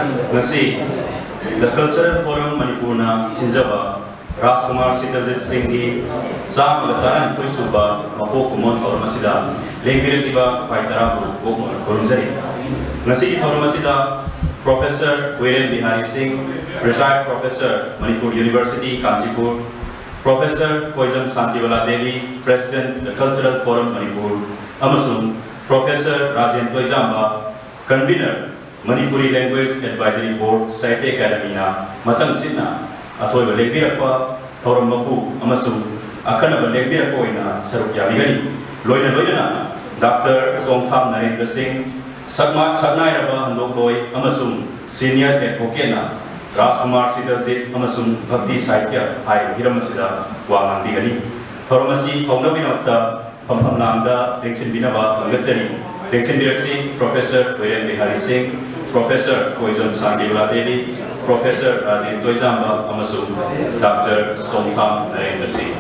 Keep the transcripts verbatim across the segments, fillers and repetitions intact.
ꯉꯁꯤ The Cultural Forum ꯃꯅꯤꯄꯨꯔꯅ ꯁꯤꯟꯖꯕ ꯔꯥꯖꯀꯨꯃꯥꯔ ꯁꯤꯇꯜꯖꯤꯠ ꯁꯤꯡꯒꯤ ꯆꯥꯝꯃꯒ ꯇꯔꯥꯅꯤꯊꯣꯏ ꯁꯨꯕ ꯃꯄꯣꯛ ꯀꯨꯝꯑꯣꯟ ꯊꯧꯔꯝ ꯑꯁꯤꯗ ꯂꯦꯡꯕꯤꯔꯛꯂꯤꯕ ꯈ꯭ꯋꯥꯏ ꯇꯔꯥꯕꯨ ꯀꯣꯛꯅ ꯈꯨꯔꯨꯝꯖꯔꯤ꯫ ꯉꯁꯤꯒꯤ ꯊꯧꯔꯝ ꯑꯁꯤꯗ Professor Koiren Bihari Singh, Retired Professor, Manipur University, Kanchipur, Professor ꯀꯣꯏꯖꯝ Shantibala Devi, President, The Cultural Forum Manipur, ꯑꯃꯁꯨꯡ Professor ꯔꯥꯖꯦꯟ ꯇꯣꯏꯖꯥꯝꯕ, Convener, Manipuri Language Advisory Board, Sahitya Academyꯅ ꯃꯊꯪꯁꯤꯠꯅ ꯑꯊꯣꯏꯕ ꯂꯦꯡꯕꯤꯔꯛꯄ ꯊꯧꯔꯝ ꯃꯄꯨ ꯑꯃꯁꯨꯡ ꯑꯈꯟꯅꯕ ꯂꯦꯡꯕꯤꯔꯛꯄ ꯑꯣꯏꯅ ꯁꯔꯨꯛ ꯌꯥꯕꯤꯒꯅꯤ꯫ ꯂꯣꯏꯅ ꯂꯣꯏꯅꯅ ꯗꯥꯛꯇꯔ ꯆꯣꯡꯊꯥꯝ ꯅꯔꯦꯟꯗ꯭ꯔ ꯁꯤꯡ, ꯁꯛꯃꯥ-, ꯁꯛꯅꯥꯏꯔꯕ ꯍꯟꯗꯣꯛꯂꯣꯏ ꯑꯃꯁꯨꯡ Senior Advocateꯅ ꯔꯥꯖꯀꯨꯃꯥꯔ ꯁꯤꯇꯜꯖꯤꯠ ꯑꯃꯁꯨꯡ ꯚꯛꯇꯤ ꯁꯥꯍꯤꯇ꯭ꯌ ꯍꯥꯏꯔꯤꯕ ꯍꯤꯔꯝ ꯑꯁꯤꯗ ꯋꯥ ꯉꯥꯡꯕꯤꯒꯅꯤ꯫ ꯊꯧꯔꯝ ꯑꯁꯤ ꯍꯧꯅꯕꯒꯤꯗꯃꯛꯇ ꯐꯝꯐꯝ ꯂꯥꯡꯗ ꯂꯦꯡꯁꯤꯟꯕꯤꯅꯕ ꯈꯪꯒꯠꯆꯔꯤ꯫ ꯂꯦꯡꯁꯤꯟꯕꯤꯔꯛꯁꯤ Professor ꯀꯣꯏꯔꯦꯟ ꯕꯤꯍꯥꯔꯤ ꯁꯤꯡ, Professor ꯀꯣꯏꯖꯝ ꯁꯥꯟꯇꯤꯕꯂꯥ ꯗꯦꯕꯤ, Professor ꯔꯥꯖꯦꯟ ꯇꯣꯏꯖꯥꯝꯕ ꯑꯃꯁꯨꯡ ꯗꯥꯛꯇꯔ ꯆꯣꯡꯊꯥꯝ ꯅꯔꯦꯟꯗ꯭ꯔ ꯁꯤꯡ꯫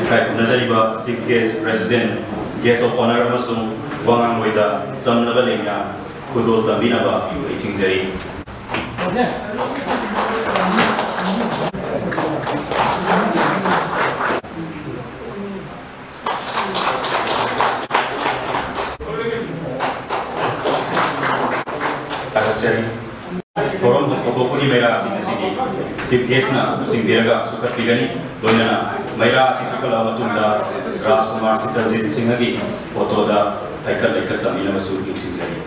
ꯏꯀꯥꯏ ꯈꯨꯝꯅꯖꯔꯤꯕ Chief Guest, President, Guest of Honour ꯑꯃꯁꯨꯡ ꯋꯥꯉꯥꯡꯂꯣꯏꯗ ꯆꯝꯂꯕ ꯂꯦꯡꯌꯥꯟ ꯈꯨꯗꯣꯜ ꯇꯝꯕꯤꯅꯕ ꯅꯤꯡꯁꯤꯡꯖꯔꯤ꯫ ꯊꯥꯒꯠꯆꯔꯤ꯫ ꯊꯧꯔꯝ ꯍꯧꯗꯣꯛꯄꯒꯤ ꯃꯩꯔꯥ ꯑꯁꯤ ꯉꯁꯤꯗꯤ Chief Guestꯅ ꯆꯤꯡꯕꯤꯔꯒ ꯆꯨꯈꯠꯄꯤꯒꯅꯤ꯫ ꯂꯣꯏꯅꯅ ꯃꯩꯔꯥ ꯑꯁꯤ ꯆꯨꯈꯠꯂꯕ ꯃꯇꯨꯡꯗ ꯔꯥꯖꯀꯨꯃꯥꯔ ꯁꯤꯇꯜꯖꯤꯠ ꯁꯤꯡꯍꯒꯤ photoꯗ ꯍꯩꯀꯠ ꯂꯩꯀꯠ ꯇꯝꯕꯤꯅꯕꯁꯨ ꯅꯤꯡꯁꯤꯡꯖꯔꯤ꯫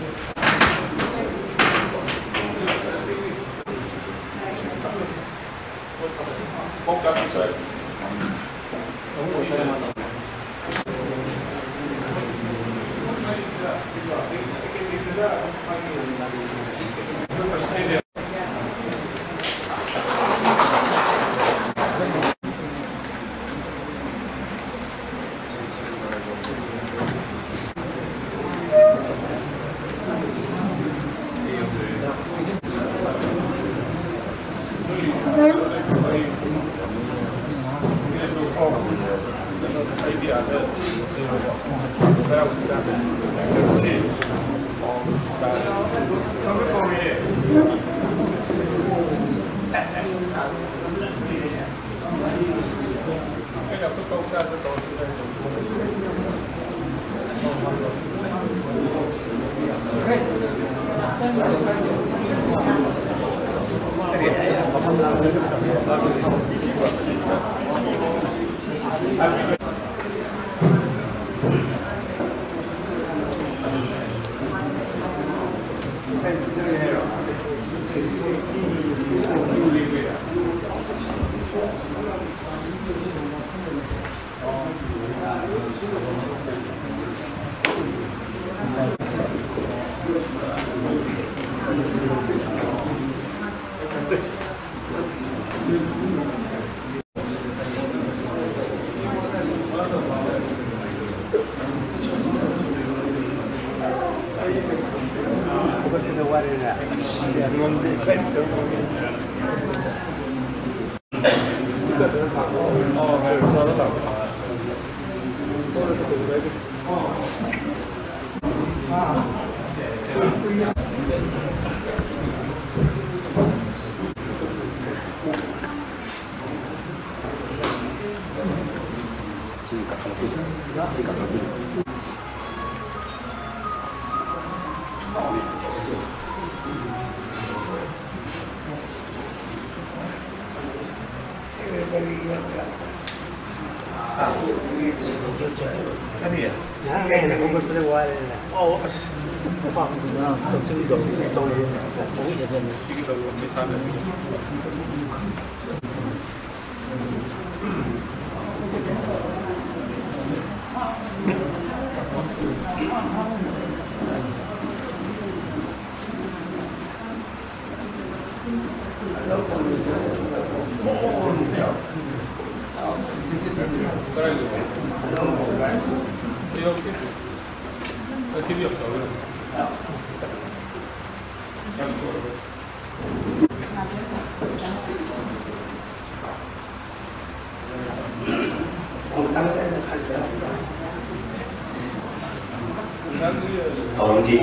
ꯊꯧꯔꯝꯒꯤ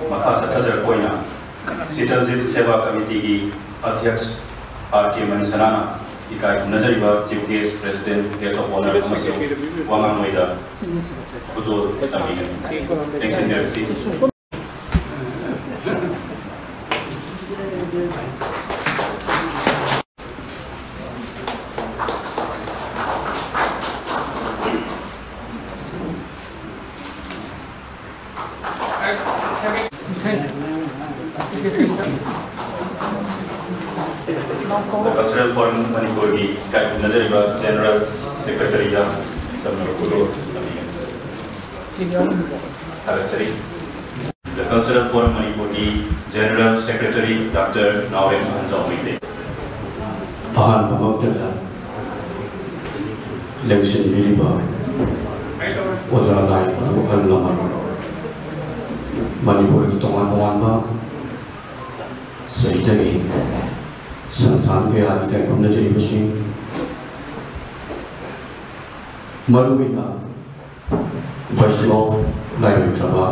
ꯃꯈꯥ ꯆꯠꯊꯖꯔꯛꯄ ꯑꯣꯏꯅ ꯁꯤꯇꯜꯖꯤꯠ ꯁꯦꯕꯥ ꯀꯃꯤꯇꯤꯒꯤ ꯑꯙ꯭ꯌꯛꯁ ꯑꯥꯔ ꯀꯦ ꯃꯅꯤꯁꯅꯥꯅ ꯏꯀꯥꯏ ꯈꯨꯝꯅꯖꯔꯤꯕ Chief Guest, President, Guest of Honour ꯑꯃꯁꯨꯡ ꯋꯥ ꯉꯥꯡꯂꯣꯏꯗ ꯈꯨꯗꯣꯜ ꯇꯝꯕꯤꯒꯅꯤ꯫ ꯂꯦꯡꯁꯤꯟꯕꯤꯔꯛꯁꯤ꯫ The Cultural Forum ꯃꯅꯤꯄꯨꯔꯒꯤ ꯏꯀꯥꯏ ꯈꯨꯝꯅꯖꯔꯤꯕ General Secretary ꯗ ꯁꯝꯅ ꯈꯨꯗꯣꯜ ꯇꯝꯕꯤꯒꯅꯤ꯫ ꯊꯥꯒꯠꯆꯔꯤ꯫ The Cultural Forum ꯃꯅꯤꯄꯨꯔꯒꯤ General Secretary Doctor ꯅꯥꯎꯔꯦꯝ ꯑꯍꯟꯖꯥꯎ ꯃꯩꯇꯩ꯫ ꯑꯍꯥꯟꯕꯃꯛꯇꯗ ꯂꯦꯡꯁꯤꯟꯕꯤꯔꯤꯕ ꯑꯣꯖꯥ ꯂꯥꯏ ꯑꯍꯜ ꯂꯃꯟ, ꯃꯅꯤꯄꯨꯔꯒꯤ ꯇꯣꯉꯥꯟ ꯇꯣꯉꯥꯟꯕ ꯆꯍꯤꯗꯒꯤ ꯁꯪꯁꯊꯥꯟ ꯀꯌꯥꯒꯤ ꯏꯀꯥꯏ ꯈꯨꯝꯅꯖꯔꯤꯕꯁꯤꯡ, ꯃꯔꯨꯑꯣꯏꯅ ꯚꯥꯏꯁꯅꯣꯞ ꯂꯥꯏꯑꯣꯏꯈ꯭ꯔꯕ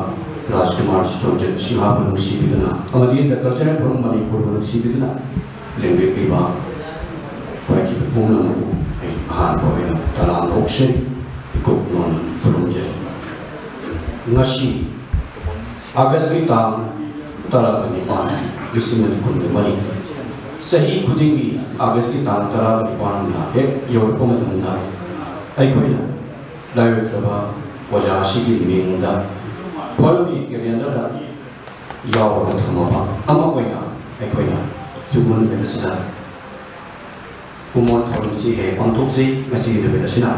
ꯔꯥꯖꯀꯨꯃꯥꯔ ꯁꯤꯇꯣꯟꯖꯤꯠ ꯁꯤꯡꯍꯥꯕꯨ ꯅꯨꯡꯁꯤꯕꯤꯗꯨꯅ ꯑꯃꯗꯤ The Cultural Forum ꯃꯅꯤꯄꯨꯔꯕꯨ ꯅꯨꯡꯁꯤꯕꯤꯗꯨꯅ ꯂꯦꯡꯕꯤꯔꯛꯂꯤꯕ ꯄꯥꯏꯈꯤꯕ ꯄꯨꯝꯅꯃꯛꯄꯨ ꯑꯩ ꯑꯍꯥꯟꯕ ꯑꯣꯏꯅ ꯇꯔꯥꯝꯅ ꯑꯣꯛꯆꯩ, ꯏꯀꯨꯞ ꯅꯣꯟꯅ ꯈꯨꯔꯨꯝꯖꯔꯤ꯫ ꯉꯁꯤ ꯑꯥꯒꯁꯀꯤ ꯇꯥꯡ ꯇꯔꯥꯒ ꯅꯤꯄꯥꯟ, ꯂꯤꯁꯤꯡ ꯑꯅꯤ ꯀꯨꯟꯒ ꯃꯔꯤ, ꯆꯍꯤ ꯈꯨꯗꯤꯡꯒꯤ ꯑꯥꯒꯁꯀꯤ ꯇꯥꯡ ꯇꯔꯥꯒ ꯅꯤꯄꯥꯟꯅ ꯍꯦꯛ ꯌꯧꯔꯛꯄ ꯃꯇꯝꯗ ꯑꯩꯈꯣꯏꯅ ꯂꯥꯏꯑꯣꯏꯈ꯭ꯔꯕ ꯑꯣꯖꯥ ꯑꯁꯤꯒꯤ ꯃꯤꯡꯗ ꯐꯣꯔꯝꯒꯤ ꯀꯦꯂꯦꯟꯗꯔꯗ ꯌꯥꯎꯔꯒ ꯊꯝꯃꯕ ꯑꯃ ꯑꯣꯏꯅ ꯑꯩꯈꯣꯏꯅ ꯁꯤꯒꯨꯝꯕ ꯅꯨꯃꯤꯠ ꯑꯁꯤꯗ ꯀꯨꯃꯣꯟ ꯊꯧꯔꯝꯁꯤ ꯍꯦꯛ ꯄꯥꯡꯊꯣꯛꯆꯩ꯫ ꯉꯁꯤꯒꯤ ꯅꯨꯃꯤꯠ ꯑꯁꯤꯅ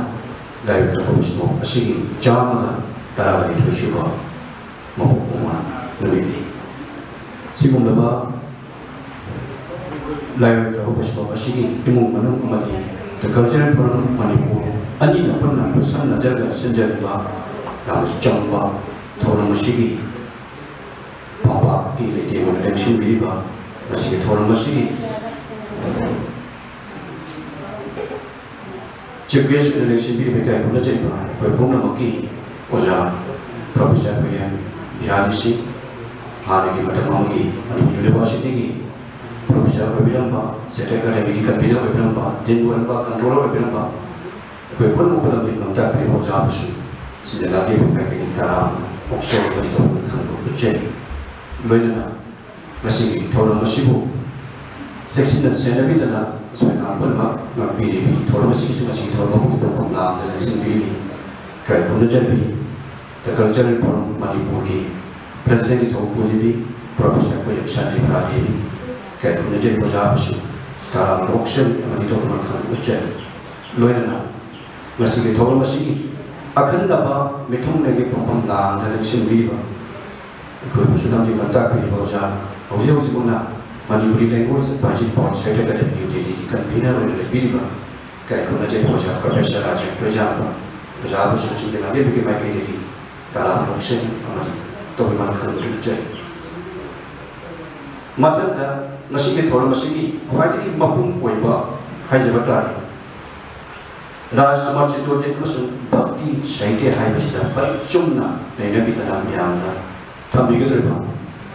ꯂꯥꯏꯑꯣꯏꯈ꯭ꯔꯕ ꯄꯨꯝꯅꯃꯛ ꯑꯁꯤꯒꯤ ꯆꯥꯝꯃꯒ ꯇꯔꯥꯒ ꯅꯤꯊꯣꯏ ꯁꯨꯕ ꯃꯄꯣꯛ ꯀꯨꯃꯣꯟ ꯅꯨꯃꯤꯠꯅꯤ꯫ ꯁꯤꯒꯨꯝꯂꯕ ꯂꯥꯏꯑꯣꯏꯈ꯭ꯔꯕ ꯄꯨꯝꯅꯃꯛ ꯑꯁꯤꯒꯤ ꯏꯃꯨꯡ ꯃꯅꯨꯡ ꯑꯃꯗꯤ The Cultural Forum ꯃꯅꯤꯄꯨꯔ ꯑꯅꯤꯅ ꯄꯨꯟꯅ ꯈꯨꯠꯁꯝꯅꯖꯔꯒ ꯁꯤꯟꯖꯔꯤꯕ ꯌꯥꯝꯅ ꯆꯝꯕ ꯊꯧꯔꯝ ꯑꯁꯤꯒꯤ ꯐꯝꯄꯥꯛꯀꯤ ꯂꯩꯇꯦꯡ ꯑꯣꯏꯅ ꯂꯦꯡꯁꯤꯟꯕꯤꯔꯤꯕ ꯃꯁꯤꯒꯤ ꯊꯧꯔꯝ ꯑꯁꯤꯒꯤ Chief Guest ꯑꯣꯏꯅ ꯂꯦꯡꯁꯤꯟꯕꯤꯔꯤꯕ ꯏꯀꯥꯏ ꯈꯨꯝꯅꯖꯔꯤꯕ ꯑꯩꯈꯣꯏ ꯄꯨꯝꯅꯃꯛꯀꯤ ꯑꯣꯖꯥ Professor ꯀꯨꯏꯔꯦꯝ ꯕꯤꯍꯥꯔꯤ ꯁꯤꯡ, ꯍꯥꯟꯅꯒꯤ ꯃꯇꯝ ꯑꯃꯒꯤ ꯃꯅꯤꯄꯨꯔ Universityꯒꯤ ꯄ꯭ꯔꯣꯐꯦꯁꯔ ꯑꯣꯏꯕꯤꯔꯝꯕ, ꯁꯦꯟꯇ꯭ꯔꯦꯜ ꯑꯦꯀꯥꯗꯦꯃꯤꯒꯤ ꯀꯟꯚꯤꯅꯔ ꯑꯣꯏꯕꯤꯔꯝꯕ, ꯗꯤꯟ ꯑꯣꯏꯔꯝꯕ, ꯀꯟꯇ꯭ꯔꯣꯂꯔ ꯑꯣꯏꯕꯤꯔꯝꯕ, ꯑꯩꯈꯣꯏ ꯄꯨꯝꯅꯃꯛꯄꯨ ꯂꯝꯖꯤꯡ ꯂꯝꯇꯥꯛꯄꯤꯔꯤꯕ ꯑꯣꯖꯥꯕꯨꯁꯨ ꯁꯤꯗ ꯂꯥꯛꯂꯤꯕ ꯃꯥꯏꯀꯩꯒꯤ ꯇꯔꯥꯝꯅ ꯑꯣꯛꯆꯔꯤ ꯑꯃꯗꯤ ꯇꯧꯐꯝ ꯈꯪꯕ ꯎꯠꯆꯔꯤ꯫ ꯂꯣꯏꯅꯅ ꯉꯁꯤꯒꯤ ꯊꯧꯔꯝ ꯑꯁꯤꯕꯨ ꯆꯦꯛꯁꯤꯟꯅ ꯁꯦꯟꯅꯕꯤꯗꯅ ꯑꯁꯣꯏ ꯑꯉꯥꯝ ꯄꯨꯝꯅꯃꯛ ꯉꯥꯛꯄꯤꯔꯤꯕꯤ ꯊꯧꯔꯝ ꯑꯁꯤꯒꯤꯁꯨ ꯉꯁꯤꯒꯤ ꯊꯧꯔꯝ ꯑꯗꯨꯒꯤ ꯄꯥꯎꯈꯨꯝ ꯂꯥꯡꯗꯅ ꯁꯤꯟꯕꯤꯔꯤꯕꯤ ꯏꯀꯥꯏ ꯈꯨꯝꯅꯖꯕꯤ The Cultural Forum ꯃꯅꯤꯄꯨꯔꯒꯤ ꯄ꯭ꯔꯦꯁꯤꯗꯦꯟꯒꯤ ꯊꯧꯄꯨ ꯂꯤꯕꯤ ꯄ꯭ꯔꯣꯐꯦꯁꯔ ꯀꯣꯌꯦꯞ ꯁꯥꯟꯇꯤꯄ꯭ꯔꯥ ꯗꯦꯕꯤ ꯏꯀꯥꯏ ꯈꯨꯝꯅꯖꯔꯤꯕ ꯑꯣꯖꯥꯕꯨꯁꯨ ꯇꯔꯥꯝꯅ ꯑꯣꯛꯆꯔꯤ ꯑꯃꯗꯤ ꯇꯧꯗꯨꯅ ꯈꯪ ꯎꯠꯆꯔꯤ꯫ ꯂꯣꯏꯅꯅ ꯉꯁꯤꯒꯤ ꯊꯧꯔꯝ ꯑꯁꯤꯒꯤ ꯑꯈꯟꯅꯕ ꯃꯤꯊꯨꯡꯂꯦꯟꯒꯤ ꯄꯥꯎꯈꯨꯝ ꯂꯥꯡꯗꯅ ꯁꯤꯟꯕꯤꯔꯤꯕ ꯑꯩꯈꯣꯏꯕꯨꯁꯨ ꯂꯝꯖꯤꯡ ꯂꯝꯇꯥꯛꯄꯤꯔꯤꯕ ꯑꯣꯖꯥ, ꯍꯧꯖꯤꯛ ꯍꯧꯖꯤꯛ ꯃꯛꯅ ꯃꯅꯤꯄꯨꯔꯤ ꯂꯦꯡꯒ꯭ꯋꯦꯖ ꯑꯦꯗꯚꯥꯏꯖꯔꯤ ꯕꯣꯔꯗ ꯁꯦꯟꯇ꯭ꯔꯦꯜ ꯑꯦꯀꯥꯗꯦꯃꯤ ꯅ꯭ꯌꯨ ꯗꯦꯜꯂꯤꯒꯤ ꯀꯟꯚꯤꯅꯔ ꯑꯣꯏꯅ ꯂꯩꯕꯤꯔꯤꯕ ꯏꯀꯥꯏ ꯈꯨꯝꯅꯖꯔꯤꯕ ꯑꯣꯖꯥ ꯄ꯭ꯔꯣꯐꯦꯁꯔ ꯔꯥꯖꯦꯟ ꯇꯣꯏꯖꯥꯝꯕ ꯑꯣꯖꯥꯕꯨꯁꯨ ꯁꯤꯡꯖꯃꯩ ꯑꯦꯀꯥꯗꯦꯃꯤꯒꯤ ꯃꯥꯏꯀꯩꯗꯒꯤ ꯇꯔꯥꯝꯅ ꯑꯣꯛꯆꯔꯤ ꯑꯃꯗꯤ ꯇꯧꯕꯤꯃꯜ ꯈꯪꯕ ꯎꯠꯆꯔꯤ꯫ ꯃꯊꯪꯗ ꯉꯁꯤꯒꯤ ꯊꯧꯔꯝ ꯑꯁꯤꯒꯤ ꯈ꯭ꯋꯥꯏꯗꯒꯤ ꯃꯄꯨꯡ ꯑꯣꯏꯕ ꯍꯥꯏꯖꯕ ꯇꯥꯔꯦ, ꯔꯥꯖꯀꯨꯃꯥꯔ ꯆꯤꯇ꯭ꯔꯣꯖꯤꯠ ꯑꯃꯁꯨꯡ ꯚꯛꯇꯤ ꯁꯥꯍꯤꯇ꯭ꯌ ꯍꯥꯏꯕꯁꯤꯗ ꯄꯔꯤꯡ ꯆꯨꯝꯅ ꯅꯩꯅꯕꯤꯗꯅ ꯃꯌꯥꯝꯗ ꯊꯝꯕꯤꯒꯗꯧꯔꯤꯕ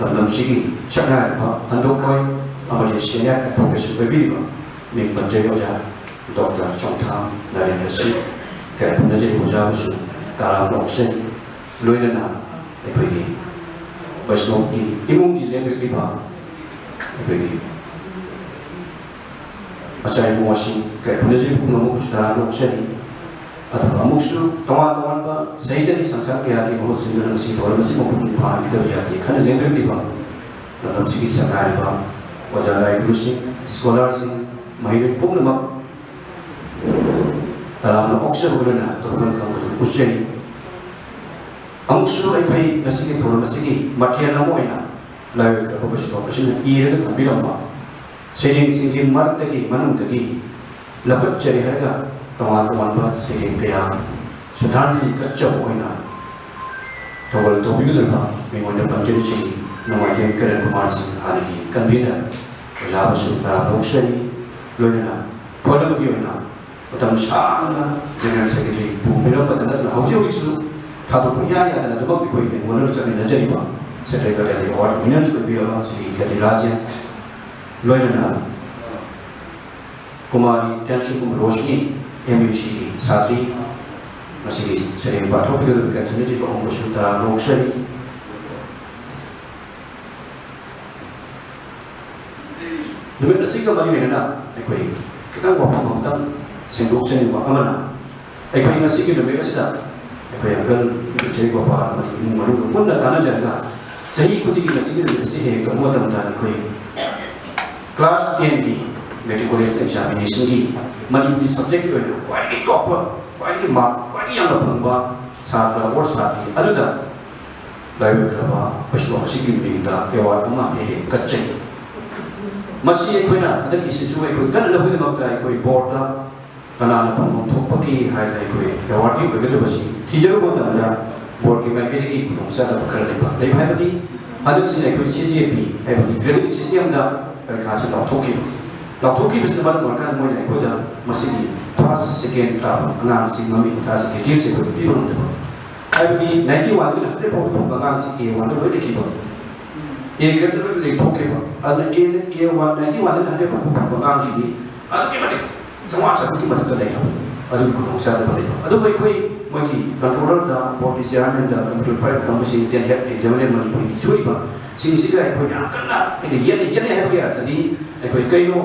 ꯂꯝꯗꯝꯁꯤꯒꯤ ꯁꯛꯅꯥꯏꯔꯕ ꯍꯟꯗꯣꯛꯂꯣꯏ ꯑꯃꯗꯤ ꯁꯦꯅꯤꯌꯔ ꯑꯦꯗꯚꯣꯀꯦꯠꯁꯨ ꯑꯣꯏꯕꯤꯔꯤꯕ ꯃꯤꯡ ꯄꯟꯖꯔꯤꯕ ꯑꯣꯖꯥ ꯗꯣꯛꯇꯔ ꯆꯣꯡꯊꯥꯝ ꯅꯔꯦꯟꯗ꯭ꯔ ꯁꯤꯡ ꯏꯀꯥꯏ ꯈꯨꯝꯅꯖꯔꯤꯕ ꯑꯣꯖꯥꯕꯨꯁꯨ ꯇꯔꯥꯝꯅ ꯑꯣꯛꯆꯔꯤ꯫ ꯂꯣꯏꯅꯅ ꯑꯩꯈꯣꯏꯒꯤ ꯕꯩꯁꯅꯣꯞꯀꯤ ꯏꯃꯨꯡꯒꯤ ꯂꯦꯡꯕꯤꯔꯛꯂꯤꯕ ꯑꯩꯈꯣꯏꯒꯤ ꯃꯆꯥ ꯏꯕꯨꯡꯉꯣꯁꯤꯡ ꯏꯀꯥꯏ ꯈꯨꯝꯅꯖꯔꯤꯕ ꯄꯨꯝꯅꯃꯛꯄꯨꯁꯨ ꯇꯔꯥꯝꯅ ꯑꯣꯛꯆꯔꯤ꯫ ꯑꯗꯨꯒ ꯑꯃꯨꯛꯁꯨ ꯇꯣꯉꯥꯟ ꯇꯣꯉꯥꯟꯕ ꯁꯍꯤꯗꯒꯤ ꯁꯪꯁꯊꯥꯟ ꯀꯌꯥꯒꯤ ꯃꯍꯨꯠ ꯁꯤꯟꯗꯨꯅ ꯉꯁꯤ ꯊꯧꯔꯝ ꯑꯁꯤ ꯃꯄꯨꯡ ꯐꯥꯍꯟꯕꯤꯗꯕ ꯌꯥꯗꯦ ꯈꯟꯅ ꯂꯦꯡꯕꯤꯔꯛꯂꯤꯕ ꯂꯝꯗꯝꯁꯤꯒꯤ ꯁꯛꯅꯥꯏꯔꯕ ꯑꯣꯖꯥ ꯂꯥꯏ ꯒꯨꯔꯨꯁꯤꯡ, ꯁ꯭ꯀꯣꯂꯥꯔꯁꯤꯡ, ꯃꯍꯩꯔꯣꯏ ꯄꯨꯝꯅꯃꯛ ꯇꯔꯥꯝꯅ ꯑꯣꯛꯆꯕꯒ ꯂꯣꯏꯅꯅ ꯇꯧꯐꯝ ꯈꯪꯕꯗꯨ ꯎꯠꯆꯔꯤ꯫ ꯑꯃꯨꯛꯁꯨ ꯑꯩꯈꯣꯏ ꯉꯁꯤꯒꯤ ꯊꯧꯔꯝ ꯑꯁꯤꯒꯤ ꯃꯊꯦꯜ ꯑꯃ ꯑꯣꯏꯅ ꯂꯥꯏꯑꯣꯏ ꯈꯔ ꯐꯕ ꯁꯤꯐꯥꯎ ꯑꯁꯤꯅ ꯏꯔꯒ ꯊꯝꯕꯤꯔꯝꯕ ꯁꯩꯔꯦꯡꯁꯤꯡꯒꯤ ꯃꯔꯛꯇꯒꯤ, ꯃꯅꯨꯡꯗꯒꯤ ꯂꯧꯈꯠꯆꯔꯦ ꯍꯥꯏꯔꯒ ꯇꯣꯉꯥꯟ ꯇꯣꯉꯥꯟꯕ ꯁꯩꯔꯦꯡ ꯀꯌꯥ ꯁ꯭ꯔꯗꯙꯥꯟꯖꯂꯤ ꯀꯠꯆꯕ ꯑꯣꯏꯅ ꯊꯧꯒꯜ ꯇꯧꯕꯤꯒꯗꯧꯔꯤꯕ ꯃꯤꯉꯣꯟꯗ ꯄꯟꯖꯔꯤꯁꯤꯡ ꯅꯣꯡꯃꯥꯏꯊꯦꯝ ꯀꯤꯔꯟ ꯀꯨꯃꯥꯔ ꯁꯤꯡ ꯍꯥꯟꯅꯒꯤ ꯀꯟꯚꯤꯅꯔ ꯑꯣꯖꯥꯕꯨꯁꯨ ꯇꯔꯥꯝꯅ ꯑꯣꯛꯆꯔꯤ꯫ ꯂꯣꯏꯅꯅ ꯐꯣꯔꯝꯒꯤ ꯑꯣꯏꯅ ꯃꯇꯝ ꯁꯥꯡꯅ ꯖꯦꯅꯔꯦꯜ ꯁꯦꯀ꯭ꯔꯦꯇꯔꯤ ꯄꯨꯕꯤꯔꯝꯕꯗ ꯅꯠꯇꯅ ꯍꯧꯖꯤꯛ ꯍꯧꯖꯤꯛꯁꯨ ꯊꯥꯗꯣꯛꯄ ꯏꯌꯥ ꯌꯥꯗꯅ ꯑꯗꯨꯃꯛ ꯑꯩꯈꯣꯏ ꯕꯦꯡꯒꯣꯜꯗ ꯆꯠꯃꯤꯟꯅꯖꯔꯤꯕ ꯁꯦꯟꯇ꯭ꯔꯦꯜ ꯀꯔꯦꯟꯒꯤ ꯑꯦꯋꯥꯔꯗ ꯋꯤꯅꯔꯁ ꯑꯣꯏꯕꯤꯔꯕ ꯁ꯭ꯔꯤ ꯀꯦꯇꯤꯔꯥꯖꯟ ꯂꯣꯏꯅꯅ ꯀꯨꯃꯥꯔꯤ ꯇꯦꯟꯁꯨꯡ ꯔꯣꯁꯅꯤ, ꯑꯦꯝ ꯌꯨ ꯁꯤꯒꯤ ꯁꯥꯇ꯭ꯔꯤ, ꯃꯁꯤꯒꯤ ꯁꯩꯔꯦꯡ ꯄꯥꯊꯣꯛꯄꯤꯒꯗꯕ ꯀꯦꯊꯣꯂꯤꯛ ꯑꯍꯣꯡꯕꯁꯨ ꯇꯔꯥ ꯂꯧꯁꯅꯤ꯫ ꯅꯨꯃꯤꯠ ꯑꯁꯤꯒ ꯃꯔꯤ ꯂꯩꯅꯅ ꯑꯩꯈꯣꯏ ꯈꯤꯇꯪ ꯋꯥꯐꯝ ꯑꯃꯇꯪ ꯁꯦꯡꯗꯣꯛ ꯁꯦꯡꯖꯤꯟꯕ ꯑꯃꯅ, ꯑꯩꯈꯣꯏ ꯉꯁꯤꯒꯤ ꯅꯨꯃꯤꯠ ꯑꯁꯤꯗ ꯑꯩꯈꯣꯏ ꯑꯪꯀꯜ ꯏꯆꯦ ꯒꯣꯄꯥꯜ ꯑꯃꯗꯤ ꯏꯃꯨꯡ ꯃꯅꯨꯡꯒ ꯄꯨꯟꯅ ꯇꯥꯟꯅꯖꯔꯒ ꯆꯍꯤ ꯈꯨꯗꯤꯡꯒꯤ ꯉꯁꯤꯒꯤ ꯅꯨꯃꯤꯠ ꯑꯁꯤ ꯍꯦꯛ ꯍꯦꯛ ꯇꯧꯕ ꯃꯇꯝꯗ ꯑꯩꯈꯣꯏ class ten ꯒꯤ matriculation examination ꯒꯤ ꯃꯅꯤꯄꯨꯔꯤ subject ꯀꯤ ꯑꯣꯏꯅ ꯈ꯭ꯋꯥꯏꯗꯒꯤ ꯇꯣꯞꯄ, ꯈ꯭ꯋꯥꯏꯗꯒꯤ mark ꯈ꯭ꯋꯥꯏꯗꯒꯤ ꯌꯥꯝꯅ ꯐꯪꯕ ꯁꯥꯇ꯭ꯔ ꯑꯣꯔ ꯁꯥꯇ꯭ꯔꯤ ꯑꯗꯨꯗ ꯂꯥꯏꯑꯣꯏꯈ꯭ꯔꯕ ꯄꯩꯁꯨ ꯑꯁꯤꯒꯤ ꯃꯤꯡꯗ award ꯑꯃ ꯍꯦꯛ ꯍꯦꯛ ꯀꯠꯆꯩ꯫ ꯃꯁꯤ ꯑꯩꯈꯣꯏꯅ ꯍꯟꯗꯛꯀꯤꯁꯤꯁꯨ ꯑꯩꯈꯣꯏ ꯀꯟꯅꯅꯕꯒꯤꯗꯃꯛꯇ ꯑꯩꯈꯣꯏ board ꯇ ꯀꯅꯥꯅ ꯐꯪꯐꯝ ꯊꯣꯛꯄꯒꯦ ꯍꯥꯏꯗꯅ ꯑꯩꯈꯣꯏ award ꯀꯤ ꯑꯣꯏꯒꯗꯕꯁꯤ ꯊꯤꯖꯔꯨꯕ ꯃꯇꯝꯗ board ꯀꯤ ꯃꯥꯏꯀꯩꯗꯒꯤ ꯈꯨꯗꯣꯡꯆꯥꯗꯕ ꯈꯔ ꯂꯩꯕ꯫ ꯂꯩꯕ ꯍꯥꯏꯕꯗꯤ ꯍꯟꯗꯛꯁꯤꯅ ꯑꯩꯈꯣꯏ C G P ꯍꯥꯏꯕꯗꯤ grading system ꯗ ꯄꯔꯤꯈꯥꯁꯤ ꯂꯥꯎꯊꯣꯛꯈꯤꯕ꯫ ꯂꯥꯎꯊꯣꯛꯈꯤꯕꯁꯤꯅ ꯃꯔꯝ ꯑꯣꯏꯔꯀꯥꯟꯗ ꯃꯣꯏꯅ ꯑꯩꯈꯣꯏꯗ ꯃꯁꯤꯒꯤ first, second ꯇꯥꯕ ꯑꯉꯥꯡꯁꯤꯡ ꯃꯃꯤꯡ ꯃꯊꯥꯁꯤꯡ details ꯑꯩꯈꯣꯏꯗ ꯄꯤꯕ ꯉꯝꯗꯕ꯫ ꯍꯥꯏꯕꯗꯤ ninety one ꯗꯒꯤꯅ hundred ꯐꯥꯎꯕ ꯐꯪꯕ ꯑꯉꯥꯡꯁꯤ A one ꯗ ꯂꯣꯏ ꯂꯩꯈꯤꯕ꯫ A grade ꯇ ꯂꯣꯏ ꯂꯩꯊꯣꯛꯈꯤꯕ꯫ ꯑꯗꯨꯅ A, A one, ninety one ꯗꯒꯤꯅ hundred ꯐꯥꯎꯕ ꯐꯪꯕ ꯑꯉꯥꯡꯁꯤꯗꯤ ꯑꯗꯨꯛꯀꯤ ꯃꯇꯤꯛ ꯆꯥꯝꯃꯉꯥ ꯆꯥꯇ꯭ꯔꯨꯛꯀꯤ ꯃꯊꯛꯇ ꯂꯩꯔꯕ꯫ ꯑꯗꯨꯒꯤ ꯈꯨꯗꯣꯡꯆꯥꯗꯕ ꯂꯩꯕ꯫ ꯑꯗꯨꯕꯨ ꯑꯩꯈꯣꯏ ꯃꯣꯏꯒꯤ controller ꯗ, board ꯀꯤ chairman ꯗ, computer ꯄꯥꯏꯔꯤꯕ ꯀꯥꯡꯕꯨꯁꯤꯡ, ten head examiner ꯃꯅꯤꯄꯨꯔꯒꯤ ꯁꯨꯔꯤꯕ ꯁꯤꯡꯁꯤꯒ ꯑꯩꯈꯣꯏ ꯌꯥꯝ ꯀꯟꯅ ꯑꯩꯈꯣꯏꯅ ꯌꯦꯠꯅꯩ, ꯌꯦꯠꯅꯩ ꯍꯥꯏꯕꯒꯤ ꯑꯔꯊꯗꯤ ꯑꯩꯈꯣꯏ ꯀꯩꯅꯣ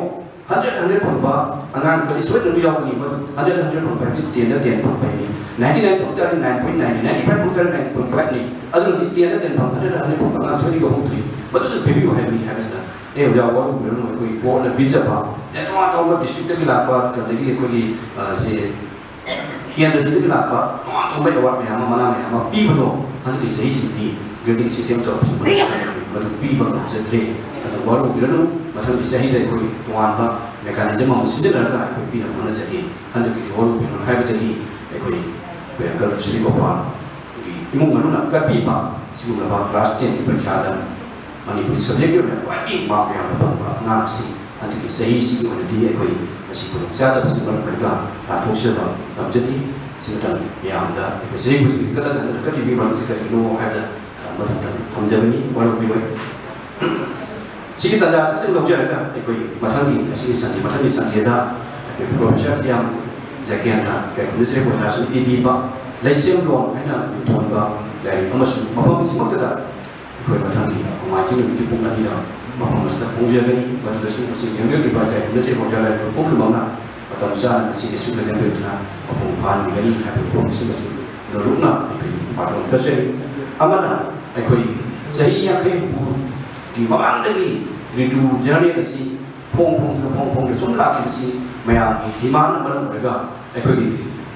hundred, hundred ꯐꯪꯕ ꯑꯉꯥꯡ ꯈꯔꯗꯤ ꯁꯣꯏꯗꯅ ꯌꯥꯎꯒꯅꯤ꯫ ꯃꯗꯨ hundred, hundred ꯐꯪꯕ ꯍꯥꯏꯕꯗꯤ ten ꯗ ten ꯐꯪꯕ ꯍꯥꯏꯕꯅꯤ꯫ Ninety nine ꯐꯪ ꯇꯥꯔꯗꯤ nine point nine ꯅꯤ, ninety five ꯐꯪ ꯇꯥꯔꯗꯤ nine point five ꯅꯤ꯫ ꯑꯗꯨꯅꯗꯤ ten ꯗ ten ꯐꯪ, hundred ꯗ hundred ꯐꯪꯕ ꯑꯉꯥꯡ ꯁꯣꯏꯗꯅ ꯌꯥꯎꯍꯧꯗ꯭ꯔꯤ꯫ ꯃꯗꯨꯗ ꯄꯤꯕꯤꯌꯨ ꯍꯥꯏꯕꯅꯤ ꯍꯥꯏꯕꯁꯤꯗ ꯑꯦ, ꯑꯣꯖꯥ, ꯋꯥꯔꯧꯕꯤꯔꯅꯨ, ꯑꯩꯈꯣꯏ board ꯅ ꯄꯤꯖꯕ, ꯑꯦ, ꯇꯣꯉꯥꯟ ꯇꯣꯉꯥꯟꯕ district ꯇꯒꯤ ꯂꯥꯛꯄ, ꯑꯗꯒꯤ ꯑꯩꯈꯣꯏꯒꯤ, ꯑ, ꯁꯦ, ꯀꯦꯟꯗ꯭ꯔꯁꯤꯗꯒꯤ ꯂꯥꯛꯄ ꯇꯣꯉꯥꯟ ꯇꯣꯉꯥꯟꯕ award ꯃꯌꯥꯝ ꯑꯃ, ꯃꯅꯥ ꯃꯌꯥꯝ ꯑꯃ ꯄꯤꯕꯗꯣ ꯍꯟꯗꯛꯀꯤ ꯆꯍꯤꯁꯤꯗꯤ grading system ꯇꯧꯔꯛꯄꯁꯤ ꯃꯗꯨ ꯄꯤꯕ ꯉꯝꯖꯗ꯭ꯔꯦ꯫ ꯑꯗꯨ ꯋꯥꯔꯧꯕꯤꯔꯅꯨ, ꯃꯊꯪꯒꯤ ꯆꯍꯤꯗ ꯑꯩꯈꯣꯏ ꯇꯣꯉꯥꯟꯕ mechanism ꯑꯃ ꯁꯤꯖꯤꯟꯅꯔꯒ ꯑꯩꯈꯣꯏ ꯄꯤꯅꯕ ꯍꯣꯠꯅꯖꯒꯦ꯫ ꯍꯟꯗꯛꯀꯤꯗꯤ ꯋꯥꯔꯧꯕꯤꯔꯅꯨ ꯍꯥꯏꯕꯗꯒꯤ ꯑꯩꯈꯣꯏ, ꯑꯩꯈꯣꯏ uncle ꯁ꯭ꯔꯤ ꯒꯣꯄꯥꯜꯒꯤ ꯏꯃꯨꯡ ꯃꯅꯨꯡꯅ ꯀꯠꯄꯤꯕ ꯁꯤꯒꯨꯝꯂꯕ class ten ꯒꯤ ꯄꯔꯤꯈ꯭ꯌꯥꯗ ꯃꯅꯤꯄꯨꯔꯤ subject ꯀꯤ ꯑꯣꯏꯅ ꯈ꯭ꯋꯥꯏꯗꯒꯤ mark ꯌꯥꯝꯅ ꯐꯪꯕ ꯑꯉꯥꯡꯁꯤꯡ ꯍꯟꯗꯛꯀꯤ ꯆꯍꯤꯁꯤꯒꯤ ꯑꯣꯏꯅꯗꯤ ꯑꯩꯈꯣꯏ ꯃꯁꯤ ꯈꯨꯗꯣꯡꯆꯥꯗꯕꯁꯤꯡ ꯃꯔꯝ ꯑꯣꯏꯔꯒ ꯂꯥꯟꯊꯣꯛꯆꯕ ꯉꯝꯖꯗꯦ꯫ ꯁꯤꯃꯇꯪ ꯃꯌꯥꯝꯗ ꯑꯩꯈꯣꯏ ꯆꯍꯤ ꯈꯨꯗꯤꯡꯒꯤ ꯀꯠꯂꯒ ꯍꯟꯗꯛ ꯀꯠꯂꯤꯕꯒꯤ ꯃꯔꯝꯁꯤ ꯀꯔꯤꯅꯣ ꯍꯥꯏꯕꯗ, ꯑ, ꯃꯗꯨꯇꯪ ꯊꯝꯖꯕꯅꯤ, ꯋꯥꯔꯧꯕꯤꯔꯣꯏ꯫ ꯁꯤꯒꯤ ꯇꯥꯟꯖꯥꯁꯤꯗ ꯂꯧꯖꯔꯒ ꯑꯩꯈꯣꯏ ꯃꯊꯪꯒꯤ, ꯉꯁꯤꯒꯤ ꯁꯟꯗꯦ, ꯃꯊꯪꯒꯤ ꯁꯟꯗꯦꯗ ꯑꯩꯈꯣꯏ ꯄ꯭ꯔꯣꯐꯦꯁꯔ ꯊꯤꯌꯥꯝ ꯖꯒꯦꯟꯗ꯭ꯔ ꯀꯩꯒꯨꯝꯕꯁꯦ ꯑꯣꯖꯥꯁꯨ ꯏꯕꯤꯕ ꯂꯩꯁꯦꯝꯂꯣꯟ ꯍꯥꯏꯅ ꯃꯤꯡꯊꯣꯟꯕ ꯂꯥꯏꯔꯤꯛ ꯑꯃꯁꯨ ꯃꯐꯝꯁꯤꯃꯛꯇꯗ ꯑꯩꯈꯣꯏ ꯃꯊꯪꯒꯤ ꯅꯣꯡꯃꯥꯏꯖꯤꯡ ꯅꯨꯃꯤꯠꯀꯤ ꯄꯨꯡ ꯑꯅꯤꯗ ꯃꯐꯝ ꯑꯁꯤꯗ ꯐꯣꯡꯖꯒꯅꯤ꯫ ꯃꯗꯨꯗꯁꯨ ꯃꯁꯤ ꯂꯦꯡꯕꯤꯔꯛꯂꯤꯕ ꯀꯩꯒꯨꯝꯕꯁꯦ ꯑꯣꯖꯥ ꯂꯥꯏꯔꯤꯛ ꯄꯨꯝꯅꯃꯛꯅ ꯃꯇꯝ ꯆꯥꯅ ꯃꯁꯤꯒꯤ ꯑꯁꯨꯝꯅ ꯂꯦꯡꯕꯤꯔꯛꯇꯨꯅ ꯃꯄꯨꯡ ꯐꯥꯍꯟꯕꯤꯒꯅꯤ ꯍꯥꯏꯕ ꯋꯥꯐꯝꯁꯤꯃꯁꯨ ꯅꯧꯔꯨꯛꯅ ꯑꯩꯈꯣꯏ ꯄꯥꯟꯗꯝ ꯀꯠꯆꯔꯤ꯫ ꯑꯃꯅ ꯑꯩꯈꯣꯏ ꯆꯍꯤ ꯌꯥꯡꯈꯩ ꯍꯨꯝꯐꯨꯒꯤ ꯃꯃꯥꯡꯗꯒꯤ ꯔꯤꯇꯨ ꯖꯔꯅꯦꯜ ꯑꯁꯤ ꯐꯣꯡ ꯐꯣꯡꯗꯨꯅ, ꯐꯣꯡ ꯐꯣꯡꯗꯨꯅ ꯁꯨꯝ ꯂꯥꯛꯈꯤꯕꯁꯤ ꯃꯌꯥꯝꯒꯤ ꯗꯤꯃꯥꯟꯅ ꯃꯔꯝ ꯑꯣꯏꯔꯒ ꯑꯩꯈꯣꯏꯒꯤ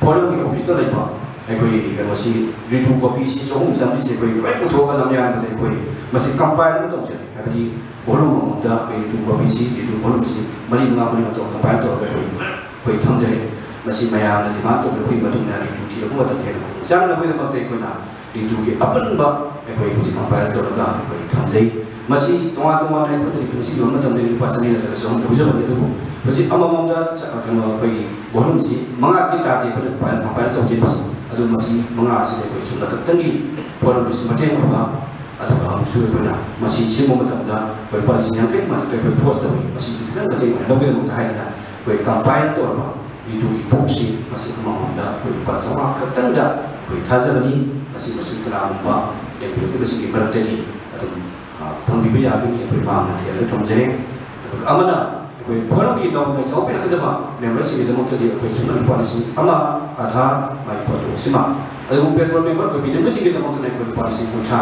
ꯐꯣꯔꯝꯒꯤ ꯑꯣꯐꯤꯁꯇ ꯂꯩꯕ ꯑꯩꯈꯣꯏꯒꯤ ꯀꯩꯅꯣꯁꯤ, ꯔꯤꯇꯨ ꯀꯣꯄꯤꯁꯤ ꯆꯍꯨꯝ ꯆꯥꯝꯃꯔꯤꯁꯦ ꯑꯩꯈꯣꯏ ꯂꯣꯏ ꯄꯨꯊꯣꯛꯑꯒ ꯂꯝꯌꯥꯟꯕꯗ ꯑꯩꯈꯣꯏ ꯃꯁꯤ ꯀꯝꯄꯥꯏꯜ ꯑꯃ ꯇꯧꯖꯩ꯫ ꯍꯥꯏꯕꯗꯤ ꯚꯣꯂꯨꯝ ꯑꯃꯃꯝꯗ ꯑꯩꯈꯣꯏ ꯔꯤꯇꯨ ꯀꯣꯄꯤꯁꯤ, ꯔꯤꯇꯨ ꯚꯣꯂꯨꯝꯁꯤ ꯃꯔꯤ ꯃꯉꯥ, ꯃꯔꯤ ꯃꯉꯥ ꯇꯧꯔꯒ ꯀꯝꯄꯥꯏꯜ ꯇꯧꯔꯒ ꯑꯩꯈꯣꯏ, ꯑꯩꯈꯣꯏ ꯊꯝꯖꯔꯦ꯫ ꯃꯁꯤ ꯃꯌꯥꯝꯅ ꯗꯤꯃꯥꯟ ꯇꯧꯕꯤꯔꯛꯄꯒꯤ ꯃꯇꯨꯡ ꯏꯟꯅ ꯔꯤꯇꯨ ꯊꯤꯔꯛꯄ ꯃꯇꯝꯗ ꯍꯦꯟꯅ ꯈꯨꯗꯣꯡꯆꯥꯅꯕꯒꯤꯗꯃꯛꯇ ꯑꯩꯈꯣꯏꯅ ꯔꯤꯇꯨꯒꯤ ꯑꯄꯨꯟꯕ ꯑꯩꯈꯣꯏ ꯍꯧꯖꯤꯛ ꯀꯝꯄꯥꯏꯜ ꯇꯧꯔꯒ ꯑꯩꯈꯣꯏ ꯊꯝꯖꯩ꯫ ꯃꯁꯤ ꯇꯣꯉꯥꯟ ꯇꯣꯉꯥꯟꯅ ꯑꯩꯈꯣꯏꯅ ꯔꯤꯇꯨꯁꯤ ꯌꯣꯟꯕ ꯃꯇꯝꯗ ꯂꯨꯄꯥ ꯆꯅꯤ ꯅꯠꯇ꯭ꯔꯒ ꯆꯍꯨꯝ ꯂꯧꯖꯕꯅꯤ, ꯑꯗꯨꯕꯨ ꯍꯧꯖꯤꯛ ꯑꯃꯃꯝꯗ ꯆ-, ꯀꯩꯅꯣ, ꯑꯩꯈꯣꯏꯒꯤ ꯚꯣꯂꯨꯝꯁꯤ ꯃꯉꯥꯗꯤ ꯇꯥꯗꯦ ꯑꯩꯈꯣꯏꯅ ꯀꯝꯄꯥꯏꯜ, ꯀꯝꯄꯥꯏꯜ ꯇꯧꯖꯩꯕꯁꯤ꯫ ꯑꯗꯨ ꯃꯁꯤ ꯃꯉꯥ ꯑꯁꯤ ꯑꯩꯈꯣꯏ ꯁꯨꯞꯅ ꯈꯛꯇꯪꯒꯤ ꯐꯣꯔꯝꯒꯤꯁꯨ ꯃꯇꯦꯡ ꯑꯣꯏꯕ, ꯑꯗꯨꯒ ꯑꯃꯨꯛꯁꯨ ꯑꯩꯈꯣꯏꯅ ꯃꯁꯤ ꯁꯦꯝꯕ ꯃꯇꯝꯗ ꯑꯩꯈꯣꯏ ꯂꯨꯄꯥ ꯂꯤꯁꯤꯡ ꯌꯥꯡꯈꯩ ꯃꯊꯛꯇ ꯑꯩꯈꯣꯏ ꯐꯣꯔꯁ ꯇꯧꯏ꯫ ꯃꯁꯤ ꯈꯤꯇꯪ ꯃꯇꯦꯡ ꯑꯣꯏꯅꯕꯒꯤꯗꯃꯛꯇ ꯍꯥꯏꯗꯅ ꯑꯩꯈꯣꯏ ꯀꯝꯄꯥꯏꯜ ꯇꯧꯔꯕ ꯔꯤꯇꯨꯒꯤ ꯕꯨꯛꯁꯤ ꯃꯁꯤ ꯑꯃꯃꯝꯗ ꯑꯩꯈꯣꯏ ꯂꯨꯄꯥ ꯆꯥꯝꯃꯉꯥ ꯈꯛꯇꯪꯗ ꯑꯩꯈꯣꯏ ꯊꯥꯖꯕꯅꯤ꯫ ꯃꯁꯤꯃꯁꯨ ꯀꯅꯥꯒꯨꯝꯕ ꯂꯦꯡꯕꯤꯔꯛꯂꯤꯕꯁꯤꯡꯒꯤ ꯃꯔꯛꯇꯒꯤ ꯑꯗꯨꯝ, ꯑ, ꯐꯪꯕꯤꯕ ꯌꯥꯒꯅꯤ꯫ ꯑꯩꯈꯣꯏ ꯃꯥꯡꯗ ꯊꯤꯍꯜꯂꯒ ꯊꯝꯖꯔꯦ꯫ ꯑꯗꯨꯒ ꯑꯃꯅ ꯑꯩꯈꯣꯏ ꯐꯣꯔꯝꯒꯤ ꯅꯧꯅ ꯌꯥꯎꯕꯤꯔꯛꯀꯗꯕ ꯃꯦꯝꯕꯔꯁꯤꯡꯒꯤꯗꯃꯛꯇꯗꯤ ꯑꯩꯈꯣꯏ ꯁꯨꯞꯅ ꯂꯨꯄꯥ ꯂꯤꯁꯤꯡ ꯑꯃ ꯑꯙꯥꯔ ꯃꯥꯒꯤ ꯐꯣꯇꯣꯁꯤꯃ, ꯑꯗꯨꯕꯨ ꯄꯦꯇ꯭ꯔꯣꯜ ꯃꯦꯝꯕꯔ ꯑꯩꯈꯣꯏ ꯕꯤꯅꯤꯡꯕꯁꯤꯡꯒꯤꯗꯃꯛꯇꯅ ꯑꯩꯈꯣꯏ ꯂꯨꯄꯥ ꯂꯤꯁꯤꯡ ꯀꯨꯟꯊ꯭ꯔꯥ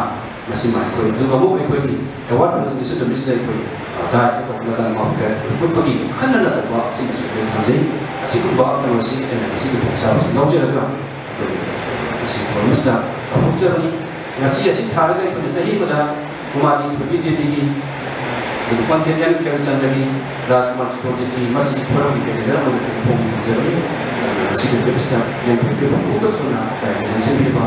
ꯃꯁꯤꯃ ꯑꯩꯈꯣꯏ, ꯑꯗꯨꯒ ꯑꯃꯨꯛ ꯑꯩꯈꯣꯏꯒꯤ ꯑꯦꯋꯥꯔꯗ ꯄ꯭ꯔꯖꯦꯟꯇꯦꯁꯟ ꯅꯨꯃꯤꯠꯁꯤꯗ ꯑꯩꯈꯣꯏ, ꯑ, ꯗꯥꯏꯁꯇ ꯇꯧꯕ ꯅꯠꯇꯅ ꯃꯥꯕꯨ ꯎꯠꯄꯒꯤ ꯑꯈꯟꯅꯅ ꯇꯧꯕ ꯑꯁꯤꯃꯁꯨ ꯑꯩꯈꯣꯏ ꯊꯝꯖꯩ꯫ ꯑꯁꯤꯒꯨꯝꯕ ꯀꯩꯅꯣꯁꯤ ꯑꯩꯅ ꯉꯁꯤꯒꯤ ꯈꯨꯗꯣꯡꯆꯥꯕꯁꯤ ꯂꯧꯖꯔꯒ ꯑꯩꯈꯣꯏ ꯉꯁꯤ ꯊꯧꯔꯝ ꯑꯁꯤꯗ ꯄꯥꯡꯊꯣꯛꯆꯕꯅꯤ꯫ ꯉꯁꯤ ꯑꯁꯤ ꯊꯥꯔꯒ ꯑꯩꯈꯣꯏꯅ ꯆꯍꯤ ꯑꯃꯗ ꯀꯨꯃꯥꯔꯤ ꯊꯣꯏꯕꯤ ꯗꯦꯕꯤꯒꯤ ꯑꯗꯨꯒ ꯄꯟꯗꯤꯠ ꯑꯦꯟ ꯈꯦꯔꯆꯟꯗ꯭ꯔꯒꯤ ꯔꯥꯖꯀꯨꯃꯥꯔ ꯁꯨꯄꯔꯖꯤꯠꯀꯤ ꯃꯁꯤꯒꯤ ꯐꯣꯔꯝꯒꯤ ꯀꯦꯂꯦꯟꯗꯔ ꯑꯃꯗ ꯐꯣꯡꯕ ꯊꯝꯖꯕꯅꯤ꯫ ꯑꯗꯨꯅ ꯉꯁꯤꯒꯤ ꯅꯨꯃꯤꯠ ꯑꯁꯤꯗ ꯂꯦꯡꯕꯤꯔꯤꯕ ꯄꯨꯝꯅꯃꯛꯇꯁꯨꯅ ꯂꯥꯏ ꯂꯦꯡꯁꯤꯟꯕꯤꯔꯤꯕ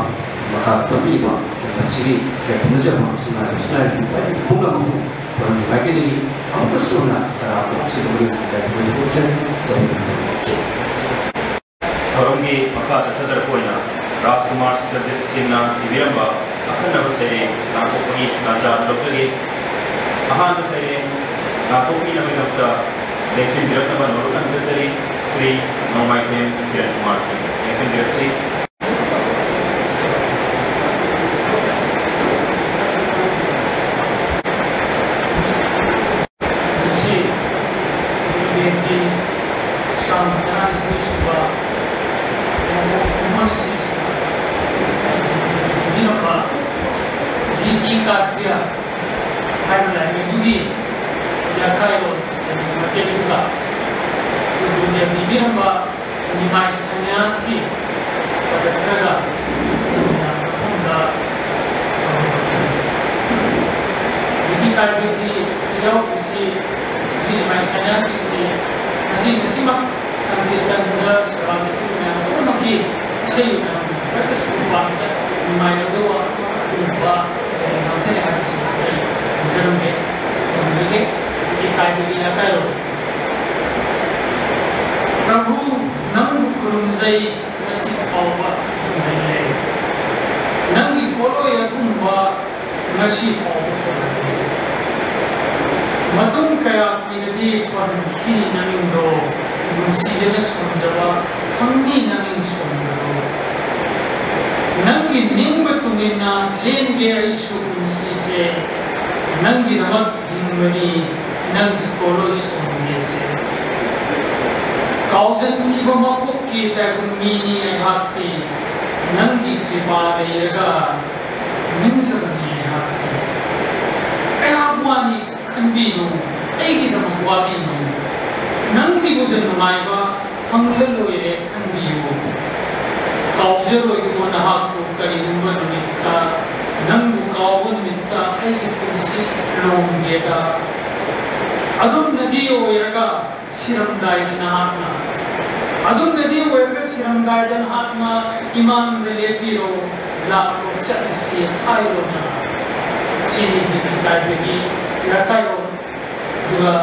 ꯃꯈꯥ ꯄꯣꯟꯕꯤꯔꯤꯕ ꯂꯝꯗꯝꯁꯤꯒꯤ ꯏꯀꯥꯏ ꯈꯨꯝꯅꯖꯕ ꯑꯃꯁꯨꯡ ꯂꯥꯏꯔꯕꯁꯨ ꯂꯥꯏꯔꯕ ꯄꯨꯝꯅꯃꯛꯄꯨ ꯐꯣꯔꯝꯒꯤ ꯃꯥꯏꯀꯩꯗꯒꯤ ꯑꯃꯨꯛꯀꯁꯨ ꯍꯟꯅ ꯇꯔꯥꯝꯅ ꯑꯣꯛꯆꯕꯒꯤ ꯏꯀꯥꯏ ꯈꯨꯝꯅꯖꯕ ꯎꯠꯆꯔꯤ꯫ ꯇꯧꯕꯤꯔꯤꯕ ꯊꯕꯛꯁꯨ ꯊꯧꯔꯝꯒꯤ ꯃꯈꯥ ꯆꯠꯊꯖꯔꯛꯄ ꯑꯣꯏꯅ ꯔꯥꯖꯀꯨꯃꯥꯔ ꯁꯨꯄꯔꯖꯤꯠ ꯁꯤꯡꯅ ꯏꯕꯤꯔꯝꯕ ꯑꯈꯟꯅꯕ ꯁꯩꯔꯦꯡ ꯂꯥꯡꯊꯣꯛꯄꯒꯤ ꯇꯥꯟꯖꯥ ꯂꯧꯖꯒꯦ꯫ ꯑꯍꯥꯟꯕ ꯁꯩꯔꯦꯡ ꯂꯥꯟꯊꯣꯛꯄꯤꯅꯕꯒꯤꯗꯃꯛꯇ ꯂꯦꯡꯁꯤꯟꯕꯤꯔꯛꯅꯕ ꯅꯣꯂꯨꯛꯅ ꯈꯪꯖꯔꯤ꯫ ꯁ꯭ꯔꯤ ꯅꯣꯡꯃꯥꯏꯊꯦꯝ ꯀꯤꯔꯟ ꯀꯨꯃꯥꯔ ꯁꯤꯡ ꯂꯦꯡꯁꯤꯟꯕꯤꯔꯛꯁꯤ꯫ ꯉꯁꯤ ꯒꯨꯔꯨꯗꯦꯕꯀꯤ ꯆꯥꯝꯃ ꯇꯔꯥꯅꯤꯊꯣꯏ ꯁꯨꯕ ꯀꯨꯝꯍꯩ ꯑꯁꯤ ꯏꯕꯤꯔꯝꯕ ꯒꯤꯇꯤ ꯀꯥꯕ꯭ꯌ ꯍꯥꯏꯕ ꯂꯥꯏꯔꯤꯛ ꯑꯗꯨꯒꯤ ꯌꯥꯈꯥꯏꯔꯣꯜ ꯃꯇꯦꯛ ꯑꯗꯨꯒ ꯒꯨꯔꯨꯗꯦꯕꯅ ꯏꯕꯤꯔꯝꯕ ꯅꯤꯃꯥꯏ ꯁꯟꯌꯥꯁꯀꯤ ꯄꯗ ꯈꯔꯒ ꯃꯐꯝꯗ ꯒꯤꯇꯤ ꯀꯥꯕ꯭ꯌꯒꯤ ꯌꯥꯎꯔꯤꯕꯁꯤ ꯁꯤ ꯅꯤꯃꯥꯏ ꯁꯟꯌꯥꯁꯀꯤꯁꯤ ꯉꯁꯤ ꯉꯁꯤꯃꯛ ꯁꯪꯀꯤꯔꯇꯟꯗ ꯁꯦꯕꯥ ꯆꯠꯄꯤꯕ ꯃꯌꯥꯝ ꯄꯨꯝꯅꯃꯛꯀꯤ ꯏꯁꯩ ꯃꯌꯥꯝ ꯈꯛꯇꯁꯨ ꯄꯥꯕꯗ ꯅꯨꯡꯉꯥꯏꯔꯗꯧꯕ ꯑꯗꯨꯒꯨꯝꯕ ꯁꯩꯔꯦꯡ ꯉꯥꯛꯇꯅꯤ ꯍꯥꯏꯕꯁꯤ ꯑꯩ ꯊꯝꯖꯔꯝꯒꯦ꯫ ꯊꯝꯖꯒꯦ꯫ ꯒꯤꯇꯤ ꯀꯥꯕ꯭ꯌꯒꯤ ꯌꯥꯀꯥꯏꯔꯣꯜ꯫ ꯄ꯭ꯔꯚꯨ, ꯅꯪꯕꯨ ꯈꯨꯔꯨꯝꯖꯩ, ꯉꯁꯤ ꯐꯥꯎꯕ ꯈꯨꯔꯨꯝꯖꯩ꯫ ꯅꯪꯒꯤ ꯄꯣꯠꯂꯣꯏ ꯑꯊꯨꯝꯕ ꯉꯁꯤ ꯐꯥꯎꯕ ꯁꯣꯔꯍꯜꯂꯤ꯫ ꯃꯇꯨꯡ ꯀꯌꯥ ꯀꯨꯏꯅꯗꯤ ꯁꯣꯔꯍꯟꯈꯤꯅꯤ ꯅꯃꯤꯡꯗꯣ, ꯅꯨꯡꯁꯤꯖꯅ ꯁꯣꯟꯖꯕ ꯐꯪꯅꯤ ꯅꯃꯤꯡ ꯁꯣꯟꯕꯗꯣ꯫ ꯅꯪꯒꯤ ꯅꯤꯡꯕ ꯇꯨꯡꯏꯟꯅ ꯂꯦꯟꯒꯦ ꯑꯩꯁꯨ ꯄꯨꯟꯁꯤꯁꯦ, ꯅꯪꯒꯤꯗꯃꯛ ꯍꯤꯡꯕꯅꯤ ꯅꯪꯒꯤ ꯄꯣꯠꯂꯣꯏ ꯁꯣꯟꯒꯦꯁꯦ꯫ ꯀꯥꯎꯖꯟ ꯊꯤꯕ ꯃꯄꯣꯛꯀꯤ ꯇꯥꯏꯕꯪ ꯃꯤꯅꯤ ꯑꯩꯍꯥꯛꯇꯤ, ꯅꯪꯒꯤ ꯀ꯭ꯔꯤꯄꯥ ꯂꯩꯔꯒ ꯅꯤꯡꯖꯕꯅꯤ ꯑꯩꯍꯥꯛꯇꯤ꯫ ꯑꯩꯍꯥꯛ ꯋꯥꯅꯤ ꯈꯟꯕꯤꯅꯨ, ꯑꯩꯒꯤꯗꯃꯛ ꯋꯥꯕꯤꯅꯨ꯫ ꯅꯪꯒꯤꯕꯨꯗ ꯅꯨꯡꯉꯥꯏꯕ ꯐꯪꯂ ꯂꯣꯏꯔꯦ ꯈꯟꯕꯤꯌꯨ꯫ ꯀꯥꯎꯖꯔꯣꯏꯀꯣ ꯅꯍꯥꯛꯄꯨ ꯀꯔꯤꯒꯨꯝꯕ ꯅꯨꯃꯤꯠꯇ, ꯅꯪꯕꯨ ꯀꯥꯎꯕ ꯅꯨꯃꯤꯠꯇ ꯑꯩꯒꯤ ꯄꯨꯟꯁꯤ ꯂꯣꯡꯒꯦꯗ꯫ ꯑꯗꯨꯝꯅꯗꯤ ꯑꯣꯏꯔꯒ ꯁꯤꯔꯝꯗꯥꯏꯗ ꯅꯍꯥꯛꯅ, ꯑꯗꯨꯝꯅꯗꯤ ꯑꯣꯏꯔꯒ ꯁꯤꯔꯝꯗꯥꯏꯗ ꯅꯍꯥꯛꯅ ꯏꯃꯥꯡꯗ ꯂꯦꯞꯄꯤꯔꯣ, ꯂꯥꯛꯂꯣ ꯆꯠꯂꯁꯤ ꯍꯥꯏꯔꯣꯅ꯫ ꯁꯤꯅꯤ ꯒꯤꯇꯤ ꯀꯥꯕ꯭ꯌꯒꯤ ꯌꯥꯀꯥꯏꯔꯣꯜ꯫ ꯑꯗꯨꯒ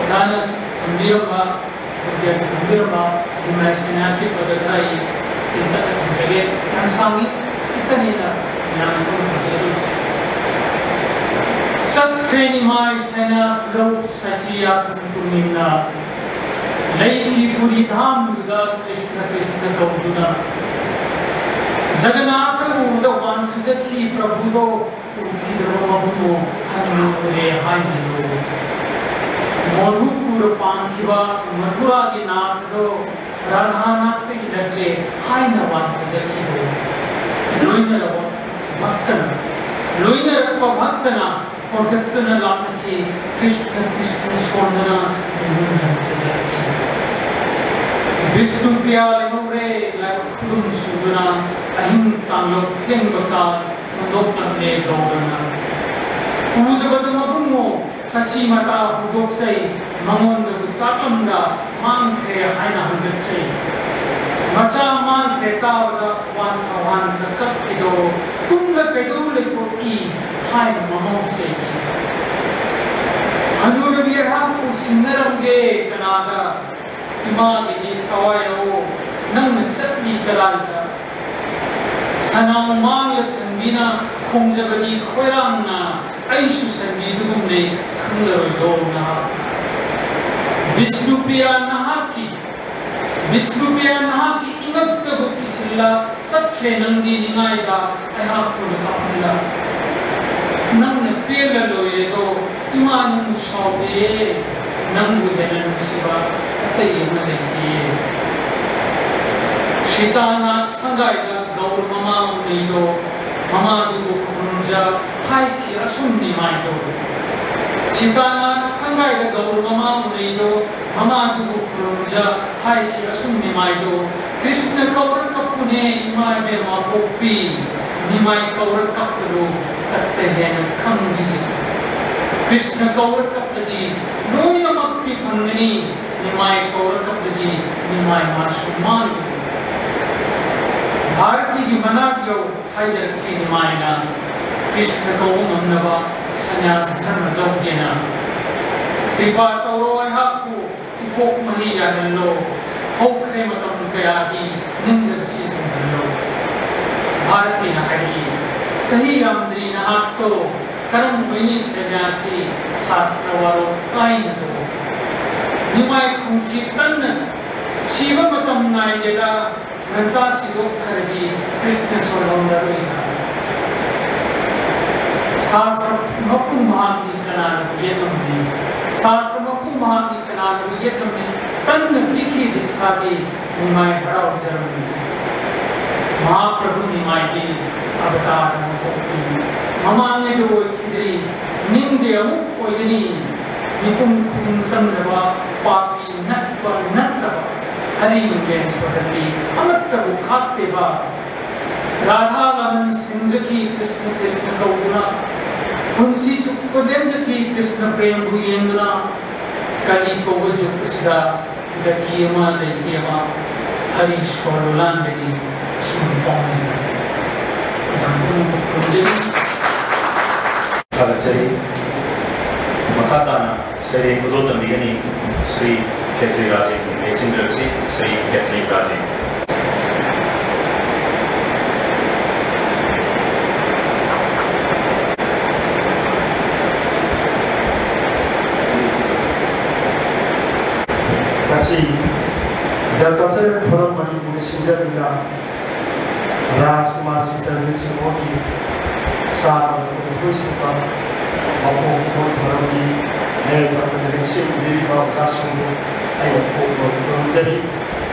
ꯑꯣꯖꯥꯅ ꯊꯝꯕꯤꯔꯝꯕ, ꯒꯨꯔꯨꯗꯦꯕꯅ ꯊꯝꯕꯤꯔꯝꯕ ꯅꯤꯃꯥꯏ ꯁꯟꯌꯥꯁꯀꯤ ꯄꯗ ꯈꯔ ꯑꯩ ꯇꯦꯟꯇꯛꯅ ꯊꯝꯖꯒꯦ꯫ ꯌꯥꯝ ꯁꯥꯡꯉꯤ, ꯈꯖꯤꯛꯇꯅꯦꯅ ꯃꯌꯥꯝꯅ ꯑꯗꯨꯝ ꯊꯝꯖꯒꯗꯧꯔꯤꯁꯦ꯫ ꯆꯠꯈ꯭ꯔꯦ ꯅꯤꯃꯥꯏ ꯁꯟꯌꯥꯁ ꯂꯧ ꯁꯆꯤ ꯌꯥꯊꯪ ꯇꯨꯡꯏꯟꯅ ꯂꯩꯈꯤ ꯄꯨꯔꯤ ꯙꯥꯝꯗꯨꯗ ꯀ꯭ꯔꯤꯁꯅ ꯀ꯭ꯔꯤꯁꯅ ꯀꯧꯗꯨꯅ ꯖꯒꯟꯅꯥꯊ ꯎꯕꯗ ꯋꯥꯟꯊꯖꯈꯤ ꯄ꯭ꯔꯚꯨꯗꯣ ꯎꯈꯤꯗ꯭ꯔꯕ ꯃꯕꯨꯡꯉꯣ ꯍꯟꯅꯨꯔꯦ ꯍꯥꯏꯅ ꯂꯧꯏ꯫ ꯃꯣꯙꯨꯄꯨꯔ ꯄꯥꯟꯈꯤꯕ ꯃꯊꯨꯔꯥꯒꯤ ꯅꯥꯊꯗꯣ ꯔꯥꯙꯥꯅꯥꯊꯇ ꯏꯜꯂꯛꯂꯦ ꯍꯥꯏꯅ ꯋꯥꯟꯊꯖꯈꯤꯗ꯭ꯔꯦ꯫ ꯂꯣꯏꯅꯔꯕ ꯚꯛꯇꯅ ꯂꯣꯏꯅꯔꯛꯄ ꯚꯛꯇꯅ ꯍꯣꯔꯒꯠꯇꯨꯅ ꯂꯥꯛꯅꯈꯤ꯫ ꯀ꯭ꯔꯤꯁꯅ ꯀ꯭ꯔꯤꯁꯅ ꯁꯣꯟꯗꯅ ꯃꯤꯍꯨꯟ ꯍꯟꯊꯖꯔꯛꯈꯤ꯫ ꯕꯤꯁꯅꯨꯄ꯭ꯔꯤꯌꯥ ꯂꯩꯍꯧꯔꯦ ꯂꯥꯏꯕꯛ ꯈꯨꯗꯨꯝ ꯁꯨꯗꯨꯅ ꯑꯍꯤꯡ ꯇꯥꯡꯂꯣꯞ ꯊꯦꯡꯕ ꯀꯥ ꯍꯨꯟꯗꯣꯛꯂꯝꯂꯦ ꯒꯧꯔꯅ꯫ ꯎꯗꯕꯗ ꯃꯕꯨꯡꯉꯣ ꯁꯆꯤ ꯃꯇꯥ ꯍꯧꯗꯣꯛꯆꯩ ꯃꯉꯣꯟꯗꯕꯨ ꯇꯥꯛꯂꯝꯗ ꯃꯥꯡꯈ꯭ꯔꯦ ꯍꯥꯏꯅ ꯍꯟꯒꯠꯆꯩ꯫ ꯃꯆꯥ ꯃꯥꯡꯈ꯭ꯔꯦ ꯇꯥꯕꯗ ꯋꯥꯟꯊ ꯋꯥꯟꯊ ꯀꯞꯈꯤꯗꯣ ꯇꯨꯡꯗ ꯀꯩꯗꯧ ꯂꯩꯊꯣꯛꯏ ꯍꯥꯏꯅ ꯃꯃꯧ ꯆꯩꯈꯤ꯫ ꯍꯅꯨꯔꯕꯤ ꯑꯩꯍꯥꯛꯄꯨ ꯁꯤꯡꯅꯔꯝꯒꯦ ꯀꯅꯥꯗ? ꯏꯃꯥꯒꯤꯗꯤ ꯊꯋꯥꯏ ꯂꯧꯑꯣ ꯅꯪꯅ ꯆꯠꯂꯤ ꯀꯗꯥꯏꯗ? ꯁꯅꯥꯎ ꯃꯥꯡꯂ ꯁꯟꯕꯤꯅ ꯈꯣꯡꯖꯕꯗꯤ ꯈꯣꯏꯔꯥꯡꯅ ꯑꯩꯁꯨ ꯁꯟꯕꯤꯗꯨꯒꯨꯝꯅꯦ ꯈꯪꯂꯔꯣꯏꯗꯣ ꯅꯍꯥꯛ꯫ ꯕꯤꯁꯅꯨꯄ꯭ꯔꯤꯌꯥ ꯅꯍꯥꯛꯀꯤ ꯕꯤꯁꯅꯨꯄ꯭ꯔꯤꯌꯥ ꯅꯍꯥꯛꯀꯤ ꯏꯉꯛꯇꯕꯨ ꯀꯤꯁꯤꯜꯂ ꯆꯠꯈ꯭ꯔꯦ ꯅꯪꯗꯤ ꯅꯤꯡꯉꯥꯏꯗ ꯑꯩꯍꯥꯛꯄꯨꯅ ꯀꯥꯞꯍꯜꯂ꯫ ꯅꯪꯅ ꯄꯦꯜꯂ ꯂꯣꯏꯔꯦꯗꯣ ꯏꯃꯥ ꯅꯪꯕꯨ ꯁꯥꯎꯗꯦꯌꯦ ꯅꯪꯕꯨ ꯍꯦꯟꯅ ꯅꯨꯡꯁꯤꯕ ꯑꯇꯩ ꯑꯃ ꯂꯩꯇꯦꯌꯦ꯫ ꯁꯤꯇꯥꯅꯥꯊ ꯁꯪꯒꯥꯏꯗ ꯒꯧꯔ ꯃꯃꯥ ꯎꯅꯩꯗꯣ ꯃꯃꯥꯗꯨꯕꯨ ꯈꯨꯔꯨꯝꯖ ꯍꯥꯏꯈꯤ ꯑꯁꯨꯝ ꯅꯤꯃꯥꯏꯗꯣ꯫ ꯁꯤꯇꯥꯅꯥꯊ ꯁꯪꯒꯥꯏꯗ ꯒꯧꯔ ꯃꯃꯥ ꯎꯅꯩꯗꯣ ꯃꯃꯥꯗꯨꯕꯨ ꯈꯨꯔꯨꯝꯖ ꯍꯥꯏꯈꯤ ꯑꯁꯨꯝ ꯅꯤꯃꯥꯏꯗꯣ꯫ ꯀ꯭ꯔꯤꯁꯅ ꯀꯧꯔ ꯀꯞꯄꯨꯅꯦ ꯏꯃꯥ ꯏꯕꯦꯝꯃ ꯄꯣꯛꯄꯤ ꯅꯤꯃꯥꯏ ꯀꯧꯔ ꯀꯞꯄꯗꯣ ꯀꯠꯇ ꯍꯦꯟꯅ ꯈꯪꯕꯤꯗꯦ꯫ ꯀ꯭ꯔꯤꯁꯅ ꯀꯧꯔ ꯀꯞꯄꯗꯤ ꯂꯣꯏꯅꯃꯛꯇꯤ ꯐꯪꯒꯅꯤ꯫ ꯅꯤꯃꯥꯏ ꯀꯧꯔ ꯀꯞꯄꯗꯤ ꯅꯤꯃꯥꯏ ꯃꯥꯁꯨ ꯃꯥꯡꯒꯅꯤ꯫ ꯚꯥꯔꯇꯤꯒꯤ ꯃꯅꯥꯛ ꯌꯧ ꯍꯥꯏꯖꯔꯛꯈꯤ ꯅꯤꯃꯥꯏꯅ꯫ ꯀ꯭ꯔꯤꯁꯅ ꯀꯧꯕ ꯉꯝꯅꯕ ꯁꯟꯌꯥꯁ ꯙꯔꯃ ꯂꯧꯒꯦꯅ꯫ ꯀ꯭ꯔꯤꯄꯥ ꯇꯧꯔꯣ ꯑꯩꯍꯥꯛꯄꯨ ꯏꯄꯣꯛ ꯃꯍꯩ ꯌꯥꯜꯍꯜꯂꯣ꯫ ꯍꯧꯈ꯭ꯔꯦ ꯃꯇꯝ ꯀꯌꯥꯒꯤ ꯅꯤꯡꯖꯕꯁꯤ ꯊꯨꯡꯍꯜꯂꯣ꯫ ꯚꯥꯔꯇꯤꯅ ꯍꯥꯏꯔꯛꯏ, ꯆꯍꯤ ꯌꯥꯝꯗ꯭ꯔꯤ ꯅꯍꯥꯛꯇꯣ꯫ ꯀꯔꯝ ꯑꯣꯏꯅꯤ ꯁꯟꯌꯥꯁꯤ ꯁꯥꯁꯇ꯭ꯔ ꯋꯥꯔꯣꯜ ꯀꯥꯏꯅꯗꯕ? ꯅꯤꯡꯃꯥꯏ ꯈꯨꯝꯈꯤ ꯀꯟꯅ, ꯁꯤꯕ ꯃꯇꯝ ꯅꯥꯏꯗꯦꯗ, ꯉꯟꯇꯥ ꯁꯤꯗꯣꯛꯈ꯭ꯔꯗꯤ ꯀ꯭ꯔꯤꯁꯅ ꯁꯣꯜꯍꯧꯔꯔꯣꯏꯗ꯫ ꯁꯥꯁꯇ꯭ꯔ ꯃꯄꯨ ꯃꯍꯥꯛꯅꯤ ꯀꯅꯥꯅꯕꯨ ꯌꯦꯠꯂꯝꯃꯤ? ꯁꯥꯁꯇ꯭ꯔ ꯃꯄꯨ ꯃꯍꯥꯛꯅꯤ ꯀꯅꯥꯅꯕꯨ ꯌꯦꯠꯂꯝꯃꯤ? ꯀꯟꯅ ꯄꯤꯈꯤ ꯗꯤꯛꯁꯥꯗꯤ ꯅꯤꯡꯃꯥꯏ ꯍꯔꯥꯎꯖꯔꯝꯃꯤ꯫ ꯃꯍꯥꯄ꯭ꯔꯚꯨ ꯅꯤꯡꯃꯥꯏꯗꯤ ꯑꯕꯇꯥꯔ ꯑꯃ ꯄꯣꯛꯄꯤ꯫ ꯃꯃꯥꯡꯉꯩꯗ ꯑꯣꯏꯈꯤꯗ꯭ꯔꯤ, ꯅꯤꯡꯗꯦ ꯑꯃꯨꯛ ꯑꯣꯏꯒꯅꯤ꯫ ꯃꯤꯄꯨꯝ ꯈꯨꯗꯤꯡ ꯆꯪꯗꯕ, ꯄꯥꯄꯤ ꯅꯠꯄ ꯅꯠꯇꯕ, ꯍꯔꯤ ꯅꯨꯡꯂꯦꯟ ꯁꯣꯔꯍꯜꯂꯤ, ꯑꯃꯠꯇꯕꯨ ꯈꯥꯛꯇꯦꯕ꯫ ꯔꯥꯙꯥ ꯂꯥꯂꯟ ꯁꯤꯡꯖꯈꯤ ꯀ꯭ꯔꯤꯁꯅ ꯀ꯭ꯔꯤꯁꯅ ꯀꯧꯗꯨꯅ, ꯄꯨꯟꯁꯤ ꯆꯨꯞꯄ ꯂꯦꯟꯖꯈꯤ ꯀ꯭ꯔꯤꯁꯅ ꯄ꯭ꯔꯦꯝꯕꯨ ꯌꯦꯡꯗꯨꯅ꯫ ꯀꯂꯤ ꯀꯧꯕ ꯖꯨꯒ ꯑꯁꯤꯗ ꯒꯇꯤ ꯑꯃ ꯂꯩꯇꯦ ꯑꯃ, ꯍꯔꯤ ꯁꯣꯔ ꯂꯥꯟꯒꯅꯤ ꯑꯁꯨꯝ ꯄꯥꯎꯃꯤ꯫ ꯌꯥꯝ ꯄꯨꯛꯅꯤꯡ ꯈꯨꯔꯨꯝꯖꯔꯤ꯫ ꯊꯥꯒꯠꯆꯔꯤ꯫ ꯃꯈꯥ ꯇꯥꯅ ꯁꯩꯔꯦꯡ ꯈꯨꯗꯣꯜ ꯇꯝꯕꯤꯒꯅꯤ ꯁ꯭ꯔꯤ ꯈꯦꯇ꯭ꯔꯤ ꯔꯥꯖꯦꯟ, ꯂꯦꯡꯁꯤꯟꯕꯤꯔꯛꯁꯤ, ꯁ꯭ꯔꯤ ꯈꯦꯇ꯭ꯔꯤ ꯔꯥꯖꯦꯟ꯫ ꯉꯁꯤ The Cultural Forum ꯃꯅꯤꯄꯨꯔꯅ ꯁꯤꯟꯖꯗꯨꯅ ꯔꯥꯖꯀꯨꯃꯥꯔ ꯆꯤꯇꯔꯟꯖꯤꯠ ꯁꯤꯡꯍꯒꯤ ꯆꯥꯝꯃ ꯀꯨꯟꯅꯤꯊꯣꯏ ꯁꯨꯕ ꯃꯄꯣꯛ ꯀꯨꯝꯑꯣꯟ ꯊꯧꯔꯝꯒꯤ ꯃꯌꯥꯏ ꯇꯥꯔꯛꯄꯗ ꯂꯦꯡꯁꯤꯟꯕꯤꯔꯤꯕ ꯑꯣꯖꯥꯁꯤꯡꯕꯨ ꯑꯩꯅ ꯄꯣꯛꯄ ꯈꯨꯔꯨꯝꯖꯔꯤ꯫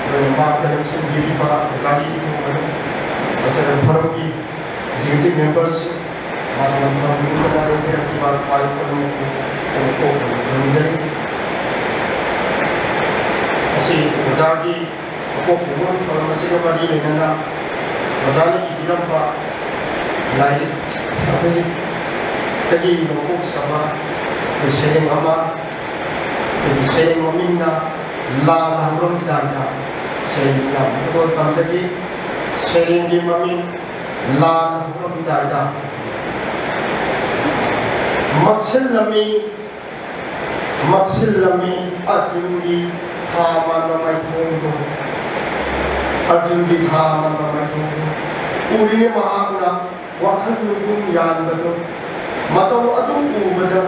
ꯑꯗꯨꯒ ꯃꯥꯡꯗ ꯂꯦꯡꯁꯤꯟꯕꯤꯔꯤꯕ ꯑꯣꯖꯥꯒꯤ ꯏꯃꯨꯡ ꯃꯅꯨꯡ, ꯀꯜꯆꯔꯦꯜ ꯐꯣꯔꯝꯒꯤ ꯑꯦꯛꯖꯤꯀ꯭ꯌꯨꯇꯤꯚ ꯃꯦꯝꯕꯔꯁꯤꯡ, ꯃꯥꯒꯤ ꯃꯐꯝ ꯄꯨꯝꯅꯃꯛꯇ ꯂꯩꯕꯤꯔꯛꯈꯤꯕ ꯈ꯭ꯋꯥꯏ ꯄꯨꯝꯅꯃꯛꯄꯨ ꯑꯩꯅ ꯄꯣꯛꯄ ꯈꯨꯔꯨꯝꯖꯔꯤ꯫ ꯑꯁꯤ ꯑꯣꯖꯥꯒꯤ ꯃꯀꯣꯛ ꯈꯨꯝꯕ ꯊꯧꯔꯝ ꯑꯁꯤꯒ ꯃꯔꯤ ꯂꯩꯅꯅ ꯑꯣꯖꯥꯅ ꯏꯕꯤꯔꯝꯕ ꯂꯥꯏꯔꯤꯛ ꯑꯩꯈꯣꯏꯗꯒꯤ ꯂꯧꯊꯣꯛꯆꯕ ꯑꯩꯈꯣꯏ ꯁꯩꯔꯦꯡ ꯑꯃ, ꯑꯩꯈꯣꯏꯒꯤ ꯁꯩꯔꯦꯡ ꯃꯃꯤꯡꯅ ꯂꯥꯟꯅ ꯍꯧꯔꯝꯗꯥꯏꯗ ꯁꯩꯔꯦꯡ ꯌꯥꯝꯅ ꯇꯝꯖꯒꯦ꯫ ꯁꯩꯔꯦꯡꯒꯤ ꯃꯃꯤꯡ ꯂꯥꯟꯅ ꯍꯧꯔꯝꯗꯥꯏꯗ꯫ ꯃꯛꯁꯤꯜꯂꯝꯃꯤ, ꯃꯛꯁꯤꯜꯂꯝꯃꯤ ꯑꯔꯖꯨꯟꯒꯤ ꯊꯥ ꯃꯥꯟꯕ ꯃꯥꯏꯊꯣꯡꯗꯣ, ꯑꯔꯖꯨꯟꯒꯤ ꯊꯥ ꯃꯥꯟꯕ ꯃꯥꯏꯊꯣꯡꯗꯣ꯫ ꯎꯔꯤꯅꯦ ꯃꯍꯥꯛꯅ ꯋꯥꯈꯜ ꯅꯨꯡꯒꯨꯝ ꯌꯥꯟꯕꯗꯣ, ꯃꯇꯧ ꯑꯗꯨ ꯎꯕꯗ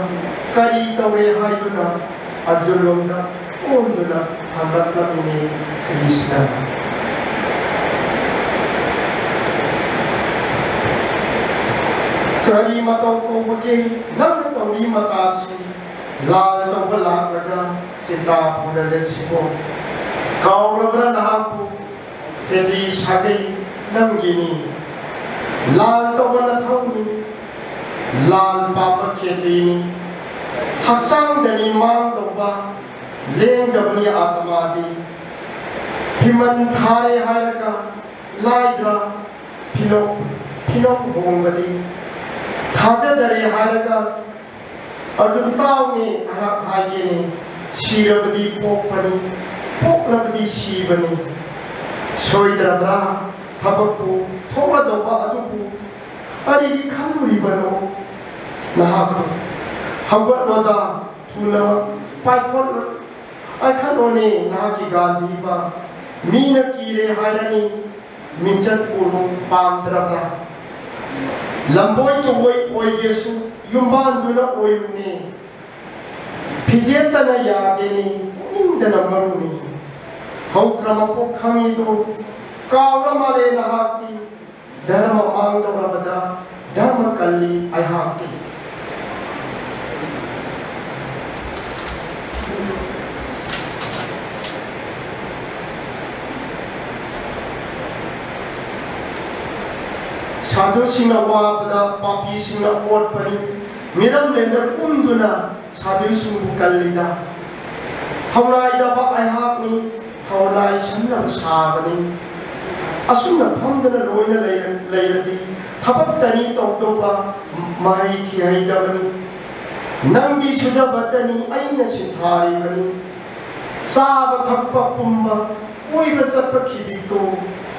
ꯀꯔꯤ ꯇꯧꯔꯦ ꯍꯥꯏꯗꯨꯅ ꯑꯔꯖꯨꯟꯂꯣꯝꯗ ꯑꯣꯟꯗꯨꯅ ꯍꯪꯂꯛꯂꯝꯃꯤꯅꯦ ꯀ꯭ꯔꯤꯁꯅ꯫ "ꯀꯔꯤ ꯃꯇꯧ ꯀꯧꯕꯒꯦ ꯅꯪꯅ ꯇꯧꯔꯤ ꯃꯇꯥꯁꯤ? ꯂꯥꯜ ꯇꯧꯕ ꯂꯥꯛꯂꯒ ꯆꯤꯟꯇꯥ ꯄꯨꯔꯔꯁꯤꯕꯣ? ꯀꯥꯎꯔꯕ꯭ꯔꯥ ꯅꯍꯥꯛꯄꯨ? ꯈꯦꯇ꯭ꯔꯤ ꯁꯥꯒꯩ ꯅꯪꯒꯤꯅꯤ꯫ ꯂꯥꯜ ꯇꯧꯕ ꯅꯊꯧꯅꯤ꯫ ꯂꯥꯜ ꯄꯥꯝꯕ ꯈꯦꯇ꯭ꯔꯤꯅꯤ꯫ ꯍꯛꯆꯥꯡꯗꯅꯤ ꯃꯥꯡꯗꯧꯕ, ꯂꯦꯡꯗꯕꯅꯤ ꯑꯥꯇꯃꯥꯗꯤ꯫ ꯐꯤꯃꯟ ꯊꯥꯔꯦ ꯍꯥꯏꯔꯒ ꯂꯥꯏꯗ꯭ꯔꯥ ꯐꯤꯅꯧ, ꯐꯤꯅꯧ ꯍꯣꯡꯕꯗꯤ? ꯊꯥꯖꯗꯔꯦ ꯍꯥꯏꯔꯒ ꯑꯔꯖꯨꯟ ꯇꯥꯎꯅꯦ ꯑꯩꯍꯥꯛ ꯍꯥꯏꯒꯦꯅꯦ, ꯁꯤꯔꯕꯗꯤ ꯄꯣꯛꯄꯅꯤ, ꯄꯣꯛꯂꯕꯗꯤ ꯁꯤꯕꯅꯤ꯫ ꯁꯣꯏꯗ꯭ꯔꯕ꯭ꯔꯥ ꯊꯕꯛꯄꯨ ꯊꯣꯛꯂꯗꯧꯕ ꯑꯗꯨꯕꯨ ꯀꯔꯤꯒꯤ ꯈꯜꯂꯨꯔꯤꯕꯅꯣ ꯅꯍꯥꯛꯄꯨ? ꯍꯧꯒꯠꯂꯣꯗ ꯊꯨꯅ ꯄꯥꯏꯈꯣꯠ-, ꯄꯥꯏꯈꯠꯂꯣꯅꯦ ꯅꯍꯥꯛꯀꯤ ꯒꯥꯟꯙꯤꯕ꯫ ꯃꯤꯅ ꯀꯤꯔꯦ ꯍꯥꯏꯔꯅꯤ, ꯃꯤꯡꯆꯠ ꯎꯔꯨ ꯄꯥꯝꯗ꯭ꯔꯕ꯭ꯔꯥ? ꯂꯝꯕꯣꯏ ꯇꯨꯕꯣꯏ ꯑꯣꯏꯒꯦꯁꯨ ꯌꯨꯝꯕꯥꯟꯗꯨꯅ ꯑꯣꯏꯔꯨꯅꯦ꯫ ꯐꯤꯖꯦꯠꯇꯅ ꯌꯥꯗꯦꯅꯦ, ꯄꯨꯛꯅꯤꯡꯗꯅ ꯃꯔꯨꯅꯤ꯫ ꯍꯧꯈ꯭ꯔ ꯃꯄꯣꯛ ꯈꯪꯉꯤꯗꯣ ꯀꯥꯎꯔ ꯃꯥꯜꯂꯦ ꯅꯍꯥꯛꯇꯤ꯫ ꯙꯔꯃ ꯃꯥꯡꯗꯧꯔꯕꯗ ꯙꯔꯃ ꯀꯜꯂꯤ ꯑꯩꯍꯥꯛꯇꯤ꯫ ꯁꯥꯗꯨꯁꯤꯡꯅ ꯋꯥꯕꯗ ꯄꯥꯄꯤꯁꯤꯡꯅ ꯑꯣꯠꯄꯅꯤ꯫ ꯃꯤꯔꯝꯂꯦꯟꯗ ꯀꯨꯝꯗꯨꯅ ꯁꯥꯗꯨꯁꯤꯡꯕꯨ ꯀꯜꯂꯤꯗ꯫ ꯊꯧꯅꯥꯏꯗꯕ ꯑꯩꯍꯥꯛꯅꯤ, ꯊꯧꯅꯥꯏ ꯁꯝꯅꯕ ꯁꯥꯕꯅꯤ꯫ ꯑꯁꯨꯝꯅ ꯐꯝꯗꯨꯅ ꯂꯣꯏꯅ ꯂꯩꯔ-, ꯂꯩꯔꯗꯤ ꯊꯕꯛꯇꯅꯤ ꯇꯧꯗꯧꯕ, ꯃꯍꯩ ꯊꯤꯍꯩꯗꯕꯅꯤ꯫ ꯅꯪꯒꯤ ꯁꯨꯖꯕꯇꯅꯤ ꯑꯩꯅ ꯁꯤꯟꯊꯥꯔꯤꯕꯅꯤ꯫ ꯆꯥꯕ ꯊꯛꯄ ꯄꯨꯝꯕ, ꯀꯣꯏꯕ ꯆꯠꯄ ꯈꯤꯕꯤꯛꯇꯣ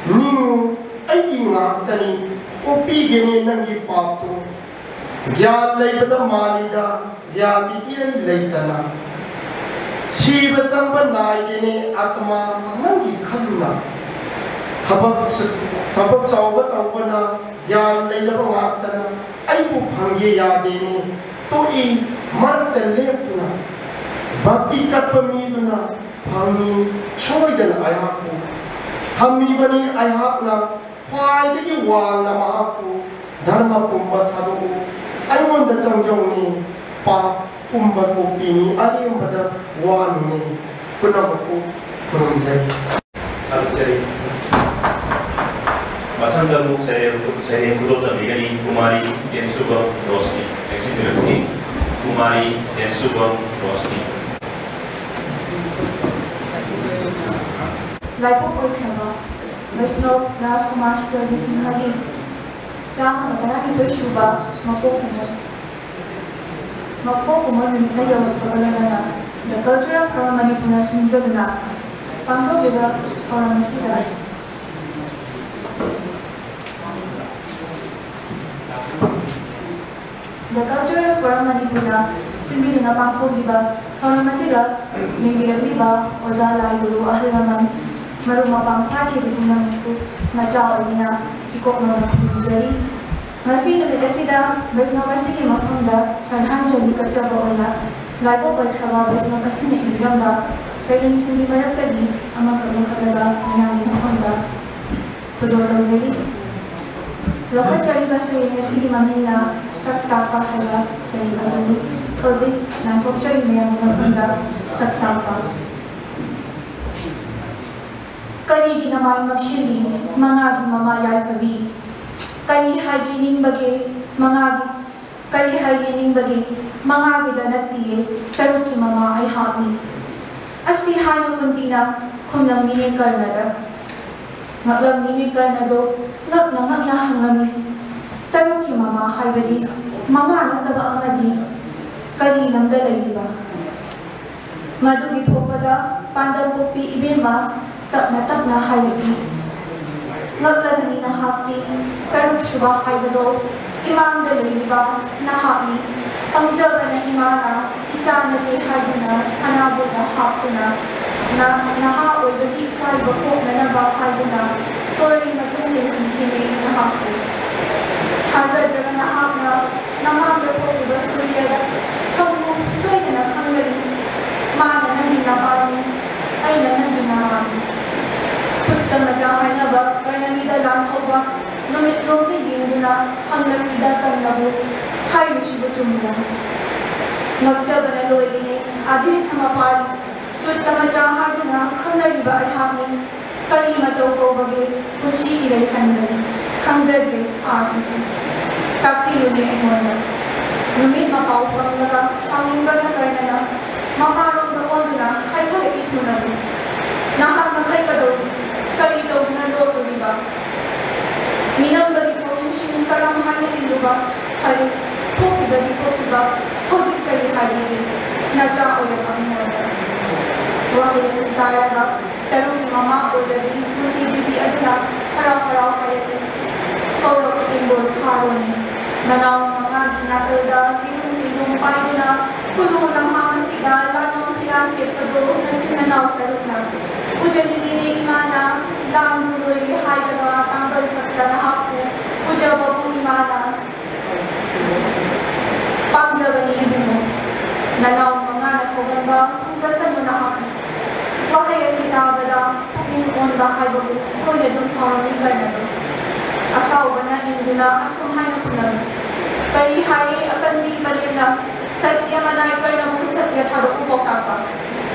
ꯅꯤꯡꯉꯨ, ꯑꯩꯒꯤ ꯉꯥꯛꯇꯅꯤ, ꯀꯣꯛꯄꯤꯒꯦꯅꯦ ꯅꯪꯒꯤ ꯄꯥꯞꯇꯣ꯫ ꯒ꯭ꯌꯥꯟ ꯂꯩꯕꯗ ꯃꯥꯜꯂꯤꯗ, ꯒ꯭ꯌꯥꯟꯗꯤ ꯏꯔꯩ ꯂꯩꯇꯅ꯫ ꯁꯤꯕ ꯆꯪꯕ ꯅꯥꯏꯗꯦꯅꯦ ꯑꯥꯇꯃꯥ, ꯅꯪꯒꯤ ꯈꯜꯂꯨꯅ꯫ ꯊꯕꯛ ꯆ-, ꯊꯕꯛ ꯆꯥꯎꯕ ꯇꯧꯕꯅ ꯒ꯭ꯌꯥꯟ ꯂꯩꯖꯕ ꯉꯥꯛꯇꯅ꯫ ꯑꯩꯕꯨ ꯐꯪꯒꯦ ꯌꯥꯗꯦꯅꯦ꯫ ꯇꯣꯛꯏ ꯃꯔꯛꯇ ꯂꯦꯞꯇꯨꯅ꯫ ꯚꯛꯇꯤ ꯀꯠꯄ ꯃꯤꯗꯨꯅ ꯐꯪꯏ ꯁꯣꯏꯗꯅ ꯑꯩꯍꯥꯛꯄꯨ꯫ ꯊꯝꯃꯤꯕꯅꯤ ꯑꯩꯍꯥꯛꯅ ꯈ꯭ꯋꯥꯏꯗꯒꯤ ꯋꯥꯡꯅ ꯃꯍꯥꯛꯄꯨ꯫ ꯙꯔꯃ ꯄꯨꯝꯕ ꯊꯥꯗꯣꯛꯎ꯫ ꯑꯩꯉꯣꯟꯗ ꯆꯪꯖꯧꯅꯤ꯫ ꯄꯥꯞ ꯄꯨꯝꯕ ꯀꯣꯛꯄꯤꯅꯤ꯫ ꯑꯔꯦꯝꯕꯗ ꯋꯥꯅꯨꯅꯦ꯫ ꯄꯨꯝꯅꯃꯛꯄꯨ ꯈꯨꯔꯨꯝꯖꯔꯤ꯫ ꯊꯥꯒꯠꯆꯔꯤ꯫ ꯃꯊꯪꯗ ꯑꯃꯨꯛ ꯁꯩꯔꯦꯡ, ꯁꯩꯔꯦꯡ ꯈꯨꯗꯣꯜ ꯇꯝꯕꯤꯒꯅꯤ ꯀꯨꯃꯥꯔꯤ ꯇꯦꯟꯁꯨꯕꯝ ꯔꯣꯁꯅꯤ꯫ ꯂꯦꯡꯁꯤꯟꯕꯤꯔꯛꯁꯤ, ꯀꯨꯃꯥꯔꯤ ꯇꯦꯟꯁꯨꯕꯝ ꯔꯣꯁꯅꯤ꯫ ꯂꯥꯏꯄꯣꯛ ꯑꯣꯏꯈ꯭ꯔꯕ ꯕꯩꯁꯅꯣꯞ ꯔꯥꯖꯀꯨꯃꯥꯔ ꯁꯤꯇꯜꯖꯤ ꯁꯤꯡꯍꯒꯤ ꯆꯥꯝꯃꯒ ꯇꯔꯥꯅꯤꯊꯣꯏ ꯁꯨꯕ ꯃꯄꯣꯛ ꯀꯨꯝꯑꯣꯟ꯫ ꯃꯄꯣꯛ ꯀꯨꯝꯑꯣꯟ ꯅꯨꯃꯤꯠꯅ ꯌꯧꯔꯛꯄꯒ ꯂꯣꯏꯅꯅ The Cultural Forum ꯃꯅꯤꯄꯨꯔꯅ ꯁꯤꯟꯖꯗꯨꯅ ꯄꯥꯡꯊꯣꯛꯂꯤꯕ ꯊꯧꯔꯝ ꯑꯁꯤꯗ The Cultural Forum ꯃꯅꯤꯄꯨꯔꯅ ꯁꯤꯟꯕꯤꯗꯨꯅ ꯄꯥꯡꯊꯣꯛꯂꯤꯕ ꯊꯧꯔꯝ ꯑꯁꯤꯗ ꯂꯦꯡꯕꯤꯔꯛꯂꯤꯕ ꯑꯣꯖꯥ, ꯂꯥꯏ ꯒꯨꯔꯨ, ꯑꯍꯜ ꯂꯃꯟ, ꯃꯔꯨꯞ ꯃꯄꯥꯡ ꯐꯥꯈꯤꯕ ꯄꯨꯝꯅꯃꯛꯄꯨ ꯃꯆꯥ ꯑꯣꯏꯕꯤꯅ ꯏꯀꯣꯛ ꯅꯧꯅ ꯈꯨꯔꯨꯝꯖꯔꯤ꯫ ꯉꯁꯤ ꯅꯨꯃꯤꯠ ꯑꯁꯤꯗ ꯕꯩꯁꯅꯣꯞ ꯑꯁꯤꯒꯤ ꯃꯐꯝꯗ ꯁ꯭ꯔꯗꯥꯟꯖꯂꯤ ꯀꯠꯆꯕ ꯑꯣꯏꯅ ꯂꯥꯏꯄꯣꯛ ꯑꯣꯏꯈ꯭ꯔꯕ ꯕꯩꯁꯅꯣꯞ ꯑꯁꯤꯅ ꯏꯕꯤꯔꯝꯕ ꯁꯩꯔꯦꯡꯁꯤꯡꯒꯤ ꯃꯔꯛꯇꯒꯤ ꯑꯃꯈꯛ ꯂꯧꯈꯠꯂꯒ ꯃꯌꯥꯝꯒꯤ ꯃꯐꯝꯗ ꯈꯨꯗꯣꯜ ꯇꯧꯖꯔꯤ꯫ ꯂꯧꯈꯠꯆꯔꯤꯕ ꯁꯩꯔꯦꯡ ꯑꯁꯤꯒꯤ ꯃꯃꯤꯡꯅ ꯁꯛ ꯇꯥꯛꯄ ꯍꯥꯏꯕ ꯁꯩꯔꯦꯡ ꯑꯗꯨꯅꯤ꯫ ꯍꯧꯖꯤꯛ ꯂꯥꯟꯊꯣꯛꯆꯔꯤ ꯃꯌꯥꯝꯒꯤ ꯃꯐꯝꯗ ꯁꯛ ꯇꯥꯛꯄ꯫ ꯀꯔꯤꯒꯤ ꯅꯃꯥꯏ ꯃꯛꯁꯤꯜꯂꯤ ꯃꯉꯥꯒꯤ ꯃꯃꯥ ꯌꯥꯏꯐꯕꯤ? ꯀꯔꯤ ꯍꯥꯏꯒꯦ ꯅꯤꯡꯕꯒꯦ ꯃꯉꯥꯒꯤ, ꯀꯔꯤ ꯍꯥꯏꯒꯦ ꯅꯤꯡꯕꯒꯦ? ꯃꯉꯥꯒꯤꯗ ꯅꯠꯇꯤꯌꯦ, ꯇꯔꯨꯛꯀꯤ ꯃꯃꯥ ꯑꯩꯍꯥꯛꯅꯤ꯫ ꯑꯁꯤ ꯍꯥꯏꯅ ꯀꯨꯟꯇꯤꯅ ꯈꯨꯝꯂꯝꯃꯤꯅꯦ ꯀꯔꯅꯗ꯫ ꯉꯛꯂꯝꯃꯤꯅꯦ ꯀꯔꯅꯗꯣ, ꯉꯛꯅ ꯉꯛꯅ ꯍꯪꯂꯝꯃꯤ, "ꯇꯔꯨꯛꯀꯤ ꯃꯃꯥ ꯍꯥꯏꯕꯗꯤ ꯃꯉꯥ ꯅꯠꯇꯕ ꯑꯃꯗꯤ ꯀꯔꯤ ꯂꯝꯗ ꯂꯩꯔꯤꯕ?" ꯃꯗꯨꯒꯤ ꯊꯣꯛꯄꯗ ꯄꯥꯟꯗꯝ ꯄꯣꯛꯄꯤ ꯏꯕꯦꯝꯃ ꯇꯞꯅ ꯇꯞꯅ ꯍꯥꯏꯔꯛꯏ, "ꯉꯛꯂꯒꯅꯤ ꯅꯍꯥꯛꯇꯤ, ꯇꯔꯨꯛꯁꯨꯕ ꯍꯥꯏꯕꯗꯣ ꯏꯃꯥꯡꯗ ꯂꯩꯔꯤꯕ ꯅꯍꯥꯛꯅꯤ꯫ ꯄꯪꯖꯕꯅ ꯏꯃꯥꯅ ꯏꯆꯥ ꯅꯠꯇꯦ ꯍꯥꯏꯗꯨꯅ ꯁꯅꯥꯕꯨꯟꯗ ꯍꯥꯞꯇꯨꯅ, ꯅ-, ꯅꯍꯥ ꯑꯣꯏꯕꯒꯤ ꯏꯀꯥꯏꯕ ꯀꯣꯛꯅꯅꯕ ꯍꯥꯏꯗꯨꯅ ꯇꯣꯔꯩ ꯃꯇꯨꯡ ꯏꯜꯍꯟꯈꯤꯅꯦ ꯅꯍꯥꯛꯄꯨ꯫ ꯊꯥꯖꯗ꯭ꯔꯒ ꯅꯍꯥꯛꯅ ꯃꯆꯥ ꯍꯥꯏꯅꯕ ꯀꯔꯅꯅꯤꯗ ꯂꯥꯟꯍꯧꯕ ꯅꯨꯃꯤꯠꯂꯣꯝꯗ ꯌꯦꯡꯗꯨꯅ ꯍꯪꯂꯛꯂꯤꯗ ꯀꯔꯅꯕꯨ ꯍꯥꯏꯔꯤꯁꯤꯕꯨ ꯆꯨꯝꯕ꯭ꯔꯥ? ꯉꯛꯆꯕꯅ ꯂꯣꯏꯔꯤꯅꯦ꯫ ꯑꯥꯗꯤꯔꯊ ꯃꯄꯥꯔꯤ ꯁꯨꯠꯇ ꯃꯆꯥ ꯍꯥꯏꯗꯨꯅ ꯈꯪꯅꯔꯤꯕ ꯑꯩꯍꯥꯛꯅꯤ꯫ ꯀꯔꯤ ꯃꯇꯧ ꯀꯧꯕꯒꯦ ꯄꯨꯟꯁꯤ ꯏꯔꯩ ꯍꯟꯒꯅꯤ? ꯈꯪꯖꯗ꯭ꯔꯦ ꯑꯥꯔ ꯄꯤ ꯁꯤ꯫ ꯇꯥꯛꯄꯤꯌꯨꯅꯦ ꯑꯩꯉꯣꯟꯗ꯫ ꯅꯨꯃꯤꯠ ꯃꯄꯥꯎ ꯐꯪꯂꯒ ꯁꯥꯎꯅꯤꯡꯕꯅ ꯀꯔꯅꯅ ꯃꯃꯥꯔꯣꯝꯗ ꯑꯣꯟꯗꯨꯅ ꯍꯥꯏꯊꯔꯛꯏ ꯊꯨꯅꯕꯨ꯫ ꯅꯍꯥꯛ ꯃꯈꯩ ꯀꯗꯧꯔꯤ? ꯀꯔꯤ ꯇꯧꯗꯨꯅ ꯂꯣꯠꯂꯨꯔꯤꯕ? ꯃꯤꯅꯝꯕꯒꯤ ꯊꯧꯔꯝꯁꯤꯡ ꯀꯔꯝ ꯍꯥꯏꯅ ꯏꯜꯂꯨꯕ? ꯐꯔꯦ, ꯊꯣꯛꯈꯤꯕꯗꯤ ꯊꯣꯛꯈꯤꯕ, ꯍꯧꯖꯤꯛ ꯀꯔꯤ ꯍꯥꯏꯕꯤꯒꯦ? ꯅꯆꯥ ꯑꯣꯏꯔꯕ ꯑꯩꯉꯣꯟꯗ꯫ ꯋꯥꯍꯩ ꯑꯁꯤ ꯇꯥꯔꯒ ꯇꯔꯨꯛꯀꯤ ꯃꯃꯥ ꯑꯣꯏꯔꯕꯤ ꯀꯨꯟꯇꯤ ꯗꯦꯕꯤ ꯑꯗꯨꯅ ꯍꯔꯥꯎ ꯍꯔꯥꯎ ꯍꯥꯏꯔꯛꯏ, "ꯀꯧꯔꯛ ꯇꯦꯡꯒꯣꯜ ꯊꯥꯔꯣꯅꯦ꯫ ꯃꯅꯥꯎ ꯃꯉꯥꯒꯤ ꯅꯥꯀꯜꯗ ꯇꯤꯔꯨꯝ ꯇꯤꯔꯨꯝ ꯄꯥꯏꯗꯨꯅ ꯀꯨꯂꯨ ꯂꯝꯍꯥꯡ ꯑꯁꯤꯗ ꯂꯥꯟꯂꯣꯡ ꯐꯤꯔꯥꯟ ꯊꯦꯠꯄꯗꯣ ꯅꯆꯤꯟ ꯅꯅꯥꯎ ꯇꯔꯨꯛꯅ꯫ ꯎꯖꯅꯤꯡꯉꯤꯅꯦ ꯏꯃꯥꯅ, ꯂꯥꯟꯕꯨ ꯂꯣꯏꯔꯦ ꯍꯥꯏꯔꯒ ꯇꯥꯡꯒꯜ ꯈꯛꯇ ꯅꯍꯥꯛꯄꯨ ꯎꯖꯕꯕꯨ ꯏꯃꯥꯅ ꯄꯥꯝꯖꯕꯅꯤ ꯏꯕꯨꯡꯉꯣ꯫ ꯅꯅꯥꯎ ꯃꯉꯥꯅ ꯊꯧꯒꯟꯕ ꯐꯪꯖꯁꯅꯨ ꯅꯍꯥꯛꯅ꯫" ꯋꯥꯍꯩ ꯑꯁꯤ ꯇꯥꯕꯗ ꯄꯨꯛꯅꯤꯡ ꯑꯣꯟꯕ ꯍꯥꯏꯕꯕꯨ ꯑꯩꯈꯣꯏꯅ ꯑꯗꯨꯝ ꯁꯥꯎꯔꯝꯃꯤ ꯀꯔꯅꯗꯣ꯫ ꯑꯁꯥꯎꯕꯅ ꯏꯟꯗꯨꯅ ꯑꯁꯨꯝ ꯍꯥꯏꯅ ꯈꯨꯝꯂꯝꯃꯤ, "ꯀꯔꯤ ꯍꯥꯏꯌꯦ ꯑꯀꯟꯕꯤ ꯃꯂꯦꯝꯅ? ꯁꯇ꯭ꯌ ꯃꯅꯥꯏ ꯀꯔꯅꯕꯨ ꯁꯇ꯭ꯌ ꯊꯥꯗꯣꯛꯎ ꯄꯥꯎꯇꯥꯛꯄ?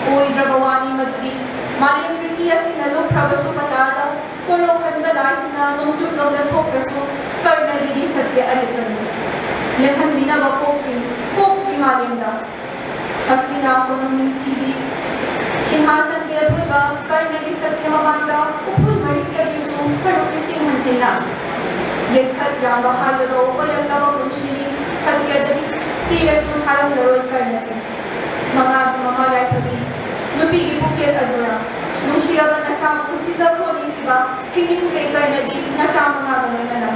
ꯑꯣꯏꯗ꯭ꯔꯕ ꯋꯥꯅꯤ ꯃꯗꯨꯗꯤ꯫ ꯃꯥꯂꯦꯝ ꯄ꯭ꯔꯤꯊꯤ ꯑꯁꯤꯅ ꯂꯨꯞꯈ꯭ꯔꯕꯁꯨ ꯄꯇꯥꯗ ꯀꯣꯂꯣꯛ ꯍꯟꯕ ꯂꯥꯏꯁꯤꯅ ꯅꯣꯡꯆꯨꯞꯂꯣꯝꯗ ꯊꯣꯛꯈ꯭ꯔꯁꯨ ꯀꯔꯅꯒꯤꯗꯤ ꯁꯇ꯭ꯌ ꯑꯔꯦꯞꯄꯅꯤ꯫ ꯂꯦꯡꯍꯟꯕꯤꯅꯕ ꯄꯣꯛꯇ꯭ꯔꯤ, ꯄꯣꯛꯇ꯭ꯔꯤ ꯃꯥꯂꯦꯝꯗ꯫ ꯍꯁꯇꯤꯅꯥꯄꯨꯔ ꯅꯤꯡꯊꯤꯕꯤ ꯁꯤꯡꯍꯥꯁꯟꯒꯤ ꯑꯊꯣꯏꯕ ꯀꯔꯅꯒꯤ ꯁꯇ꯭ꯌ ꯃꯃꯥꯡꯗ ꯎꯐꯨꯜ ꯃꯔꯤꯛꯇꯒꯤꯁꯨ ꯁꯔꯨꯛ ꯂꯤꯁꯤꯡ ꯍꯟꯊꯩꯅ ꯌꯩꯊꯠ ꯌꯥꯝꯕ ꯍꯥꯏꯕꯗꯣ ꯑꯣꯏꯔꯛꯂꯕ ꯄꯨꯟꯁꯤꯅꯤ꯫ ꯁꯇ꯭ꯌꯗꯗꯤ ꯁꯤꯔꯁꯨ ꯊꯥꯔꯝꯂꯔꯣꯏ ꯀꯔꯅꯗꯤ꯫ ꯃꯉꯥꯒꯤ ꯃꯃꯥ ꯌꯥꯏꯐꯕꯤ, ꯅꯨꯄꯤꯒꯤ ꯄꯨꯛꯆꯦꯜ ꯑꯗꯨꯔ? ꯅꯨꯡꯁꯤꯔꯕ ꯅꯆꯥꯕꯨ ꯁꯤꯖꯈ꯭ꯔꯣ ꯅꯤꯡꯊꯤꯕ, ꯍꯤꯡꯅꯤꯡꯗ꯭ꯔꯦ ꯀꯔꯅꯗꯤ ꯅꯆꯥ ꯃꯉꯥꯒ ꯂꯣꯏꯅꯅ꯫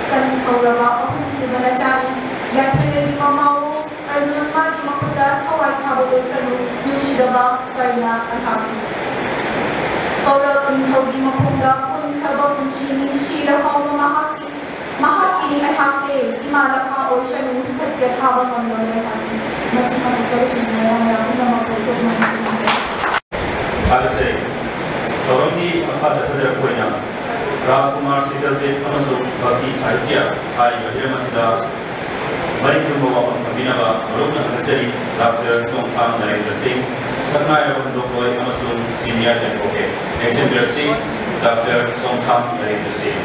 ꯀꯟꯊꯧꯔꯕ ꯑꯍꯨꯝꯁꯨꯕ ꯅꯆꯥꯅꯤ꯫ ꯌꯥꯏꯐꯅꯦꯜꯒꯤ ꯃꯃꯥꯑꯣ, ꯑꯔꯖꯨꯅꯟ ꯃꯥꯒꯤ ꯃꯈꯨꯠꯇ ꯊꯋꯥꯏ ꯊꯥꯕ ꯑꯣꯏꯁꯅꯨ, ꯅꯨꯡꯁꯤꯔꯕ ꯀꯔꯅ ꯑꯩꯍꯥꯛꯄꯨ꯫ ꯀꯧꯔꯛ ꯅꯤꯡꯊꯧꯒꯤ ꯃꯈꯣꯡꯗ ꯄꯨꯟꯈ꯭ꯔꯕ ꯄꯨꯟꯁꯤꯅꯤ, ꯁꯤꯔ ꯐꯥꯎꯕ ꯃꯍꯥꯛꯀꯤ, ꯃꯍꯥꯛꯀꯤꯅꯤ ꯑꯩꯍꯥꯛꯁꯦ, ꯏꯃꯥ ꯂꯐꯥ ꯑꯣꯏꯁꯅꯨ, ꯁꯇ꯭ꯌ ꯊꯥꯕ ꯉꯝꯂꯣꯏ ꯑꯩꯍꯥꯛꯀꯤ꯫ ꯃꯁꯤ ꯍꯟꯗꯣꯛꯇꯕꯁꯤꯡ ꯃꯌꯥꯝ ꯃꯌꯥꯝ ꯄꯨꯝꯅꯃꯛꯄꯨ ꯏꯀꯨꯞꯅ ꯊꯥꯖꯩ꯫ ꯊꯧꯔꯝꯒꯤ ꯃꯈꯥ ꯆꯠꯊꯖꯔꯛꯄ ꯑꯣꯏꯅ ꯔꯥꯖꯀꯨꯃꯥꯔ ꯁꯤꯇꯜꯖꯤꯠ ꯑꯃꯁꯨꯡ ꯚꯛꯇꯤ ꯁꯥꯍꯤꯇ꯭ꯌ ꯍꯥꯏꯔꯤꯕ ꯍꯤꯔꯝ ꯑꯁꯤꯗ ꯃꯔꯤꯛ ꯆꯨꯝꯕ ꯋꯥꯐꯝ ꯊꯝꯕꯤꯅꯕ ꯃꯔꯨꯞꯅ ꯍꯪꯒꯠꯆꯔꯤ꯫ ꯗꯥꯛꯇꯔ ꯆꯣꯡꯊꯥꯝ ꯅꯔꯦꯟꯗ꯭ꯔ ꯁꯤꯡ, ꯁꯛꯅꯥꯏꯔꯕ ꯍꯨꯟꯗꯣꯛꯂꯣꯏ ꯑꯃꯁꯨꯡ senior advocate, ꯂꯦꯡꯁꯤꯟꯕꯤꯔꯛꯁꯤ꯫ ꯗꯥꯛꯇꯔ ꯆꯣꯡꯊꯥꯝ ꯅꯔꯦꯟꯗ꯭ꯔ ꯁꯤꯡ꯫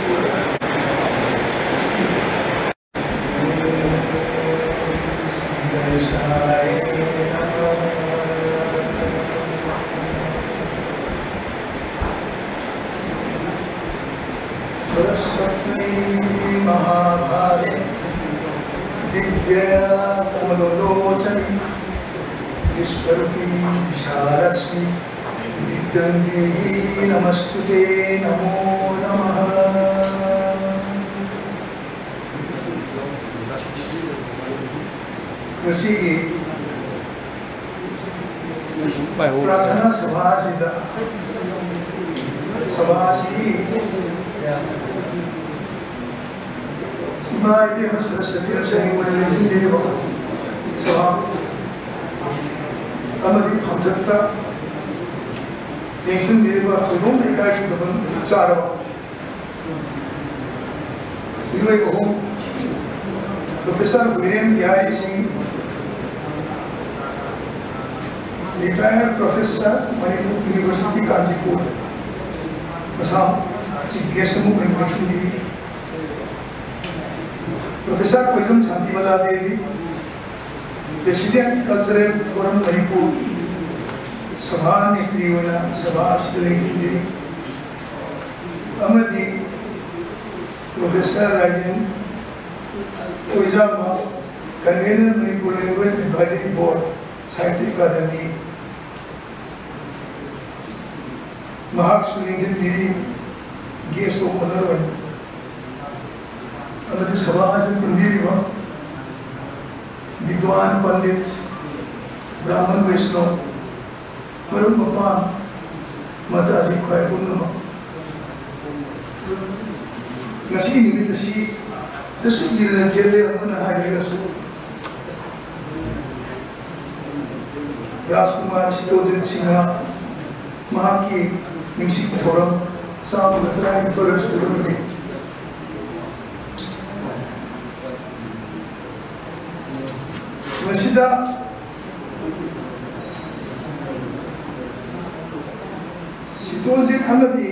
सरस्वती महाभागे दिव्या कमलोचनी विश्वरूपी विशालक्ष्मी विद्यां देहि नमस्तुते नमो नमः। ꯉꯁꯤꯒꯤ ꯄ꯭ꯔꯥꯔꯊꯅꯥ ꯁꯚꯥ ꯑꯁꯤꯗ, ꯁꯚꯥ ꯑꯁꯤꯒꯤ ꯏꯃꯥ ꯏꯕꯦꯝꯃ ꯁꯔꯁ꯭ꯋꯇꯤꯅ ꯁꯩꯅꯤꯡꯕꯅ ꯂꯦꯡꯁꯤꯟꯕꯤꯔꯤꯕ ꯁꯚꯥ ꯑꯃꯗꯤ ꯐꯝꯊꯛꯇ ꯂꯦꯡꯁꯤꯟꯕꯤꯔꯤꯕ ꯊꯣꯏꯗꯣꯛꯅ ꯏꯀꯥꯏ ꯈꯨꯝꯅꯕ ꯃꯇꯤꯛ ꯆꯥꯔꯕ ꯃꯤꯑꯣꯏ ꯑꯍꯨꯝ, professor ꯍꯨꯏꯔꯦꯟ Bihari Singh, retired professor, Manipur university Kanchipur, Assam, chief guest ꯑꯃ ꯑꯣꯏꯅ ꯂꯦꯡꯁꯤꯟꯕꯤꯔꯤ꯫ Professor Koijam Shantibala Devi, President Cultural Forum ꯃꯅꯤꯄꯨꯔ, ꯁꯚꯥ ꯅꯦꯇ꯭ꯔꯤ ꯑꯣꯏꯅ ꯁꯚꯥ ꯑꯁꯤꯗ ꯂꯦꯡꯁꯤꯟꯕꯤꯔꯤ꯫ ꯑꯃꯗꯤ professor Rajen Oijam, Convener Manipur Language Advisory Board, Sahitya Akademi, ꯃꯍꯥꯛꯁꯨ ꯂꯦꯡꯁꯤꯟꯕꯤꯔꯤ꯫ Guest of Honour ꯑꯣꯏꯅ ꯑꯃꯗꯤ ꯁꯚꯥ ꯑꯁꯤꯗ ꯄꯨꯟꯕꯤꯔꯤꯕ ꯕꯤꯗ꯭ꯋꯥꯟ ꯄꯟꯗꯤꯠ, ꯕ꯭ꯔꯥꯍꯃꯟ ꯕꯩꯁꯅꯣ, ꯃꯔꯨꯞ ꯃꯄꯥꯡ, ꯃꯇꯥꯁꯤ ꯈ꯭ꯋꯥꯏ ꯄꯨꯝꯅꯃꯛ, ꯉꯁꯤꯒꯤ ꯅꯨꯃꯤꯠ ꯑꯁꯤ ꯗꯁꯨ ꯏꯔꯅ ꯊꯦꯜꯂꯦ ꯑꯃꯅ ꯍꯥꯏꯔꯒꯁꯨ, ꯔꯥꯖꯀꯨꯃꯥꯔ ꯁꯤꯇꯣꯖꯤꯠ ꯁꯤꯡꯍ ꯃꯍꯥꯛꯀꯤ ꯅꯤꯡꯁꯤꯡ ꯊꯧꯔꯝ ꯆꯥꯝꯃꯒ ꯇꯔꯥꯅꯤꯊꯣꯏꯔꯛ ꯁꯨꯕ ꯅꯨꯃꯤꯠ꯫ ꯃꯁꯤꯗ ꯁꯤꯇꯣꯟꯖꯤꯠ ꯑꯃꯗꯤ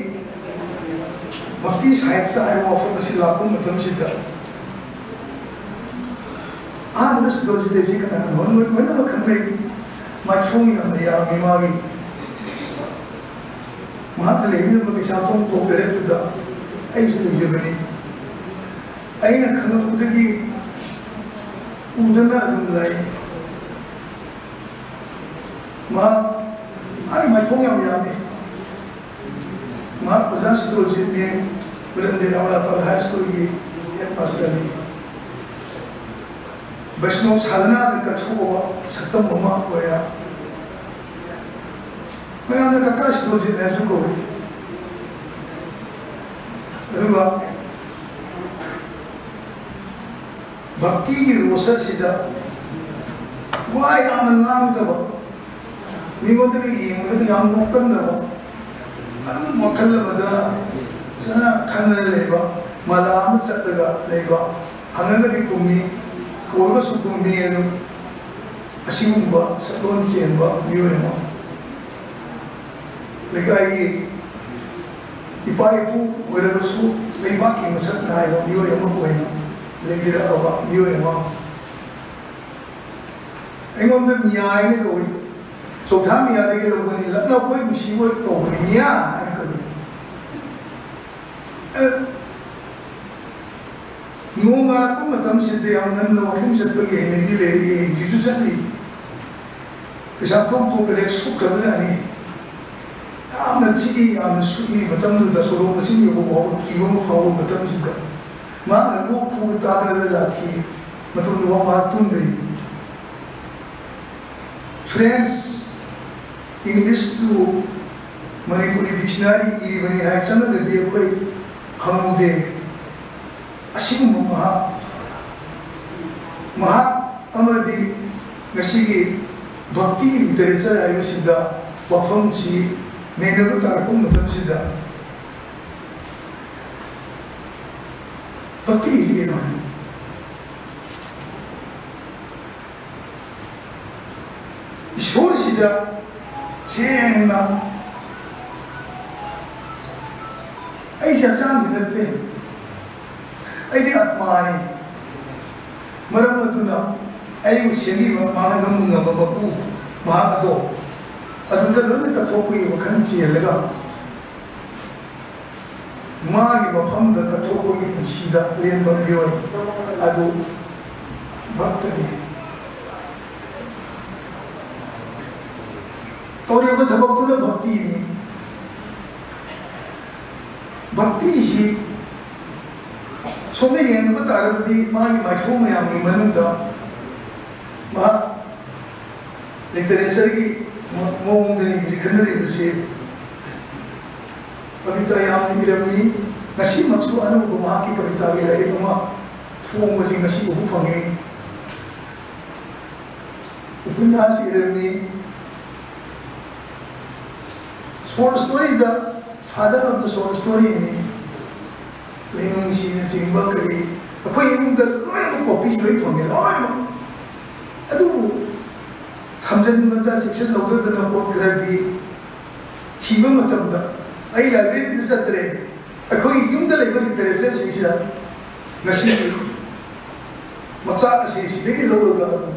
ꯚꯛꯇꯤ ꯁꯥꯍꯤꯇ꯭ꯌ ꯍꯥꯏꯕ ꯋꯥꯐꯝ ꯑꯁꯤ ꯂꯥꯛꯄ ꯃꯇꯝꯁꯤꯗ, ꯑꯍꯥꯟꯕꯗ ꯁꯤꯇꯣꯟꯖꯤꯠ ꯑꯁꯤ ꯀꯅꯥꯅꯣ? ꯂꯣꯏꯅꯃꯛ ꯈꯪꯅꯩ꯫ ꯃꯥꯏꯊꯣꯡ ꯌꯥꯝꯅ ꯌꯥꯝꯃꯤ ꯃꯥꯒꯤ꯫ ꯃꯍꯥꯛꯅ ꯂꯩꯕꯤꯔꯝꯕ ꯀꯩꯁꯥꯝꯊꯣꯡ ꯀꯣꯛ ꯂꯩꯔꯛꯇꯨꯗ ꯑꯩꯁꯨ ꯂꯩꯖꯕꯅꯤ꯫ ꯑꯩꯅ ꯈꯪꯂꯛꯄꯗꯒꯤ ꯎꯗꯅ ꯑꯗꯨꯝ ꯂꯩ꯫ ꯃꯍꯥꯛ, ꯃꯥꯒꯤ ꯃꯥꯏꯊꯣꯡ ꯌꯥꯝ ꯌꯥꯝꯃꯤ꯫ ꯃꯍꯥꯛ ꯑꯣꯖꯥ ꯁꯤꯇꯣꯟꯖꯤꯠꯅꯤ, ꯃꯤꯂꯟꯗꯤ ꯔꯥꯃꯥꯂꯥꯄꯥꯜ ꯍꯥꯏ ꯁ꯭ꯀꯨꯜꯒꯤ ꯍꯦꯗ ꯃꯥꯁꯇꯔꯅꯤ꯫ ꯕꯩꯁꯅꯣꯞ ꯁꯥꯙꯅꯥꯗ ꯀꯠꯊꯣꯛꯑꯕ ꯁꯛꯇꯝ ꯑꯃ ꯑꯣꯏꯅ ꯃꯌꯥꯝꯅ ꯀꯀꯥ ꯁꯤꯇꯣꯟꯖꯤꯠ ꯍꯥꯏꯅꯁꯨ ꯀꯧꯏ꯫ ꯑꯗꯨꯒ ꯚꯛꯇꯤꯒꯤ ꯔꯣꯁ ꯑꯁꯤꯗ ꯋꯥ ꯌꯥꯝꯅ ꯉꯥꯡꯗꯕ, ꯃꯤꯉꯣꯟꯗꯒ ꯌꯦꯡꯕꯗ ꯌꯥꯝ ꯅꯣꯛꯀꯟꯗꯕ, ꯑꯗꯨꯝ ꯋꯥꯈꯜ ꯑꯃꯗ ꯐꯖꯅ ꯈꯟꯗꯅ ꯂꯩꯕ, ꯃꯂꯥ ꯑꯃ ꯆꯠꯂꯒ ꯂꯩꯕ, ꯍꯪꯉꯒꯗꯤ ꯈꯨꯝꯃꯤ, ꯀꯧꯔꯒꯁꯨ ꯈꯨꯝꯃꯤ꯫ ꯑꯗꯨ ꯑꯁꯤꯒꯨꯝꯕ ꯁꯛꯂꯣꯟ ꯆꯦꯟꯕ ꯃꯤꯑꯣꯏ ꯑꯃ, ꯂꯩꯀꯥꯏꯒꯤ ꯏꯄꯥ ꯏꯄꯨ ꯑꯣꯏꯔꯕꯁꯨ ꯂꯩꯕꯥꯛꯀꯤ ꯃꯁꯛ ꯅꯥꯏꯕ ꯃꯤꯑꯣꯏ ꯑꯃ ꯑꯣꯏꯅ ꯂꯩꯕꯤꯔꯛꯑꯕ ꯃꯤꯑꯣꯏ ꯑꯃ, ꯑꯩꯉꯣꯟꯗ ꯃꯤꯌꯥ ꯍꯥꯏꯅ ꯀꯧꯏ꯫ ꯆꯣꯛꯊꯥ ꯃꯤꯌꯥꯗꯒꯤ ꯂꯧꯕꯅꯤ, ꯂꯛꯅꯧ ꯈꯣꯏ ꯅꯨꯡꯁꯤꯕ ꯀꯧꯕꯅꯤ, ꯃꯤꯌꯥ ꯍꯥꯏꯅ ꯀꯧꯏ꯫ ꯑꯦ, ꯅꯣꯡ ꯉꯥꯜꯂꯛꯄ ꯃꯇꯝꯁꯤꯗ ꯌꯥꯝ ꯉꯟꯅ ꯋꯥꯀꯤꯡ ꯆꯠꯄꯒꯤ ꯍꯩꯅꯕꯤ ꯂꯩꯔꯛꯑꯦ, ꯍꯧꯖꯤꯛꯁꯨ ꯆꯠꯂꯤ꯫ ꯀꯩꯁꯥꯝꯊꯣꯡ ꯇꯣꯞ ꯍꯦꯛ ꯁꯨꯛꯈ꯭ꯔꯕꯖꯥꯠꯅꯤ꯫ ꯌꯥꯝꯅ ꯆꯤꯛꯏ, ꯌꯥꯝꯅ ꯁꯨꯛꯏ꯫ ꯃꯇꯝꯗꯨꯗ ꯁꯣꯔꯣꯛ ꯃꯆꯤꯟ ꯌꯧꯕ ꯐꯥꯎꯕ ꯀꯤꯕ ꯑꯃ ꯐꯥꯎꯕ ꯃꯇꯝꯁꯤꯗ ꯃꯍꯥꯛꯅ ꯂꯣꯛ ꯈꯨꯕ ꯇꯥꯗꯅ ꯂꯥꯛꯈꯤ꯫ ꯃꯇꯝꯗꯨ ꯐꯥꯎ ꯃꯍꯥꯛ ꯇꯨꯝꯗ꯭ꯔꯤ꯫ French, English to Manipuri dictionary ꯏꯔꯤꯕꯅꯤ ꯍꯥꯏ ꯆꯪꯉꯒꯗꯤ ꯑꯩꯈꯣꯏ ꯐꯪꯉꯨꯗꯦ꯫ ꯑꯁꯤꯒꯨꯝꯕ ꯃꯍꯥꯛ, ꯃꯍꯥꯛ ꯑꯃꯗꯤ ꯉꯁꯤꯒꯤ ꯚꯛꯇꯤꯒꯤ ꯂꯤꯇꯔꯦꯆꯔ ꯍꯥꯏꯕꯁꯤꯗ ꯋꯥꯐꯝꯁꯤ ꯃꯦꯟꯅꯕ ꯇꯥꯔꯛꯄ ꯃꯇꯝꯁꯤꯗ ꯚꯛꯇꯤ ꯍꯥꯏꯁꯤ ꯀꯩꯅꯣ ꯍꯥꯏ? ꯏꯁꯣꯔꯁꯤꯗ ꯁꯦꯡꯅ ꯑꯩꯁꯦ ꯍꯛꯆꯥꯡꯁꯤ ꯅꯠꯇꯦ, ꯑꯩꯗꯤ ꯑꯥꯠꯃꯥꯅꯤ꯫ ꯃꯔꯝ ꯑꯗꯨꯅ ꯑꯩꯕꯨ ꯁꯦꯝꯕꯤꯕ ꯃꯥ ꯉꯝꯃꯕ ꯃꯄꯨ ꯃꯍꯥꯛ ꯑꯗꯣ ꯑꯗꯨꯗ ꯂꯣꯏꯅ ꯀꯠꯊꯣꯛꯄꯒꯤ ꯋꯥꯈꯜ ꯆꯦꯜꯂꯒ ꯃꯥꯒꯤ ꯃꯐꯝꯗ ꯀꯠꯊꯣꯛꯄꯒꯤ ꯄꯨꯟꯁꯤꯗ ꯂꯦꯟꯕ ꯃꯤꯑꯣꯏ ꯑꯗꯨ ꯚꯛꯇꯅꯤ꯫ ꯇꯧꯔꯤꯕ ꯊꯕꯛꯇꯨꯅ ꯚꯛꯇꯤꯅꯤ꯫ ꯚꯛꯇꯤꯁꯤ ꯁꯣꯝꯗ ꯌꯦꯡꯕ ꯇꯥꯔꯒꯗꯤ ꯃꯥꯒꯤ ꯃꯥꯏꯊꯣꯡ ꯃꯌꯥꯝꯒꯤ ꯃꯅꯨꯡꯗ ꯃꯍꯥꯛ ꯂꯤꯇꯔꯦꯆꯔꯒꯤ ꯃ-, ꯃꯑꯣꯡꯗꯅꯤ ꯍꯧꯖꯤꯛ ꯈꯟꯅꯔꯤꯕꯁꯤ꯫ ꯀꯕꯤꯇꯥ ꯌꯥꯝꯅ ꯏꯔꯝꯃꯤ꯫ ꯉꯁꯤꯃꯛꯁꯨ ꯑꯅꯧꯕ ꯃꯍꯥꯛꯀꯤ ꯀꯕꯤꯇꯥꯒꯤ ꯂꯥꯏꯔꯤꯛ ꯑꯃ ꯐꯣꯡꯕꯁꯤ ꯉꯁꯤ ꯎꯕ ꯐꯪꯉꯤ꯫ ꯎꯄꯟꯌꯥꯁ ꯏꯔꯝꯃꯤ꯫ Short story the father of the short story ꯅꯤ꯫ ꯂꯩꯅꯨꯡꯁꯤꯅꯆꯤꯡꯕ ꯀꯔꯤ ꯑꯩꯈꯣꯏ ꯏꯃꯨꯡꯗ ꯂꯣꯏꯅꯃꯛ ꯀꯣꯄꯤꯁꯤ ꯂꯣꯏ ꯊꯝꯃꯤ, ꯂꯣꯏꯅꯃꯛ꯫ ꯑꯗꯨꯕꯨ ꯊꯝꯖꯤꯟꯕꯗ ꯆꯦꯛꯁꯤꯜꯍꯧꯗꯗꯅ ꯄꯣꯠ ꯈꯔꯗꯤ ꯊꯤꯕ ꯃꯇꯝꯗ ꯑꯩ ꯂꯥꯏꯕ꯭ꯔꯦꯔꯤꯗ ꯆꯠꯇ꯭ꯔꯦ꯫ ꯑꯩꯈꯣꯏꯒꯤ ꯌꯨꯝꯗ ꯂꯩꯕ ꯂꯤꯇꯔꯦꯆꯔꯁꯤꯡꯁꯤꯗ ꯉꯁꯤ ꯃꯆꯥꯛ ꯑꯁꯤ ꯁꯤꯗꯒꯤ ꯂꯧꯔꯒ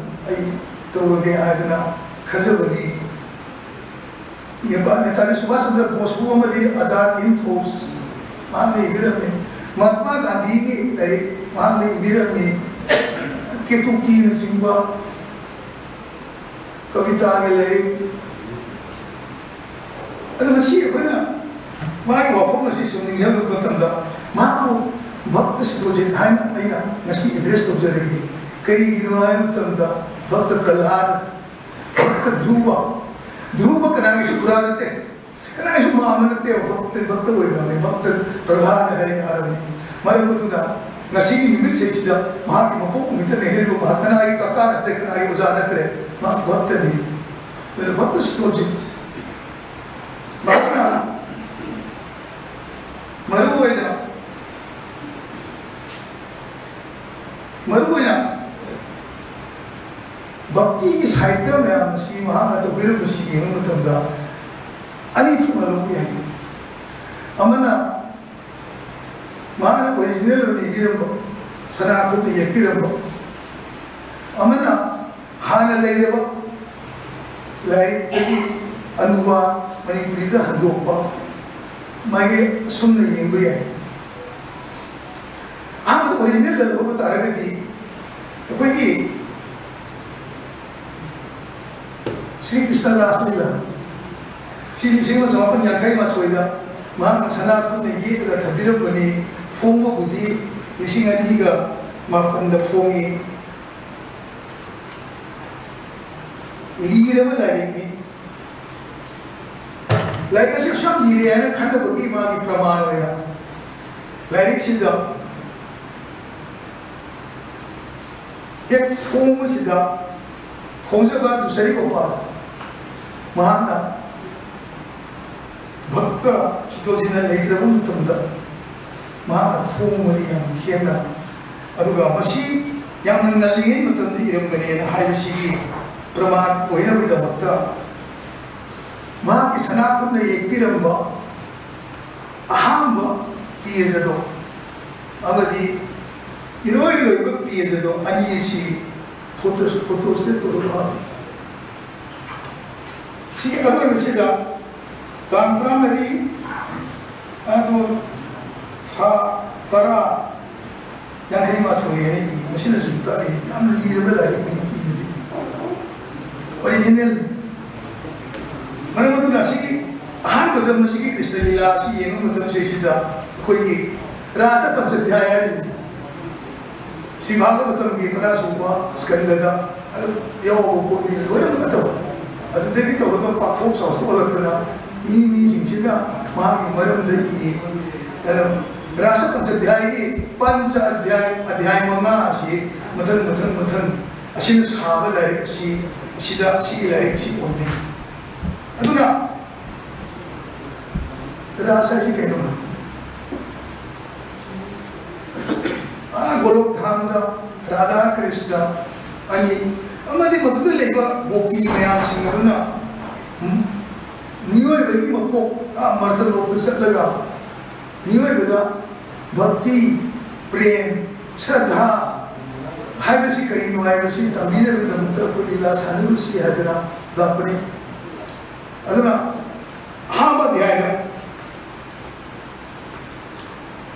ꯑꯩ ꯇꯧꯔꯒꯦ ꯍꯥꯏꯗꯅ ꯈꯟꯖꯕꯅꯤ꯫ ꯅꯦꯄꯥ-, ꯅꯦꯇꯥꯖꯤ ꯁꯨꯚꯥꯁ ꯆꯟꯗ꯭ꯔ ꯕꯣꯁꯄꯨ ꯑꯃꯗꯤ ꯑꯖꯥꯗ ꯍꯤꯟꯗ ꯐꯧꯖ ꯃꯍꯥꯛꯅ ꯏꯕꯤꯔꯝꯃꯤ꯫ ꯃꯍꯥꯠꯃꯥ ꯒꯥꯟꯙꯤꯒꯤ ꯂꯥꯏꯔꯤꯛ ꯃꯍꯥꯛꯅ ꯏꯕꯤꯔꯝꯃꯤ꯫ ꯀꯦꯇꯨꯀꯤꯅꯆꯤꯡꯕ ꯀꯕꯤꯇꯥꯒꯤ ꯂꯥꯏꯔꯤꯛ꯫ ꯑꯗꯣ ꯉꯁꯤ ꯑꯩꯈꯣꯏꯅ ꯃꯥꯒꯤ ꯋꯥꯐꯝ ꯑꯁꯤ ꯁꯨꯝ ꯅꯤꯡꯁꯤꯡꯂꯛꯄ ꯃꯇꯝꯗ ꯃꯍꯥꯛꯄꯨ ꯚꯛꯇ ꯁꯤꯇꯣꯖꯤꯠ ꯍꯥꯏꯅ ꯑꯩꯅ ꯉꯁꯤ ꯑꯦꯗ꯭ꯔꯦꯁ ꯇꯧꯖꯔꯤꯕꯅꯤ꯫ ꯀꯔꯤꯒꯤꯅꯣ ꯍꯥꯏꯕ ꯃꯇꯝꯗ ꯚꯛꯇ ꯄ꯭ꯔꯍꯂꯥꯗ, ꯚꯛꯇ ꯙ꯭ꯔꯨꯕ, ꯙ꯭ꯔꯨꯕ ꯀꯅꯥꯒꯤꯁꯨ ꯈꯨꯔꯥ ꯅꯠꯇꯦ, ꯀꯅꯥꯒꯤꯁꯨ ꯃꯥꯝꯃ ꯅꯠꯇꯦꯕ, ꯚꯛꯇ, ꯚꯛꯇ ꯑꯣꯏꯈ꯭ꯔꯕꯅꯤ, ꯚꯛꯇ ꯄ꯭ꯔꯍꯂꯥꯗ ꯍꯥꯏꯅ ꯍꯥꯏꯔꯕꯅꯤ꯫ ꯃꯔꯝ ꯑꯗꯨꯅ ꯉꯁꯤꯒꯤ ꯅꯨꯃꯤꯠꯁꯤꯗ ꯃꯍꯥꯛꯀꯤ ꯃꯄꯣꯛ ꯅꯨꯃꯤꯠꯇ ꯅꯩꯅꯔꯤꯕ ꯃꯍꯥꯛ ꯀꯅꯥꯒꯤ ꯀꯀꯥ ꯅꯠꯇ꯭ꯔꯦ, ꯀꯅꯥꯒꯤ ꯑꯣꯖꯥ ꯅꯠꯇ꯭ꯔꯦ, ꯃꯍꯥꯛ ꯚꯛꯇꯅꯤ꯫ ꯑꯗꯨꯅ ꯚꯛꯇ ꯁꯤꯇꯣꯖꯤꯠ ꯃꯍꯥꯛ ꯚꯛꯇꯤꯒꯤ ꯁꯥꯍꯤꯇ꯭ꯌ ꯃꯌꯥꯝ ꯑꯁꯤ ꯃꯍꯥꯛꯅ ꯇꯧꯕꯤꯔꯝꯕꯁꯤ ꯌꯦꯡꯕ ꯃꯇꯝꯗ ꯑꯅꯤ ꯊꯣꯛꯅ ꯂꯧꯕ ꯌꯥꯏ꯫ ꯑꯃꯅ ꯃꯍꯥꯛꯅ ꯑꯣꯔꯤꯖꯤꯅꯦꯜ ꯑꯣꯏꯅ ꯏꯕꯤꯔꯝꯕ, ꯁꯅꯥ ꯈꯨꯠꯅ ꯌꯦꯛꯄꯤꯔꯝꯕ, ꯑꯃꯅ ꯍꯥꯟꯅ ꯂꯩꯔꯕ ꯂꯥꯏꯔꯤꯛꯇꯒꯤ ꯑꯅꯨꯕꯥꯗ ꯃꯅꯤꯄꯨꯔꯤꯗ ꯍꯟꯗꯣꯛꯄ, ꯃꯥꯒꯤ ꯑꯁꯨꯝꯅ ꯌꯦꯡꯕ ꯌꯥꯏ꯫ ꯑꯍꯥꯟꯕꯗ ꯑꯣꯔꯤꯖꯤꯅꯦꯜꯗ ꯂꯧꯕ ꯇꯥꯔꯒꯗꯤ ꯑꯩꯈꯣꯏꯒꯤ ꯁ꯭ꯔꯤ ꯀ꯭ꯔꯤꯁꯅ ꯔꯥꯁ ꯂꯤꯂꯥ ꯁꯤ ꯂꯤꯁꯤꯡ ꯑꯃ ꯆꯃꯥꯄꯟ ꯌꯥꯡꯈꯩ ꯃꯥꯊꯣꯏꯗ ꯃꯍꯥꯛꯅ ꯁꯅꯥ ꯈꯨꯠꯅ ꯌꯦꯛꯂꯒ ꯊꯝꯕꯤꯔꯝꯕꯅꯤ꯫ ꯐꯣꯡꯕꯕꯨꯗꯤ ꯂꯤꯁꯤꯡ ꯑꯅꯤꯒ ꯃꯥꯄꯟꯗ ꯐꯣꯡꯉꯤ꯫ ꯂꯤꯔꯕ ꯂꯥꯏꯔꯤꯛꯅꯤ꯫ ꯂꯥꯏꯔꯤꯛ ꯑꯁꯤ ꯑꯁꯨꯛ ꯌꯥꯝ ꯂꯤꯔꯦ ꯍꯥꯏꯅ ꯈꯟꯅꯕꯒꯤ ꯃꯥꯒꯤ ꯄ꯭ꯔꯃꯥꯟ ꯑꯣꯏꯅ ꯂꯥꯏꯔꯤꯛꯁꯤꯗ ꯍꯦꯛ ꯐꯣꯡꯕꯁꯤꯗ ꯐꯣꯡꯖꯕ ꯇꯨꯁꯔꯤ ꯒꯣꯄꯥꯜ ꯃꯍꯥꯛꯅ ꯚꯛꯇ ꯁꯤꯇꯣꯖꯤꯅ ꯂꯩꯇ꯭ꯔꯕ ꯃꯇꯝꯗ ꯃꯍꯥꯛꯅ ꯐꯣꯡꯕꯅꯤ ꯌꯥꯝ ꯊꯦꯡꯅ꯫ ꯑꯗꯨꯒ ꯃꯁꯤ ꯌꯥꯝꯅ ꯉꯜꯂꯤꯉꯩ ꯃꯇꯝꯗ ꯏꯔꯝꯕꯅꯦꯅ ꯍꯥꯏꯕꯁꯤꯒꯤ ꯄ꯭ꯔꯃꯥꯟ ꯑꯣꯏꯅꯕꯒꯤꯗꯃꯛꯇ ꯃꯍꯥꯛꯀꯤ ꯁꯅꯥ ꯈꯨꯠꯅ ꯌꯦꯛꯄꯤꯔꯝꯕ ꯑꯍꯥꯟꯕ ꯄꯦꯖ ꯑꯗꯣ ꯑꯃꯗꯤ ꯏꯔꯣꯏ ꯂꯣꯏꯕ ꯄꯦꯖ ꯑꯗꯣ ꯑꯅꯤ ꯑꯁꯤ ꯐꯣꯇꯣ ꯐꯣꯇꯣꯁꯤꯗ ꯇꯧꯔꯒ ꯍꯥꯞꯄꯤ꯫ ꯁꯤꯒꯤ ꯑꯔꯣꯏꯕꯁꯤꯗ ꯇꯥꯡ ꯇꯔꯥꯃꯔꯤ ꯑꯗꯣ ꯊꯥ ꯇꯔꯥ ꯌꯥꯡꯈꯩ ꯃꯥꯊꯣꯏ ꯍꯥꯏꯅ ꯏ꯫ ꯃꯁꯤꯅꯁꯨ ꯇꯥꯛꯏ ꯌꯥꯝꯅ ꯂꯤꯔꯕ ꯂꯥꯏꯔꯤꯛꯅꯤ ꯏꯕꯗꯤ꯫ ꯑꯣꯔꯤꯖꯤꯅꯦꯜꯅꯤ꯫ ꯃꯔꯝ ꯑꯗꯨꯅ ꯑꯁꯤꯒꯤ ꯑꯍꯥꯟꯕꯗ ꯃꯁꯤꯒꯤ ꯀ꯭ꯔꯤꯁꯅ ꯂꯤꯂꯥ ꯑꯁꯤ ꯌꯦꯡꯕ ꯃꯇꯝꯁꯤꯗꯩꯁꯤꯗ ꯑꯩꯈꯣꯏꯒꯤ ꯔꯥꯁ ꯄꯟꯆꯥꯙ꯭ꯌꯥꯌ ꯍꯥꯏꯔꯤꯕ ꯁꯤ ꯚꯥꯒꯕꯇꯝꯒꯤ ꯇꯔꯥꯁꯨꯕ ꯁ꯭ꯀꯟꯗꯗ ꯑꯗꯨꯝ ꯌꯥꯎꯕ ꯄꯣꯠꯅꯤ ꯂꯣꯏꯅꯃꯛ ꯅꯠꯇꯕ꯫ ꯑꯗꯨꯗꯒꯤ ꯇꯧꯔꯒ ꯄꯥꯛꯊꯣꯛ ꯆꯥꯎꯊꯣꯛꯍꯜꯂꯛꯇꯅ ꯃꯤ ꯃꯤꯁꯤꯡꯁꯤꯅ ꯃꯥꯒꯤ ꯃꯔꯝꯗ ꯏ꯫ ꯑ, ꯔꯥꯁ ꯄꯟꯆꯥꯙ꯭ꯌꯥꯌꯒꯤ ꯄꯟꯆ ꯑꯙ꯭ꯌꯥꯌ, ꯑꯙ꯭ꯌꯥꯌ ꯃꯉꯥ ꯑꯁꯤ ꯃꯊꯪ ꯃꯊꯪ ꯃꯊꯪ ꯑꯁꯤꯅ ꯁꯥꯕ ꯂꯥꯏꯔꯤꯛ ꯑꯁꯤ, ꯑꯁꯤꯗ, ꯑꯁꯤꯒꯤ ꯂꯥꯏꯔꯤꯛ ꯑꯁꯤ ꯑꯣꯏꯅꯩ꯫ ꯑꯗꯨꯅ ꯔꯥꯁ ꯍꯥꯏꯁꯤ ꯀꯩꯅꯣ? ꯑꯥ ꯒꯣꯂꯣꯛ ꯙꯥꯝꯗ ꯔꯥꯙꯥ ꯀ꯭ꯔꯤꯁꯅ ꯑꯅꯤ ꯑꯃꯗꯤ ꯃꯗꯨꯗ ꯂꯩꯕ ꯒꯣꯄꯤ ꯃꯌꯥꯝꯁꯤꯡ ꯑꯗꯨꯅ ꯃꯤꯑꯣꯏꯕꯒꯤ ꯃꯀꯣꯛ ꯃꯔꯇꯂꯣꯛꯇ ꯆꯠꯂꯒ ꯃꯤꯑꯣꯏꯕꯗ ꯚꯛꯇꯤ, ꯄ꯭ꯔꯦꯝ, ꯁ꯭ꯔꯗꯙꯥ ꯍꯥꯏꯕꯁꯤ ꯀꯔꯤꯅꯣ ꯍꯥꯏꯕꯁꯤ ꯇꯝꯕꯤꯅꯕꯒꯤꯗꯃꯛꯇ ꯑꯩꯈꯣꯏ ꯂꯤꯂꯥ ꯁꯥꯟꯅꯔꯨꯁꯤ ꯍꯥꯏꯗꯅ ꯂꯥꯛꯄꯅꯤ꯫ ꯑꯗꯨꯅ ꯑꯍꯥꯟꯕ ꯑꯙ꯭ꯌꯥꯏꯗ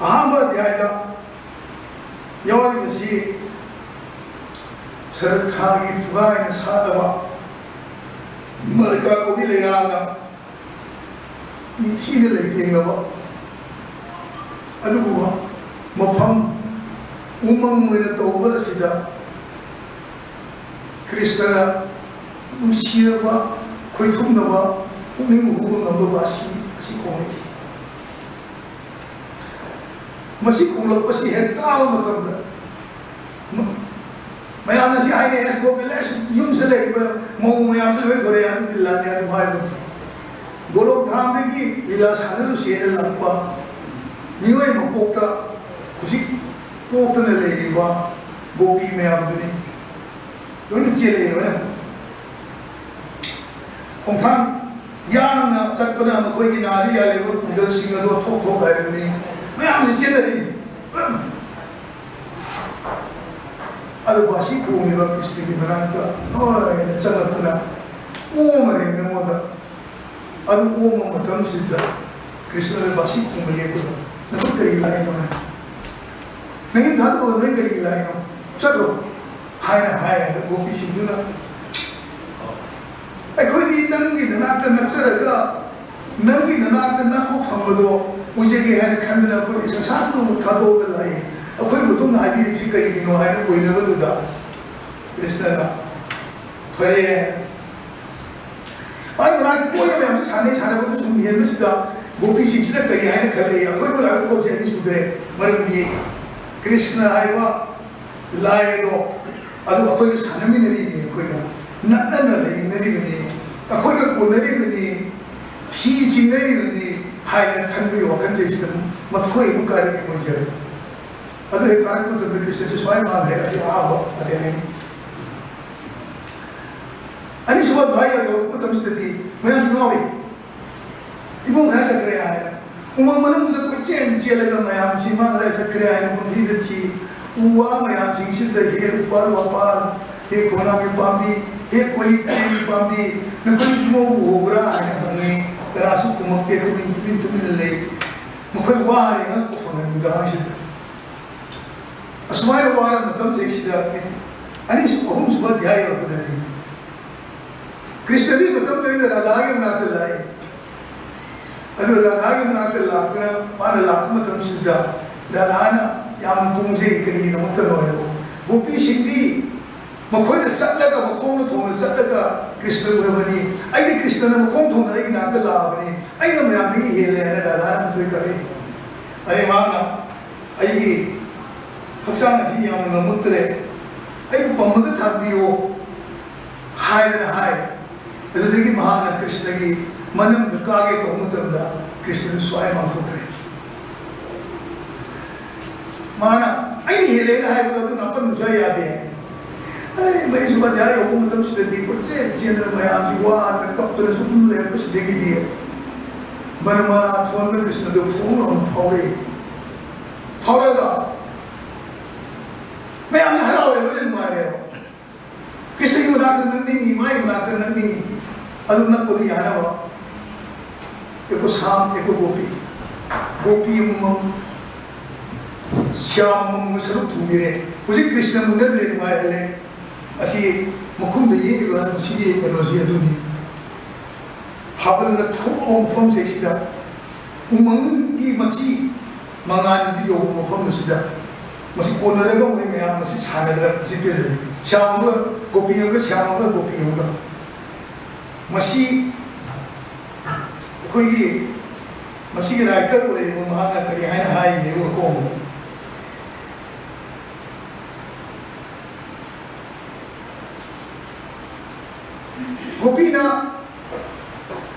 ꯑꯍꯥꯟꯕ ꯑꯙ꯭ꯌꯥꯏꯗ ꯌꯥꯎꯔꯤꯕꯁꯤ ꯁ꯭ꯔꯗꯙꯥꯒꯤ ꯐꯨꯒꯥꯏꯅ ꯁꯥꯠꯂꯕ ꯃꯔꯀꯥ ꯀꯧꯕꯤ ꯂꯩꯔꯥꯡꯅ ꯅꯤꯡꯊꯤꯅ ꯂꯩꯇꯦꯡꯂꯕ ꯑꯗꯨꯒꯨꯝꯕ ꯃꯐꯝ ꯎꯃꯪ ꯑꯣꯏꯅ ꯇꯧꯕ ꯑꯁꯤꯗ ꯀ꯭ꯔꯤꯁꯅꯅ ꯅꯨꯡꯁꯤꯔꯕ, ꯈꯣꯏꯊꯨꯝꯅꯕ, ꯄꯨꯛꯅꯤꯡ ꯍꯨꯕ ꯉꯝꯕ ꯕꯥꯁꯤ ꯑꯁꯤ ꯈꯣꯡꯂꯛꯏ꯫ ꯃꯁꯤ ꯈꯣꯡꯂꯛꯄꯁꯤ ꯍꯦꯛ ꯇꯥꯕ ꯃꯇꯝꯗ ꯃ-, ꯃꯌꯥꯝꯅ ꯁꯤ ꯍꯥꯏꯅꯩ, "ꯑꯁ, ꯒꯣꯄꯤ ꯂꯣꯏ ꯌꯨꯝꯁꯤꯗ ꯂꯩꯔꯤꯕ ꯃꯧ ꯃꯌꯥꯝꯁꯤ ꯂꯣꯏ ꯊꯣꯔꯛꯑꯦ, ꯑꯗꯨꯗꯤ ꯂꯥꯜꯂꯦ," ꯑꯗꯨꯝ ꯍꯥꯏꯕ꯫ ꯒꯣꯂꯣꯛ ꯙꯥꯝꯗꯒꯤ ꯂꯤꯂꯥ ꯁꯥꯟꯅꯔꯨꯁꯦꯅ ꯂꯥꯛꯄ ꯃꯤꯑꯣꯏ ꯃꯄꯣꯛꯇ ꯍꯧꯖꯤꯛ ꯄꯣꯛꯇꯅ ꯂꯩꯔꯤꯕ ꯒꯣꯄꯤ ꯃꯌꯥꯝꯗꯨꯅꯤ꯫ ꯂꯣꯏꯅ ꯆꯦꯜꯂꯛꯑꯦ, ꯂꯣꯏꯅ꯫ ꯈꯣꯡꯊꯥꯡ ꯌꯥꯡꯅ ꯆꯠꯄꯅ ꯃꯈꯣꯏꯒꯤ ꯅꯥꯗ ꯌꯥꯜꯂꯤꯕ ꯀꯨꯡꯒꯜꯁꯤꯡ ꯑꯗꯨ ꯊꯣꯛ ꯊꯣꯛ ꯍꯥꯏꯔꯝꯃꯤ꯫ ꯃꯌꯥꯝꯁꯤ ꯆꯦꯜꯂꯛꯏ꯫ ꯑꯗꯨ ꯕꯥꯁꯤ ꯈꯣꯡꯉꯤꯕ ꯀ꯭ꯔꯤꯁꯅꯒꯤ ꯃꯅꯥꯛꯇ ꯂꯣꯏꯅ ꯆꯪꯂꯛꯇꯅ ꯑꯣꯝꯃꯔꯦ ꯃꯉꯣꯟꯗ꯫ ꯑꯗꯨ ꯑꯣꯝꯕ ꯃꯇꯝꯁꯤꯗ ꯀ꯭ꯔꯤꯁꯅꯅ ꯕꯥꯁꯤ ꯈꯣꯡꯕ ꯂꯦꯞꯄꯗ, "ꯅꯈꯣꯏ ꯀꯔꯤ ꯂꯥꯛꯏꯅꯣ?" ꯍꯥꯏ꯫ "ꯅꯌꯨꯝ ꯊꯥꯗꯣꯛꯑꯣ, ꯅꯣꯏ ꯀꯔꯤ ꯂꯥꯛꯏꯅꯣ? ꯆꯠꯂꯣ," ꯍꯥꯏꯅ ꯍꯥꯏ꯫ ꯑꯗ ꯒꯣꯄꯤꯁꯤꯡꯗꯨꯅ, "ꯑꯩꯈꯣꯏꯗꯤ ꯅꯪꯒꯤ ꯅꯅꯥꯛꯇ ꯅꯛꯆꯔꯒ ꯅꯪꯒꯤ ꯅꯅꯥꯛꯇ ꯅꯛꯄ ꯐꯪꯕꯗꯣ ꯑꯣꯏꯖꯒꯦ ꯍꯥꯏꯅ ꯈꯟꯗꯅ ꯑꯩꯈꯣꯏꯗꯤ ꯁꯪꯁꯥꯔ ꯄꯨꯝꯅꯃꯛ ꯊꯥꯗꯣꯛꯑꯒ ꯂꯥꯛꯏ꯫ ꯑꯩꯈꯣꯏ ꯃꯇꯨꯡꯗ ꯍꯥꯏꯕꯤꯔꯤꯕꯁꯤ ꯀꯔꯤꯒꯤꯅꯣ?" ꯍꯥꯏꯅ ꯀꯣꯏꯅꯕꯗꯨꯗ ꯀ꯭ꯔꯤꯁꯅꯅ, "ꯐꯔꯦ," ꯃꯥꯏ ꯃꯅꯥꯛꯇ ꯀꯣꯏꯕ ꯃꯌꯥꯝꯁꯦ ꯁꯥꯟꯅꯩ, ꯁꯥꯟꯅꯕꯗꯨ ꯁꯨꯝ ꯌꯦꯡꯕꯁꯤꯗ ꯒꯣꯄꯤꯁꯤꯡꯁꯤꯅ ꯀꯔꯤ ꯍꯥꯏꯅ ꯈꯜꯂꯛꯏ? ꯑꯩꯈꯣꯏ ꯂꯥꯏꯕꯛ ꯄꯣꯠꯁꯦ ꯑꯅꯤ ꯁꯨꯗ꯭ꯔꯦ꯫ ꯃꯔꯝꯗꯤ ꯀ꯭ꯔꯤꯁꯅ ꯍꯥꯏꯕ ꯂꯥꯏ ꯑꯗꯣ ꯑꯗꯨ ꯑꯩꯈꯣꯏꯒ ꯁꯥꯟꯅꯃꯤꯟꯅꯔꯤꯕꯅꯤ, ꯑꯩꯈꯣꯏꯒ ꯅꯛꯅꯅ ꯂꯩꯃꯤꯟꯅꯔꯤꯕꯅꯤ, ꯑꯩꯈꯣꯏꯒ ꯀꯣꯟꯅꯔꯤꯕꯅꯤ, ꯐꯤ ꯆꯤꯡꯅꯔꯤꯕꯅꯤ ꯍꯥꯏꯗꯅ ꯈꯟꯕꯒꯤ ꯋꯥꯈꯜꯁꯤꯗ ꯃꯊꯣꯏ ꯑꯃ ꯀꯥꯔꯛꯑꯦ ꯑꯩꯈꯣꯏꯁꯦ꯫ ꯑꯗꯨ ꯍꯦꯛ ꯀꯥꯔꯛꯄ ꯃꯇꯝꯗ ꯀ꯭ꯔꯤꯁꯅꯁꯦ ꯁꯨꯃꯥꯏꯅ ꯃꯥꯡꯈ꯭ꯔꯦ, ꯑꯁꯤ ꯑꯍꯥꯟꯕ ꯑꯗꯩ ꯍꯥꯏꯅꯤ꯫ ꯃꯇꯝꯁꯤꯗꯗꯤ ꯃꯌꯥꯝꯁꯨ ꯉꯥꯎꯏ꯫ "ꯏꯕꯨꯡ ꯀꯗꯥꯏ ꯆꯠꯈ꯭ꯔꯦ?" ꯍꯥꯏꯅ꯫ ꯎꯃꯪ ꯃꯅꯨꯡꯗꯨꯗ ꯀꯣꯏꯆꯦꯟ ꯆꯦꯜꯂꯒ ꯃꯌꯥꯝꯁꯤ "ꯃꯥ ꯀꯗꯥꯏ ꯆꯠꯈ꯭ꯔꯦ?" ꯍꯥꯏꯅ ꯄꯪꯊꯤꯗ ꯊꯤ꯫ ꯎ ꯋꯥ ꯃꯌꯥꯝꯁꯤꯡꯁꯤꯗ ꯍꯦꯛ ꯎꯄꯥꯜ ꯋꯥꯄꯥꯜ, ꯍꯦꯛ ꯈꯣꯡꯅꯥꯡꯒꯤ ꯄꯥꯝꯕꯤ, ꯍꯦꯛ ꯀꯣꯏꯂꯤ ꯀꯦꯜꯂꯤ ꯄꯥꯝꯕꯤ, "ꯅꯈꯣꯏ ꯏꯃꯧꯕꯨ ꯎꯕ꯭ꯔꯥ?" ꯍꯥꯏꯅ ꯍꯪꯉꯤ꯫ ꯀꯅꯥꯁꯨ ꯈꯨꯝꯃꯛꯇꯦ꯫ ꯇꯨꯃꯤꯟ ꯇꯨꯃꯤꯟ ꯇꯨꯃꯤꯟꯅ ꯂꯩ꯫ ꯃꯈꯣꯏ ꯋꯥꯔꯦ ꯉꯛꯄ ꯐꯪꯉꯦ ꯅꯨꯡꯗꯥꯡꯁꯤꯗ꯫ ꯑꯁꯨꯃꯥꯏꯅ ꯋꯥꯔ ꯃꯇꯝꯁꯤꯗꯩꯁꯤꯗ ꯑꯅꯤꯁꯨ ꯑꯍꯨꯝꯁꯨꯕ ꯑꯙ꯭ꯌꯥꯏ ꯌꯧꯔꯛꯄꯗꯗꯤ ꯀ꯭ꯔꯤꯁꯅꯗꯤ ꯃꯇꯝꯗꯨꯗ ꯔꯥꯙꯥꯒꯤ ꯃꯅꯥꯛꯇ ꯂꯥꯛꯏ꯫ ꯑꯗꯨ ꯔꯥꯙꯥꯒꯤ ꯃꯅꯥꯛꯇ ꯂꯥꯛꯇꯨꯅ ꯃꯥꯅ ꯂꯥꯛꯄ ꯃꯇꯝꯁꯤꯗ ꯔꯥꯙꯥꯅ ꯌꯥꯝꯅ ꯄꯣꯡꯖꯩ꯫ ꯀꯔꯤꯒꯤꯗꯃꯛꯇꯅꯣ ꯍꯥꯏꯕ, ꯒꯣꯄꯤꯁꯤꯡꯗꯤ ꯃꯈꯣꯏꯅ ꯆꯠꯂꯒ, ꯃꯈꯣꯡꯅ ꯊꯣꯡꯅ ꯆꯠꯂꯒ ꯀ꯭ꯔꯤꯁꯅ ꯎꯔꯕꯅꯤ꯫ ꯑꯩꯗꯤ ꯀ꯭ꯔꯤꯁꯅꯅ ꯃꯈꯣꯡ ꯊꯣꯡꯅ ꯑꯩꯒꯤ ꯅꯥꯛꯇ ꯂꯥꯛꯑꯕꯅꯤ꯫ ꯑꯩꯅ ꯃꯌꯥꯝꯗꯒꯤ ꯍꯦꯜꯂꯦ ꯍꯥꯏꯅ ꯔꯥꯙꯥꯅ ꯃꯊꯣꯏ ꯀꯥꯔꯛꯏ꯫ ꯑꯗꯩ ꯃꯥꯅ, "ꯑꯩꯒꯤ ꯍꯛꯆꯥꯡ ꯑꯁꯤ ꯌꯥꯝꯅ ꯉꯝꯃꯛꯇ꯭ꯔꯦ, ꯑꯩꯕꯨ ꯄꯝ ꯑꯃꯇ ꯊꯥꯕꯤꯌꯨ" ꯍꯥꯏꯗꯅ ꯍꯥꯏ꯫ ꯑꯗꯨꯗꯒꯤ ꯃꯍꯥꯛꯅ ꯀ꯭ꯔꯤꯁꯅꯒꯤ ꯃꯅꯝꯗ ꯀꯥꯒꯦ ꯇꯧꯕ ꯃꯇꯝꯗ ꯀ꯭ꯔꯤꯁꯅꯗꯨ ꯁ꯭ꯋꯥꯏ ꯃꯥꯡꯊꯣꯛꯈ꯭ꯔꯦ꯫ ꯃꯥꯅ "ꯑꯩꯅ ꯍꯦꯜꯂꯦꯅ" ꯍꯥꯏꯕꯗꯣ ꯑꯗꯨ ꯅꯥꯄꯟꯕ ꯁ꯭ꯋꯥꯏ ꯌꯥꯗꯦ꯫ ꯑꯩ ꯃꯔꯤꯁꯨꯕ ꯑꯙ꯭ꯌꯥꯏ ꯌꯧꯕ ꯃꯇꯝꯁꯤꯗꯗꯤ ꯀꯣꯏꯆꯦꯟ ꯆꯦꯟꯗꯅ ꯃꯌꯥꯝꯁꯤ ꯋꯥꯗꯅ ꯀꯞꯇꯅ ꯁꯨꯝ ꯂꯩꯔꯛꯄꯁꯤꯗꯒꯤꯗꯤ ꯕꯅꯃꯥꯂꯥ ꯊꯣꯟꯕ ꯀ꯭ꯔꯤꯁꯅꯗꯨ ꯐꯣꯡ ꯂꯥꯎꯅ ꯐꯥꯎꯔꯛꯏ꯫ ꯐꯥꯎꯔꯛꯑꯒ ꯃꯌꯥꯝꯅ ꯍꯔꯥꯎꯔꯦ, ꯂꯣꯏꯅ ꯅꯨꯡꯉꯥꯏꯔꯦꯕ꯫ ꯀ꯭ꯔꯤꯁꯅꯒꯤ ꯃꯅꯥꯛꯇ ꯅꯛꯅꯤꯡꯉꯤ, ꯃꯥꯒꯤ ꯃꯅꯥꯛꯇ ꯅꯛꯅꯤꯡꯉꯤ꯫ ꯑꯗꯨ ꯅꯛꯄꯗꯨ ꯌꯥꯅꯕ ꯑꯦꯀꯣ ꯁꯥꯝ, ꯑꯦꯀꯣ ꯒꯣꯄꯤ, ꯒꯣꯄꯤ ꯑꯃꯃꯝ, ꯁ꯭ꯌꯥꯝ ꯑꯃꯃꯝꯒ ꯁꯔꯨꯛ ꯊꯨꯡꯕꯤꯔꯦ꯫ ꯍꯧꯖꯤꯛ ꯀ꯭ꯔꯤꯁꯅ ꯃꯨꯟꯅꯗ꯭ꯔꯦ, ꯅꯨꯡꯉꯥꯏꯍꯜꯂꯦ꯫ ꯑꯁꯤ ꯃꯈꯨꯝꯗ ꯌꯦꯛꯏꯕ ꯁꯤꯒꯤ ꯀꯩꯅꯣꯁꯤ ꯑꯗꯨꯅꯤ꯫ ꯊꯥꯕꯜꯅ ꯊꯣꯛꯂꯕ ꯃꯐꯝꯁꯦ ꯁꯤꯗ ꯎꯃꯪꯒꯤ ꯃꯆꯤ ꯃꯉꯥꯜꯗꯨ ꯌꯧꯕ ꯃꯐꯝ ꯑꯁꯤꯗ ꯃꯁꯤ ꯀꯣꯟꯅꯔꯒ ꯃꯣꯏ ꯃꯌꯥꯝ ꯑꯁꯤ ꯁꯥꯟꯅꯗꯅ ꯃꯁꯤ ꯄꯦꯜꯂꯤ꯫ ꯁ꯭ꯌꯥꯝ ꯑꯃꯒ ꯒꯣꯄꯤ ꯑꯃꯒ, ꯁ꯭ꯌꯥꯝ ꯑꯃꯒ ꯒꯣꯄꯤ ꯑꯃꯒ꯫ ꯃꯁꯤ ꯑꯩꯈꯣꯏꯒꯤ, ꯃꯁꯤꯒꯤ writer ꯑꯣꯏꯔꯤꯕ ꯃꯍꯥꯛꯅ ꯀꯔꯤ ꯍꯥꯏꯅ ꯍꯥꯏꯔꯤ ꯍꯥꯏꯕ ꯀꯣꯡꯕꯗ, ꯒꯣꯄꯤꯅ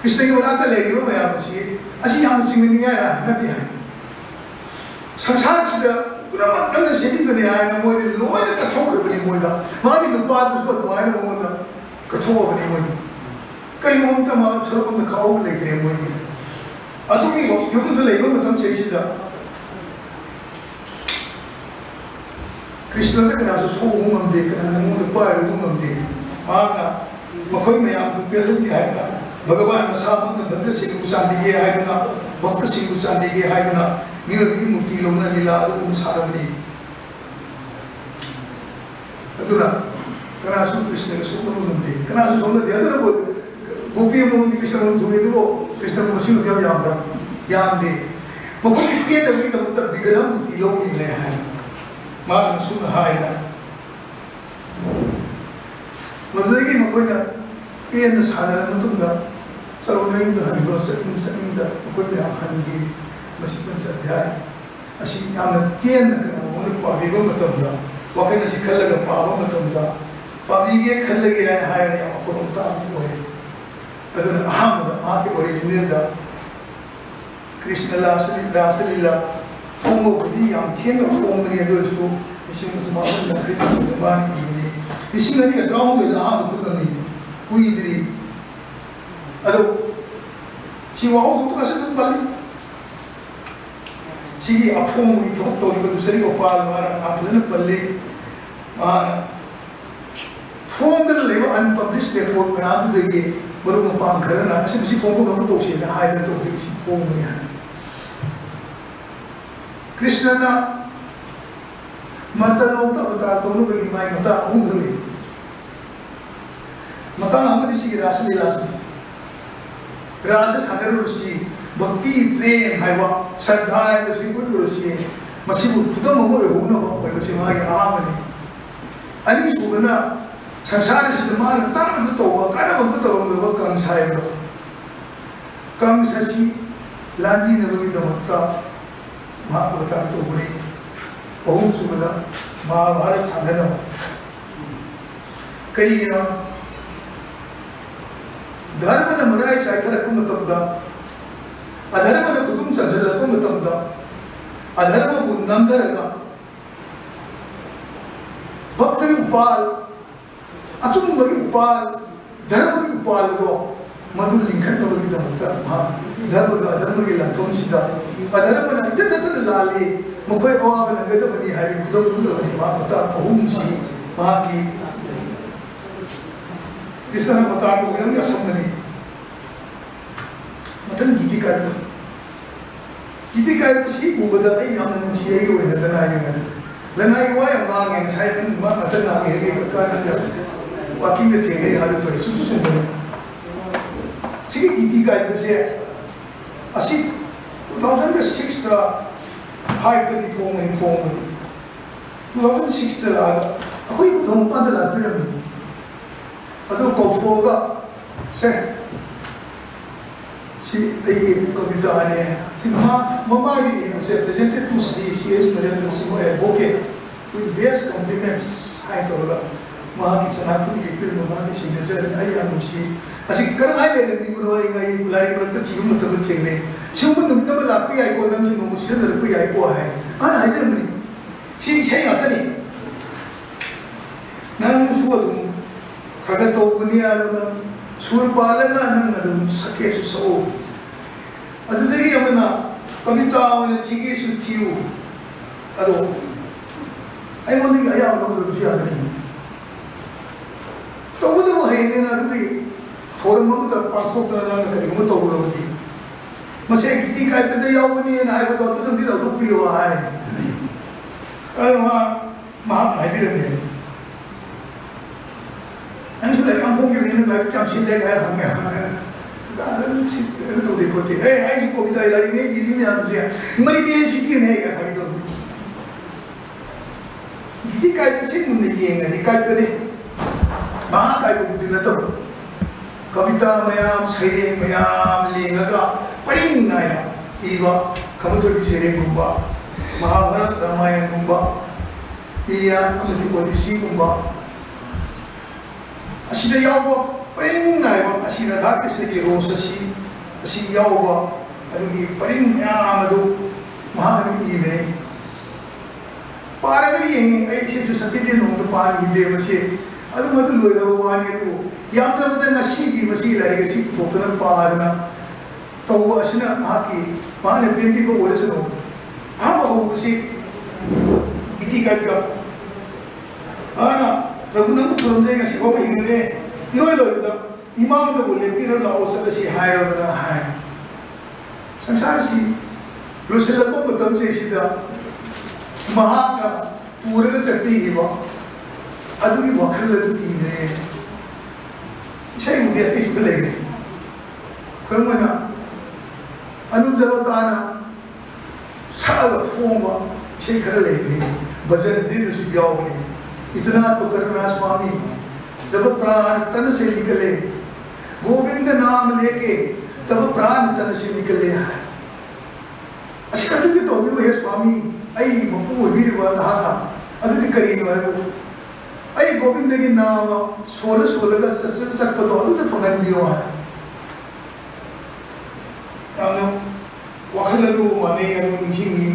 ꯀ꯭ꯔꯤꯁꯅꯒꯤ ꯃꯅꯥꯛꯇ ꯂꯩꯔꯤꯕ ꯃꯌꯥꯝ ꯑꯁꯤ, ꯑꯁꯤ ꯌꯥꯝꯅ ꯆꯤꯡꯅꯅꯤꯡꯉꯥꯏ ꯅꯠꯇꯦ ꯍꯥꯏ꯫ ꯁꯪꯁꯥꯔꯁꯤꯗ ꯄꯨꯝꯅꯃꯛ ꯅꯪꯅ ꯁꯦꯝꯕꯤꯕꯅꯦ ꯍꯥꯏꯅ ꯃꯣꯏꯗꯤ ꯂꯣꯏꯅ ꯀꯠꯊꯣꯛꯈ꯭ꯔꯕꯅꯤ꯫ ꯃꯣꯏꯗ ꯃꯥꯒꯤ ꯅꯨꯄꯥꯗꯨꯁꯨ ꯑꯗꯨꯃꯥꯏꯅ ꯃꯉꯣꯟꯗ ꯀꯠꯊꯣꯛꯑꯕꯅꯤ ꯃꯣꯏꯗꯤ꯫ ꯀꯔꯤꯒꯨꯝꯕ ꯑꯃ ꯁꯔꯨꯛ ꯑꯃꯗ ꯈꯥꯎꯕ ꯂꯩꯇ꯭ꯔꯦ ꯃꯣꯏꯒꯤ꯫ ꯑꯗꯨꯒꯤ ꯐꯤꯕꯝꯗ ꯂꯩꯕ ꯃꯇꯝ ꯁꯤꯗꯩꯁꯤꯗ ꯀ꯭ꯔꯤꯁꯅꯗ ꯀꯅꯥꯁꯨ ꯁꯣꯛꯎꯕ ꯉꯝꯗꯦ, ꯀꯅꯥꯅ ꯃꯉꯣꯟꯗ ꯄꯥꯏꯔꯨꯕ ꯉꯝꯗꯦ꯫ ꯃꯍꯥꯛꯅ ꯃꯈꯣꯏ ꯃꯌꯥꯝꯗꯨ ꯄꯦꯜꯍꯟꯒꯦ ꯍꯥꯏꯗꯅ, ꯚꯒꯋꯥꯟ ꯃꯁꯥꯃꯛꯅ ꯚꯛꯇꯁꯤꯡꯕꯨ ꯆꯥꯟꯕꯤꯒꯦ ꯍꯥꯏꯗꯨꯅ, ꯚꯛꯇꯁꯤꯡꯕꯨ ꯆꯥꯟꯕꯤꯒꯦ ꯍꯥꯏꯗꯨꯅ ꯃꯤꯑꯣꯏꯕꯒꯤ ꯃꯨꯔꯇꯤ ꯂꯧꯅ ꯂꯤꯂꯥ ꯑꯗꯨꯒꯨꯝꯕ ꯁꯥꯔꯕꯅꯤ꯫ ꯑꯗꯨꯅ ꯀꯅꯥꯁꯨ ꯀ꯭ꯔꯤꯁꯅꯒ ꯁꯣꯛꯅꯕ ꯉꯝꯗꯦ, ꯀꯅꯥꯁꯨ ꯁꯣꯛꯅꯗꯦ꯫ ꯑꯗꯨꯅꯕꯨ ꯒꯣꯄꯤ ꯑꯃꯃꯝꯒꯤ ꯀ꯭ꯔꯤꯁꯅ ꯑꯃꯃꯝ ꯊꯣꯛꯏ, ꯑꯗꯨꯕꯨ ꯀ꯭ꯔꯤꯁꯅ ꯃꯁꯤꯡ ꯑꯗꯨ ꯌꯥꯝ ꯌꯥꯝꯕ꯭ꯔꯥ? ꯌꯥꯝꯗꯦ꯫ ꯃꯈꯣꯏꯒꯤ ꯄꯦꯟꯅꯕꯒꯤꯗꯃꯛꯇ ꯕꯤꯒ꯭ꯔꯍ ꯃꯨꯔꯇꯤ ꯂꯧꯈꯤꯕꯅꯦ ꯍꯥꯏ꯫ ꯃꯥꯅ ꯑꯁꯨꯝꯅ ꯍꯥꯏꯗꯅ, ꯃꯗꯨꯗꯒꯤ ꯃꯈꯣꯏꯅ ꯄꯦꯟꯅ ꯁꯥꯟꯅꯔꯕ ꯃꯇꯨꯡꯗ, "ꯆꯠꯂꯣ, ꯅꯌꯨꯝꯗ ꯍꯟꯈ꯭ꯔꯣ, ꯆꯠꯅꯤꯡ ꯆꯠꯅꯤꯡꯗ ꯃꯈꯣꯏ ꯃꯌꯥꯝ ꯍꯟꯈꯤ, ꯃꯁꯤ ꯄꯟꯆ ꯑꯗ꯭ꯌꯥꯏ ꯑꯁꯤ ꯌꯥꯝꯅ ꯇꯦꯟꯅ ꯀꯩꯅꯣ ꯑꯃꯅ ꯄꯥꯕꯤꯕ ꯃꯇꯝꯗ, ꯋꯥꯈꯜ ꯑꯁꯤ ꯈꯜꯂꯒ ꯄꯥꯕ ꯃꯇꯝꯗ, ꯄꯥꯕꯤꯒꯦ ꯈꯜꯂꯒꯦ ꯍꯥꯏꯅ ꯍꯥꯏꯔꯒ ꯌꯥꯝ ꯑꯐꯕ ꯃꯇꯥꯡ ꯑꯃ ꯑꯣꯏ꯫ ꯑꯗꯨꯅ ꯑꯍꯥꯟꯕꯗ ꯃꯍꯥꯛꯀꯤ ꯑꯣꯔꯤꯖꯤꯅꯦꯜꯗ ꯀ꯭ꯔꯤꯁꯅ ꯔꯥꯁ ꯂꯤ-, ꯔꯥꯁ ꯂꯤꯂꯥ ꯐꯣꯡꯕꯕꯨꯗꯤ ꯌꯥꯝ ꯊꯦꯡꯅ ꯐꯣꯡꯕꯅꯤ, ꯑꯗꯨ ꯑꯣꯏꯔꯁꯨ ꯂꯤꯁꯤꯡ ꯑꯃ ꯆꯃꯥꯄꯟ ꯌꯥꯡꯈꯩ ꯃꯥꯄꯟꯗ ꯃꯥꯅ ꯏꯕꯅꯤ꯫ ꯂꯤꯁꯤꯡ ꯑꯅꯤꯒ ꯇꯔꯥꯍꯨꯝꯗꯣꯏꯗ ꯑꯍꯥꯟꯕ ꯈꯨꯗꯝꯅꯤ, ꯀꯨꯏꯗ꯭ꯔꯤ꯫ ꯑꯗꯣ ꯁꯤ ꯋꯥꯍꯧꯗꯣꯛꯇꯨ ꯉꯁꯤ ꯑꯗꯨꯝ ꯄꯜꯂꯤ꯫ ꯁꯤꯒꯤ ꯑꯐꯣꯡꯕꯒꯤ ꯊꯕꯛ ꯇꯧꯔꯤꯕ ꯂꯨꯆꯔꯤ ꯒꯣꯄꯥꯜ ꯃꯥꯅ ꯌꯥꯝ ꯐꯖꯅ ꯄꯜꯂꯤ꯫ ꯃꯥꯅ ꯐꯣꯡꯗꯅ ꯂꯩꯕ unpublished report ꯃꯌꯥꯝꯗꯨꯗꯒꯤ ꯃꯔꯨꯞ ꯃꯄꯥꯡ ꯈꯔꯅ ꯑꯁꯤ ꯃꯁꯤ ꯐꯣꯡꯗꯣꯛꯅꯕ ꯇꯧꯁꯦꯅ ꯍꯥꯏꯗꯅ ꯇꯧꯕꯗꯒꯤ ꯁꯤ ꯐꯣꯡꯕꯅꯤ ꯍꯥꯏ꯫ ꯀ꯭ꯔꯤꯁꯅꯅ ꯃꯔꯇꯂꯣꯛꯇ ꯑꯕꯇꯥꯔ ꯇꯧꯅꯕꯒꯤ ꯃꯥꯏ ꯃꯇꯥꯡ ꯑꯍꯨꯝ ꯈꯛ ꯂꯩ꯫ ꯃꯇꯥꯡ ꯑꯃꯗꯤ ꯁꯤꯒꯤ ꯔꯥꯁ ꯂꯤꯂꯥꯁꯤ, ꯔꯥꯁ ꯁꯥꯟꯅꯔꯨꯔꯁꯤ, ꯚꯛꯇꯤ ꯄ꯭ꯔꯦꯝ ꯍꯥꯏꯕ, ꯁ꯭ꯔꯗꯥ ꯍꯥꯏꯕꯁꯤ ꯎꯠꯂꯨꯔꯁꯤ꯫ ꯃꯁꯤꯕꯨ ꯈꯨꯗꯝ ꯑꯃ ꯑꯣꯏꯍꯧꯅꯕ ꯑꯣꯏꯕꯁꯤ ꯃꯥꯒꯤ ꯑꯍꯥꯟꯕꯅꯤ꯫ ꯑꯅꯤꯁꯨꯕꯅ ꯁꯪꯁꯥꯔ ꯑꯁꯤꯗ ꯃꯥꯅ ꯇꯥꯅꯕ ꯇꯧꯕ, ꯀꯥꯟꯅꯕ ꯑꯝꯇ ꯇꯧꯔꯝꯗꯕ ꯀꯪꯁ ꯍꯥꯏꯕꯗꯣ, ꯀꯪꯁ ꯑꯁꯤ ꯂꯥꯟꯕꯤꯅꯕꯒꯤꯗꯃꯛꯇ ꯃꯍꯥꯛ ꯑꯕꯇꯥꯔ ꯇꯧꯕꯅꯤ꯫ ꯑꯍꯨꯝꯁꯨꯕꯗ ꯃꯍꯥꯚꯥꯔꯠ ꯁꯥꯟꯅꯅꯕ꯫ ꯀꯔꯤꯒꯤꯅꯣ? ꯙꯔꯃꯅ ꯃꯔꯥꯏ ꯆꯥꯏꯊꯔꯛꯄ ꯃꯇꯝꯗ, ꯑꯙꯔꯃꯅ ꯈꯨꯗꯨꯝ ꯆꯟꯁꯤꯜꯂꯛꯄ ꯃꯇꯝꯗ, ꯑꯙꯔꯃꯕꯨ ꯅꯝꯊꯔꯒ ꯚꯛꯇꯒꯤ ꯎꯄꯥꯜ, ꯑꯆꯨꯝꯕꯒꯤ ꯎꯄꯥꯜ, ꯙꯔꯃꯒꯤ ꯎꯄꯥꯜ ꯑꯗꯣ ꯃꯗꯨ ꯂꯤꯡꯈꯠꯅꯕꯒꯤꯗꯃꯛꯇ ꯃꯍꯥꯛ ꯙꯔꯃꯒ ꯑꯙꯔꯃꯒꯤ ꯂꯥꯟꯐꯝꯁꯤꯗ ꯑꯙꯔꯃꯅ ꯍꯟꯖꯤꯟ ꯍꯟꯖꯤꯟꯅ ꯂꯥꯜꯂꯤ, ꯃꯈꯣꯏ ꯑꯋꯥꯕ ꯅꯪꯒꯗꯕꯅꯤ ꯍꯥꯏꯕꯒꯤ ꯈꯨꯗꯝ ꯎꯠꯅꯕꯅꯤ ꯃꯍꯥꯛ ꯃꯇꯥꯡ ꯑꯍꯨꯝꯁꯤ ꯃꯍꯥꯛꯀꯤ ꯀ꯭ꯔꯤꯁꯅ ꯑꯕꯇꯥꯔ ꯇꯧꯕꯤꯔꯝꯃꯤ ꯑꯁꯪꯕꯅꯤ꯫ ꯃꯊꯪ ꯒꯤꯇꯤ ꯀꯥꯏꯕ꯫ ꯒꯤꯇꯤ ꯀꯥꯏꯕꯁꯤ ꯎꯕꯗ ꯑꯩ ꯌꯥꯝꯅ ꯅꯨꯡꯁꯤ, ꯑꯩꯒꯤ ꯑꯣꯏꯅ ꯂꯅꯥꯏꯒꯤ ꯑꯣꯏꯅ꯫ ꯂꯅꯥꯏꯒꯤ ꯋꯥ ꯌꯥꯝ ꯉꯥꯡꯉꯦ, ꯉꯁꯥꯏ ꯅꯪ ꯃꯥ ꯉꯥꯛꯇ ꯉꯥꯡꯉꯦ, ꯑꯩꯒꯤ ꯀꯥꯟꯗ ꯋꯥꯀꯤꯡꯗ ꯊꯦꯡꯅꯩ ꯍꯥꯏꯕ ꯐꯔꯦ, ꯆꯨꯝꯁꯨ ꯆꯨꯝꯕꯅꯤ꯫ ꯁꯤꯒꯤ ꯒꯤꯇꯤ ꯀꯥꯏꯕꯁꯦ ꯑꯁꯤ two thousand six ꯇ, five ꯇꯗꯤ ꯐꯣꯡꯕꯅꯤ, ꯐꯣꯡꯕꯅꯤ꯫ Two thousand six ꯇ ꯂꯥꯛꯑꯒ ꯑꯩꯈꯣꯏ ꯀꯣꯟꯊꯣꯡ ꯃꯄꯥꯟꯗ ꯂꯥꯛꯄꯤꯔꯝꯃꯤ꯫ ꯑꯗꯨ ꯀꯧꯊꯣꯛꯑꯒ, "ꯁꯦ, ꯁꯤ ꯑꯩꯒꯤ ꯀꯕꯤꯇꯥꯅꯦ, ꯁꯤ ꯃꯃꯥ-, ꯃꯃꯥꯒꯤ ꯏꯕꯁꯦ, presented to Shri C H Narendra Singh, advocate, with best compliments" ꯍꯥꯏꯅ ꯇꯧꯔꯒ ꯃꯍꯥꯛꯀꯤ ꯁꯅꯥ ꯈꯨꯠ ꯌꯦꯛꯄꯤꯔꯝꯕ ꯃꯥꯒꯤ signature ꯑꯩ ꯌꯥꯝ ꯅꯨꯡꯁꯤ꯫ ꯑꯁꯤ ꯀꯔꯝꯍꯥꯏꯅ ꯂꯩꯔꯝꯃꯤꯕꯅꯣ ꯑꯩ, ꯑꯩ ꯂꯥꯏꯔꯤꯛ ꯃꯔꯛꯇ ꯊꯤꯕ ꯃꯇꯝꯗ ꯊꯦꯡꯅꯩ꯫ "ꯁꯤꯒꯨꯝꯕ ꯅꯨꯃꯤꯠ ꯑꯃ ꯂꯥꯛꯄ ꯌꯥꯏꯀꯣ, ꯅꯪꯁꯨ ꯅꯣꯡꯃ ꯁꯤꯖꯤꯟꯅꯔꯛꯄ ꯌꯥꯏꯀꯣ" ꯍꯥꯏ ꯃꯥꯅ ꯍꯥꯏꯖꯔꯝꯕꯅꯤ꯫ ꯁꯤ ꯏꯁꯩ ꯉꯥꯛꯇꯅꯤ꯫ ꯅꯪꯁꯨ ꯑꯗꯨꯝ ꯈꯔ ꯈꯔ ꯇꯧꯕꯅꯤ, ꯑꯗꯨ ꯅꯪ ꯁꯨꯔ ꯄꯥꯜꯂꯒ ꯅꯪ ꯑꯗꯨꯝ ꯁꯛꯀꯦꯁꯨ ꯁꯛꯎ꯫ ꯑꯗꯨꯗꯒꯤ ꯑꯃꯅ ꯀꯕꯤꯇꯥ ꯑꯣꯏꯅ ꯊꯤꯒꯦꯁꯨ ꯊꯤꯌꯨ꯫ ꯑꯗꯣ ꯑꯩꯉꯣꯟꯗꯒꯤ ꯑꯌꯥꯕ ꯂꯧꯗ꯭ꯔꯕꯁꯨ ꯌꯥꯒꯅꯤ꯫ ꯇꯧꯕꯇꯕꯨ ꯍꯌꯦꯡꯅꯤꯅ ꯑꯗꯨꯒꯤ ꯊꯧꯔꯝ ꯑꯃꯗ ꯄꯥꯡꯊꯣꯛꯇꯅ ꯅꯪꯅ ꯀꯔꯤꯒꯨꯝꯕ ꯇꯧꯔꯨꯔꯕꯗꯤ, "ꯃꯁꯤ ꯒꯤꯇꯤ ꯀꯥꯏꯕꯗ ꯌꯥꯎꯕꯅꯦꯅ" ꯍꯥꯏꯕꯗꯣ ꯑꯗꯨꯗꯪꯗꯤ ꯂꯧꯊꯣꯛꯄꯤꯌꯨ ꯍꯥꯏ꯫ ꯑꯗꯨ ꯃꯥ, ꯃꯍꯥꯛꯅ ꯍꯥꯏꯕꯤꯔꯝꯃꯦ꯫ "ꯅꯪꯁꯨ ꯂꯥꯏꯔꯤꯛ ꯌꯥꯝ ꯐꯣꯡꯈꯤꯕꯅꯤꯅ ꯂꯥꯏꯔꯤꯛ ꯌꯥꯝ ꯁꯤꯜꯂꯦ" ꯍꯥꯏ ꯍꯪꯉꯦ꯫ "ꯑꯗꯨꯝ ꯁꯤ-, ꯀꯩꯅꯣ ꯇꯧꯗꯦ ꯈꯣꯠꯇꯦ꯫ ꯑꯦ, ꯑꯩꯁꯨ ꯀꯣꯕꯤꯇꯥ ꯂꯥꯏꯔꯤꯛꯅꯦ ꯏꯔꯤ ꯃꯌꯥꯝꯁꯦ ꯃꯔꯤꯗꯤ ꯁꯤꯠꯇꯦꯅꯦ" ꯀꯥꯏ ꯍꯥꯏꯒꯗꯧꯕꯅꯤ꯫ ꯒꯤꯇꯤ ꯀꯥꯏꯕꯁꯤ ꯃꯨꯟꯅ ꯌꯦꯡꯉꯗꯤ ꯀꯥꯏꯕꯅꯤ꯫ ꯃꯍꯥꯛ ꯀꯥꯏꯕꯕꯨꯗꯤ ꯅꯠꯇꯕ꯫ ꯀꯕꯤꯇꯥ ꯃꯌꯥꯝ, ꯁꯩꯔꯦꯡ ꯃꯌꯥꯝ ꯂꯦꯡꯉꯒ ꯄꯔꯤꯡ ꯅꯥꯏꯅ ꯏꯕ, ꯈꯝꯕ ꯊꯣꯏꯕꯤ ꯁꯩꯔꯦꯡꯒꯨꯝꯕ, ꯃꯍꯥꯚꯥꯔꯠ ꯔꯥꯃꯥꯌꯟꯒꯨꯝꯕ, ꯏꯂꯤꯌꯥꯗ ꯑꯃꯗꯤ ꯑꯣꯗꯤꯁꯤꯒꯨꯝꯕ, ꯑꯁꯤꯗ ꯌꯥꯎꯕ ꯄꯔꯤꯡ ꯅꯥꯏꯕ, ꯑꯁꯤ ꯔꯥꯙꯥ ꯀ꯭ꯔꯤꯁꯅꯒꯤ ꯔꯣꯁ ꯑꯁꯤ, ꯑꯁꯤ ꯌꯥꯎꯕ, ꯑꯗꯨꯒꯤ ꯄꯔꯤꯡ ꯃꯌꯥꯝ ꯑꯗꯨ ꯃꯍꯥꯛꯅ ꯏꯕꯅꯤ꯫ ꯄꯥꯔꯒ ꯌꯦꯡꯉꯤ, ꯑꯩ ꯏꯁꯩꯁꯨ ꯁꯛꯈꯤꯗꯦ, ꯅꯣꯡꯃꯇ ꯄꯥꯟꯈꯤꯗꯦ꯫ ꯃꯁꯤ ꯑꯗꯨ ꯃꯗꯨ ꯂꯣꯏꯔꯕ ꯋꯥꯅꯤ꯫ ꯑꯗꯨꯕꯨ ꯌꯥꯝꯗ꯭ꯔꯕꯗ ꯉꯁꯤꯒꯤ ꯃꯁꯤꯒꯤ ꯂꯥꯏꯔꯤꯛ ꯑꯁꯤ ꯄꯨꯊꯣꯛꯇꯅ ꯄꯥꯗꯅ ꯇꯧꯕ ꯑꯁꯤꯅ ꯃꯍꯥꯛꯀꯤ, ꯃꯍꯥꯛꯅ ꯄꯦꯟꯕꯤꯕ ꯑꯣꯏꯔꯁꯅꯨ꯫ ꯑꯍꯥꯟꯕ ꯍꯧꯕꯁꯤ ꯏꯇꯤ ꯀꯥꯏꯕꯤꯗ, ꯑꯗꯨꯅ "ꯄ꯭ꯔꯚꯨ, ꯅꯪꯕꯨ ꯈꯨꯔꯨꯝꯖꯩ, ꯉꯁꯤ ꯐꯥꯎꯕ ꯍꯤꯡꯂꯦ, ꯏꯔꯣꯏ ꯂꯣꯏꯕꯗ ꯏꯃꯥꯡꯗꯕꯨ ꯂꯦꯞꯄꯤꯔ ꯂꯥꯛꯑꯣ, ꯆꯠꯂꯁꯤ" ꯍꯥꯏꯔꯗꯅ ꯍꯥꯏ꯫ ꯁꯪꯁꯥꯔꯁꯤ ꯂꯣꯏꯁꯤꯜꯂꯛꯄ ꯃꯇꯝꯁꯦ ꯁꯤꯗ ꯃꯍꯥꯛꯅ ꯄꯨꯔꯒ ꯆꯠꯄꯤꯈꯤꯕ ꯑꯗꯨꯒꯤ ꯋꯥꯈꯜ ꯑꯗꯨ ꯏꯔꯦ꯫ ꯏꯁꯩꯕꯨꯗꯤ ꯑꯇꯩꯁꯨ ꯈꯔ ꯂꯩꯔꯦ꯫ ꯈꯨꯗꯝ ꯑꯣꯏꯅ, ꯑꯅꯨꯞ ꯖꯂꯣꯇꯥꯅ ꯁꯛꯑꯒ ꯐꯣꯡꯕ ꯏꯁꯩ ꯈꯔ ꯂꯩꯕꯅꯤ, ꯚꯖꯟ ꯑꯗꯨꯗꯁꯨ ꯌꯥꯎꯕꯅꯤ꯫ "इतना तो करना स्वामी, जब प्राण तन से निकले, गोविंद नाम लेके, तब प्राण तन से निकले" ꯍꯥꯏ꯫ ꯑꯁꯤ ꯑꯗꯨꯒꯤ ꯇꯧꯕꯤꯌꯨ, ꯍꯦ ꯁ꯭ꯋꯥꯃꯤ, ꯑꯩꯒꯤ ꯃꯄꯨ ꯑꯣꯏꯕꯤꯔꯤꯕ ꯅꯍꯥꯛꯅ꯫ ꯑꯗꯨꯗꯤ ꯀꯔꯤꯅꯣ ꯍꯥꯏꯕꯨ, "ꯑꯩ ꯒꯣꯕꯤꯟꯗꯒꯤ ꯅꯥꯃ ꯁꯣꯜꯂ ꯁꯣꯜꯂꯒ ꯆꯠꯆ-, ꯆꯠꯄꯗꯣ ꯑꯗꯨꯗ ꯐꯪꯍꯟꯕꯤꯌꯣ" ꯍꯥꯏ꯫ ꯌꯥꯝꯅ ꯋꯥꯈꯜ ꯑꯗꯨ ꯃꯥꯟꯅꯩ, ꯑꯗꯨ ꯅꯤꯡꯁꯤꯡꯉꯤ꯫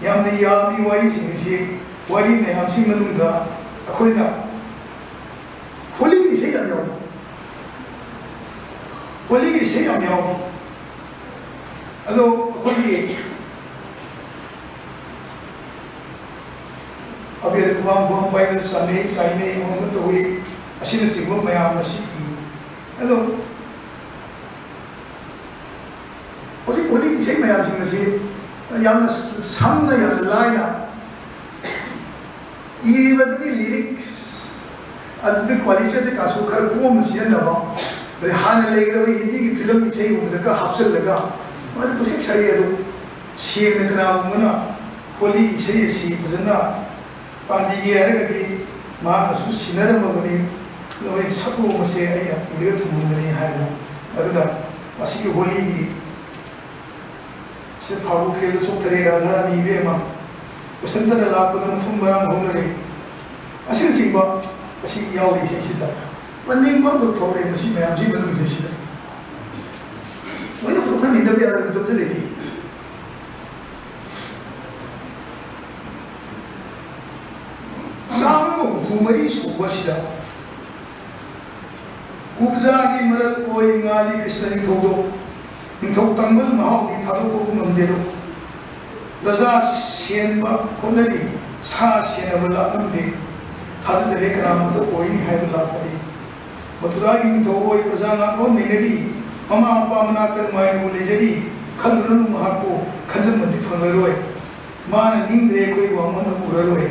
ꯌꯥꯝꯅ ꯌꯥꯝꯃꯤ ꯋꯥꯔꯤꯁꯤꯡ ꯑꯁꯤ, ꯋꯥꯔꯤ ꯃꯌꯥꯝꯁꯤꯒꯤ ꯃꯅꯨꯡꯗ ꯑꯩꯈꯣꯏꯅ ꯍꯣꯂꯤꯒꯤ ꯏꯁꯩ ꯌꯥꯝ ꯌꯥꯎꯏ꯫ ꯍꯣꯂꯤꯒꯤ ꯏꯁꯩ ꯌꯥꯝ ꯌꯥꯎꯏ꯫ ꯑꯗꯣ ꯑꯩꯈꯣꯏꯒꯤ ꯑꯕꯦꯔ ꯈꯨꯕꯥꯝ ꯈꯨꯕꯥꯝ ꯄꯥꯏꯗꯅ ꯆꯥꯅꯩ, ꯆꯥꯏꯅꯩ, ꯑꯃ ꯇꯧꯏ, ꯑꯁꯤꯅꯆꯤꯡꯕ ꯃꯌꯥꯝ ꯑꯁꯤ ꯏ꯫ ꯑꯗꯣ ꯍꯧꯖꯤꯛ ꯍꯣꯂꯤꯒꯤ ꯏꯁꯩ ꯃꯌꯥꯝꯁꯤꯡ ꯑꯁꯤ ꯌꯥꯝꯅ ꯁꯝꯅ, ꯌꯥꯝꯅ ꯂꯥꯏꯅ ꯏꯔꯤꯕꯗꯨꯒꯤ ꯂꯤꯔꯤꯛꯁ ꯑꯗꯨꯗꯤ ꯀ꯭ꯋꯥꯂꯤꯇꯤꯗ ꯀꯥꯁꯨ ꯈꯔ ꯀꯣꯝꯅ ꯁꯤꯖꯤꯟꯅꯕ, ꯑꯗꯩ ꯍꯥꯟꯅ ꯂꯩꯈ꯭ꯔꯕ ꯍꯤꯟꯗꯤꯒꯤ ꯐꯤꯂꯝ ꯏꯁꯩꯒꯨꯝꯕꯗꯒ ꯍꯥꯞꯆꯤꯜꯂꯒ ꯃꯗꯨ ꯄꯨꯁꯤꯛ ꯁꯛꯏ꯫ ꯑꯗꯨ ꯁꯦꯡꯅ ꯀꯅꯥꯒꯨꯝꯕꯅ ꯍꯣꯂꯤꯒꯤ ꯏꯁꯩ ꯑꯁꯤ ꯐꯖꯅ ꯄꯥꯟꯕꯤꯒꯦ ꯍꯥꯏꯔꯒꯗꯤ ꯃꯍꯥꯛꯅꯁꯨ ꯁꯤꯟꯅꯔꯝꯃꯕꯅꯤ, ꯅꯈꯣꯏ ꯁꯛꯂꯣ ꯃꯁꯦ ꯑꯩꯅ ꯏꯔꯒ ꯊꯝꯃꯝꯒꯅꯤ ꯍꯥꯏꯗꯅ꯫ ꯑꯗꯨꯅ ꯃꯁꯤꯒꯤ ꯍꯣꯂꯤꯒꯤ ꯁꯤ ꯊꯥꯕꯨ ꯈꯦꯜꯗ ꯆꯣꯛꯊꯔꯦ ꯔꯥꯙꯥꯔꯥꯅꯤ ꯏꯕꯦꯝꯃ, ꯕꯁꯟꯇꯅ ꯂꯥꯛꯄꯗ ꯃꯊꯨꯝ ꯃꯔꯥꯡ ꯍꯧꯅꯔꯦ꯫ ꯑꯁꯤꯅꯆꯤꯡꯕ ꯑꯁꯤ ꯌꯥꯎꯔꯤ ꯏꯁꯩꯁꯤꯗ꯫ ꯄꯟꯅꯤꯡꯕ ꯑꯃꯈꯛ ꯐꯥꯎꯔꯦ ꯃꯁꯤ ꯃꯌꯥꯝꯁꯤ ꯃꯅꯨꯡꯁꯤꯗ꯫ ꯂꯣꯏꯅ ꯄꯨꯊꯣꯛꯍꯟꯅꯤꯡꯗꯕ ꯌꯥꯔꯣꯏꯗꯕꯗ ꯂꯩꯇꯦ꯫ ꯆꯥꯝꯃꯒ ꯍꯨꯝꯐꯨ ꯃꯔꯤ ꯁꯨꯕ ꯑꯁꯤꯗ ꯀꯨꯕꯖꯥꯒꯤ ꯃꯔꯜ ꯑꯣꯏ ꯉꯥꯜꯂꯤ ꯀ꯭ꯔꯤꯁꯅ ꯅꯤꯡꯊꯧꯗꯣ꯫ ꯅꯤꯡꯊꯧ ꯇꯥꯡꯕꯜ ꯃꯍꯥꯎꯗꯤ ꯊꯥꯗꯣꯛꯄꯕꯨ ꯉꯝꯗꯦꯗꯣ꯫ ꯄ꯭ꯔꯖꯥ ꯁꯦꯟꯕ ꯍꯣꯠꯅꯔꯤ, ꯁꯥ ꯁꯦꯟꯅꯕ ꯂꯥꯛꯂꯝꯗꯦ꯫ ꯊꯥꯖꯗꯔꯦ ꯀꯅꯥꯃꯠꯇ ꯑꯣꯏꯅꯤ ꯍꯥꯏꯕ ꯂꯥꯛꯄꯗꯤ꯫ ꯃꯊꯨꯔꯥꯒꯤ ꯅꯤꯡꯊꯧ ꯑꯣꯏ ꯄ꯭ꯔꯖꯥ ꯉꯥꯛꯂꯣꯟ ꯅꯩꯅꯔꯤ꯫ ꯃꯃꯥ ꯃꯄꯥ ꯃꯅꯥꯛꯇ ꯅꯨꯡꯉꯥꯏꯅꯕꯨ ꯂꯩꯖꯔꯤ꯫ ꯈꯜꯂꯨꯔꯅꯨ ꯃꯍꯥꯛꯄꯨ, ꯈꯟꯖꯟꯕꯗꯤ ꯐꯪꯂꯔꯣꯏ꯫ ꯃꯥꯅ ꯅꯤꯡꯗ꯭ꯔꯦ ꯑꯩꯈꯣꯏꯕꯨ ꯑꯃꯨꯛ ꯍꯟꯅ ꯎꯔꯔꯣꯏ꯫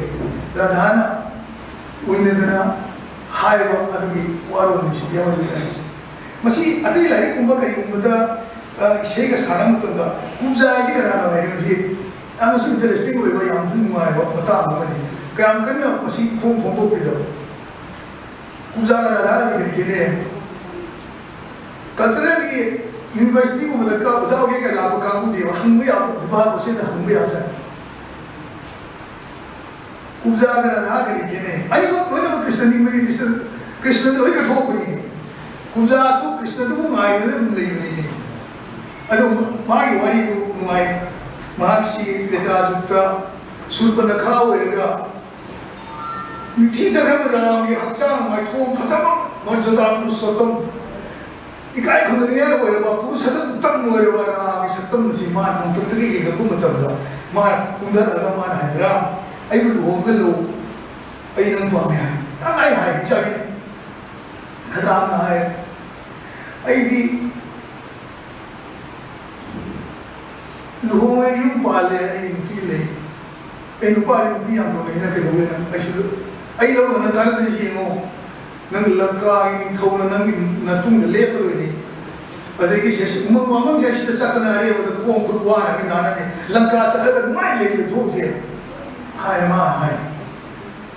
ꯔꯥꯙꯥꯅ ꯑꯣꯏꯅꯗꯅ ꯍꯥꯏꯕ ꯑꯗꯨꯒꯤ ꯋꯥꯔꯣꯜꯅꯤꯁꯨ ꯌꯥꯎꯔꯤꯕ ꯂꯥꯏꯔꯤꯛꯁꯦ꯫ ꯃꯁꯤ ꯑꯇꯩ ꯂꯥꯏꯔꯤꯛꯀꯨꯝꯕ ꯀꯔꯤꯒꯨꯝꯕꯗ, ꯑ, ꯏꯁꯩꯒ ꯁꯥꯟꯅꯕ ꯃꯇꯝꯗ ꯀꯨꯕꯖꯥ ꯍꯥꯏꯁꯤ ꯀꯅꯥꯅꯣ ꯍꯥꯏꯔꯒꯗꯤ ꯌꯥꯝꯅꯁꯨ ꯏꯟꯇꯔꯦꯁꯇꯤꯡ ꯑꯣꯏꯕ, ꯌꯥꯝꯅꯁꯨ ꯅꯨꯡꯉꯥꯏꯕ ꯃꯇꯥꯡ ꯑꯃꯅꯤ꯫ ꯀꯌꯥꯝ ꯀꯟꯅ ꯃꯁꯤ ꯐꯣꯡ ꯐꯣꯡꯗꯣꯛꯄꯤꯗꯕ꯫ ꯀꯨꯕꯖꯥꯒ ꯔꯥꯙꯥꯒꯗꯤ ꯀꯔꯤ ꯈꯦꯠꯅꯩ? ꯀꯜꯆꯔꯦꯜꯒꯤ ꯌꯨꯅꯤꯚꯔꯁꯤꯇꯤꯒꯨꯝꯕꯗ ꯀ-, ꯑꯣꯖꯥ ꯑꯣꯏꯒꯦ ꯀꯥꯏ ꯂꯥꯛꯄ ꯀꯥꯡꯕꯨꯗꯤ ꯍꯪꯕ ꯌꯥꯕ, ꯗꯨꯕꯥ ꯀꯣꯏꯁꯟꯗ ꯍꯪꯕ ꯌꯥꯕꯖꯥꯠꯅꯤ꯫ ꯀꯨꯕꯖꯥꯒ ꯔꯥꯙꯥꯒꯗꯤ ꯈꯦꯠꯅꯩ꯫ ꯑꯅꯤꯃꯛ ꯂꯣꯏꯅꯃꯛ ꯀ꯭ꯔꯤꯁꯅ ꯅꯤꯡꯕꯅꯤ, ꯀ꯭ꯔꯤꯁꯅ, ꯀ꯭ꯔꯤꯁꯅꯗ ꯂꯣꯏ ꯀꯠꯊꯣꯛꯄꯅꯤꯅꯦ꯫ ꯀꯨꯕꯖꯥꯁꯨ ꯀ꯭ꯔꯤꯁꯅꯗꯨꯕꯨ ꯉꯥꯏꯗꯨꯅ ꯑꯗꯨꯝ ꯂꯩꯕꯅꯤꯅꯦ꯫ ꯑꯗꯣ ꯃꯥꯒꯤ ꯋꯥꯔꯤꯗꯨ ꯅꯨꯡꯉꯥꯏ꯫ ꯃꯍꯥꯛꯁꯤ ꯇ꯭ꯔꯦꯇꯥ ꯖꯨꯒꯇ ꯁꯨꯔꯄꯅꯈꯥ ꯑꯣꯏꯔꯒ ꯅꯤꯡꯊꯤꯖꯔꯕ ꯔꯥꯝꯒꯤ ꯍꯛꯆꯥꯡ ꯃꯥꯏꯊꯣꯡ ꯐꯖꯕ ꯃꯔꯖꯗꯥ ꯄꯨꯔꯨꯁꯣꯠꯇꯝ, ꯏꯀꯥꯏ ꯈꯨꯝꯅꯅꯤꯡꯉꯥꯏ ꯑꯣꯏꯔꯕ ꯄꯨꯔꯨꯁꯗ ꯎꯠꯇꯝ ꯑꯣꯏꯔꯕ ꯔꯥꯝꯒꯤ ꯁꯛꯇꯝ ꯑꯁꯤ ꯃꯥꯅ ꯅꯣꯡꯊꯛꯇꯒꯤ ꯌꯦꯡꯉꯛꯄ ꯃꯇꯝꯗ ꯃꯥꯅ ꯀꯨꯝꯊꯔꯛꯑꯒ ꯃꯥꯅ ꯍꯥꯏ, "ꯔꯥꯝ, ꯑꯩꯕꯨ ꯂꯨꯍꯣꯡꯍꯜꯂꯨ, ꯑꯩ ꯅꯪ ꯄꯥꯝꯃꯦ" ꯍꯥꯏ꯫ ꯇꯉꯥꯏ ꯍꯥꯏ ꯏꯆꯥꯒꯤ꯫ ꯔꯥꯝꯅ ꯍꯥꯏ, "ꯑꯩꯗꯤ ꯂꯨꯍꯣꯡꯉꯦ, ꯌꯨꯝ ꯄꯥꯜꯂꯦ, ꯑꯩ ꯅꯨꯄꯤ ꯂꯩ꯫ ꯑꯩ ꯅꯨꯄꯥ ꯅꯨꯄꯤ ꯌꯥꯝ ꯂꯣꯟꯅꯩꯅ ꯀꯩꯗꯧꯋꯦ ꯅꯪ? ꯑꯩꯁꯨ, ꯑꯩ ꯂꯧꯗꯅ ꯀꯥꯟꯅꯗ ꯌꯦꯡꯉꯣ꯫ ꯅꯪ ꯂꯪꯀꯥꯒꯤ ꯅꯤꯡꯊꯧꯅ ꯅꯪꯒꯤ ꯃꯇꯨꯡꯗ ꯂꯦꯞꯀꯗꯣꯏꯅꯤ꯫ ꯑꯗꯒꯤ ꯁꯦ-, ꯁꯦ-, ꯎꯃꯪ ꯋꯥꯃꯪꯁꯦ ꯁꯤꯗ ꯆꯠꯇꯅ ꯑꯔꯦꯕꯗ ꯈꯣꯡ ꯈꯨꯠ ꯋꯥꯅ ꯅꯥꯅꯅꯤ꯫ ꯂꯪꯀꯥ ꯆꯠꯂꯒ ꯅꯨꯡꯉꯥꯏꯅ ꯂꯩꯕ ꯊꯣꯛꯁꯦ" ꯍꯥꯏ, ꯃꯥ ꯍꯥꯏ꯫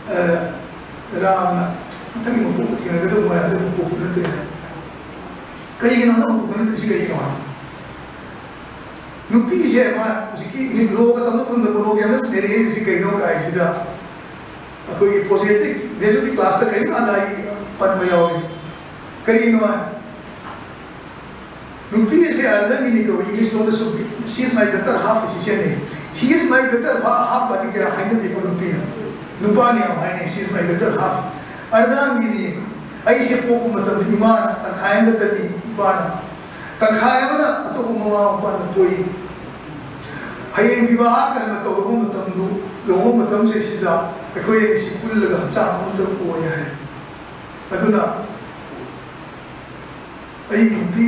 ꯑ, ꯔꯥꯝꯅ ꯃꯊꯪꯒꯤ ꯃꯄꯣꯛꯇ ꯊꯦꯡꯅꯒꯗꯧꯕ ꯍꯥꯏ, ꯑꯗꯨ ꯃꯄꯣꯛꯇ ꯅꯠꯇ꯭ꯔꯦ ꯍꯥꯏ꯫ ꯀꯔꯤꯒꯤꯅꯣ ꯍꯟꯗꯛ ꯃꯄꯣꯛꯇ ꯅꯠꯇ꯭ꯔꯤꯁꯤ ꯀꯔꯤꯒꯤꯅꯣ ꯍꯥꯏ? ꯅꯨꯄꯤꯁꯦ ꯃꯥ ꯍꯧꯖꯤꯛꯀꯤ ꯂꯣꯒ ꯇꯝꯕ ꯐꯪꯗꯕ ꯂꯣꯒꯤ ꯑꯃ ꯃꯦꯔꯦꯖꯁꯤ ꯀꯩꯅꯣ ꯀꯥꯏꯁꯤꯗ ꯑꯩꯈꯣꯏꯒꯤ ꯄꯣꯖꯦꯇꯤꯚ ꯒ꯭ꯔꯦꯖꯨꯋꯦꯠ ꯀ꯭ꯂꯥꯁꯇ ꯀꯔꯤꯝ ꯀꯥꯟꯗ ꯑꯩ ꯄꯟꯕ ꯌꯥꯎꯏ꯫ ꯀꯔꯤꯒꯤꯅꯣ ꯍꯥꯏ? ꯅꯨꯄꯤ ꯑꯁꯦ ꯑꯔꯙꯒꯤꯅꯤ ꯀꯧꯏ, English ꯂꯣꯟꯗꯁꯨ "She is my better half" ꯑꯁꯤ ꯁꯤꯖꯤꯟꯅꯩ꯫ "He is my better half" ꯀꯗꯤ ꯀꯌꯥ ꯍꯥꯏꯅꯗꯦꯀꯣ ꯅꯨꯄꯤꯅ꯫ ꯅꯨꯄꯥꯅ ꯌꯥꯝ ꯍꯥꯏꯅꯩ, "She is my better half"꯫ ꯑꯔꯗꯥꯟꯒꯤꯅꯤ꯫ ꯑꯩꯁꯦ ꯄꯣꯛꯄ ꯃꯇꯝꯗ ꯏꯃꯥꯅ ꯇꯪꯈꯥꯏ ꯑꯃꯈꯛꯇꯅꯤ, ꯏꯄꯥꯅ ꯇꯪꯈꯥꯏ ꯑꯃꯅ ꯑꯇꯣꯞꯄ ꯃꯃꯥ ꯃꯄꯥꯅ ꯄꯣꯛꯏ꯫ ꯍꯌꯦꯡ ꯕꯤꯕꯥꯍ ꯀꯔꯃ ꯇꯧꯔꯕ ꯃꯇꯝꯗꯨ, ꯂꯨꯍꯣꯡꯕ ꯃꯇꯝꯁꯤꯗꯩꯁꯤꯗ ꯑꯩꯈꯣꯏ ꯑꯅꯤꯁꯤ ꯄꯨꯜꯂꯒ ꯍꯛꯆꯥꯡ ꯑꯃꯠꯇ ꯑꯣꯏ ꯍꯥꯏ꯫ ꯑꯗꯨꯅ ꯑꯩꯒꯤ ꯅꯨꯄꯤ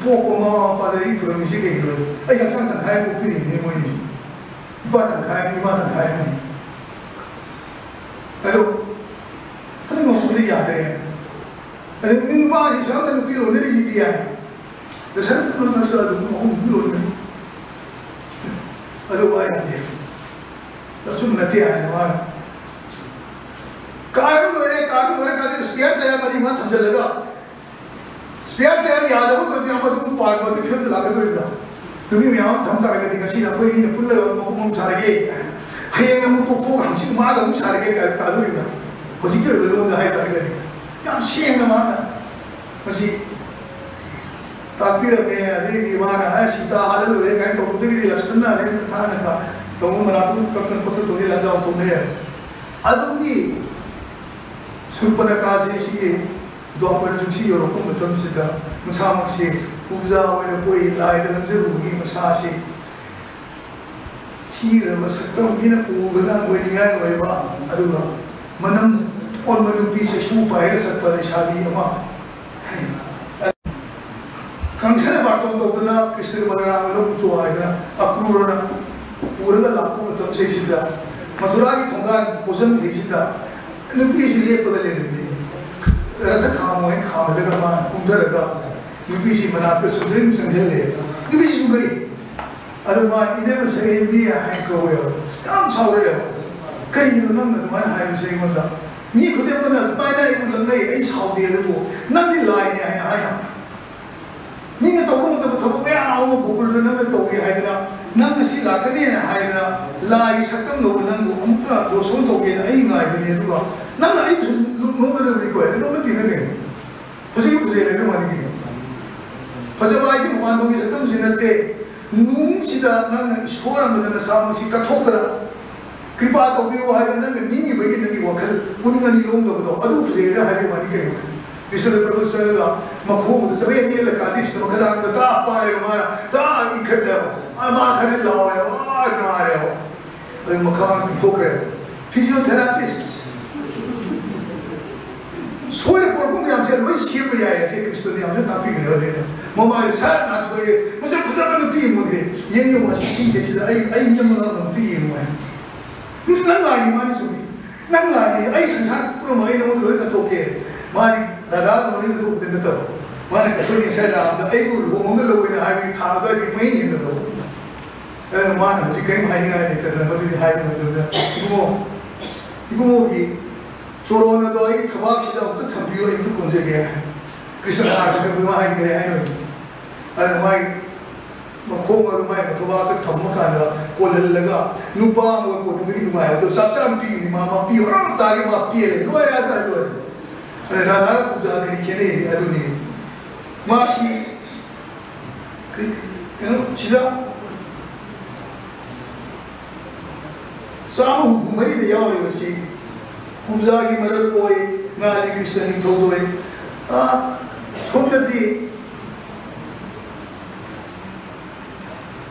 ꯄꯣꯛꯄ ꯃꯃꯥ ꯃꯄꯥꯗ ꯑꯩ ꯈꯨꯔꯝꯃꯤꯁꯤ ꯀꯩꯒꯤꯅꯣ? ꯑꯩ ꯍꯛꯆꯥꯡ ꯇꯪꯈꯥꯏ ꯄꯣꯛꯄꯤꯔꯤꯅꯦ ꯃꯣꯏꯅꯤ꯫ ꯏꯄꯥ ꯇꯪꯈꯥꯏ ꯑꯃ, ꯏꯃꯥ ꯇꯪꯈꯥꯏ ꯑꯃꯅꯤ꯫ ꯑꯗꯣ ꯍꯟꯗꯛ ꯃꯐꯝꯗ ꯌꯥꯗ꯭ꯔꯦ꯫ ꯑꯗꯨ ꯅꯨꯄꯥꯁꯤ ꯁꯣꯝꯗ ꯅꯨꯄꯤ ꯂꯣꯟꯅꯔꯤꯁꯤꯗꯤ ꯌꯥꯏ꯫ ꯗꯁꯔꯠ ꯅꯠꯇ꯭ꯔ ꯑꯗꯨꯝ ꯑꯍꯨꯝ ꯂꯣꯟꯅꯔꯤ꯫ ꯑꯗꯨ ꯋꯥ ꯌꯥꯗꯦ꯫ ꯑꯆꯨꯝꯕ ꯅꯠꯇꯦ ꯍꯥꯏꯅ ꯃꯥꯅ꯫ ꯀꯥꯔ ꯂꯣꯏꯔꯦ, ꯀꯥꯔ ꯂꯣꯏꯔꯦ, ꯀꯥꯔꯗ ꯁ꯭ꯄꯤꯌꯥꯔ ꯇꯌꯥꯔ ꯃꯔꯤ ꯃꯉꯥ ꯊꯝꯖꯤꯜꯂꯒ, ꯁ꯭ꯄꯤꯌꯥꯔ ꯇꯌꯥꯔ ꯌꯥꯗꯕ ꯃꯇꯝꯗ ꯑꯃꯗꯨ ꯑꯗꯨꯝ ꯄꯥꯟꯕ ꯑꯗꯨ ꯐꯤꯕꯝꯗ ꯂꯥꯛꯀꯗꯧꯔꯤꯕ꯭ꯔꯥ? ꯅꯨꯄꯤ ꯃꯌꯥꯝ ꯑꯃ ꯊꯝ ꯇꯥꯔꯒꯗꯤ ꯉꯁꯤꯅ ꯑꯩꯈꯣꯏ ꯑꯅꯤꯅ ꯄꯨꯜꯂꯒ ꯃꯄꯨꯡ ꯑꯃ ꯁꯥꯔꯒꯦ ꯍꯥꯏꯅ, ꯍꯌꯦꯡ ꯑꯃꯨꯛ ꯇꯣꯛꯊꯣꯛꯑꯒ ꯍꯪꯆꯤꯠ ꯃꯥꯗ ꯑꯃꯨꯛ ꯁꯥꯔꯒꯦ ꯀꯥꯏꯅ ꯇꯥꯗꯧꯔꯤꯕ꯭ꯔꯥ? ꯍꯧꯖꯤꯛꯀꯤ ꯑꯣꯏꯕ ꯂꯣꯟꯗ ꯍꯥꯏ ꯇꯥꯔꯒꯗꯤ ꯌꯥꯝ ꯁꯦꯡꯅ ꯃꯥꯅ ꯃꯁꯤ ꯇꯥꯛꯄꯤꯔꯝꯃꯦ꯫ ꯑꯗꯩꯗꯤ ꯃꯥꯅ ꯑꯁ ꯁꯤꯇꯥ ꯍꯥꯠꯂ ꯂꯣꯏꯔꯦ ꯀꯥꯏꯅ ꯇꯧꯕꯗꯒꯤꯗꯤ ꯂꯛꯁꯃꯟꯅ ꯑꯗꯩ ꯃꯊꯥꯅꯒ ꯇꯧꯕ ꯃꯅꯥꯛꯇ ꯀꯛꯇꯅ ꯈꯣꯠꯇꯅ ꯇꯧꯔꯦ, ꯂꯥꯟꯖꯥꯎ ꯇꯧꯅꯩ꯫ ꯑꯗꯨꯒꯤ ꯁꯨꯔꯄꯅꯈꯥꯁꯦ ꯁꯤꯒꯤ ꯗ꯭ꯋꯥꯄꯔ ꯌꯨꯒꯁꯤ ꯌꯧꯔꯛꯄ ꯃꯇꯝꯁꯤꯗ ꯃꯁꯥꯃꯛꯁꯦ ꯄꯨꯖꯥ ꯑꯣꯏꯅ ꯑꯩꯈꯣꯏ ꯂꯥꯏꯗ ꯂꯪꯖꯔꯨꯕꯒꯤ ꯃꯁꯥꯁꯤ ꯊꯤꯔꯕ ꯁꯛꯇꯝ ꯃꯤꯅ ꯎꯕꯗ ꯑꯣꯏꯅꯤꯡꯉꯥꯏ ꯑꯣꯏꯕ, ꯑꯗꯨꯒ ꯃꯅꯝ ꯑꯣꯟꯕ ꯅꯨꯄꯤ ꯆꯩꯁꯨ ꯄꯥꯏꯔꯒ ꯆꯠꯄ ꯂꯩꯁꯥꯕꯤ ꯑꯃ, ꯀꯪꯁꯅ ꯕꯥꯔꯇꯣꯟ ꯇꯧꯗꯅ ꯀ꯭ꯔꯤꯁꯅꯒ ꯕꯂꯔꯥꯃꯒ ꯂꯧ ꯄꯨꯊꯣꯛꯑꯣ ꯍꯥꯏꯗꯅ ꯑꯀ꯭ꯔꯨꯔꯅ ꯄꯨꯔꯒ ꯂꯥꯛꯄ ꯃꯇꯝꯁꯤꯗꯩꯁꯤꯗ ꯃꯊꯨꯔꯥꯒꯤ ꯊꯣꯡꯒꯥꯟ ꯄꯣꯠꯆꯪꯁꯤꯗꯩꯁꯤꯗ ꯅꯨꯄꯤꯁꯤ ꯂꯦꯞꯄꯒ ꯂꯩꯔꯝꯃꯤ꯫ ꯔꯊ ꯈꯥꯝꯃꯣ ꯍꯥꯏꯅ ꯈꯥꯝꯍꯜꯂꯒ ꯃꯥꯅ ꯀꯨꯝꯊꯔꯒ ꯅꯨꯄꯤꯁꯤ ꯃꯅꯥꯛꯇ ꯆꯨꯝꯗ꯭ꯔꯤꯡ ꯆꯪꯁꯤꯜꯂꯦ꯫ ꯅꯨꯄꯤꯁꯤ ꯆꯨꯝꯗ꯭ꯔꯤ꯫ ꯑꯗꯨ ꯃꯥ ꯏꯅꯦꯝꯃ ꯁꯔꯦꯝꯕꯤ ꯍꯥꯏꯅ ꯀꯧꯋꯦꯕ꯫ ꯌꯥꯝ ꯁꯥꯎꯔꯛꯑꯦꯕ꯫ "ꯀꯔꯤꯒꯤꯅꯣ ꯅꯪꯅ ꯑꯗꯨꯃꯥꯏꯅ ꯍꯥꯏꯕꯁꯦ ꯑꯩꯉꯣꯟꯗ? ꯃꯤ ꯈꯨꯗꯤꯡꯃꯛꯅ ꯑꯗꯨꯃꯥꯏꯅ ꯑꯩꯕꯨ ꯂꯛꯅꯩ, ꯑꯩ ꯁꯥꯎꯗꯦ, ꯑꯗꯨꯕꯨ ꯅꯪꯗꯤ ꯂꯥꯏꯅꯦ" ꯍꯥꯏꯅ ꯍꯥꯏꯅ꯫ ꯃꯤꯅ ꯇꯧꯕ ꯉꯝꯗꯕ ꯊꯕꯛ ꯃꯌꯥꯝ ꯑꯃ ꯒꯣꯀꯨꯜꯗ ꯅꯪꯅ ꯇꯧꯏ ꯍꯥꯏꯗꯅ, ꯅꯪ ꯉꯁꯤ ꯂꯥꯛꯀꯅꯦꯅ ꯍꯥꯏꯗꯅ ꯂꯥꯏꯒꯤ ꯁꯛꯇꯝ ꯂꯧꯕ ꯅꯪꯕꯨ ꯑꯃꯨꯛꯇ ꯗꯣꯁꯣꯟ ꯇꯧꯒꯦꯅ ꯑꯩ ꯉꯥꯏꯕꯅꯦ, ꯑꯗꯨꯒ ꯅꯪꯅ ꯑꯩꯕꯨ ꯁꯨꯝ ꯅꯣꯛꯅꯗꯧꯔꯤꯀꯣ, ꯅꯣꯛꯅꯗꯦꯅ ꯀꯩꯅꯣ? ꯐꯖꯩ ꯐꯖꯩ ꯍꯥꯏꯕ ꯋꯥꯅꯤ ꯀꯩꯅꯣ? ꯐꯖꯕ ꯍꯥꯏꯁꯤ ꯃꯄꯥꯟ ꯊꯣꯡꯒꯤ ꯁꯛꯇꯝꯁꯤ ꯅꯠꯇꯦ꯫ ꯅꯨꯡꯁꯤꯗ ꯅꯪꯅ ꯏꯁꯣꯔ ꯑꯃꯗ ꯅꯁꯥꯃꯛꯁꯤ ꯀꯠꯊꯣꯛꯇꯅ ꯀ꯭ꯔꯤꯄꯥ ꯇꯧꯕꯤꯌꯨ ꯍꯥꯏꯗꯅ ꯅꯪꯅ ꯅꯤꯡꯉꯤꯕꯒꯤ ꯅꯪꯒꯤ ꯋꯥꯈꯜ ꯄꯨꯛꯅꯤꯡ ꯑꯅꯤ ꯂꯣꯡꯗꯕꯗꯣ ꯑꯗꯨ ꯐꯖꯩꯅ ꯍꯥꯏꯕꯒꯤ ꯋꯥꯅꯤ ꯀꯩꯅꯣ꯫ ꯀ꯭ꯔꯤꯁꯅ ꯄ꯭ꯔꯚꯨ ꯆꯠꯂꯒ ꯃꯈꯣꯡꯗ ꯆꯕꯦꯠ ꯅꯦꯠꯂ ꯀꯥꯖꯤꯛꯁꯤꯗ ꯃꯈꯗꯥꯡꯗ ꯇꯥ ꯄꯥꯏꯔꯒ ꯃꯥꯅ ꯇꯥ ꯏꯟꯈꯠꯂꯦꯕ꯫ ꯑ, ꯃꯥ ꯈꯔꯗꯤ ꯂꯥꯎꯔꯦꯕ, ꯑ, ꯅꯥꯔꯦꯕ꯫ ꯑꯗꯨ ꯃꯈꯥ ꯊꯣꯛꯈ꯭ꯔꯦ꯫ Physiotherapist꯫ ꯁꯣꯏꯔ ꯄꯣꯔꯛꯄ ꯃꯌꯥꯝꯁꯦ ꯂꯣꯏ ꯁꯦꯝꯕ ꯌꯥꯏ ꯍꯥꯏꯁꯦ ꯀ꯭ꯔꯤꯁꯇꯣꯅ ꯌꯥꯝꯅ ꯇꯥꯛꯄꯤꯈ꯭ꯔꯦ꯫ ꯑꯗꯩꯗ ꯃꯃꯥꯏ ꯁꯠ ꯅꯥꯊꯣꯛꯑꯦ, ꯃꯁꯛ ꯐꯖꯕ ꯅꯨꯄꯤ ꯑꯃ ꯑꯣꯏꯈ꯭ꯔꯦ꯫ ꯌꯦꯡꯉꯨ, ꯃꯁꯤ ꯏꯁꯤꯡꯁꯦ ꯁꯤꯗ ꯑꯩ, ꯑꯩ ꯅꯝꯃꯒ ꯑꯝꯇ ꯌꯦꯡꯉꯨ ꯍꯥꯏ꯫ ꯅꯪ ꯂꯥꯏꯅꯤ, ꯃꯥꯅꯤ ꯆꯨꯝꯃꯤ꯫ ꯅꯪ ꯂꯥꯏꯅꯤ, ꯑꯩ ꯁꯪꯁꯥꯔ ꯄꯨꯝꯅꯃꯛ ꯑꯩ ꯅꯉꯣꯟꯗ ꯂꯣꯏ ꯀꯠꯊꯣꯛꯀꯦ꯫ ꯃꯥꯅꯤ ꯔꯥꯙꯥ ꯂꯣꯏ ꯀꯠꯊꯣꯛꯄꯗꯤ ꯅꯠꯇꯕ꯫ ꯃꯥꯅ ꯀꯠꯊꯣꯛꯏ ꯉꯁꯥꯏ ꯂꯥꯛꯑꯝꯗ ꯑꯩꯕꯨ ꯂꯨꯍꯣꯡꯕ ꯑꯃ ꯂꯧꯋꯦꯅ ꯍꯥꯏꯕꯒꯤ ꯊꯥꯗꯣ ꯑꯩ ꯄꯨꯡꯍꯦꯟ ꯍꯦꯟꯗꯕ꯫ ꯑꯗꯨꯅ ꯃꯥꯅ ꯍꯧꯖꯤꯛ ꯀꯔꯤꯝ ꯍꯥꯏꯅꯤꯡꯉꯥꯏ ꯂꯩꯇꯗꯅ ꯃꯗꯨꯗꯤ ꯍꯥꯏꯕ ꯉꯝꯗꯕꯗ, "ꯏꯕꯨꯡꯉꯣ, ꯏꯕꯨꯡꯉꯣꯒꯤ ꯆꯣꯔꯣꯟ ꯑꯗꯣ ꯑꯩꯒꯤ ꯊꯕꯥꯛꯁꯤꯗ ꯑꯃꯨꯛꯇ ꯊꯝꯕꯤꯌꯨ, ꯑꯩ ꯑꯃꯨꯛꯇ ꯀꯣꯟꯖꯒꯦ" ꯍꯥꯏ꯫ ꯀ꯭ꯔꯤꯁꯅ ꯑꯥꯔꯊ ꯈꯪꯕ ꯃꯥ ꯍꯥꯏꯈ꯭ꯔꯦ ꯍꯥꯏꯅꯕꯅꯤ꯫ ꯑꯗꯨꯅ ꯃꯥꯒꯤ ꯃꯈꯣꯡ ꯑꯗꯨ ꯃꯥꯒꯤ ꯃꯊꯕꯥꯛꯇ ꯊꯝꯕ ꯀꯥꯟꯗ ꯀꯣꯜꯍꯜꯂꯒ ꯅꯨꯄꯥ ꯑꯃꯒ ꯀꯣꯟꯅꯕꯒꯤ ꯅꯨꯡꯉꯥꯏꯕꯗꯣ ꯆꯞ ꯆꯥꯅ ꯄꯤꯔꯤꯅꯤ꯫ ꯃꯥ, ꯃꯥ ꯄꯤꯌꯨ ꯍꯔꯥꯎ ꯇꯥꯔꯦ, ꯃꯥ ꯄꯦꯜꯂꯦ, ꯂꯣꯏꯔꯦ, ꯑꯗꯨ ꯂꯣꯏꯔꯦ꯫ ꯑꯗ ꯔꯥꯙꯥꯒ ꯀꯨꯟꯖꯥꯒꯗꯤ ꯈꯦꯠꯅꯩ ꯑꯗꯨꯅꯤ꯫ ꯃꯥꯁꯤ ꯀꯩꯅꯣ ꯁꯤꯗ ꯆꯥꯝꯃ ꯍꯨꯝꯐꯨ ꯃꯔꯤꯗ ꯌꯥꯎꯔꯤꯕꯁꯤ ꯀꯨꯝꯖꯥꯒꯤ ꯃꯔꯜ ꯑꯣꯏ, ꯉꯥꯜꯂꯤ ꯀ꯭ꯔꯤꯁꯅ ꯅꯤꯡꯊꯧꯗꯣꯏ꯫ ꯑꯥ, ꯁꯣꯝꯗꯗꯤ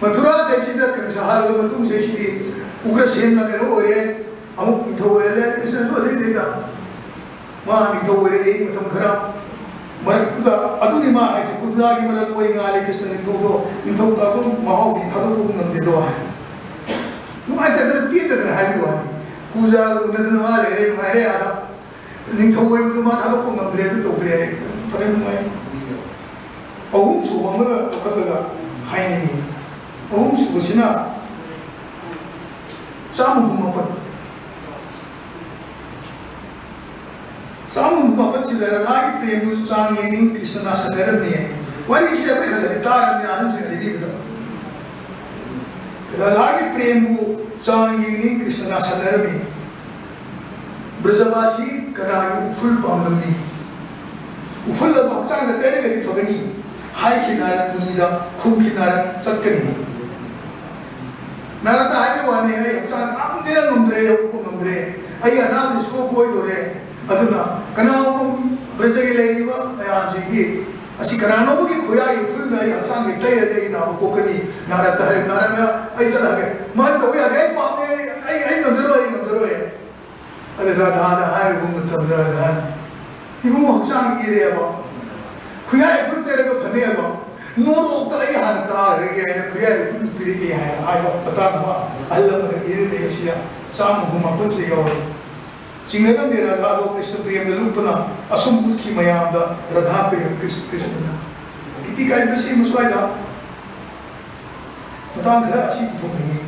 ꯃꯊꯨꯔꯥ ꯆꯍꯤꯁꯤꯗ ꯀꯩꯅꯣ ꯁꯥꯍꯜꯂꯕ ꯃꯇꯨꯡ ꯆꯍꯤꯁꯤꯗꯤ ꯎꯒ꯭ꯔꯁꯦꯟꯅ ꯀꯩꯅꯣ ꯑꯣꯏꯔꯦ, ꯑꯃꯨꯛ ꯅꯤꯡꯊꯧ ꯑꯣꯏꯔꯦ, ꯀ꯭ꯔꯤꯁꯅꯁꯨ ꯑꯗꯩꯗꯩꯗ ꯃꯥ ꯅꯤꯡꯊꯧ ꯑꯣꯏꯔꯛꯏ ꯃꯇꯝ ꯈꯔ꯫ ꯃꯔꯛꯇꯨꯗ ꯑꯗꯨꯅꯤ ꯃꯥ ꯍꯥꯏꯁꯦ, ꯀꯨꯝꯖꯥꯒꯤ ꯃꯔꯜ ꯑꯣꯏ ꯉꯥꯜꯂꯤ ꯀ꯭ꯔꯤꯁꯅ ꯅꯤꯡꯊꯧꯗꯣ, ꯅꯤꯡꯊꯧ ꯇꯥꯕ ꯃꯍꯥꯎꯗꯤ ꯊꯥꯗꯣꯛꯄ ꯉꯝꯗꯦꯗꯣ ꯍꯥꯏ꯫ ꯅꯨꯡꯉꯥꯏꯇꯗꯅ ꯄꯦꯟꯗꯗꯅ ꯍꯥꯏꯕ ꯋꯥꯅꯤ꯫ ꯀꯨꯝꯖꯥꯒ ꯎꯅꯗꯅ ꯃꯥ ꯂꯩꯔꯦ, ꯅꯨꯡꯉꯥꯏꯔꯦ ꯑꯥꯗ꯫ ꯅꯤꯡꯊꯧ ꯑꯣꯏꯕꯗꯨ ꯃꯥ ꯊꯥꯗꯣꯛꯄ ꯉꯝꯗ꯭ꯔꯦ, ꯑꯗꯨ ꯇꯧꯗ꯭ꯔꯦ ꯍꯥꯏ꯫ ꯐꯔꯦ, ꯅꯨꯡꯉꯥꯏ꯫ ꯑꯍꯨꯝ ꯁꯨꯕ ꯑꯃꯒ ꯂꯧꯈꯠꯂꯒ ꯍꯥꯏꯅꯤꯡꯉꯤ꯫ ꯑꯍꯨꯝ ꯁꯨꯕꯁꯤꯅ ꯆꯥꯝꯃ ꯍꯨꯝꯐꯨ ꯃꯥꯄꯟ꯫ ꯆꯥꯝꯃ ꯍꯨꯝꯐꯨ ꯃꯥꯄꯟꯁꯤꯗ ꯔꯥꯙꯥꯒꯤ ꯄ꯭ꯔꯦꯝꯕꯨ ꯆꯥꯡ ꯌꯦꯡꯅꯤꯡ ꯀ꯭ꯔꯤꯁꯅ ꯅꯥꯁꯟꯅꯔꯝꯃꯤ꯫ ꯋꯥꯔꯤꯁꯤ ꯑꯩꯈꯣꯏ ꯈꯔ ꯈꯔꯗꯤ ꯇꯥꯔꯝꯃꯤ, ꯑꯍꯟꯁꯤꯡꯅ ꯍꯥꯏꯕꯤꯕꯗ꯫ ꯔꯥꯙꯥꯒꯤ ꯄ꯭ꯔꯦꯝꯕꯨ ꯆꯥꯡ ꯌꯦꯡꯅꯤꯡ ꯀ꯭ꯔꯤꯁꯅ ꯅꯥꯁꯟꯅꯔꯝꯃꯤ꯫ ꯕ꯭ꯔꯖꯕꯥꯁꯤ ꯀꯅꯥꯒꯤ ꯎꯐꯨꯜ ꯄꯥꯝꯂꯝꯃꯤ? ꯎꯐꯨꯜ ꯑꯗꯨ ꯍꯛꯆꯥꯡꯗ ꯇꯩꯔꯒꯗꯤ ꯐꯒꯅꯤ꯫ ꯍꯥꯏꯈꯤꯅ ꯃꯨꯅꯤꯗ ꯈꯨꯝꯈꯤꯅ ꯆꯠꯀꯅꯤ꯫ ꯅꯥꯔꯛꯇ ꯍꯥꯏꯕꯒꯤ ꯋꯥꯅꯤ, ꯑꯩ ꯍꯛꯆꯥꯡ ꯌꯥꯝ ꯊꯤꯅ ꯉꯝꯗ꯭ꯔꯦ, ꯍꯧꯒꯠꯄ ꯉꯝꯗ꯭ꯔꯦ꯫ ꯑꯩꯒꯤ ꯑꯅꯥꯕꯁꯤ ꯁꯣꯛꯄ ꯑꯣꯏꯗꯣꯔꯦ꯫ ꯑꯗꯨꯅ ꯀꯅꯥꯒꯨꯝꯕ ꯕ꯭ꯔꯖꯒꯤ ꯂꯩꯔꯤꯕ ꯃꯌꯥꯝꯁꯤꯒꯤ ꯑꯁꯤ ꯀꯅꯥꯅꯣꯝꯒꯤ ꯈꯨꯌꯥ ꯏꯐꯨꯜꯅ ꯑꯩ ꯍꯛꯆꯥꯡꯁꯦ ꯇꯩꯔꯗꯤ ꯑꯩ ꯅꯥꯕ ꯀꯣꯛꯀꯅꯤ꯫ ꯅꯥꯔꯛꯇ ꯍꯥꯏꯔꯦ, ꯅꯥꯔꯛꯅ ꯑꯩ ꯆꯠꯂꯒꯦ꯫ ꯃꯥꯅ ꯇꯧꯕ ꯌꯥꯗꯦ, ꯑꯩ ꯄꯥꯝꯃꯦ, ꯑꯩ, ꯑꯩ ꯉꯝꯖꯔꯣꯏ, ꯑꯩ ꯉꯝꯖꯔꯣꯏ꯫ ꯑꯗꯨ ꯔꯥꯙꯥꯗ ꯍꯥꯏꯔꯨꯕ ꯃꯇꯝꯗ ꯔꯥꯙꯥꯅ, "ꯏꯕꯨꯡꯉꯣ, ꯍꯛꯆꯥꯡ ꯏꯔꯦꯕ, ꯈꯨꯌꯥ ꯏꯐꯨꯜ ꯇꯩꯔꯒ ꯐꯅꯦꯕ, ꯅꯣꯔꯣꯛꯇ ꯑꯩ ꯍꯥꯟꯅ ꯇꯥꯈ꯭ꯔꯒꯦ" ꯍꯥꯏꯅ ꯈꯨꯌꯥ ꯏꯐꯨꯜ ꯄꯤꯔꯛꯑꯦ ꯍꯥꯏꯅ ꯍꯥꯏꯕ ꯃꯇꯥꯡ ꯑꯃ ꯑꯍꯜ ꯑꯃꯅ ꯏꯔꯝꯃꯤ꯫ ꯑꯁꯤꯗ ꯆꯥꯝꯃ ꯍꯨꯝꯐꯨ ꯃꯥꯄꯟꯁꯤꯗ ꯌꯥꯎꯔꯤ꯫ ꯆꯤꯡꯅꯔꯝꯗꯦ ꯔꯥꯙꯥꯗꯣ ꯀ꯭ꯔꯤꯁꯅ ꯄ꯭ꯔꯦꯝꯗ ꯂꯨꯞꯄꯅ ꯑꯁꯨꯝ ꯎꯠꯈꯤ ꯃꯌꯥꯝꯗ, ꯔꯥꯙꯥ ꯄ꯭ꯔꯦꯝ ꯀ꯭ꯔꯤꯁ-, ꯀ꯭ꯔꯤꯁꯅꯅ꯫ ꯀꯤꯔꯇꯤ ꯀꯥꯏꯕꯁꯤ ꯃꯁ꯭ꯋꯥꯏꯗ ꯃꯇꯥꯡ ꯈꯔ ꯑꯁꯤ ꯄꯨꯊꯣꯛꯅꯤꯡꯉꯤ꯫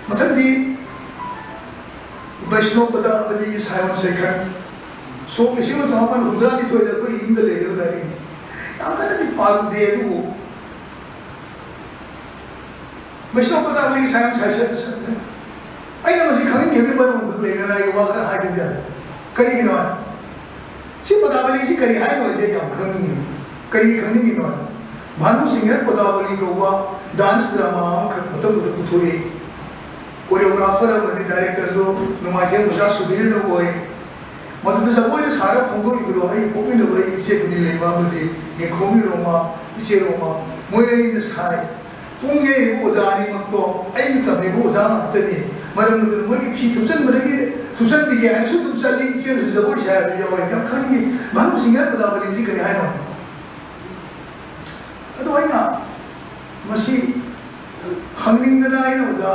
ꯃꯊꯪꯗꯤ ꯕꯩꯁꯅꯣ ꯄꯗꯥꯕꯂꯤꯒꯤ ꯁꯥꯌꯣꯟ ꯁꯩꯈꯔ, ꯁꯣꯛ ꯂꯤꯁꯤꯡ ꯑꯃ ꯆꯃꯥꯄꯟ ꯍꯨꯝꯗ꯭ꯔꯥꯅꯤꯊꯣꯏꯗ ꯑꯩꯈꯣꯏ ꯌꯨꯝꯗ ꯂꯩꯔꯤꯕ ꯂꯥꯏꯔꯤꯛꯅꯤ꯫ ꯌꯥꯝ ꯀꯟꯅꯗꯤ ꯄꯥꯔꯨꯗꯦ, ꯑꯗꯨꯕꯨ ꯕꯩꯁꯅꯣ ꯄꯗꯥꯕꯂꯤꯒꯤ ꯁꯥꯌꯣꯟ ꯁꯩꯁ-, ꯑꯩꯅ ꯃꯁꯤ ꯈꯪꯅꯤꯡꯉꯤꯕꯒꯤ ꯃꯔꯝ ꯑꯃꯈꯛ ꯂꯩꯅꯅ ꯑꯩ ꯋꯥ ꯈꯔ ꯍꯥꯏꯗꯕ ꯌꯥꯗꯦ꯫ ꯀꯔꯤꯒꯤꯅꯣ ꯍꯥꯏ? ꯁꯤ ꯄꯗꯥꯕꯂꯤꯁꯤ ꯀꯔꯤ ꯍꯥꯏꯅꯣ ꯍꯥꯏꯁꯦ ꯌꯥꯝ ꯈꯪꯅꯤꯡꯉꯤ꯫ ꯀꯔꯤ ꯈꯪꯅꯤꯡꯉꯤꯅꯣ ꯍꯥꯏ? ꯚꯥꯅꯨ ꯁꯤꯡꯍ ꯄꯗꯥꯕꯂꯤ ꯀꯧꯕ dance drama ꯑꯃꯈꯛ ꯃꯇꯝꯗꯨꯗ ꯄꯨꯊꯣꯛꯏ꯫ Choreographer ꯑꯃꯗꯤ directorꯗꯨ ꯅꯣꯡꯃꯥꯏꯊꯦꯝ ꯑꯣꯖꯥ ꯁꯨꯙꯤꯔꯅ ꯑꯣꯏ꯫ ꯃꯗꯨꯗ ꯖꯒꯣꯏꯅ ꯁꯥꯔ ꯐꯣꯡꯗꯣꯛꯏꯕꯗꯣ ꯑꯩꯒꯤ ꯄꯣꯛꯃꯤꯟꯅꯕ ꯑꯩꯒꯤ ꯏꯆꯦ ꯒꯨꯅꯤꯂꯩꯃ ꯑꯃꯗꯤ ꯌꯦꯡꯈꯣꯝꯒꯤ ꯔꯣꯃꯥ, ꯏꯆꯦ ꯔꯣꯃꯥ, ꯃꯣꯏ ꯑꯅꯤꯅ ꯁꯥꯏ꯫ ꯄꯨꯡ ꯌꯩꯔꯤꯕ ꯑꯣꯖꯥ ꯑꯅꯤꯃꯛꯇꯣ ꯑꯩꯅ ꯇꯝꯃꯤꯕ ꯑꯣꯖꯥ ꯉꯥꯛꯇꯅꯤ꯫ ꯃꯔꯝ ꯑꯗꯨꯅ ꯃꯣꯏꯒꯤ ꯐꯤ ꯊꯨꯞꯆꯟꯕꯗꯒꯤ ꯊꯨꯞꯆꯟꯕꯤꯒꯦ ꯍꯥꯏꯅꯁꯨ ꯑꯗꯨꯝ ꯆꯠꯂꯤ, ꯏꯆꯦꯅꯁꯨ ꯖꯒꯣꯏ ꯁꯥꯏ ꯍꯥꯏꯕ ꯌꯥꯎꯋꯦ꯫ ꯌꯥꯝ ꯈꯪꯅꯤꯡꯉꯤ, ꯚꯥꯅꯨ ꯁꯤꯡꯍ ꯄꯗꯥꯕꯂꯤꯁꯤ ꯀꯔꯤ ꯍꯥꯏꯅꯣ? ꯑꯗꯣ ꯑꯩꯅ ꯃꯁꯤ ꯍꯪꯅꯤꯡꯗꯅ ꯑꯩꯅ ꯑꯣꯖꯥ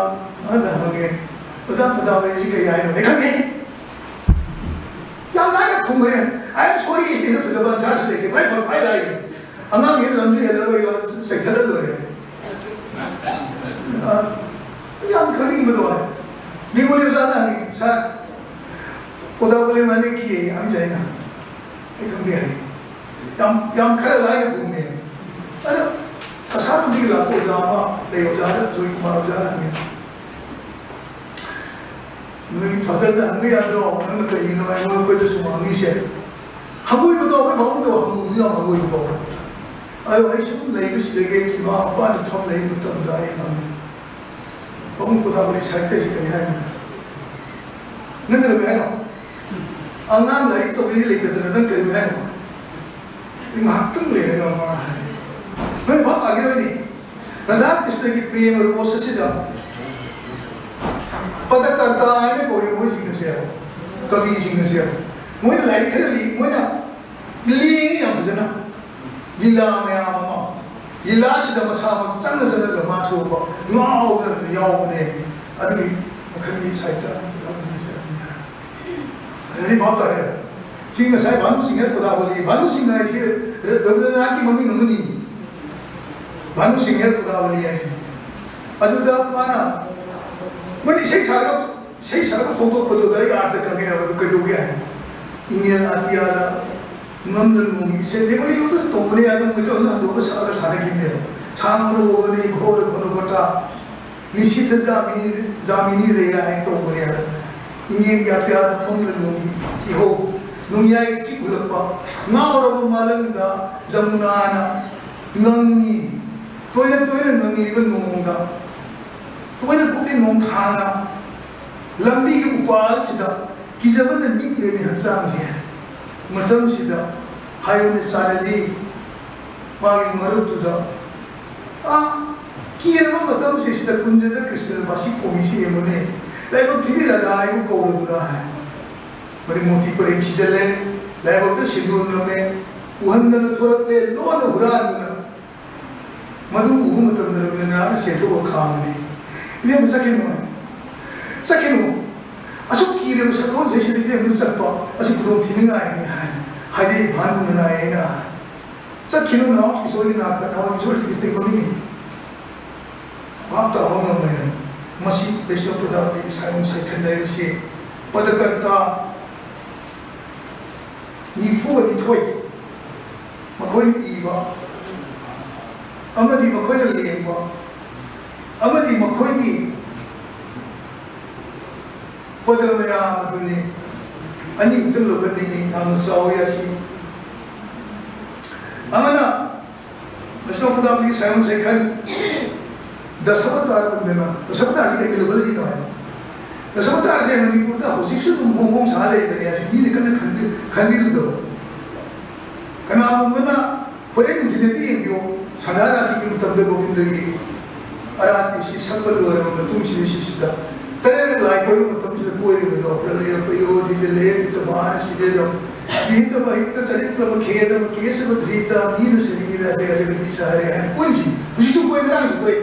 ꯑꯃꯗ ꯍꯪꯉꯦ, "ꯑꯣꯖꯥ, ꯄꯗꯥꯕꯂꯤꯁꯤ ꯀꯔꯤ ꯍꯥꯏꯅꯣ?" ꯑꯩ ꯈꯪꯉꯦ꯫ ꯌꯥꯝ ꯂꯥꯏꯅ ꯈꯨꯝꯕꯅꯦ꯫ "I am sorry" ꯁꯤꯅ ꯐꯖꯕ answerꯁꯨ ꯂꯩꯇꯦ꯫ ꯈ꯭ꯋꯥꯏ ꯐꯕ, ꯈ꯭ꯋꯥꯏ ꯂꯥꯏ꯫ ꯑꯉꯥꯡꯁꯤ ꯂꯝꯁꯨ ꯍꯦꯜꯂꯔꯣꯏ, ꯆꯩꯊꯠꯂ ꯂꯣꯏꯔꯦ꯫ ꯑ, ꯌꯥꯝ ꯈꯪꯅꯤꯡꯕꯗꯣ꯫ ꯅꯤꯡꯉꯣꯜ ꯑꯣꯖꯥꯗ ꯍꯪꯉꯤ, "Sir, ꯄꯗꯥꯕꯂꯤ ꯃꯥꯅꯦ ꯀꯤ ꯍꯥꯏ?" ꯑꯩ ꯈꯪꯗꯦ ꯍꯥꯏ꯫ ꯌꯥꯝ, ꯌꯥꯝ ꯈꯔ ꯂꯥꯏꯅ ꯈꯨꯝꯃꯦ꯫ ꯑꯗꯣ ꯀꯁꯥꯔꯗꯒꯤ ꯂꯥꯛꯄ ꯑꯣꯖꯥ ꯑꯃ ꯂꯩ, ꯑꯣꯖꯥꯗ, ꯖꯣꯏ ꯀꯨꯃꯥꯔ ꯑꯣꯖꯥꯗ ꯍꯪꯉꯦ꯫ "ꯅꯣꯏꯒꯤ fatherꯗ ꯍꯪꯕ ꯌꯥꯗ꯭ꯔꯣ? ꯅꯪꯅ ꯀꯩꯒꯤꯅꯣ ꯑꯩꯉꯣꯟꯗ ꯑꯩꯈꯣꯏꯗ ꯁꯨꯝ ꯍꯪꯉꯤꯁꯦ?" ꯍꯪꯒꯣꯏꯕꯗꯣ, ꯑꯩꯈꯣꯏ ꯚꯥꯎꯗꯣ ꯍꯪꯕꯗꯣ ꯌꯥꯝ ꯍꯪꯒꯣꯏꯕꯗꯣ꯫ ꯑꯗꯣ ꯑꯩ ꯁꯨꯝ ꯂꯩꯕꯁꯤꯗꯒꯤ ꯊꯣꯡꯒꯥ ꯃꯄꯥꯟꯗ ꯐꯝ ꯂꯩꯕ ꯃꯇꯝꯗ ꯑꯩ ꯍꯪꯉꯦ, ꯄꯕꯟ ꯒꯣꯗꯥꯕꯔꯤ ꯁꯥꯍꯤꯇ꯭ꯌꯁꯤ ꯀꯔꯤ ꯍꯥꯏꯅꯣ? ꯅꯪ ꯀꯩꯗꯧꯒꯦ ꯍꯥꯏꯅꯣ? ꯑꯉꯥꯡ ꯂꯥꯏꯔꯤꯛ ꯇꯧꯕꯒꯤ ꯂꯩꯇꯗꯅ ꯅꯪ ꯀꯩꯗꯧꯒꯦ ꯍꯥꯏꯅꯣ? ꯑꯩ ꯉꯥꯏꯍꯥꯛꯇꯪ ꯂꯩꯔꯒ ꯃꯥ ꯍꯥꯏ, ꯅꯣꯏ ꯚꯥꯞ ꯇꯥꯈꯤꯔꯣꯏꯅꯦ꯫ ꯔꯥꯙꯥ ꯀ꯭ꯔꯤꯁꯅꯒꯤ ꯄ꯭ꯔꯦꯃ ꯔꯣꯁ ꯑꯁꯤꯗ ꯄꯗꯀꯔꯇꯥ ꯍꯥꯏꯅ ꯀꯧꯏ ꯃꯣꯏꯁꯤꯡ ꯑꯁꯦ, ꯀꯕꯤꯁꯤꯡ ꯑꯁꯦ꯫ ꯃꯣꯏꯅ ꯂꯥꯏꯔꯤꯛ ꯈꯔ ꯂꯤ, ꯃꯣꯏꯅ ꯂꯦꯡꯉꯤ ꯌꯥꯝ ꯐꯖꯅ꯫ ꯂꯤꯂꯥ ꯃꯌꯥꯝ ꯑꯃ, ꯂꯤꯂꯥꯁꯤꯗ ꯃꯁꯥꯃꯛ ꯆꯪꯅ ꯆꯪꯉꯒ ꯃꯥ ꯁꯣꯛꯄ ꯉꯥꯎꯗꯅ ꯌꯥꯎꯕꯅꯦ꯫ ꯑꯗꯨꯒꯤ ꯃꯈꯜꯒꯤ ꯁꯥꯍꯤꯇ꯭ꯌ ꯑꯗꯨꯝ ꯍꯥꯏꯖꯔꯛꯄꯅꯤ꯫ ꯑꯗꯨꯗꯤ ꯚꯥꯞ ꯇꯥꯔꯦ꯫ ꯁꯤ ꯉꯁꯥꯏ ꯚꯥꯅꯨ ꯁꯤꯡꯍ ꯒꯣꯗꯥꯕꯔꯤ, ꯚꯥꯅꯨ ꯁꯤꯡꯍ ꯍꯥꯏꯁꯤ ꯔ-, ꯔꯕꯤꯟꯗ꯭ꯔꯅꯥꯊꯀꯤ ꯃꯃꯤꯡ ꯑꯃꯅꯤ꯫ ꯚꯥꯅꯨ ꯁꯤꯡꯍ ꯒꯣꯗꯥꯕꯔꯤ ꯍꯥꯏꯁꯤ꯫ ꯑꯗꯨꯗ ꯃꯥꯅ, ꯃꯥꯅ ꯏꯁꯩ ꯁꯥꯔꯒ, ꯏꯁꯩ ꯁꯥꯔꯒ ꯐꯣꯡꯗꯣꯛꯄꯗꯨꯗ ꯑꯩ ꯑꯥꯔꯊ ꯈꯪꯉꯦ ꯍꯥꯏꯕꯗꯨ ꯀꯩꯗꯧꯒꯦ ꯍꯥꯏ? ꯏꯪꯉꯦꯜ ꯑꯇꯤꯌꯥꯗ ꯃꯝꯂ ꯅꯣꯡꯒꯤ ꯏꯁꯩ ꯗꯦꯕꯔꯤꯌꯣꯗꯁꯨ ꯇꯧꯕꯅꯦ, ꯑꯗꯨꯝ ꯀꯩꯗꯧꯅ ꯍꯟꯗꯣꯛꯑꯒ ꯁꯛꯑꯒ ꯁꯥꯟꯅꯈꯤꯕꯅꯦꯕ꯫ ꯁꯥ ꯃꯅꯨ ꯒꯣꯕꯅꯦ ꯘꯣꯔ ꯃꯅꯨ ꯄꯇꯥ꯫ ꯅꯤꯁꯤꯊ ꯖꯥꯃꯤ-, ꯖꯥꯃꯤꯅꯤ ꯔꯦꯌꯥ ꯍꯥꯏꯅ ꯇꯧꯕꯅꯦ ꯍꯥꯏꯕ꯫ ꯏꯉꯦꯟꯒꯤ ꯑꯇꯤꯌꯥꯗ ꯃꯝꯂ ꯅꯣꯡꯒꯤ ꯏꯍꯧ, ꯅꯣꯡꯌꯥꯏ ꯏꯆꯤꯛ ꯍꯨꯜꯂꯛꯄ, ꯉꯥꯎꯔꯕ ꯃꯥꯂꯪꯗ ꯖꯃꯨꯅꯥꯅ ꯉꯪꯉꯤ꯫ ꯇꯣꯏꯅ ꯇꯣꯏꯅ ꯉꯪꯂꯤꯕ ꯅꯣꯡꯗ, ꯇꯣꯏꯅ ꯄꯨꯛꯅꯤꯡ ꯅꯣꯡꯊꯥꯅ ꯂꯝꯕꯤꯒꯤ ꯎꯄꯥꯜꯁꯤꯗ ꯀꯤꯖꯕꯅ ꯅꯤꯛꯂꯦꯅꯦ ꯍꯛꯆꯥꯡꯁꯦ꯫ ꯃꯇꯝꯁꯤꯗ ꯍꯥꯏꯌꯨꯅꯦ ꯆꯥꯟꯅꯕꯤ, ꯃꯥꯒꯤ ꯃꯔꯨꯞꯇꯨꯗ, "ꯑꯥ, ꯀꯤꯔꯕ ꯃꯇꯝꯁꯤꯗ ꯀꯨꯟꯖꯗ ꯀ꯭ꯔꯤꯁꯅ ꯃꯁꯤ ꯈꯣꯡꯉꯤꯁꯤ ꯌꯦꯡꯉꯨꯅꯦ, ꯂꯥꯏꯕꯛ ꯊꯤꯕꯤ ꯔꯥꯙꯥ ꯍꯥꯏꯕꯨ ꯀꯧꯔꯗꯨꯅ" ꯍꯥꯏ꯫ ꯃꯗꯨ ꯃꯣꯇꯤ ꯄꯔꯦꯡ ꯁꯤꯖꯜꯂꯦ, ꯂꯥꯏꯕꯛꯇ ꯁꯤꯟꯗꯨꯔ ꯅꯝꯃꯦ, ꯎꯍꯟꯗꯅ ꯊꯣꯔꯛꯂꯦ, ꯂꯣꯟꯅ ꯍꯨꯔꯥꯟꯗꯨꯅ꯫ ꯃꯗꯨ ꯎꯕ ꯃꯇꯝꯗ ꯔꯕꯤꯟꯗ꯭ꯔꯅꯥꯊꯅ ꯆꯦꯟꯊꯣꯛꯑꯒ ꯈꯥꯝꯕꯅꯤ꯫ "ꯏꯕꯦꯝꯃ, ꯆꯠꯈꯤꯅꯨ ꯍꯥꯏ꯫ ꯆꯠꯈꯤꯅꯨ꯫ ꯑꯁꯨꯛ ꯀꯤꯔꯕ ꯁꯛꯂꯣꯟꯁꯤꯡꯁꯤꯗ ꯏꯕꯦꯝꯃ ꯆꯠꯄ ꯑꯁꯤ ꯈꯨꯗꯣꯡ ꯊꯤꯅꯤꯡꯉꯥꯏꯅꯤ" ꯍꯥꯏ꯫ ꯍꯥꯏꯗꯤ ꯚꯥꯅꯨꯅ ꯅꯥꯏ ꯍꯥꯏꯅ ꯍꯥꯏ꯫ "ꯆꯠꯈꯤꯅꯨ, ꯅꯍꯥꯛ ꯏꯁꯣꯔꯒꯤ ꯅꯥꯛꯇ, ꯅꯍꯥꯛ ꯏꯁꯣꯔ ꯀ꯭ꯔꯤꯁꯅꯒꯤ ꯃꯃꯤꯡꯅꯤ꯫ ꯚꯥꯞ ꯇꯥꯕ ꯉꯝꯃꯣꯏ" ꯍꯥꯏ꯫ ꯃꯁꯤ ꯕꯩꯁꯅꯕ ꯄ꯭ꯔꯖꯥꯄꯇꯤꯒꯤ ꯁꯥꯏꯑꯣꯟ ꯁꯥꯏꯈꯟ ꯍꯥꯏꯕꯁꯤ ꯄꯗꯀꯔꯇꯥ ꯅꯤꯐꯨꯒ ꯅꯤꯊꯣꯏ ꯃꯈꯣꯏꯅ ꯏꯕ ꯑꯃꯗꯤ ꯃꯈꯣꯏꯅ ꯂꯦꯡꯕ ꯑꯃꯗꯤ ꯃꯈꯣꯏꯒꯤ ꯄꯗ ꯃꯌꯥꯝ ꯑꯗꯨꯅꯤ꯫ ꯑꯅꯤ ꯈꯛꯇꯪ ꯂꯧꯈꯠꯅꯤꯡꯉꯤ, ꯌꯥꯝꯅ ꯆꯥꯎꯏ ꯑꯁꯤ꯫ ꯑꯃꯅ ꯕꯩꯁꯅꯕ ꯄ꯭ꯔꯖꯥꯄꯇꯤꯒꯤ ꯁꯥꯏꯑꯣꯟ ꯁꯥꯏꯈꯟ, ꯗꯁꯥꯕꯇꯥꯔ ꯇꯝꯗꯅ, ꯗꯁꯥꯕꯇꯥꯔꯁꯤ ꯀꯩꯒꯤ ꯂꯧꯈꯠꯂꯛꯏꯅꯣ ꯍꯥꯏ꯫ ꯗꯁꯥꯕꯇꯥꯔꯁꯦ ꯃꯅꯤꯄꯨꯔꯗ ꯍꯧꯖꯤꯛꯁꯨ ꯑꯗꯨꯝ ꯍꯣꯡ ꯍꯣꯡ ꯁꯥ ꯂꯩꯕꯅꯦ꯫ ꯑꯁꯤ ꯃꯤꯅ ꯀꯟꯅ ꯈꯟꯕꯤ- ꯈꯟꯕꯤꯔꯨꯗꯕ꯫ ꯀꯅꯥꯒꯨꯝꯕꯅ ꯍꯣꯔꯦꯟ ꯅꯨꯡꯊꯤꯜꯗꯗꯤ ꯌꯦꯡꯕꯤꯌꯣ, ꯁꯟꯙꯥꯔꯥꯇꯤꯒꯤ ꯃꯇꯝꯗ ꯒꯣꯕꯤꯟꯗꯒꯤ ꯑꯔꯥꯇꯤꯁꯤ ꯁꯛꯄ ꯂꯣꯏꯔꯕ ꯃꯇꯨꯡꯁꯤꯗ, ꯁꯤꯁꯤꯗ ꯇꯔꯦꯠ ꯂꯥꯏ ꯀꯣꯏꯕ ꯃꯇꯝꯁꯤꯗ ꯀꯣꯏꯔꯤꯕꯗꯣ, ꯄ꯭ꯔꯂꯌ ꯄꯌꯣ ꯗꯤꯖꯂꯦ ꯇꯃꯥꯅ ꯁꯤꯗꯦꯗꯝ ꯚꯤꯇ ꯚꯤꯛꯇ ꯆꯔꯤꯇ꯭ꯔꯃ ꯈꯦꯗꯃ ꯀꯦꯁꯕ ꯙ꯭ꯔꯤꯇ ꯃꯤꯅ ꯁꯔꯤꯔ ꯗꯌꯥ ꯖꯒꯗꯤ ꯁꯍꯔꯦ ꯍꯥꯏꯅ ꯀꯣꯏꯔꯤꯁꯤ꯫ ꯍꯧꯖꯤꯛꯁꯨ ꯀꯣꯏ, ꯉꯔꯥꯡꯁꯨ ꯀꯣꯏ,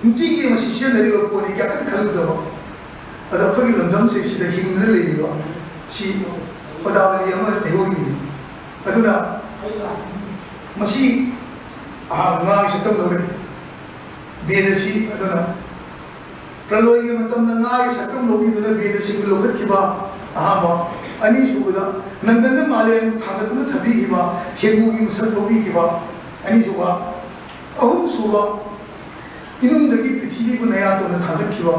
ꯅꯨꯡꯇꯤꯒꯤ ꯃꯁꯤ ꯁꯤꯖꯤꯟꯅꯔꯤꯕ ꯄꯣꯠꯅꯤ, ꯀꯌꯥ ꯀꯟꯅ ꯈꯜꯂꯨꯗꯕ꯫ ꯑꯗꯣ ꯑꯩꯈꯣꯏꯒꯤ ꯂꯝꯗꯝꯁꯤꯗꯩꯁꯤꯗ ꯍꯤꯡꯗꯨꯅ ꯂꯩꯔꯤꯕ ꯁꯤ ꯄꯗꯥꯕꯂꯤ ꯑꯃ ꯂꯩꯍꯧꯔꯤꯕꯅꯤ꯫ ꯑꯗꯨꯅ ꯃꯁꯤ ꯑꯍꯥꯟꯕ ꯉꯥꯒꯤ ꯁꯛꯇꯝ ꯂꯧꯔꯦ꯫ ꯕꯦꯗꯁꯤ ꯑꯗꯨꯅ ꯄ꯭ꯔꯂꯣꯏꯒꯤ ꯃꯇꯝꯗ ꯉꯥꯒꯤ ꯁꯛꯇꯝ ꯂꯧꯕꯤꯗꯨꯅ ꯕꯦꯗꯁꯤꯡꯕꯨ ꯂꯧꯈꯠꯈꯤꯕ ꯑꯍꯥꯟꯕ꯫ ꯑꯅꯤꯁꯨꯕꯗ ꯅꯟꯗꯅ ꯃꯥꯂꯦꯝꯕꯨ ꯊꯥꯡꯒꯠꯇꯨꯅ ꯊꯝꯕꯤꯈꯤꯕ, ꯊꯦꯡꯒꯨꯒꯤ ꯃꯁꯛ ꯂꯧꯕꯤꯈꯤꯕ꯫ ꯑꯅꯤꯁꯨꯕ꯫ ꯑꯍꯨꯝꯁꯨꯕ, ꯏꯃꯨꯡꯗꯒꯤ ꯄ꯭ꯔꯤꯊꯤꯕꯤꯕꯨ ꯅꯌꯥꯇꯣꯟꯅ ꯊꯥꯡꯒꯠꯈꯤꯕ,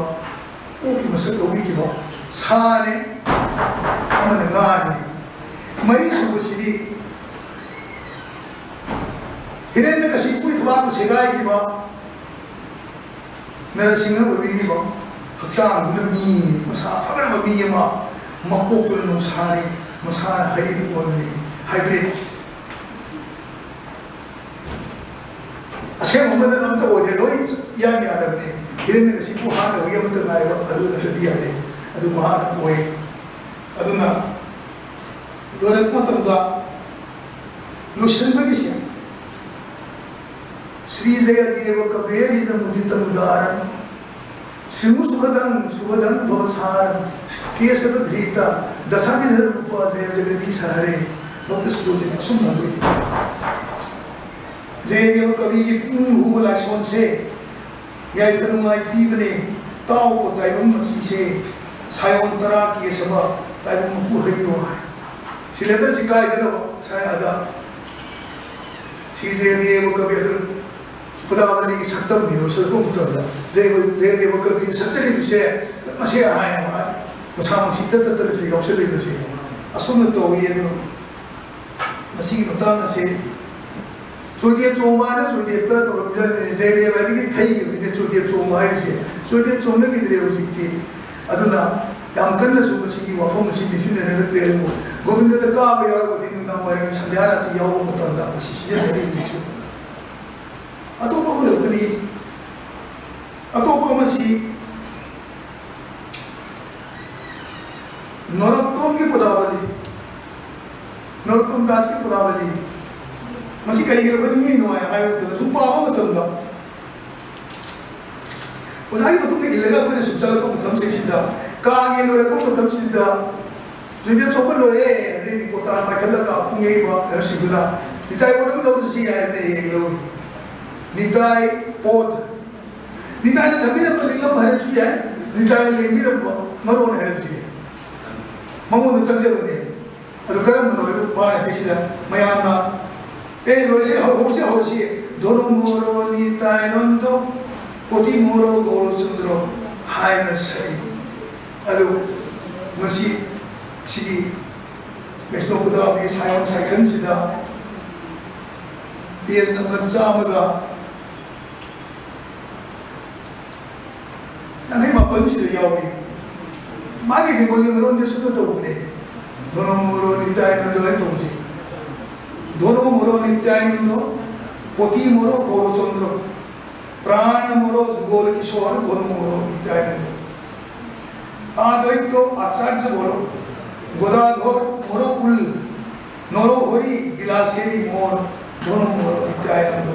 ꯑꯣꯛꯀꯤ ꯃꯁꯛ ꯂꯧꯕꯤꯈꯤꯕ ꯁꯥꯅꯤ, ꯑꯃꯅ ꯉꯥꯅꯤ꯫ ꯃꯔꯤꯁꯨꯕꯁꯤꯗꯤ ꯍꯤꯔꯦꯟꯅꯀꯁꯤꯄꯨꯒꯤ ꯊꯕꯥꯛꯄꯨ ꯁꯦꯒꯥꯏꯈꯤꯕ, ꯅꯔꯁꯤꯡꯍ ꯑꯣꯏꯕꯤꯔꯤꯕ, ꯍꯛꯆꯥꯡꯗꯨꯅ ꯃꯤ, ꯃꯁꯥ ꯐꯈ꯭ꯔꯕ ꯃꯤ ꯑꯃ, ꯃꯀꯣꯛꯇꯨꯅ ꯅꯨꯡꯁꯥꯅꯤ, ꯃꯁꯥꯅ ꯍꯔꯤꯗꯨ ꯑꯣꯟꯕꯅꯤ, ꯍꯥꯏꯕ꯭ꯔꯤꯠ꯫ ꯑꯁꯦꯡꯕ ꯑꯃꯗ ꯑꯝꯇ ꯑꯣꯏꯗ꯭ꯔꯦ, ꯂꯣꯏ ꯏꯌꯥꯟ ꯌꯥꯔꯕꯅꯦ꯫ ꯍꯤꯔꯦꯟꯅꯀꯁꯤꯄꯨ ꯍꯥꯠꯅꯕꯒꯤ ꯑꯃꯠꯇ ꯉꯥꯏꯕ ꯑꯗꯨ ꯅꯠꯇ꯭ꯔꯗꯤ ꯌꯥꯗꯦ꯫ ꯑꯗꯨ ꯃꯍꯥꯛꯅ ꯑꯣꯏ꯫ ꯑꯗꯨꯅ ꯂꯣꯏꯔꯛꯄ ꯃꯇꯝꯗ ꯂꯣꯏꯁꯤꯟꯕꯒꯤꯁꯦ, ꯁ꯭ꯔꯤ ꯖꯌꯗꯦꯕ ꯀꯕꯦꯔꯤꯗ ꯃꯨꯗꯤꯇ ꯃꯨꯗꯥꯔꯝ ꯁꯤꯡꯍ ꯁꯨꯈꯗꯪ ꯁꯨꯈꯗꯪ ꯚꯕ ꯁꯥꯔꯝ ꯀꯦꯁꯕ ꯙ꯭ꯔꯤꯇ ꯗꯁꯥꯕꯤꯙ ꯔꯨꯄ ꯖꯌ ꯖꯒꯗꯤ ꯁꯍꯔꯦ꯫ ꯚꯛꯇ ꯁꯤꯔꯣꯖꯤꯅ ꯑꯁꯨꯝꯅ ꯍꯧꯗꯣꯛꯏ꯫ ꯖꯌꯗꯦꯕ ꯀꯕꯤꯒꯤ ꯄꯨꯛꯅꯤꯡ ꯍꯨꯕ ꯂꯥꯏꯁꯣꯟꯁꯦ ꯌꯥꯏꯐ ꯅꯨꯡꯉꯥꯏ ꯄꯤꯕꯅꯦ꯫ ꯇꯥꯎꯀꯣ ꯇꯥꯏꯕꯪ ꯃꯆꯤꯁꯦ, ꯁꯥꯌꯣꯟ ꯇꯔꯥ ꯀꯦꯁꯕ ꯇꯥꯏꯕꯪ ꯃꯄꯨ ꯍꯔꯤꯌꯣ ꯍꯥꯏ꯫ ꯁꯤ ꯂꯦꯕꯦꯜꯁꯤ ꯀꯥꯏꯗꯅꯕ ꯉꯁꯥꯏ ꯑꯗ ꯁꯤ ꯖꯌꯗꯦꯕ ꯀꯕꯤ ꯑꯗꯨ ꯄꯗꯥꯕꯂꯤꯒꯤ ꯁꯛꯇꯝꯅꯦꯕ, ꯁꯛꯇꯝ ꯃꯇꯝꯗ ꯖꯌ-, ꯖꯌꯗꯦꯕ ꯀꯕꯤꯅ ꯁꯛꯆꯔꯤꯕꯁꯦ ꯃꯁꯤ ꯍꯥꯏ ꯃꯥ ꯃꯁꯥꯃꯛꯁꯤ ꯇꯠ ꯇꯠꯇꯅꯁꯨ ꯌꯥꯎꯁꯜꯂꯤꯕꯁꯦ ꯑꯁꯨꯝꯅ ꯇꯧꯏ꯫ ꯑꯗꯨ ꯃꯁꯤꯒꯤ ꯃꯇꯥꯡ ꯑꯁꯤ ꯆꯣꯏꯗꯦꯞ ꯆꯣꯡꯕ ꯍꯥꯏꯅ ꯆꯣꯏꯗꯦꯞꯇ ꯇꯧꯔꯝꯃꯤꯕ ꯖꯩꯗꯦꯕ ꯍꯥꯏꯗꯒꯤ ꯊꯩꯈꯤꯕꯅꯤꯅ ꯆꯣꯏꯗꯦꯞ ꯆꯣꯡꯕ ꯍꯥꯏꯔꯤꯁꯦ꯫ ꯆꯣꯏꯗꯦꯞ ꯆꯣꯡꯅꯈꯤꯗ꯭ꯔꯦ ꯍꯧꯖꯤꯛꯇꯤ꯫ ꯑꯗꯨꯅ ꯌꯥꯝ ꯀꯟꯅꯁꯨ ꯃꯁꯤꯒꯤ ꯋꯥꯐꯝ ꯑꯁꯤ ꯅꯤꯡꯁꯤꯡꯅꯅꯕ ꯄꯤꯔꯛꯏꯕ ꯒꯣꯕꯤꯟꯗꯗ ꯀꯥꯕ ꯌꯥꯎꯔꯒꯗꯤ ꯅꯨꯡꯗꯥꯡ ꯋꯥꯏꯔꯝ ꯁꯟꯙ꯭ꯌꯥ ꯑꯥꯔꯇꯤ ꯌꯥꯎꯕ ꯃꯇꯝꯗ ꯃꯁꯤ ꯁꯤꯖꯤꯟꯅꯔꯤ ꯍꯧꯖꯤꯛꯁꯨ꯫ ꯑꯇꯣꯞꯄ ꯑꯃ ꯂꯩꯔꯒꯗꯤ, ꯑꯇꯣꯞꯄ ꯑꯃꯁꯤ ꯅꯔꯣꯠꯇꯣꯝꯒꯤ ꯄꯗꯥꯕꯂꯤ, ꯅꯔꯣꯠꯇꯣꯝ ꯗꯥꯁꯀꯤ ꯄꯗꯥꯕꯂꯤ꯫ ꯃꯁꯤ ꯀꯔꯤꯒꯤꯅꯣ ꯑꯩꯈꯣꯏ ꯅꯤꯡꯉꯤ ꯅꯨꯡꯉꯥꯏ ꯍꯥꯏꯕ ꯃꯇꯝꯗ, ꯁꯨꯝ ꯄꯥꯕ ꯃꯇꯝꯗ ꯑꯣꯖꯥꯒꯤ ꯃꯇꯨꯡꯗ ꯏꯜꯂꯒ ꯑꯩꯈꯣꯏꯅ ꯁꯨꯝ ꯆꯠꯂꯛꯄ ꯃꯇꯝꯁꯤꯡꯁꯤꯗ, ꯀꯥꯡꯒꯤ ꯂꯣꯏꯔꯛꯄ ꯃꯇꯝꯁꯤꯗ ꯖꯣꯏꯗꯦꯕ ꯁꯣꯛꯄ ꯂꯣꯏꯔꯦ, ꯑꯗꯩꯗꯤ ꯀꯣꯔꯇꯥꯟ ꯄꯥꯏꯈꯠꯂꯒ ꯄꯨꯡ ꯌꯩꯕ ꯍꯥꯏꯕꯁꯤꯡꯗꯨꯅ ꯅꯤꯇꯥꯏ ꯄꯣꯠ ꯑꯃ ꯂꯧꯔꯨꯁꯤ ꯍꯥꯏꯅ ꯍꯦꯛ ꯂꯧꯏ꯫ ꯅꯤꯇꯥꯏ ꯄꯣꯠ, ꯅꯤꯇꯥꯏꯅ ꯊꯝꯕꯤꯔꯝꯕ ꯂꯤꯛꯂꯝ ꯍꯥꯏꯔꯁꯨ ꯌꯥꯏ, ꯅꯤꯇꯥꯏꯅ ꯂꯦꯡꯕꯤꯔꯝꯕ ꯃꯔꯣꯟ ꯍꯥꯏꯔꯁꯨ ꯌꯥꯏ, ꯃꯉꯣꯟꯗ ꯆꯪꯖꯕꯅꯦ꯫ ꯑꯗꯨ ꯀꯔꯝꯕꯅꯣ ꯍꯥꯏꯕ ꯃꯥꯅ ꯍꯥꯏꯁꯤꯗ ꯃꯌꯥꯝꯅ, "ꯑꯦ, ꯂꯣꯏꯔꯁꯤ, ꯍꯧ-, ꯍꯧꯔꯁꯤ, ꯍꯧꯔꯁꯤ, ꯙꯣꯔꯣ ꯃꯣꯔꯣ ꯅꯤꯇꯥꯏ ꯅꯟꯗꯣ, ꯄꯣꯇꯤ ꯃꯣꯔꯣ ꯒꯧꯔꯆꯟꯗ꯭ꯔꯣ" ꯍꯥꯏꯅ ꯁꯛꯏ꯫ ꯑꯗꯨ ꯉꯁꯤ ꯁꯤꯒꯤ ꯕꯩꯁꯅꯣ ꯄꯨꯗꯥꯕꯤ ꯁꯥꯌꯣꯟ ꯁꯥꯏꯀꯜꯁꯤꯗ ꯄꯦꯖ ꯅꯝꯕꯔ ꯆꯥꯝꯃꯒ ꯌꯥꯡꯈꯩ ꯃꯥꯄꯟꯁꯤꯗ ꯌꯥꯎꯏ꯫ ꯃꯥꯒꯤ ꯕꯦꯡꯒꯣꯂꯤ ꯃꯔꯣꯟꯗꯤ ꯑꯁꯨꯝꯅ ꯇꯧꯕꯅꯦ꯫ ꯙꯣꯔꯣ ꯃꯣꯔꯣ ꯅꯤꯇꯥꯏ ꯅꯟꯗꯣ ꯍꯥꯏꯅ ꯇꯧꯕꯁꯦ꯫ ꯙꯣꯔꯣ ꯃꯣꯔꯣ Nitai Nando, ꯄꯣꯇꯤ ꯃꯣꯔꯣ ꯒꯧꯔꯆꯟꯗ꯭ꯔꯣ, PRAN ꯃꯣꯔꯣ ꯖꯨꯒꯣꯜ Kishore, ꯙꯣꯔꯣ ꯃꯣꯔꯣ Nitai Nando, ꯑꯗ꯭ꯋꯩꯇꯣ ꯑꯆꯥꯔꯖ ꯃꯣꯔꯣ, ꯒꯣꯗꯥꯙꯣꯔ ꯃꯣꯔꯣ cool, ꯅꯣꯔꯣ ꯍꯣꯔꯤ ꯕꯤꯂꯥꯁꯦꯔꯤ more, ꯙꯣꯔꯣ ꯃꯣꯔꯣ Nitai Nando.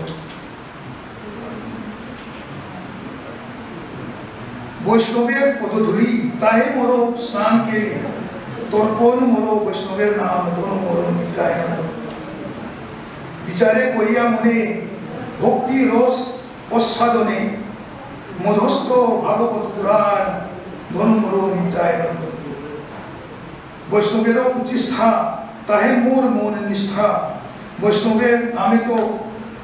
বৈষ্ণবের পদধূলি তাহে মোরো স্নান কেলি, তর্পণ মোরো বৈষ্ণবের নাম, ধন মোরো নিত্যানন্দ। বিচারে করিয়া মনে ভক্তি রস আস্বাদনে, মধ্যস্থ ভাগবত পুরাণ, ধন মোরো নিত্যানন্দ। বৈষ্ণবেরও উচ্চিষ্ঠা, তাহে মোর মন নিষ্ঠা। বৈষ্ণবের নামে তো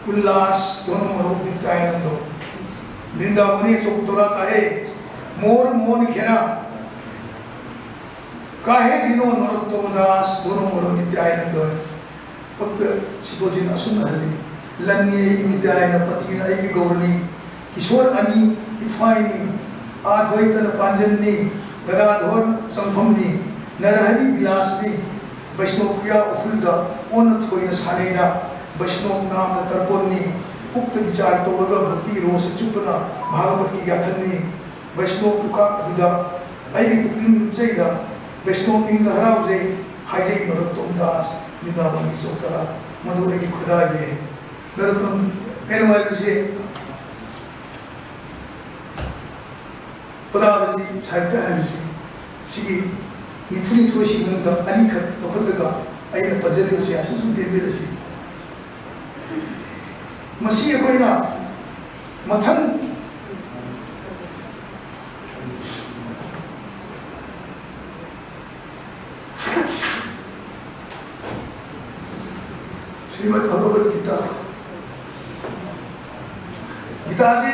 উল্লাস, ধন মোরো নিত্যানন্দ। বৃন্দাবনে চকুতরা তাহে মোর মন ঘেরা। কাহে দীন নরোত্তম দাস, ধন মোরো নিত্যানন্দ। ꯄꯛꯇ ꯁꯤꯕꯣꯖꯤꯅ ꯑꯁꯨꯝꯅ ꯍꯜꯂꯤ꯫ ꯂꯟꯅꯤ ꯑꯩꯒꯤ ꯅꯤꯇꯥꯏꯅ, ꯄꯇꯤꯅ ꯑꯩꯒꯤ ꯒꯧꯔꯅꯤ, ꯀꯤꯁꯣꯔ ꯑꯅꯤ ꯏꯊ꯭ꯋꯥꯏꯅꯤ, ꯑꯥꯗ꯭ꯋꯩꯇꯅ ꯄꯥꯟꯖꯟꯅꯤ, ꯒꯗꯥꯙꯣꯔ ꯆꯪꯐꯝꯅꯤ, ꯅꯔꯍꯔꯤ ꯕꯤꯂꯥꯁꯅꯤ, ꯕꯩꯁꯅꯣꯞ ꯀꯌꯥ ꯎꯈ꯭ꯔꯨꯜꯗ ꯑꯣꯟꯅ ꯊꯣꯏꯅ ꯁꯥꯟꯅꯩꯅ, ꯕꯩꯁꯅꯣꯞ ꯅꯥꯝꯅ ꯇꯔꯄꯣꯟꯅꯤ, ꯄꯨꯛꯇ ꯕꯤꯆꯥꯔ ꯇꯧꯔꯒ ꯚꯛꯇꯤ ꯔꯣꯁ ꯆꯨꯞꯄꯅ ꯚꯥꯒꯕꯠꯀꯤ ꯌꯥꯊꯟꯅꯤ, ꯕꯩꯁꯅꯣꯞ ꯂꯨꯈꯥꯛ ꯑꯗꯨꯗ ꯑꯩꯒꯤ ꯄꯨꯛꯅꯤꯡ ꯂꯨꯞꯆꯩꯗ, ꯕꯩꯁꯅꯣꯞ ꯅꯤꯡꯗ ꯍꯔꯥꯎꯖꯩ, ꯍꯥꯏꯖꯩ ꯃꯔꯨꯞꯇꯣꯝ ꯗꯥꯁ, ꯕ꯭ꯔꯤꯟꯗꯥꯕꯟꯒꯤ ꯆꯧꯇꯔꯥ, ꯃꯗꯨ ꯑꯩꯒꯤ ꯈꯨꯗꯥꯏꯅꯤ꯫ ꯃꯔꯨꯞꯇꯣꯝ ꯀꯩꯅꯣ ꯍꯥꯏꯕꯁꯤ, ꯄꯗꯥꯕꯟꯗꯤ ꯁꯥꯍꯤꯇ꯭ꯌ ꯍꯥꯏꯕꯁꯤ ꯁꯤꯒꯤ ꯅꯤꯐꯨꯅꯤꯊꯣꯏꯁꯤ ꯃꯅꯨꯡꯗ ꯑꯅꯤꯈꯛ ꯂꯧꯈꯠꯂꯒ ꯑꯩꯅ ꯄꯟꯖꯔꯤꯕꯁꯦ ꯑꯁꯤ ꯁꯨꯝ ꯄꯦꯟꯕꯤꯔꯁꯤ꯫ ꯃꯁꯤ ꯑꯩꯈꯣꯏꯅ ꯃꯊꯪ ꯁ꯭ꯔꯤꯃꯗ ꯚꯒꯕꯠ ꯒꯤꯇꯥ, ꯒꯤꯇꯥꯁꯤ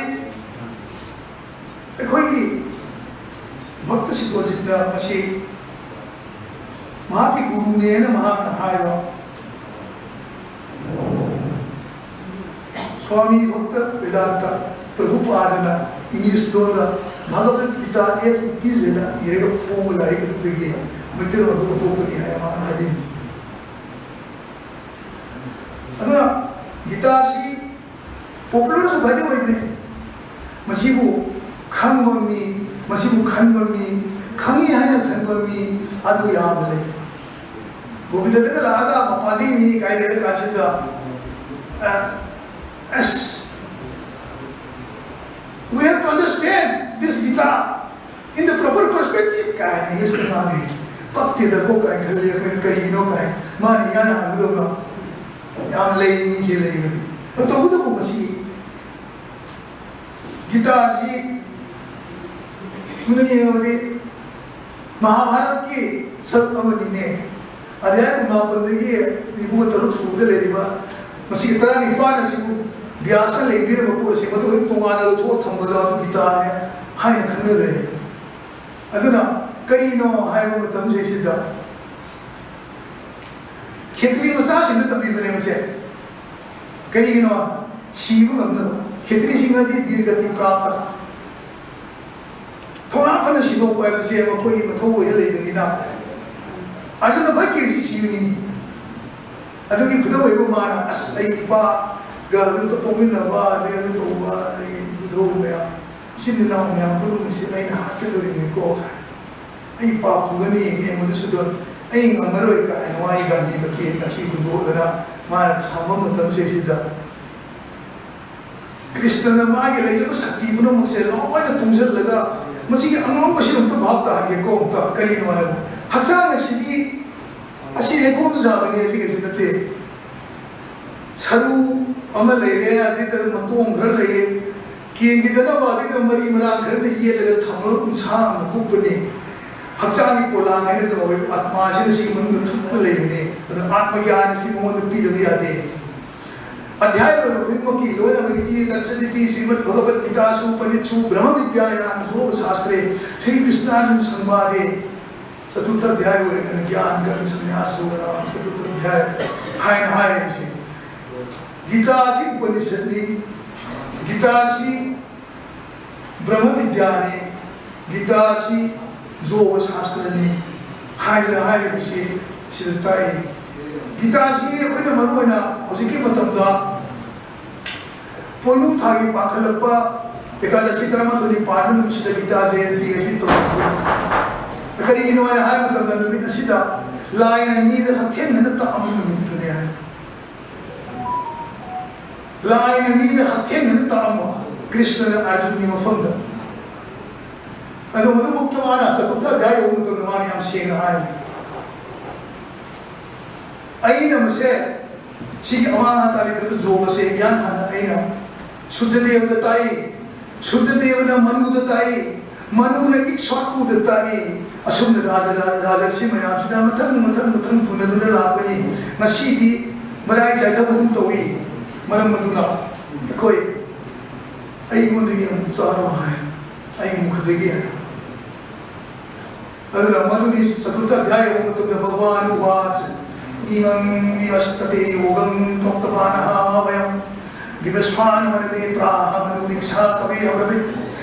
ꯑꯩꯈꯣꯏꯒꯤ ꯚꯛꯇ ꯁꯤꯇꯣꯖꯤꯠꯅ ꯃꯁꯤ ꯃꯍꯥꯛꯀꯤ ꯒꯨꯔꯨꯅꯦꯅ ꯃꯍꯥꯛꯅ ꯍꯥꯏꯕ ꯁ꯭ꯋꯥꯃꯤ ꯚꯛꯇ ꯚꯦꯗꯥꯟꯇ ꯄ꯭ꯔꯚꯨꯄꯥꯗꯅ ꯏꯪꯂꯤꯁ ꯂꯣꯟꯗ Bhagavat guitar as it is ꯍꯥꯏꯅ ꯏꯔꯒ ꯐꯣꯡꯕ ꯂꯥꯏꯔꯤꯛ ꯑꯗꯨꯗꯒꯤ ꯃꯩꯇꯩꯂꯣꯟꯗ ꯑꯣꯟꯊꯣꯛꯄꯅꯤ ꯍꯥꯏꯅ ꯃꯍꯥꯛꯅ ꯍꯥꯏꯖꯅꯤꯡꯏ꯫ ꯑꯗꯨꯅ ꯒꯤꯇꯥꯁꯤ ꯄꯣꯄꯨꯂꯔꯁꯨ ꯈ꯭ꯋꯥꯏꯗꯒꯤ ꯑꯣꯏꯗ꯭ꯔꯦ꯫ ꯃꯁꯤꯕꯨ ꯈꯪꯕ ꯃꯤ, ꯃꯁꯤꯕꯨ ꯈꯟꯕ ꯃꯤ, ꯈꯪꯉꯤ ꯍꯥꯏꯅ ꯈꯟꯕ ꯃꯤ ꯑꯗꯨ ꯌꯥꯝꯅ ꯂꯩ꯫ ꯒꯣꯕꯤꯟꯗꯗꯒ ꯂꯥꯛꯑꯒ ꯃꯄꯥꯟꯗꯒꯤ ꯃꯤꯅꯤ ꯀꯥꯏ ꯂꯩꯔ ꯀꯥꯟꯁꯤꯗ, ꯑ, ꯑꯁ, "We have to understand this Gita in the proper perspective" ꯀꯥꯏꯅ ꯏꯪꯂꯤꯁꯇ ꯉꯥꯡꯉꯤ꯫ ꯄꯛꯇꯦꯗꯀꯣ ꯀꯥꯏꯅ ꯈꯜꯂꯤ ꯑꯩꯈꯣꯏꯅ, ꯀꯔꯤꯒꯤꯅꯣ ꯀꯥꯏ꯫ ꯃꯥꯅ ꯏꯍꯥꯟ ꯍꯥꯟꯕꯗꯧꯅ ꯌꯥꯝ ꯂꯩ, ꯃꯤꯁꯦ ꯂꯩꯕꯅꯤ꯫ ꯑꯗꯨ ꯇꯧꯕꯇꯕꯨ ꯃꯁꯤ ꯒꯤꯇꯥꯁꯤ ꯃꯨꯟꯅ ꯌꯦꯡꯉꯕꯗꯤ ꯃꯍꯥꯚꯥꯔꯠꯀꯤ ꯁꯔꯨꯛ ꯑꯃꯅꯤꯅꯦ꯫ ꯑꯙ꯭ꯌꯥꯏ ꯀꯨꯟꯃꯥꯄꯟꯗꯒꯤ ꯅꯤꯐꯨꯒ ꯇꯔꯨꯛ ꯁꯨꯕꯗ ꯂꯩꯔꯤꯕ ꯃꯁꯤꯒꯤ ꯇꯔꯥꯅꯤꯄꯥꯟ ꯑꯁꯤꯕꯨ ꯕ꯭ꯌꯥꯁꯅ ꯂꯦꯡꯕꯤꯔꯝꯕ ꯄꯣꯠ ꯑꯁꯤ ꯃꯗꯨꯒꯤ ꯇꯣꯉꯥꯟꯅ ꯂꯧꯊꯣꯛꯑ ꯊꯝꯕꯗ ꯑꯗꯨ ꯒꯤꯇꯥꯅꯦ ꯍꯥꯏꯅ ꯈꯪꯅꯈ꯭ꯔꯦ꯫ ꯑꯗꯨꯅ ꯀꯔꯤꯅꯣ ꯍꯥꯏꯕ ꯃꯇꯝꯁꯤꯗ ꯈꯦꯇ꯭ꯔꯤ ꯃꯆꯥꯁꯤꯡꯗ ꯇꯝꯕꯤꯕꯅꯦ ꯃꯁꯦ꯫ ꯀꯔꯤꯒꯤꯅꯣ? ꯁꯤꯕ ꯉꯝꯅꯕ꯫ ꯈꯦꯇ꯭ꯔꯤꯁꯤꯡ ꯑꯗꯤ ꯕꯤꯔꯒꯇꯤ ꯄ꯭ꯔꯥꯞꯇ, ꯊꯧꯅꯥ ꯐꯅ ꯁꯤꯗꯣꯛꯄ ꯍꯥꯏꯕꯁꯦ ꯃꯈꯣꯏꯒꯤ ꯃꯊꯧ ꯑꯣꯏꯅ ꯂꯩꯕꯅꯤꯅ꯫ ꯑꯗꯨꯅ ꯈ꯭ꯋꯥꯏ ꯀꯤꯔꯤꯁꯤ ꯁꯤꯕꯅꯤꯅꯤ꯫ ꯑꯗꯨꯒꯤ ꯈꯨꯗꯝ ꯑꯣꯏꯕ ꯃꯥꯅ, "ꯑꯁ, ꯑꯩ ꯏꯄꯥꯒ ꯑꯗꯨꯝ ꯄꯣꯛꯃꯤꯟꯅꯕ, ꯑꯗꯩ ꯑꯗꯨꯝ ꯇꯧꯕ, ꯑꯩ ꯏꯙꯧ ꯃꯌꯥꯝ, ꯏꯆꯤꯟ ꯏꯅꯥꯎ ꯃꯌꯥꯝ ꯄꯨꯝꯅꯃꯛꯁꯦ ꯑꯩꯅ ꯍꯥꯠꯀꯗꯧꯔꯤꯕꯅꯤꯀꯣ꯫ ꯑꯩ ꯄꯥꯞ ꯄꯨꯒꯅꯤ, ꯍꯦ ꯃꯗꯨꯁꯨꯗꯣꯟ, ꯑꯩ ꯉꯝꯃꯔꯣꯏ" ꯀꯥꯏꯅ ꯃꯥꯒꯤ ꯒꯥꯟꯙꯤ ꯃꯇꯦꯛ ꯑꯁꯤ ꯍꯨꯟꯗꯣꯛꯂꯒ ꯃꯥꯅ ꯊꯝꯕ ꯃꯇꯝ ꯁꯤꯗ ꯀ꯭ꯔꯤꯁꯅꯅ ꯃꯥꯒꯤ ꯂꯩꯖꯕ ꯁꯛꯇꯤ ꯄꯨꯝꯅꯃꯛꯁꯦ ꯂꯣꯏꯅ ꯇꯨꯡꯁꯤꯜꯂꯒ, ꯃꯁꯤꯒꯤ ꯑꯉꯥꯎꯕꯁꯤ ꯑꯝꯇ ꯚꯥꯞ ꯇꯥꯍꯟꯒꯦꯀꯣ, ꯑꯝꯇ ꯀꯔꯤꯅꯣ ꯍꯥꯏꯕ, ꯍꯛꯆꯥꯡ ꯑꯁꯤꯗꯤ, ꯑꯁꯤ ꯂꯩꯈꯣꯝ ꯁꯥꯕꯅꯤ, ꯑꯁꯤ ꯀꯩꯁꯨ ꯅꯠꯇꯦ꯫ ꯁꯔꯨ ꯑꯃ ꯂꯩꯔꯦ, ꯑꯗꯩꯗ ꯃꯇꯣꯡ ꯈꯔ ꯂꯩꯌꯦ, ꯀꯦꯟꯈꯤꯗꯅꯕ ꯑꯗꯩꯗ ꯃꯔꯤ ꯃꯔꯥꯡ ꯈꯔꯅ ꯌꯦꯠꯂꯒ ꯊꯝꯃꯒ ꯎꯟꯁꯥ ꯑꯃ ꯀꯨꯞꯄꯅꯤ꯫ ꯍꯛꯆꯥꯡꯒꯤ ꯄꯣꯂꯥꯡ ꯍꯥꯏꯅ ꯀꯧꯋꯦ, ꯑꯥꯠꯃꯥꯁꯤꯅ ꯁꯤꯒꯤ ꯃꯅꯨꯡꯗ ꯊꯨꯞꯄ ꯂꯩꯕꯅꯤ꯫ ꯑꯗꯨꯅ ꯑꯥꯠꯃ ꯒ꯭ꯌꯥꯟ ꯑꯁꯤ ꯃꯉꯣꯟꯗ ꯄꯤꯗꯕ ꯌꯥꯗꯦ꯫ ꯑꯙ꯭ꯌꯥꯏ ꯑꯣꯏꯕ ꯈꯨꯗꯤꯡꯃꯛꯀꯤ ꯂꯣꯏꯅꯃꯛ ꯏꯇꯤ ꯇꯠꯁꯗꯤꯇꯤ ꯁ꯭ꯔꯤꯃꯗ ꯚꯒꯕꯠ ꯒꯤꯇꯥꯁꯨ ꯎꯄꯅꯤꯠꯁꯨ ꯕ꯭ꯔꯍ꯭ꯃ ꯕꯤꯗ꯭ꯌꯥꯌꯥꯝ ꯌꯣꯒ ꯁꯥꯁꯇ꯭ꯔꯦ ꯁ꯭ꯔꯤ ꯀ꯭ꯔꯤꯁꯅꯥꯔꯖꯨꯟ ꯁꯪꯕꯥꯗꯦ ꯆꯇꯨꯔꯊ ꯑꯙ꯭ꯌꯥꯏ ꯑꯣꯏꯔꯒꯅ ꯒ꯭ꯌꯥꯟ ꯀꯔꯃ ꯁꯟꯌꯥꯁ ꯌꯣꯒ ꯅꯥꯝ ꯆꯇꯨꯔꯊ ꯑꯙ꯭ꯌꯥꯏ ꯍꯥꯏꯅ ꯍꯥꯏꯔꯤꯕꯁꯤ꯫ ꯒꯤꯇꯥꯁꯤ ꯎꯄꯅꯤꯁꯠꯅꯤ, ꯒꯤꯇꯥꯁꯤ ꯕ꯭ꯔꯍ꯭ꯃ ꯕꯤꯗ꯭ꯌꯥꯅꯤ, ꯒꯤꯇꯥꯁꯤ ꯌꯣꯒ ꯁꯥꯁꯇ꯭ꯔꯅꯤ ꯍꯥꯏꯗꯅ ꯍꯥꯏꯔꯤꯕꯁꯤ ꯁꯤꯗ ꯇꯥꯛꯏ꯫ ꯒꯤꯇꯥꯁꯤ ꯑꯩꯈꯣꯏꯅ ꯃꯔꯨꯑꯣꯏꯅ ꯍꯧꯖꯤꯛꯀꯤ ꯃꯇꯝꯗ ꯄꯣꯏꯅꯨ ꯊꯥꯒꯤ ꯄꯥꯡꯈꯠꯂꯛꯄ ꯑꯦꯀꯥꯗꯁꯤ ꯇꯔꯥꯃꯥꯊꯣꯏꯅꯤ ꯄꯥꯟꯕ ꯅꯨꯃꯤꯠꯁꯤꯗ ꯒꯤꯇꯥ ꯖꯌꯟꯇꯤ ꯑꯁꯤ ꯇꯧꯔꯤ꯫ ꯀꯔꯤꯒꯤꯅꯣ ꯍꯥꯏꯅ ꯍꯥꯏꯕ ꯃꯇꯝꯗ ꯅꯨꯃꯤꯠ ꯑꯁꯤꯗ ꯂꯥꯏꯅ ꯃꯤꯗ ꯍꯛꯊꯦꯡꯅꯅ ꯇꯥꯛꯑꯝꯕ ꯅꯨꯃꯤꯠꯇꯨꯅꯤ ꯍꯥꯏ꯫ ꯂꯥꯏꯅ ꯃꯤꯗ ꯍꯛꯊꯦꯡꯅꯅ ꯇꯥꯛꯑꯝꯕ ꯀ꯭ꯔꯤꯁꯅꯅ ꯑꯔꯖꯨꯟꯒꯤ ꯃꯐꯝꯗ꯫ ꯑꯗꯣ ꯃꯗꯨꯃꯛꯇ ꯃꯥꯅ ꯆꯇꯨꯔꯊ ꯑꯙ꯭ꯌꯥꯏ ꯌꯧꯕ ꯃꯇꯝꯗ ꯃꯥꯅ ꯌꯥꯝ ꯁꯦꯡꯅ ꯍꯥꯏ, "ꯑꯩꯅ ꯃꯁꯦ ꯁꯤꯒꯤ ꯑꯋꯥꯡ ꯑꯇꯥꯒꯤ ꯌꯣꯒꯁꯦ ꯏꯍꯥꯟ ꯍꯥꯟꯅ ꯑꯩꯅ ꯁꯨꯔꯖꯗꯦꯕꯗ ꯇꯥꯛꯏ, ꯁꯨꯔꯖꯗꯦꯕꯅ ꯃꯅꯨꯗ ꯇꯥꯛꯏ, ꯃꯅꯨꯅ ꯏꯛꯁ꯭ꯋꯥꯀꯨꯗ ꯇꯥꯛꯏ꯫ ꯑꯁꯨꯝꯅ ꯔꯥꯖ-, ꯔꯥ-, ꯔꯥꯖꯔꯁꯤ ꯃꯌꯥꯝꯁꯤꯅ ꯃꯊꯪ, ꯃꯊꯪ, ꯃꯊꯪ ꯄꯨꯅꯗꯨꯅ ꯂꯥꯛꯄꯅꯤ꯫ ꯉꯁꯤꯗꯤ ꯃꯔꯥꯏ ꯆꯥꯏꯊꯕꯒꯨꯝ ꯇꯧꯏ꯫ ꯃꯔꯝ ꯑꯗꯨꯅ ꯑꯩꯈꯣꯏ ꯑꯩꯉꯣꯟꯗꯒꯤ ꯑꯃꯨꯛ ꯆꯥꯔꯣ ꯍꯥꯏ, ꯑꯩꯒꯤ ꯃꯨꯈꯗꯒꯤ ꯍꯥꯏ"꯫ ꯑꯗꯨꯅ ꯃꯗꯨꯒꯤ ꯆꯇꯨꯔꯊ ꯑꯙ꯭ꯌꯥꯏ ꯌꯧꯕ ꯃꯇꯝꯗ ꯚꯒꯋꯥꯟ ꯎꯋꯥꯆ, इमं विवस्वते योगं प्रोक्तवानहं वयं। विवस्वान् मनवे प्राह मनुरिक्षा कवे अब्रवीत्।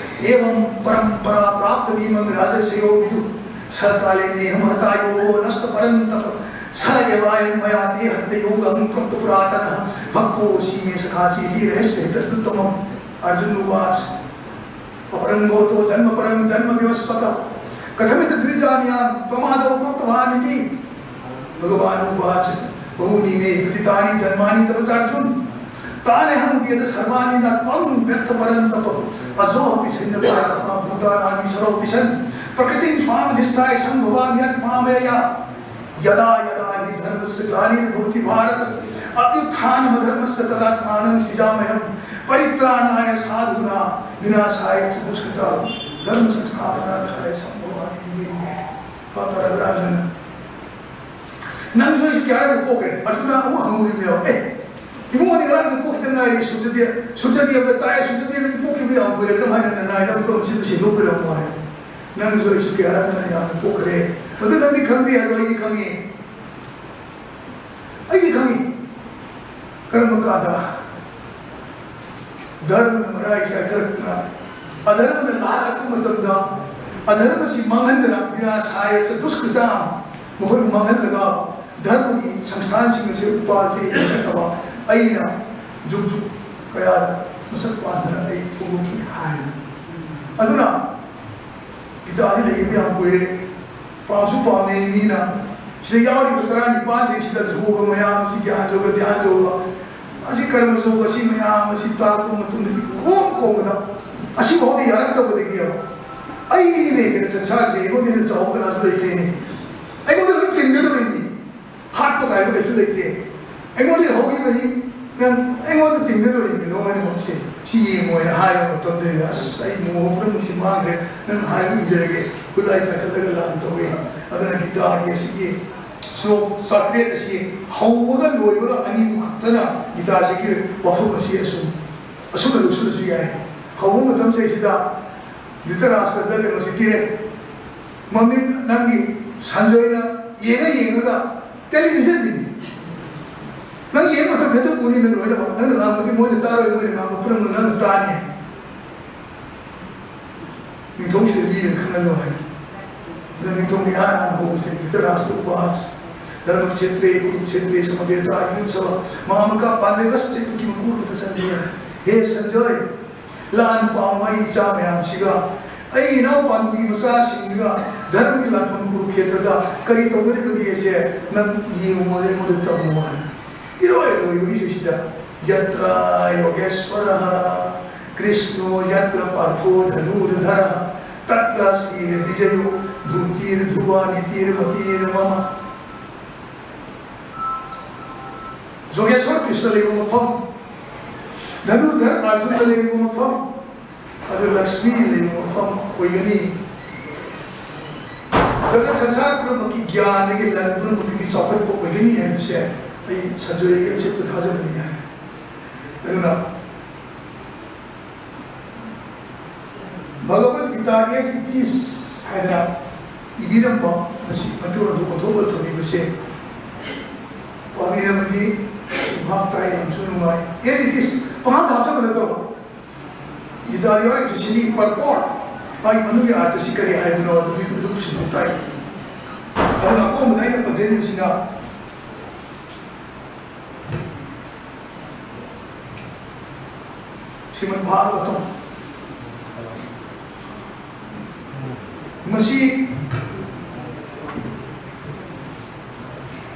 एवं परम्परा प्राप्तमिमं राजर्षयो विदुः। स काले नेह महता योगो नष्ट परन्तप। स एवायं मया ते हत्य योगं प्रोक्त पुरातनः। भक्तोऽसि मे सखा चेति रहस्यहितद्युत्तमम्। अर्जुन उवाच। अपरं भवतो जन्म परं जन्म विवस्वत। कथमित द्विजानियां त्वमादौ प्रोक्तवानिति। भगवानुवाच। बहूनि मे व्यतीतानि जन्मानि तव चार्जुन। तान्यहं वेद सर्वाणि न त्वं वेत्थ परन्तप। अजोऽपि सन्निपातः भूतानामीश्वरोऽपि सन्। प्रकृतिं स्वामधिष्ठाय सम्भवाम्यहं मायया। यदा यदा हि धर्मस्य ग्लानिर्भवति भारत। अभ्युत्थानमधर्मस्य तदात्मानं सृजाम्यहम्। परित्राणाय साधूनां विनाशाय च दुष्कृताम्। धर्म संस्थापनार्थाय सम्भवामि युगे युगे। ꯄꯥꯞ ꯇꯥꯔꯕ꯭ꯔꯥ ꯑꯔꯖꯨꯅ? ꯅꯪꯁꯨ ꯑꯩꯁꯨ ꯀꯌꯥꯔꯛ ꯄꯣꯛꯈ꯭ꯔꯦ꯫ ꯑꯔꯖꯨꯅ ꯑꯃꯨꯛ ꯍꯪꯉꯨꯔꯤꯅꯦꯕ, "ꯑꯦ, ꯏꯕꯨꯡꯉꯣꯗꯤ ꯉꯔꯥꯡꯗ ꯄꯣꯛꯈꯤꯗ ꯉꯥꯏꯔꯤ, ꯁꯨꯛꯆꯗꯦ, ꯁꯨꯛꯆꯗꯦ ꯑꯃꯗ ꯇꯥꯏ, ꯁꯨꯛꯆꯗꯦ ꯑꯃꯗꯤ ꯄꯣꯛꯈꯤꯕ ꯌꯥꯝ ꯀꯨꯏꯔꯦ, ꯀꯔꯝꯍꯥꯏꯅ ꯅꯅꯥꯏꯗ ꯑꯃꯨꯛꯇ ꯁꯤꯗ ꯁꯦꯡꯗꯣꯛꯄꯤꯔꯝꯃꯣ?" ꯍꯥꯏ꯫ ꯅꯪꯁꯨ ꯑꯩꯁꯨ ꯀꯌꯥꯔꯛ ꯍꯟꯅ ꯌꯥꯝꯅ ꯄꯣꯛꯈ꯭ꯔꯦ꯫ ꯃꯗꯨ ꯅꯪꯗꯤ ꯈꯪꯗꯦ, ꯑꯗꯣ ꯑꯩꯗꯤ ꯈꯪꯉꯤ꯫ ꯑꯩꯗꯤ ꯈꯪꯉꯤ꯫ ꯀꯔꯝꯕ ꯀꯥꯟꯗ ꯙꯔꯃꯅ ꯃꯔꯥꯏ ꯆꯥꯏꯊꯔꯛꯇꯨꯅ ꯑꯙꯔꯃꯅ ꯂꯥꯛꯂꯛꯄ ꯃꯇꯝꯗ, ꯑꯙꯔꯃꯁꯤ ꯃꯥꯡꯍꯟꯗꯅ, ꯕꯤꯅꯥꯁꯥꯌ ꯆ ꯗꯨꯁꯀ꯭ꯔꯤꯇꯥꯝ, ꯃꯈꯣꯏꯕꯨ ꯃꯥꯡꯍꯜꯂꯒ ꯙꯔꯃꯒꯤ ꯁꯪꯁꯊꯥꯟꯁꯤꯡ ꯑꯁꯤ ꯎꯄꯥꯜꯁꯤ ꯌꯥꯟꯊꯠꯅꯕ ꯑꯩꯅ ꯖꯨꯛ ꯖꯨꯛ ꯀꯌꯥꯗ ꯃꯁꯛ ꯄꯥꯟꯗꯅ ꯑꯩ ꯐꯣꯡꯗꯣꯛꯈꯤ ꯍꯥꯏ꯫ ꯑꯗꯨꯅ ꯒꯤꯇꯥꯁꯤ ꯂꯩꯕ ꯌꯥꯝ ꯀꯨꯏꯔꯦ꯫ ꯄꯥꯝꯁꯨ ꯄꯥꯝꯅꯩ ꯃꯤꯅ꯫ ꯁꯤꯗ ꯌꯥꯎꯔꯤꯕ ꯇꯔꯥꯅꯤꯄꯥꯜꯁꯤꯡꯁꯤꯗ ꯌꯣꯒ ꯃꯌꯥꯝ ꯑꯁꯤ, ꯒ꯭ꯌꯥꯟ ꯌꯣꯒ, ꯙ꯭ꯌꯥꯟ ꯌꯣꯒ, ꯑꯁꯤ ꯀꯔꯃ ꯌꯣꯒ ꯑꯁꯤ ꯃꯌꯥꯝ ꯑꯁꯤ ꯇꯥꯛꯄ ꯃꯇꯨꯡꯗ ꯏꯀꯣꯝ ꯀꯣꯝꯕꯗ ꯑꯁꯤꯐꯥꯎꯗꯤ ꯌꯥꯔꯛꯇꯕꯗꯒꯤꯕ ꯑꯩꯅꯤꯅꯦ ꯀꯩꯅꯣ ꯁꯪꯁꯥꯔꯁꯦ, ꯑꯩꯉꯣꯟꯗ ꯍꯦꯟꯅ ꯆꯥꯎꯕ ꯀꯅꯥꯁꯨ ꯂꯩꯇꯦꯅꯦ꯫ ꯑꯩꯉꯣꯟꯗ ꯂꯣꯏ ꯇꯤꯟꯒꯗꯧꯔꯤꯅꯤ꯫ ꯍꯥꯠꯄ ꯀꯥꯏꯕ ꯀꯩꯁꯨ ꯂꯩꯇꯦ꯫ ꯑꯩꯉꯣꯟꯗ ꯍꯧꯈꯤꯕꯅꯤ, ꯅꯪ ꯑꯩꯉꯣꯟꯗ ꯇꯤꯟꯒꯗꯧꯔꯤꯕꯅꯤ ꯂꯣꯏꯅꯃꯛꯁꯦ꯫ ꯁꯤ ꯌꯦꯡꯉꯣ ꯍꯥꯏꯅ ꯍꯥꯏꯕ ꯃꯇꯝꯗ, "ꯑꯁ, ꯑꯩ ꯃꯣꯍ ꯄꯨꯝꯅꯃꯛꯁꯤ ꯃꯥꯡꯈ꯭ꯔꯦ, ꯅꯪ ꯍꯥꯏꯕ ꯏꯟꯖꯔꯒꯦ"꯫ ꯈꯨꯠꯂꯥꯏ ꯄꯥꯏꯈꯠꯂꯒ ꯂꯥꯟ ꯇꯧꯋꯦ꯫ ꯑꯗꯨꯅ ꯒꯤꯇꯥꯒꯤ ꯑꯁꯤꯒꯤ ꯁ꯭ꯂꯣꯛ ꯆꯥꯇ꯭ꯔꯦꯠ ꯑꯁꯤ ꯍꯧꯕꯒ ꯂꯣꯏꯕꯒ ꯑꯅꯤꯗꯨ ꯈꯛꯇꯅ ꯒꯤꯇꯥꯁꯤꯒꯤ ꯋꯥꯐꯝ ꯑꯁꯤ ꯑꯁꯨꯝ, ꯑꯁꯨꯝꯅ ꯂꯧꯁꯤꯜꯂꯁꯨ ꯌꯥꯏ꯫ ꯍꯧꯕ ꯃꯇꯝꯁꯤꯗꯩꯁꯤꯗ ꯙ꯭ꯔꯤꯇꯔꯥꯁꯇ꯭ꯔꯗ ꯀꯩꯅꯣꯁꯤ ꯄꯤꯔꯦ꯫ ꯃꯃꯤꯠ ꯅꯪꯒꯤ ꯁꯟꯖꯣꯏꯅ ꯌꯦꯡꯉ ꯌꯦꯡꯉꯒ, ꯇꯦꯂꯤꯚꯤꯖꯟꯗꯨꯅꯤ, ꯃꯤꯅ ꯂꯣꯏꯅꯃꯛ ꯅꯪꯅ ꯉꯥꯡꯕꯗꯤ ꯃꯣꯏꯅ ꯇꯥꯔꯣꯏ, ꯃꯣꯏꯅ ꯉꯥꯡꯕ ꯄꯨꯝꯅꯃꯛ ꯅꯪꯅ ꯇꯥꯅꯤ ꯍꯥꯏ꯫ ꯅꯤꯡꯊꯧꯁꯤꯗ ꯂꯤꯔꯒ ꯈꯪꯍꯜꯂꯣ ꯍꯥꯏ꯫ ꯑꯗꯨꯅ ꯅꯤꯡꯊꯧ ꯃꯤꯍꯥꯟ ꯍꯥꯟꯅ ꯍꯧꯕꯁꯦ ꯙ꯭ꯔꯤꯇꯔꯥꯁ꯭ꯇ꯭ꯔ ꯎꯋꯥꯆ, ꯙꯔꯃꯛꯁꯦꯇ꯭ꯔꯦ ꯀꯨꯔꯨꯛꯁꯦꯇ꯭ꯔꯦ ꯁꯃꯚꯦꯗ꯭ꯔꯥ ꯌꯨꯙꯁꯥꯚꯥ ꯃꯍꯥꯃꯒꯥ ꯄꯥꯟꯗꯚꯁꯆ ꯏꯇꯤ ꯀꯤꯃꯀꯨꯔꯨꯕꯊ ꯁꯟꯖꯌ꯫ ꯍꯦ ꯁꯟꯖꯌ, ꯂꯥꯟ ꯄꯥꯎ ꯃꯩ ꯆꯥ ꯃꯌꯥꯝꯁꯤꯒ ꯑꯩ ꯏꯅꯥꯎ ꯄꯥꯟꯗꯨꯒꯤ ꯃꯆꯥꯁꯤꯡꯗꯨꯒ ꯙꯔꯃꯒꯤ ꯂꯥꯟꯐꯝ ꯀꯨꯔꯨꯛꯁꯦꯇ꯭ꯔꯗ ꯀꯔꯤ ꯇꯧꯒꯗꯒꯦꯁꯦ ꯅꯪ ꯌꯦꯡꯉꯨ, ꯑꯩꯉꯣꯟꯗ ꯇꯝꯃꯨ ꯍꯥꯏ꯫ ꯏꯔꯣꯏ ꯂꯣꯏꯕꯒꯤ ꯁꯤꯗ ꯌꯇ꯭ꯔ ꯌꯣꯒꯦꯁ꯭ꯋꯔ ꯀ꯭ꯔꯤꯁ꯭ꯅꯣ ꯌꯇ꯭ꯔ ꯄꯥꯔꯊꯣ ꯙꯅꯨꯔꯙꯔ ꯇꯇ꯭ꯔ ꯁ꯭ꯔꯤꯔ ꯕꯤꯖꯌꯣ ꯙꯨꯔꯇꯤꯔ ꯙ꯭ꯔꯨꯋ ꯅꯤꯇꯤꯔ ꯃꯇꯤꯔ ꯃꯃ꯫ ꯌꯣꯒꯦꯁ꯭ꯋꯔ ꯀ꯭ꯔꯤꯁ꯭ꯅ ꯂꯩꯕ ꯃꯐꯝ, ꯙꯅꯨꯔꯙꯔ ꯑꯔꯖꯨꯟꯅ ꯂꯩꯔꯤꯕ ꯃꯐꯝ, ꯑꯗꯨ ꯂꯛꯁꯃꯤ ꯂꯩꯕ ꯃꯐꯝ ꯑꯣꯏꯒꯅꯤ꯫ ꯖꯒꯠ ꯁꯪꯁꯥꯔ ꯄꯨꯝꯅꯃꯛꯀꯤ ꯒ꯭ꯌꯥꯟꯗꯒꯤ ꯂꯟ ꯄꯨꯝꯅꯃꯛꯇꯒꯤ ꯆꯥꯎꯈꯠꯄ ꯑꯣꯏꯒꯅꯤ ꯍꯥꯏꯕꯁꯦ ꯑꯩ ꯁꯟꯖꯣꯏꯒꯤ ꯑꯆꯦꯠꯄ ꯊꯥꯖꯕꯅꯤ ꯍꯥꯏ꯫ ꯑꯗꯨꯅ Bhagavat guitar as it is ꯍꯥꯏꯗꯅ ꯏꯕꯤꯔꯝꯕ ꯃꯁꯤ ꯃꯇꯨꯡ ꯑꯗꯨ ꯑꯣꯟꯊꯣꯛꯑ ꯊꯝꯕꯤꯕꯁꯦ ꯄꯥꯕꯤꯔꯝꯃꯗꯤ ꯚꯥꯞ ꯇꯥꯏ, ꯌꯥꯝꯁꯨ ꯅꯨꯡꯉꯥꯏ꯫ As it is ꯄꯪꯍꯥꯞꯇ ꯍꯥꯞꯆꯕ ꯅꯠꯇꯕ꯫ ꯒꯤꯇꯥꯗ ꯌꯥꯎꯔꯤꯕꯁꯤ ꯁꯤꯅꯤ, purport, ꯃꯥꯒꯤ ꯃꯅꯨꯡꯒꯤ ꯑꯥꯔꯊꯁꯤ ꯀꯔꯤ ꯍꯥꯏꯕꯅꯣ ꯑꯗꯨꯗꯤ ꯑꯗꯨꯝ ꯁꯤꯡꯗꯣꯛ ꯇꯥꯏ꯫ ꯑꯗꯨꯅ ꯑꯀꯣꯟꯕꯗ ꯑꯩꯅ ꯄꯟꯖꯔꯤꯕꯁꯤꯅ ꯁ꯭ꯔꯤꯃꯗ ꯚꯥꯒꯕꯇꯝ꯫ ꯃꯁꯤ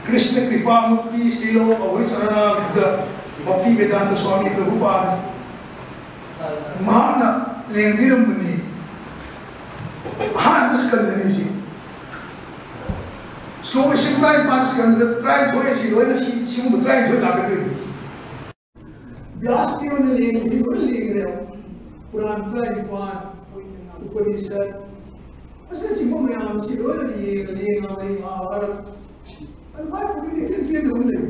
ꯀ꯭ꯔꯤꯁꯅ ꯀ꯭ꯔꯤꯄꯥꯃꯨꯔꯇꯤ ꯁ꯭ꯔꯤꯂꯣ ꯑꯚꯣꯏ ꯆꯔꯥꯅꯥꯔꯕꯤꯟꯗ ꯚꯛꯇꯤ ꯚꯦꯗꯥꯟꯇ ꯁ꯭ꯋꯥꯃꯤ ꯄ꯭ꯔꯚꯨꯄꯥꯗ ꯃꯍꯥꯛꯅ ꯂꯦꯡꯕꯤꯔꯝꯕꯅꯤ꯫ ꯑꯍꯥꯟꯕ ꯁ꯭ꯀꯟꯗꯅꯤ ꯁꯤ꯫ ꯁ꯭ꯂꯣꯛ ꯂꯤꯁꯤꯡ ꯇꯔꯥꯅꯤꯄꯥꯟ ꯁ꯭ꯀꯟꯗ ꯇꯔꯥꯅꯤꯊꯣꯏ ꯑꯁꯤ ꯂꯣꯏꯅ ꯁꯤ, ꯁꯤꯒꯨꯝꯕ ꯇꯔꯥꯅꯤꯊꯣꯏ ꯂꯥꯛꯀꯗꯣꯏꯅꯤ꯫ ꯕ꯭ꯌꯥꯁꯗꯦꯕꯅ ꯂꯦꯡꯕꯁꯤ ꯂꯣꯏꯅ ꯂꯦꯡꯈ꯭ꯔꯦ꯫ ꯄꯨꯔꯥꯟ ꯇꯔꯥꯅꯤꯄꯥꯟ, ꯎꯄꯅꯤꯁꯠ, ꯑꯁꯤꯅꯆꯤꯡꯕ ꯃꯌꯥꯝꯁꯤ ꯂꯣꯏꯅ ꯂꯦꯡꯉ, ꯂꯦꯡꯉ, ꯂꯦꯡꯉ, ꯃꯍꯥꯚꯥꯔꯠ꯫ ꯑꯗꯨꯃꯥꯏꯅ ꯄꯨꯊꯣꯛꯏꯗꯤ ꯄꯦꯟ ꯄꯦꯟꯗꯕ ꯑꯃ ꯂꯩ꯫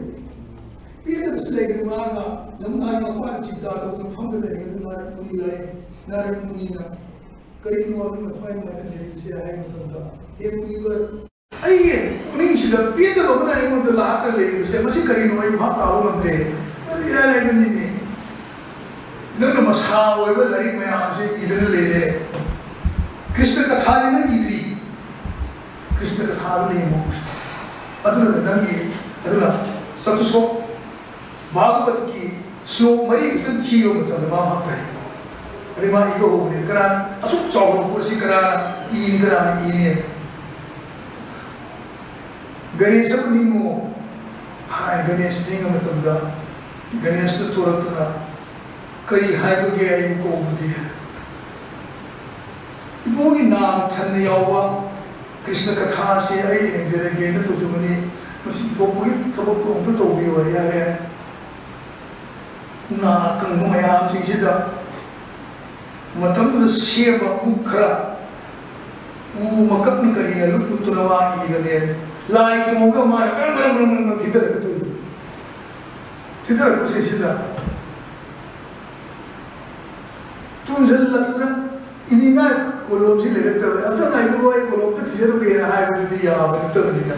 ꯄꯦꯟꯗꯕꯁꯨ ꯂꯩꯒꯅꯤ ꯃꯥꯅ ꯂꯝꯍꯥꯏ ꯃꯄꯥꯟ ꯆꯤꯟꯇꯥ ꯇꯧꯗꯨꯅ ꯐꯝꯗ ꯂꯩꯔꯤꯉꯩꯗ ꯅꯥꯔꯗ ꯃꯨꯅꯤ ꯂꯥꯛꯑꯦ꯫ ꯅꯥꯔꯗ ꯃꯨꯅꯤꯅ "ꯀꯔꯤꯅꯣ ꯑꯗꯨꯅ ꯊꯋꯥꯏ ꯅꯨꯡꯉꯥꯏꯇꯅ ꯂꯩꯔꯤꯕꯁꯦ?" ꯍꯥꯏꯕ ꯃꯇꯝꯗ, "ꯍꯦ ꯃꯨꯅꯤꯕꯔ, ꯑꯩꯒꯤ ꯄꯨꯛꯅꯤꯡꯁꯤꯗ ꯄꯦꯟꯗꯕ ꯑꯃꯅ ꯑꯩꯉꯣꯟꯗ ꯂꯥꯛꯇꯅ ꯂꯩꯔꯤꯕꯁꯦ ꯃꯁꯤ ꯀꯔꯤꯅꯣ ꯑꯩ ꯚꯥꯞ ꯇꯥꯕ ꯉꯝꯗ꯭ꯔꯦ꯫ ꯏꯔꯥꯏ ꯂꯥꯏꯕꯅꯤꯅꯦ꯫ ꯅꯪꯅ ꯃꯁꯥ ꯑꯣꯏꯕ ꯂꯥꯏꯔꯤꯛ ꯃꯌꯥꯝꯁꯦ ꯏꯗꯅ ꯂꯩꯔꯦ꯫ ꯀ꯭ꯔꯤꯁꯅ ꯀꯊꯥꯗꯤ ꯅꯪ ꯏꯗ꯭ꯔꯤ꯫ ꯀ꯭ꯔꯤꯁꯅ ꯀꯊꯥꯗꯨ ꯌꯦꯡꯉꯨ꯫ ꯑꯗꯨꯅ ꯅꯪꯒꯤ, ꯑꯗꯨꯅ ꯆꯇꯨꯁꯣꯛ ꯚꯥꯒꯕꯠꯀꯤ ꯁ꯭ꯂꯣꯛ ꯃꯔꯤ ꯈꯛꯇꯪ ꯊꯤꯕ ꯃꯇꯝꯗ ꯃꯥ ꯐꯪꯈ꯭ꯔꯦ꯫ ꯑꯗꯩ ꯃꯥ ꯏꯕ ꯍꯧꯕꯅꯤ꯫ ꯀꯅꯥꯅ ꯑꯁꯨꯛ ꯆꯥꯎꯕ ꯄꯣꯠꯁꯤ ꯀꯅꯥꯅ ꯏꯅꯤ, ꯀꯅꯥꯅ ꯏꯅꯤ? ꯒꯅꯦꯁ ꯑꯃ ꯅꯤꯡꯉꯨ ꯍꯥꯏ꯫ ꯒꯅꯦꯁ ꯅꯤꯡꯕ ꯃꯇꯝꯗ ꯒꯅꯦꯁꯅ ꯊꯣꯔꯛꯇꯨꯅ, "ꯀꯔꯤ ꯍꯥꯏꯕꯒꯦ ꯑꯩꯕꯨ ꯀꯧꯕꯗꯤ?" ꯏꯕꯣꯒꯤ ꯅꯥꯃ ꯊꯟꯅ ꯌꯥꯎꯕ ꯀ꯭ꯔꯤꯁꯅ ꯀꯊꯥꯁꯤ ꯑꯩ ꯌꯦꯡꯖꯔꯒꯦꯅ ꯇꯧꯖꯕꯅꯤ꯫ ꯃꯁꯤ ꯊꯣꯛꯄꯒꯤ ꯊꯕꯛꯇꯣ ꯑꯝꯇ ꯇꯧꯕꯤꯌꯨ ꯌꯥꯔꯦ꯫ ꯅꯥ ꯑꯀꯪꯕ ꯃꯌꯥꯝꯁꯤꯡꯁꯤꯗ ꯃꯇꯝꯗꯨꯗ ꯁꯦꯝꯕ ꯃꯨꯛ ꯈꯔ ꯎ ꯃꯀꯛꯅ ꯀꯔꯤꯅ ꯂꯨꯞ ꯂꯨꯞꯇꯨꯅ ꯃꯥ ꯏꯕꯅꯦ꯫ ꯂꯥꯏ ꯇꯣꯡꯉꯒ ꯃꯥꯅ ꯀꯔꯝ ꯀꯔꯝ ꯀꯔꯝ ꯀꯔꯝ ꯊꯤꯊꯔꯛꯀꯗꯣꯏꯅꯣ? ꯊꯤꯊꯔꯛꯄꯁꯤꯡꯁꯤꯗ ꯇꯨꯝꯁꯤꯜꯂꯛꯇꯨꯅ ꯏꯅꯤꯡꯉꯥꯏ ꯀꯣꯂꯣꯝꯁꯤ ꯂꯩꯔꯛꯇꯕ꯫ "ꯑꯝꯇ ꯉꯥꯏꯕꯤꯔꯣ, ꯑꯩ ꯀꯣꯂꯣꯝꯇ ꯊꯤꯖꯔꯨꯒꯦꯅ" ꯍꯥꯏꯕꯗꯨꯗꯤ ꯌꯥꯕ ꯅꯠꯇꯕꯅꯤꯅ,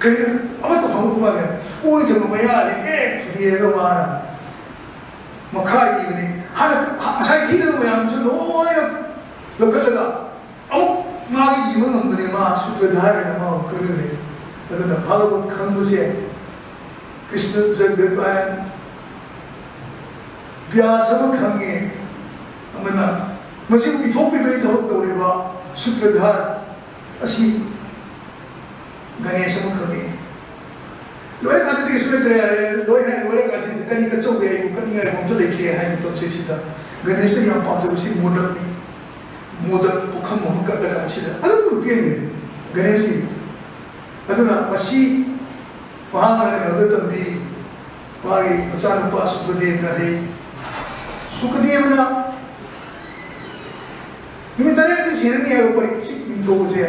ꯀꯩ ꯑꯃꯠꯇ ꯐꯪꯕ ꯃꯥꯜꯂꯦ꯫ ꯑꯣꯏꯗꯕ ꯃꯌꯥꯗꯤ ꯍꯦꯛ ꯊꯨꯗꯦꯛꯑꯒ ꯃꯥꯅ ꯃꯈꯥ ꯏꯕꯅꯤ꯫ ꯍꯥꯟꯅ ꯉꯁꯥꯏ ꯊꯤꯔꯕ ꯃꯌꯥꯝꯗꯨꯁꯨ ꯂꯣꯏꯅ ꯂꯧꯈꯠꯂꯒ ꯑꯃꯨꯛ ꯃꯥꯒꯤ ꯏꯕ ꯉꯝꯕꯅꯦ꯫ ꯃꯥ ꯁꯨꯇ꯭ꯔꯙꯥꯔ ꯍꯥꯏꯅ ꯃꯥ ꯑꯃꯨꯛ ꯈꯪꯅꯔꯦ꯫ ꯑꯗꯨꯅ ꯚꯥꯒꯕꯠ ꯈꯪꯕꯁꯦ ꯀ꯭ꯔꯤꯁꯅ ꯖꯒꯗꯤꯄꯥꯌꯟ ꯕ꯭ꯌꯥꯁ ꯑꯃ ꯈꯪꯉꯦ꯫ ꯑꯃꯅ ꯃꯁꯤꯕꯨ ꯏꯊꯣꯛꯄꯤꯕꯒꯤ ꯊꯕꯛ ꯇꯧꯔꯤꯕ ꯁꯨꯇ꯭ꯔꯙꯥꯔ ꯑꯁꯤ ꯒꯅꯦꯁ ꯑꯃ ꯈꯪꯉꯦ꯫ ꯂꯣꯏꯔꯀꯥꯟꯗꯗꯤ ꯀꯩꯁꯨ ꯂꯩꯇ꯭ꯔꯦ ꯍꯥꯏꯔꯦ꯫ ꯂꯣꯏ ꯍꯥꯏ ꯂꯣꯏꯔꯀꯥꯟꯁꯤꯗ ꯀꯔꯤ ꯀꯠꯆꯧꯒꯦ? ꯑꯩꯕꯨ ꯀꯠꯅꯤꯡꯉꯥꯏ ꯑꯝꯇ ꯂꯩꯇꯦ ꯍꯥꯏꯕ ꯃꯇꯝꯁꯤꯗ ꯒꯅꯦꯁꯅ ꯌꯥꯝ ꯄꯥꯝꯖꯕꯁꯤ ꯃꯣꯗꯛꯅꯤ꯫ ꯃꯣꯗꯛ ꯄꯨꯈꯝ ꯑꯃ ꯀꯠꯂꯀꯥꯟꯁꯤꯗ ꯑꯗꯨꯝ ꯄꯦꯟꯒ꯭ꯔꯦ ꯒꯅꯦꯁꯁꯤ꯫ ꯑꯗꯨꯅ ꯃꯁꯤ ꯃꯍꯥꯛꯅ ꯀꯩꯅꯣꯗ ꯇꯝꯕꯤ, ꯃꯥꯒꯤ ꯃꯆꯥꯅꯨꯄꯥ ꯁꯨꯀꯗꯦꯕꯅ ꯍꯩ꯫ ꯁꯨꯀꯗꯦꯕꯅ ꯅꯨꯃꯤꯠ ꯇꯔꯦꯠꯇ ꯁꯤꯔꯅꯤ ꯍꯥꯏꯕ ꯄꯔꯤꯛꯁꯤꯠ ꯅꯤꯡꯊꯧꯁꯦ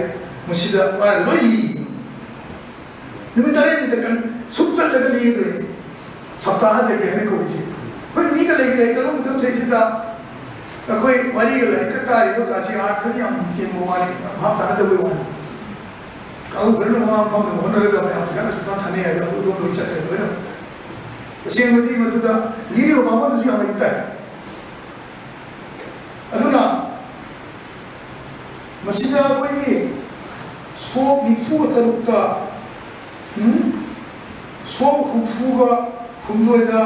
ꯃꯁꯤꯗ ꯃꯥꯅ ꯂꯣꯏ ꯂꯤ꯫ ꯅꯨꯃꯤꯠ ꯇꯔꯦꯠꯅꯤꯗ ꯀꯟ-, ꯁꯨꯝ ꯆꯠꯂꯒ ꯂꯤꯒꯗꯣꯏꯅꯤ꯫ ꯁꯞꯇꯥꯍ ꯆꯠꯀꯦ ꯍꯥꯏꯅ ꯀꯧꯔꯤꯁꯦ꯫ ꯑꯩꯈꯣꯏ ꯃꯤꯒ ꯂꯩꯒ ꯂꯩꯇꯕ ꯃꯇꯝꯁꯤꯗꯩꯁꯤꯗ ꯑꯩꯈꯣꯏ ꯋꯥꯔꯤꯒ ꯂꯥꯏꯔꯤꯛꯀ ꯇꯥꯔꯤꯕ ꯀꯥꯁꯤ ꯑꯥꯔꯊꯗꯤ ꯌꯥꯝ ꯀꯦꯟꯕ ꯋꯥꯅꯤ, ꯚꯥꯞ ꯇꯥꯅꯗꯕꯒꯤ ꯋꯥꯅꯤ꯫ ꯀꯥꯡꯕꯨ ꯈꯔꯅ ꯃꯃꯥ ꯃꯄꯥꯒ ꯍꯣꯠꯅꯔꯒ ꯃꯌꯥꯝ ꯄꯩꯁꯥꯒ ꯁꯨꯝ ꯊꯥꯅꯩ ꯍꯥꯏꯕ ꯑꯗꯨ ꯑꯗꯨꯝ ꯂꯣꯏ ꯆꯠꯈ꯭ꯔꯦ ꯂꯣꯏꯅ꯫ ꯑꯁꯦꯡꯕꯗꯤ ꯃꯗꯨꯗ ꯂꯤꯔꯤꯕ ꯕꯥꯃꯣꯟꯗꯨꯁꯨ ꯌꯥꯝ ꯃꯩ ꯇꯥꯏ꯫ ꯑꯗꯨꯅ ꯃꯁꯤꯗ ꯑꯩꯈꯣꯏꯒꯤ ꯁꯣꯛ ꯅꯤꯐꯨꯒ ꯇꯔꯨꯛꯇ, ꯎꯝ? ꯁꯣꯛ ꯍꯨꯝꯐꯨꯒ ꯍꯨꯝꯗꯣꯏꯗ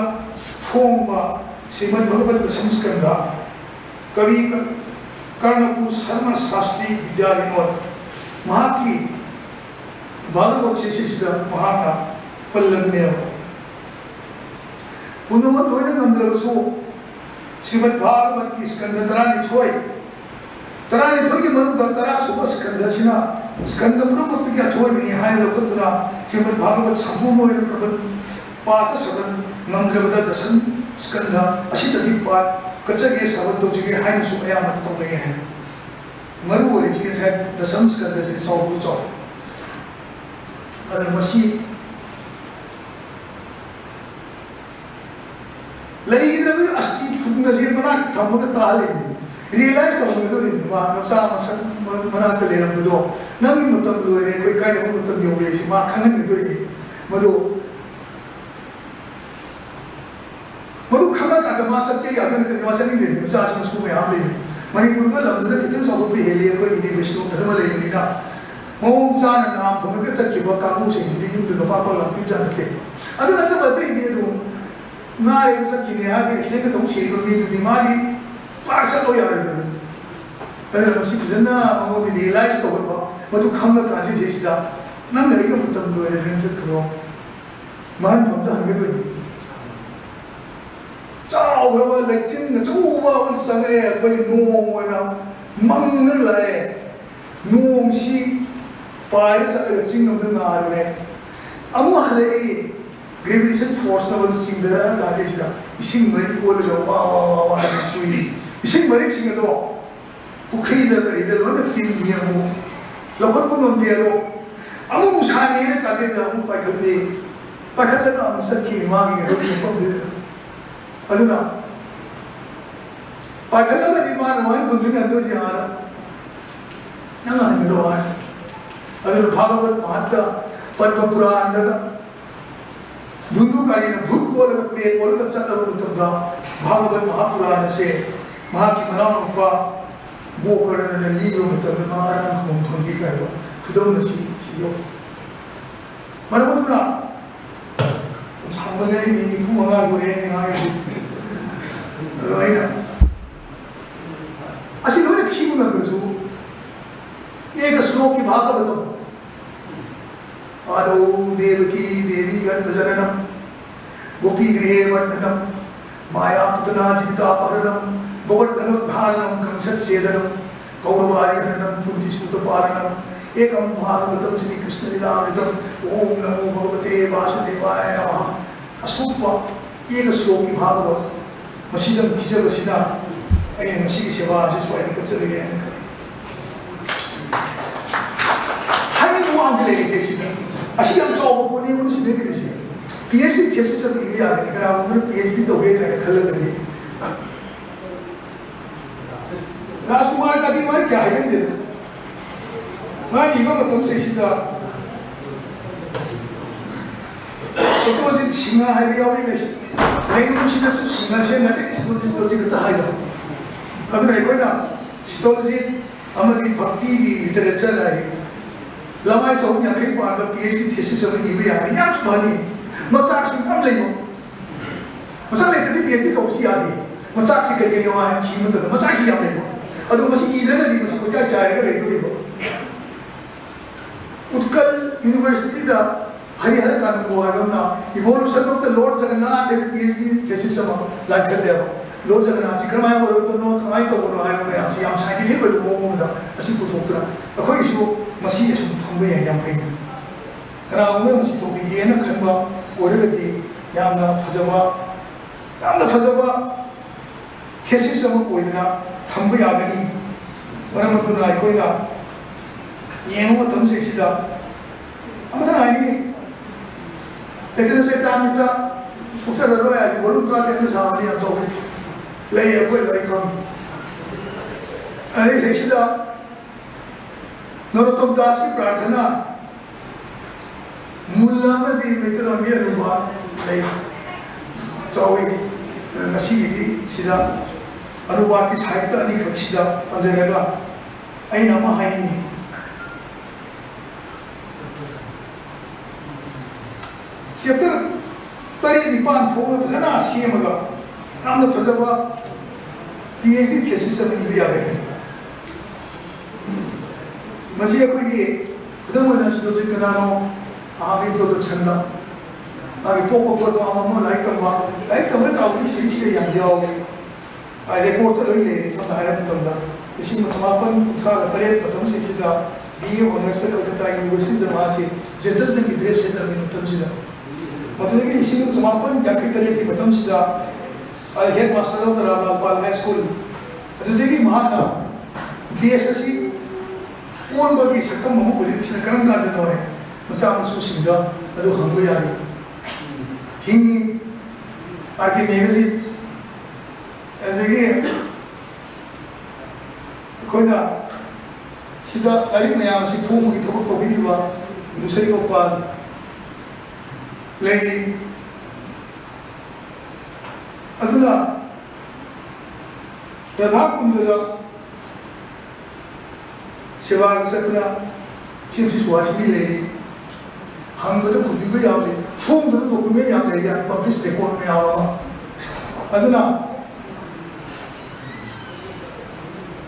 ꯐꯣꯡꯕ ꯁ꯭ꯔꯤꯃꯗ ꯚꯒꯕꯠ ꯗꯁꯝ ꯁ꯭ꯀꯟꯗ, ꯀꯕꯤ ꯀ-, ꯀꯔꯅꯄꯨꯔ ꯁꯔꯃ ꯁꯥꯁꯇ꯭ꯔꯤ ꯕꯤꯗ꯭ꯌꯥ ꯕꯤꯅꯣꯗ ꯃꯍꯥꯛꯀꯤ ꯚꯥꯒꯕꯠꯁꯦ ꯁꯤꯁꯤꯗ ꯃꯍꯥꯛꯅ ꯄꯜꯂꯝꯅꯦꯕ꯫ ꯄꯨꯝꯅꯃꯛ ꯂꯣꯏꯅ ꯉꯝꯗ꯭ꯔꯕꯁꯨ ꯁ꯭ꯔꯤꯃꯗ ꯚꯥꯒꯕꯠꯀꯤ ꯁ꯭ꯀꯟꯗ ꯇꯔꯥꯅꯤꯊꯣꯏ, ꯇꯔꯥꯅꯤꯊꯣꯏꯒꯤ ꯃꯅꯨꯡꯗ ꯇꯔꯥꯁꯨꯕ ꯁ꯭ꯀꯟꯗꯁꯤꯅ ꯁ꯭ꯀꯟꯗ ꯄꯨꯝꯅꯃꯛꯇꯒꯤ ꯑꯊꯣꯏꯕꯅꯤ ꯍꯥꯏꯅ ꯂꯧꯈꯠꯇꯨꯅ ꯁ꯭ꯔꯤꯃꯗ ꯚꯥꯒꯕꯠ ꯁꯝꯄꯨꯔꯅ ꯑꯣꯏꯅ ꯄ꯭ꯔꯕꯟ ꯄꯥꯊ ꯁꯕꯟ ꯉꯝꯗ꯭ꯔꯕꯗ ꯗꯁꯝ ꯁ꯭ꯀꯟꯗ ꯑꯁꯤꯗꯒꯤ ꯄꯥꯊ ꯀꯠꯆꯒꯦ ꯁꯕꯟ ꯇꯧꯖꯒꯦ ꯍꯥꯏꯅꯁꯨ ꯑꯌꯥꯝꯕ ꯇꯧꯅꯩ ꯍꯥꯏ꯫ ꯃꯔꯨ ꯑꯣꯏꯔꯤꯁꯤ ꯉꯁꯥꯏ ꯗꯁꯝ ꯁ꯭ꯀꯟꯗꯁꯤꯗꯤ ꯆꯥꯎꯕ ꯆꯥꯎ꯫ ꯑꯗꯨꯅ ꯃꯁꯤ ꯂꯩꯈꯤꯗ꯭ꯔꯕꯗꯤ ꯑꯁꯇꯤ ꯐꯨꯝꯒꯁꯦ ꯃꯅꯥꯛꯇ ꯊꯝꯃꯒ ꯇꯥꯍꯜꯂꯤꯅꯤ꯫ ꯔꯤꯌꯦꯂꯥꯏꯁ ꯇꯧꯍꯟꯒꯗꯧꯔꯤꯅꯤ꯫ ꯃꯥ ꯃꯆꯥ ꯃꯁꯛ ꯃ-, ꯃꯅꯥꯛꯇ ꯂꯩꯔꯝꯕꯗꯣ, "ꯅꯪꯒꯤ ꯃꯇꯝ ꯂꯣꯏꯔꯦ, ꯑꯩꯈꯣꯏ ꯀꯥꯏꯗꯕ ꯃꯇꯝ ꯌꯧꯔꯦ" ꯁꯤ ꯃꯥ ꯈꯪꯍꯟꯒꯗꯣꯏꯅꯤ꯫ ꯃꯗꯨ, ꯃꯗꯨ ꯈꯪꯉꯀꯥꯟꯗ ꯃꯥ ꯆꯠꯀꯦ ꯌꯥꯗꯣꯏ ꯅꯠꯇꯗꯤ ꯃꯥ ꯆꯠꯅꯤꯡꯗꯦ꯫ ꯃꯆꯥꯁꯤꯡꯁꯨ ꯃꯌꯥꯝ ꯂꯩꯕꯅꯤ꯫ ꯃꯅꯤꯄꯨꯔꯒ ꯂꯝꯗꯨꯅ ꯈꯤꯇꯪ ꯆꯥꯎꯈꯠꯄ ꯍꯦꯜꯂꯤ, ꯑꯩꯈꯣꯏꯒꯤꯗꯤ ꯋꯩꯁꯅꯣ ꯙꯔꯃ ꯂꯩꯕꯅꯤꯅ꯫ ꯃꯑꯣꯡ ꯆꯥꯅ ꯅꯥꯝ ꯐꯪꯉꯒ ꯆꯠꯈꯤꯕ ꯀꯥꯡꯕꯨꯁꯤꯡꯁꯤꯗꯤ ꯌꯨꯝꯗꯒ ꯄꯥꯛ ꯄꯥꯛ ꯂꯥꯛꯄꯤꯕꯖꯥꯠ ꯅꯠꯇꯦ꯫ ꯑꯗꯨ ꯅꯠꯇꯕ ꯑꯇꯩꯗꯤ ꯑꯗꯨꯝ ꯉꯥꯏꯔꯒ ꯆꯠꯈꯤꯅꯤ ꯍꯥꯏꯔꯒ ꯑꯦꯛꯁꯤꯗꯦꯟ ꯇꯧ ꯁꯤꯔꯤꯕ ꯃꯤꯗꯨꯗꯤ ꯃꯥꯗꯤ ꯄꯥꯛ ꯆꯠꯂꯣ ꯌꯥꯔꯣꯏꯗꯅ꯫ ꯑꯗꯨꯅ ꯃꯁꯤ ꯐꯖꯅ ꯃꯉꯣꯟꯗ ꯔꯤꯌꯦꯂꯥꯏꯁ ꯇꯧꯍꯟꯕ, ꯃꯗꯨ ꯈꯪꯉ ꯀꯥꯟꯁꯤꯗꯩꯁꯤꯗ ꯅꯪꯅ ꯑꯩꯒ ꯃꯇꯝ ꯂꯣꯏꯔꯦ, ꯅꯪ ꯆꯠꯈ꯭ꯔꯣ꯫ ꯃꯍꯟꯐꯝꯗ ꯍꯟꯒꯗꯣꯏꯅꯤ꯫ ꯆꯥꯎꯈ꯭ꯔꯕ ꯂꯩꯆꯤꯟ ꯑꯆꯧꯕ ꯑꯃ ꯆꯪꯉꯛꯑꯦ, ꯑꯩꯈꯣꯏ ꯅꯣꯡ ꯑꯣꯏꯅ ꯃꯪꯗꯨꯅ ꯂꯥꯛꯑꯦ꯫ ꯅꯣꯡꯁꯤ ꯄꯥꯏꯔ ꯆꯠꯂꯒ ꯆꯤꯡ ꯑꯃꯗ ꯉꯥꯔꯨꯔꯦ꯫ ꯑꯃꯨꯛ ꯍꯜꯂꯛꯏ, ꯒ꯭ꯔꯦꯚꯤꯇꯦꯁꯟ ꯐꯣꯔꯁꯅ ꯃꯗꯨ ꯆꯤꯡꯊꯔꯛꯑ ꯀꯥꯟꯁꯤꯗ ꯏꯁꯤꯡ ꯃꯔꯤꯛ ꯑꯣꯜꯂꯒ ꯋꯥ ꯋꯥ ꯋꯥ ꯋꯥ ꯍꯥꯏꯅ ꯆꯨꯏ꯫ ꯏꯁꯤꯡ ꯃꯔꯤꯛꯁꯤꯡ ꯑꯗꯣ ꯄꯨꯈ꯭ꯔꯤꯗ ꯀꯔꯤꯗ ꯂꯣꯏꯅ ꯇꯤꯟꯈꯤ꯫ ꯑꯃꯨꯛ ꯂꯧꯈꯠꯄ ꯉꯝꯗꯦ꯫ ꯑꯗꯣ ꯑꯃꯨꯛ ꯁꯥꯟꯅꯩꯅ ꯀꯥꯟꯗ ꯑꯃꯨꯛ ꯄꯥꯏꯈꯠꯂꯤ꯫ ꯄꯥꯏꯈꯠꯂꯒ ꯑꯃꯨꯛ ꯆꯠꯈꯤ ꯃꯥꯒꯤ ꯀꯩꯅꯣꯒꯤ ꯃꯐꯝꯗꯨꯗ꯫ ꯑꯗꯨꯅ ꯄꯥꯏꯈꯠꯂꯒꯗꯤ ꯃꯥꯅ ꯋꯥꯍꯟꯐꯝꯗꯨꯅ ꯑꯗꯨ ꯌꯥꯔ ꯅꯪ ꯍꯟꯈ꯭ꯔꯣ ꯍꯥꯏ꯫ ꯑꯗꯨꯅ ꯚꯥꯒꯕꯠ ꯃꯍꯥꯠꯇ ꯄꯗꯃ ꯄꯨꯔꯥꯟꯗꯒ ꯙꯨꯟꯙꯨꯀꯥꯔꯤꯅ ꯚꯨꯠ ꯑꯣꯜꯂꯒ ꯄ꯭ꯔꯦꯠ ꯑꯣꯜꯂꯒ ꯆꯠꯂꯕ ꯃꯇꯝꯗ ꯚꯥꯒꯕꯠ ꯃꯍꯥꯄꯨꯔꯥꯟ ꯑꯁꯦ ꯃꯍꯥꯛꯀꯤ ꯃꯅꯥꯎꯅꯨꯄꯥ ꯒꯣꯀꯔꯅꯅ ꯂꯤꯕ ꯃꯇꯝꯗ ꯃꯥ ꯑꯔꯥꯟ ꯈꯨꯕꯝ ꯐꯪꯈꯤ ꯀꯥꯏꯕ ꯈꯨꯗꯝ ꯑꯁꯤ ꯁꯤ ꯌꯧꯏ꯫ ꯃꯔꯝ ꯑꯗꯨꯅ ꯌꯥꯝ ꯁꯥꯡꯃꯜꯂꯦ, ꯑꯩ ꯃꯤꯅꯤꯠ ꯅꯤꯐꯨ ꯃꯉꯥ ꯂꯣꯏꯔꯦ ꯑꯩꯅ ꯉꯥꯡꯉꯤꯁꯤ꯫ ꯑꯗꯣ ꯑꯩꯅ ꯑꯁꯤ ꯂꯣꯏꯅ ꯊꯤꯕ ꯉꯝꯗ꯭ꯔꯁꯨ, ꯑꯦꯀ ꯁ꯭ꯂꯣꯛꯀꯤ ꯚꯥꯒꯕꯇꯝ, आदौ देवकी देवी गर्भजननम्, गोपीगृहे वर्धनम्, मायापुतनाजीवितापहरणम्, गोवर्धनोद्धारणम्, कंसच्छेदनम्, कौरवादिहननम्, कुन्तीसूत्रपालनम्, एकं भागवतं श्रीकृष्णलीलामृतम्। ॐ नमो भगवते वासुदेवाय नमः। ꯑꯁꯨꯛꯄ ꯑꯦꯀ ꯁ꯭ꯂꯣꯛꯀꯤ ꯚꯥꯒꯕꯠ ꯃꯁꯤꯗꯪ ꯄꯤꯖꯕꯁꯤꯅ ꯑꯩꯅ ꯉꯁꯤꯒꯤ ꯁꯦꯕꯥ ꯑꯁꯤ ꯁ꯭ꯋꯥꯏꯗ ꯀꯠꯆꯔꯒꯦ ꯍꯥꯏꯅ ꯈꯜꯂꯤ꯫ ꯍꯥꯏꯅꯤꯡꯕ ꯋꯥ ꯑꯃꯗꯤ ꯂꯩꯔꯤꯁꯦ ꯁꯤꯗ꯫ ꯑꯁꯤ ꯌꯥꯝ ꯆꯥꯎꯕ ꯄꯣꯠꯅꯤ ꯑꯩꯉꯣꯟꯗ ꯁꯤꯟꯅꯕꯤꯔꯤꯁꯦ꯫ ꯄꯤ ꯑꯩꯆ ꯗꯤ ꯊꯦꯁꯤꯁ ꯑꯃ ꯏꯕ ꯌꯥꯒꯅꯤ, ꯀꯅꯥꯒꯨꯝꯕꯅ ꯄꯤ ꯑꯩꯆ ꯗꯤ ꯇꯧꯒꯦ ꯀꯥꯏꯅ ꯈꯜꯂꯒꯗꯤ꯫ ꯔꯥꯖꯀꯨꯃꯥꯔ ꯀꯥꯗꯤ ꯃꯥꯏ ꯀꯌꯥ ꯍꯥꯏꯒꯟꯗꯦꯗ꯫ ꯃꯥ ꯏꯕ ꯃꯇꯝꯁꯤꯗꯩꯁꯤꯗ ꯁꯇꯣꯖꯤꯠ ꯁꯤꯡꯍ ꯍꯥꯏꯕ ꯌꯥꯎꯔꯤ꯫ ꯂꯩ-, ꯂꯩꯅꯨꯡꯁꯤꯗꯁꯨ ꯁꯤꯡꯍ ꯁꯦ ꯅꯠꯇꯦ, ꯁꯇꯣꯖꯤꯠ, ꯁꯇꯣꯖꯤꯠ ꯈꯛꯇ ꯍꯥꯏꯗꯣ꯫ ꯑꯗꯨꯅ ꯑꯩꯈꯣꯏꯅ ꯁꯇꯣꯖꯤꯠ ꯑꯃꯗꯤ ꯚꯛꯇꯤꯒꯤ ꯂꯤꯇꯔꯦꯆꯔ ꯍꯥꯏ ꯂꯃꯥꯏ ꯆꯍꯨꯝ ꯌꯥꯡꯈꯩ ꯄꯥꯟꯕ ꯄꯤ ꯑꯩꯆ ꯗꯤ ꯊꯦꯁꯤꯁ ꯑꯃ ꯏꯕ ꯌꯥꯔꯗꯤ ꯌꯥꯝ ꯐꯅꯤ꯫ ꯃꯆꯥꯛꯁꯤꯡ ꯌꯥꯝ ꯂꯩꯕ꯫ ꯃꯆꯥꯛ ꯂꯩꯇ꯭ꯔꯗꯤ ꯄꯤ ꯑꯩꯆ ꯗꯤ ꯇꯧꯕꯁꯨ ꯌꯥꯗꯦ꯫ ꯃꯆꯥꯛꯁꯤ ꯀꯩ ꯀꯩꯅꯣ ꯍꯥꯏꯅ ꯊꯤꯕ ꯃꯇꯝꯗ ꯃꯆꯥꯛꯁꯤ ꯌꯥꯝ ꯂꯩꯕ꯫ ꯑꯗꯣ ꯃꯁꯤ ꯏꯗ꯭ꯔꯒꯗꯤ ꯃꯁꯤ ꯀꯣꯏꯆꯥꯏ ꯆꯥꯏꯔꯒ ꯂꯩꯗꯣꯔꯤꯕ꯫ ꯎꯠꯀꯜ ꯌꯨꯅꯤꯚꯔꯁꯤꯇꯤꯗ ꯍꯔꯤꯍꯔ ꯀꯥꯅꯨꯡꯒꯣ ꯍꯥꯏꯕ ꯑꯃꯅ Evolution of the Lord Jagannath ꯍꯥꯏꯕ ꯄꯤ ꯑꯩꯆ ꯗꯤ ꯊꯦꯁꯤꯁ ꯑꯃ ꯂꯥꯟꯈꯠꯂꯦꯕ꯫ ꯂꯣꯔꯗ ꯖꯒꯟꯅꯥꯊꯁꯤ ꯀꯔꯝꯍꯥꯏꯅ ꯑꯣꯏꯔꯛꯄꯅꯣ, ꯀꯃꯥꯏꯅ ꯇꯧꯕꯅꯣ ꯍꯥꯏꯕ ꯃꯌꯥꯝꯁꯤ ꯌꯥꯝ ꯁꯥꯏꯟꯇꯤꯐꯤꯛ ꯑꯣꯏꯕ ꯃꯑꯣꯡ ꯑꯃꯗ ꯑꯁꯤ ꯄꯨꯊꯣꯛꯇꯨꯅ ꯑꯩꯈꯣꯏꯒꯤꯁꯨ ꯃꯁꯤ ꯑꯁꯨꯝ ꯊꯝꯕ ꯌꯥꯏ, ꯌꯥꯝ ꯐꯩ꯫ ꯀꯅꯥꯒꯨꯝꯕ ꯃꯁꯤ ꯇꯧꯕꯤꯒꯦꯅ ꯈꯟꯕ ꯑꯣꯏꯔꯒꯗꯤ ꯌꯥꯝꯅ ꯐꯖꯕ, ꯌꯥꯝꯅ ꯐꯖꯕ ꯊꯦꯁꯤꯁ ꯑꯃ ꯑꯣꯏꯗꯅ ꯊꯝꯕ ꯌꯥꯒꯅꯤ꯫ ꯃꯔꯝ ꯑꯗꯨꯅ ꯑꯩꯈꯣꯏꯅ ꯌꯦꯡꯕ ꯃꯇꯝꯁꯤꯗꯩꯁꯤꯗ ꯑꯃꯇꯪ ꯍꯥꯏꯅꯤꯡꯉꯤ, ꯆꯩꯇꯟꯌ ꯆꯩꯇꯥꯃ꯭ꯔꯤꯇ ꯁꯣꯛꯆꯜꯂꯔꯣꯏ ꯍꯥꯏꯗꯤ ꯚꯣꯂꯨꯝ ꯇꯔꯥꯇꯔꯦꯠꯅ ꯁꯥꯕꯅꯤ ꯌꯥꯝ ꯇꯧꯋꯤ꯫ ꯂꯩ ꯑꯩꯈꯣꯏ ꯂꯣꯏ ꯈꯪꯉꯤ꯫ ꯑꯩ ꯁꯤꯗꯩꯁꯤꯗ ꯅꯔꯣꯠꯇꯝ ꯗꯥꯁꯀꯤ ꯄ꯭ꯔꯥꯔꯊꯅꯥ, ꯃꯨꯜ ꯑꯃꯗꯤ ꯃꯩꯇꯩꯂꯣꯟꯒꯤ ꯑꯅꯨꯕꯥꯠ ꯂꯩ꯫ ꯆꯥꯎꯏ꯫ ꯉꯁꯤꯒꯤꯗꯤ ꯁꯤꯗ ꯑꯅꯨꯕꯥꯠꯀꯤ ꯁꯥꯍꯤꯇ꯭ꯌ ꯑꯅꯤꯈꯛꯁꯤꯗ ꯄꯟꯖꯔꯒ ꯑꯩꯅ ꯑꯃ ꯍꯥꯏꯅꯤꯡꯉꯤ꯫ ꯆꯦꯞꯇꯔ ꯇꯔꯦꯠ ꯅꯤꯄꯥꯟ ꯊꯣꯛꯅ ꯐꯖꯅ ꯁꯦꯝꯃꯒ ꯌꯥꯝꯅ ꯐꯖꯕ ꯄꯤ ꯑꯩꯆ ꯗꯤ ꯊꯦꯁꯤꯁ ꯑꯃ ꯏꯕ ꯌꯥꯒꯅꯤ꯫ ꯃꯁꯤ ꯑꯩꯈꯣꯏꯒꯤ ꯈꯨꯗꯝ ꯑꯣꯏꯅ ꯁꯤꯗ ꯀꯅꯥꯅꯣ ꯑꯍꯥꯟꯕ ꯏꯟꯇ꯭ꯔꯣꯗꯛꯁꯟꯗ ꯃꯥꯒꯤ ꯄꯣꯛꯄ ꯈꯣꯠꯄ ꯑꯃ ꯑꯃ ꯂꯥꯏꯔꯤꯛ ꯇꯝꯕ, ꯂꯥꯏꯔꯤꯛ ꯇꯝꯕ ꯀꯥꯎꯕꯗꯤ ꯁꯤꯔꯤꯁꯤꯗ ꯌꯥꯝ ꯌꯥꯎꯋꯦ꯫ ꯔꯦꯀꯣꯔꯠꯇ ꯂꯣꯏ ꯂꯩꯔꯦ꯫ ꯁꯝꯅ ꯍꯥꯏꯔꯕ ꯃꯇꯝꯗ ꯂꯤꯁꯤꯡ ꯑꯃ ꯆꯃꯥꯄꯟ ꯀꯨꯟꯊ꯭ꯔꯥꯒ ꯇꯔꯦꯠ ꯃꯇꯝꯁꯤꯗ ꯕꯤ ꯑꯦ ꯑꯣꯅꯔꯁꯇ ꯀꯜꯀꯇꯥ ꯌꯨꯅꯤꯚꯔꯁꯤꯇꯤꯗ ꯃꯍꯥꯛꯁꯤ ꯖꯦꯟꯇꯜꯃꯦꯟꯒꯤ ꯗ꯭ꯔꯦꯁ ꯁꯦꯠꯂꯝꯃꯤ ꯃꯇꯝꯁꯤꯗ꯫ ꯃꯗꯨꯗꯒꯤ ꯂꯤꯁꯤꯡ ꯑꯃ ꯆꯃꯥꯄꯟ ꯌꯥꯡꯈꯩ ꯇꯔꯦꯠꯀꯤ ꯃꯇꯝꯁꯤꯗ ꯑꯩ head master of Ramlal Paul high school. ꯑꯗꯨꯗꯒꯤ ꯃꯍꯥꯛꯅ ꯗꯦꯁ ꯑꯁꯤ ꯑꯣꯟꯕꯒꯤ ꯁꯛꯇꯝ ꯑꯃ ꯑꯣꯏꯔꯤꯕꯁꯤꯅ ꯀꯔꯝ ꯀꯥꯟꯗꯅꯣ ꯍꯥꯏ ꯃꯆꯥ ꯃꯁꯨꯁꯤꯡꯗ ꯑꯗꯨ ꯍꯪꯕ ꯌꯥꯔꯤ꯫ ꯍꯤꯡꯉꯤ, ꯑꯥꯔ ꯀꯦ ꯃꯦꯒꯥꯖꯤꯟ, ꯑꯗꯒꯤ ꯑꯩꯈꯣꯏꯅ ꯁꯤꯗ ꯂꯥꯏꯔꯤꯛ ꯃꯌꯥꯝ ꯑꯁꯤ ꯐꯣꯡꯕꯒꯤ ꯊꯕꯛ ꯇꯧꯕꯤꯔꯤꯕ ꯅꯨꯁꯔꯤ ꯒꯣꯄꯥꯜ ꯂꯩꯔꯤ꯫ ꯑꯗꯨꯅ ꯔꯥꯙꯥ ꯀꯨꯟꯗꯗ ꯁꯦꯕꯥꯒ ꯆꯠꯇꯅ ꯁꯤ ꯑꯦꯝ ꯁꯤ ꯁꯨꯍꯥꯁꯤꯅꯤ ꯂꯩꯔꯤ꯫ ꯍꯪꯕꯗ ꯈꯨꯝꯕꯤꯕ ꯌꯥꯎꯔꯤ, ꯐꯣꯡꯗꯕ ꯗꯣꯀꯨꯃꯦꯟ ꯌꯥꯝ ꯂꯩꯔꯤ, ꯑꯟꯄꯕ꯭ꯂꯤꯁ ꯔꯦꯀꯣꯔꯗ ꯃꯌꯥꯝ ꯑꯃ꯫ ꯑꯗꯨꯅ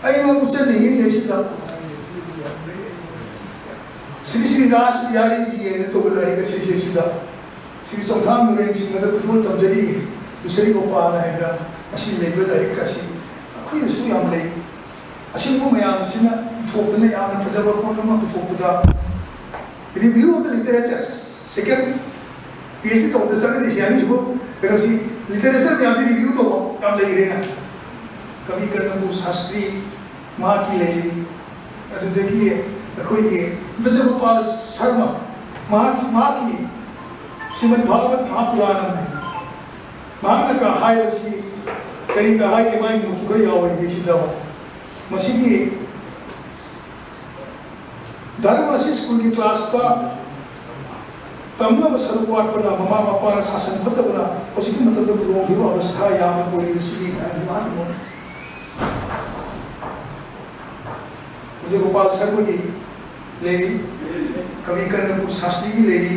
ꯑꯩꯅ ꯎꯠꯆꯅꯤꯡꯉꯤꯁꯦ ꯁꯤꯗ ꯁ꯭ꯔꯤ ꯁ꯭ꯔꯤ ꯔꯥꯁ ꯕꯤꯍꯥꯔꯤ ꯖꯤ ꯍꯥꯏꯅ ꯇꯧꯕ ꯂꯥꯏꯔꯤꯛ ꯑꯁꯤꯁꯦ ꯁꯤꯗ ꯁ꯭ꯔꯤ ꯆꯣꯡꯊꯥꯝ ꯅꯨꯔꯦꯟ ꯁꯤꯡꯍꯗ ꯈꯨꯗꯣꯜ ꯇꯝꯖꯔꯤ, ꯂꯨꯁꯔꯤ ꯒꯣꯄꯥꯜ ꯍꯥꯏꯗꯅ ꯑꯁꯤ ꯂꯩꯕ ꯂꯥꯏꯔꯤꯛ ꯑꯁꯤ ꯑꯩꯈꯣꯏꯗꯁꯨ ꯌꯥꯝ ꯂꯩ꯫ ꯑꯁꯤꯒꯨꯝꯕ ꯃꯌꯥꯝ ꯑꯁꯤꯅ ꯏꯊꯣꯛꯇꯨꯅ ꯌꯥꯝꯅ ꯐꯖꯕ ꯄꯣꯠ ꯑꯃ ꯄꯨꯊꯣꯛꯄꯗ Review of the Literature, second P H D ꯇꯧꯕꯗ ꯆꯪꯒꯗꯣꯏꯁꯦ ꯑꯅꯤꯁꯤꯕꯨ ꯀꯩꯅꯣꯁꯤ, ꯂꯤꯇꯔꯦꯆꯔ ꯃꯌꯥꯝꯁꯤ ꯔꯤꯚ꯭ꯌꯨ ꯇꯧꯕ ꯌꯥꯝ ꯂꯩꯈ꯭ꯔꯦꯅ꯫ ꯀꯕꯤ ꯀꯔꯅꯄꯨꯔ ꯁꯥꯁꯇ꯭ꯔꯤ ꯃꯍꯥꯛꯀꯤ ꯂꯩꯔꯤ, ꯑꯗꯨꯗꯒꯤ ꯑꯩꯈꯣꯏꯒꯤ ꯕ꯭ꯔꯖꯒꯣꯄꯥꯜ ꯁꯔꯃ ꯃꯍꯥꯛꯀꯤ, ꯃꯍꯥꯛꯀꯤ ꯁ꯭ꯔꯤꯃꯗ ꯚꯥꯒꯕꯠ ꯃꯍꯥꯄꯨꯔꯥꯅꯝ ꯍꯥꯏ꯫ ꯃꯍꯥꯛꯅ ꯀ ꯍꯥꯏꯕꯁꯤ ꯀꯔꯤ ꯀ ꯍꯥꯏꯒꯦ, ꯃꯥꯒꯤ ꯃꯆꯨ ꯈꯔ ꯌꯥꯎꯋꯦ ꯁꯤꯗ꯫ ꯃꯁꯤꯒꯤ ꯙꯔꯃ ꯑꯁꯤ ꯁ꯭ꯀꯨꯜꯒꯤ ꯀ꯭ꯂꯥꯁꯇ ꯇꯝꯅꯕ ꯁꯔꯨꯛ ꯋꯥꯠꯄꯅ, ꯃꯃꯥ ꯃꯄꯥꯅ ꯁꯥꯁꯟ ꯐꯠꯇꯕꯅ ꯍꯧꯖꯤꯛꯀꯤ ꯃꯇꯝꯗ ꯈꯨꯗꯣꯡꯊꯤꯕ ꯑꯕꯁꯊꯥ ꯌꯥꯝꯅ ꯑꯣꯏꯔꯤꯕꯁꯤꯅꯤ ꯍꯥꯏꯅ ꯃꯍꯥꯛꯅ ꯃꯣꯠꯂꯤ꯫ ꯍꯧꯖꯤꯛ ꯒꯣꯄꯥꯜ ꯁꯔꯃꯒꯤ ꯂꯩꯔꯤ, ꯀꯕꯤ ꯀꯔꯅꯄꯨꯔ ꯁꯥꯁꯇ꯭ꯔꯤꯒꯤ ꯂꯩꯔꯤ,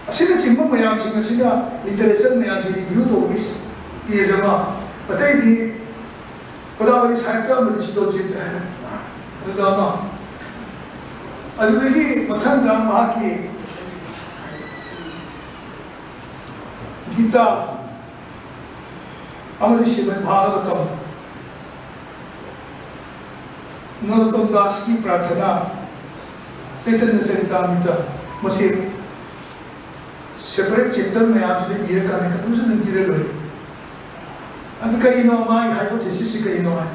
ꯑꯁꯤꯅꯆꯤꯡꯕ ꯃꯌꯥꯝꯁꯤꯡ ꯑꯁꯤꯅ ꯂꯤꯇꯔꯦꯆꯔ ꯃꯌꯥꯝꯁꯤ ꯔꯤꯚ꯭ꯌꯨ ꯇꯧꯕꯒꯤ ꯄꯦꯖ ꯑꯃ, ꯑꯇꯩꯗꯤ ꯒꯣꯗꯥꯕꯔꯤ ꯁꯥꯍꯤꯇ꯭ꯌ ꯑꯃꯗꯤ ꯁꯤꯗꯣꯖꯤꯠ ꯍꯥꯏꯅ ꯑꯗꯨꯗ ꯑꯃ, ꯑꯗꯨꯗꯒꯤ ꯃꯊꯪꯗ ꯃꯍꯥꯛꯀꯤ ꯒꯤꯇꯥ ꯑꯃꯗꯤ ꯁ꯭ꯔꯤꯃꯗ ꯚꯥꯒꯕꯇꯝ, ꯅꯔꯣꯠꯇꯝ ꯗꯥꯁꯀꯤ ꯄ꯭ꯔꯥꯔꯊꯅꯥ, ꯆꯩꯇꯟꯌ ꯆꯔꯤꯇꯥꯃ꯭ꯔꯤꯇ, ꯃꯁꯤ ꯁꯦꯄꯔꯦꯠ ꯆꯦꯞꯇꯔ ꯃꯌꯥꯝꯁꯤꯗ ꯏꯔꯀꯥꯟꯗ ꯀꯟꯀ꯭ꯂꯨꯖꯟ ꯑꯃ ꯄꯤꯔ ꯂꯣꯏꯔꯦ꯫ ꯑꯗꯨ ꯀꯔꯤꯅꯣ, ꯃꯥꯒꯤ ꯍꯥꯏꯄꯣꯊꯦꯁꯤꯁꯁꯤ ꯀꯔꯤꯅꯣ ꯍꯥꯏ,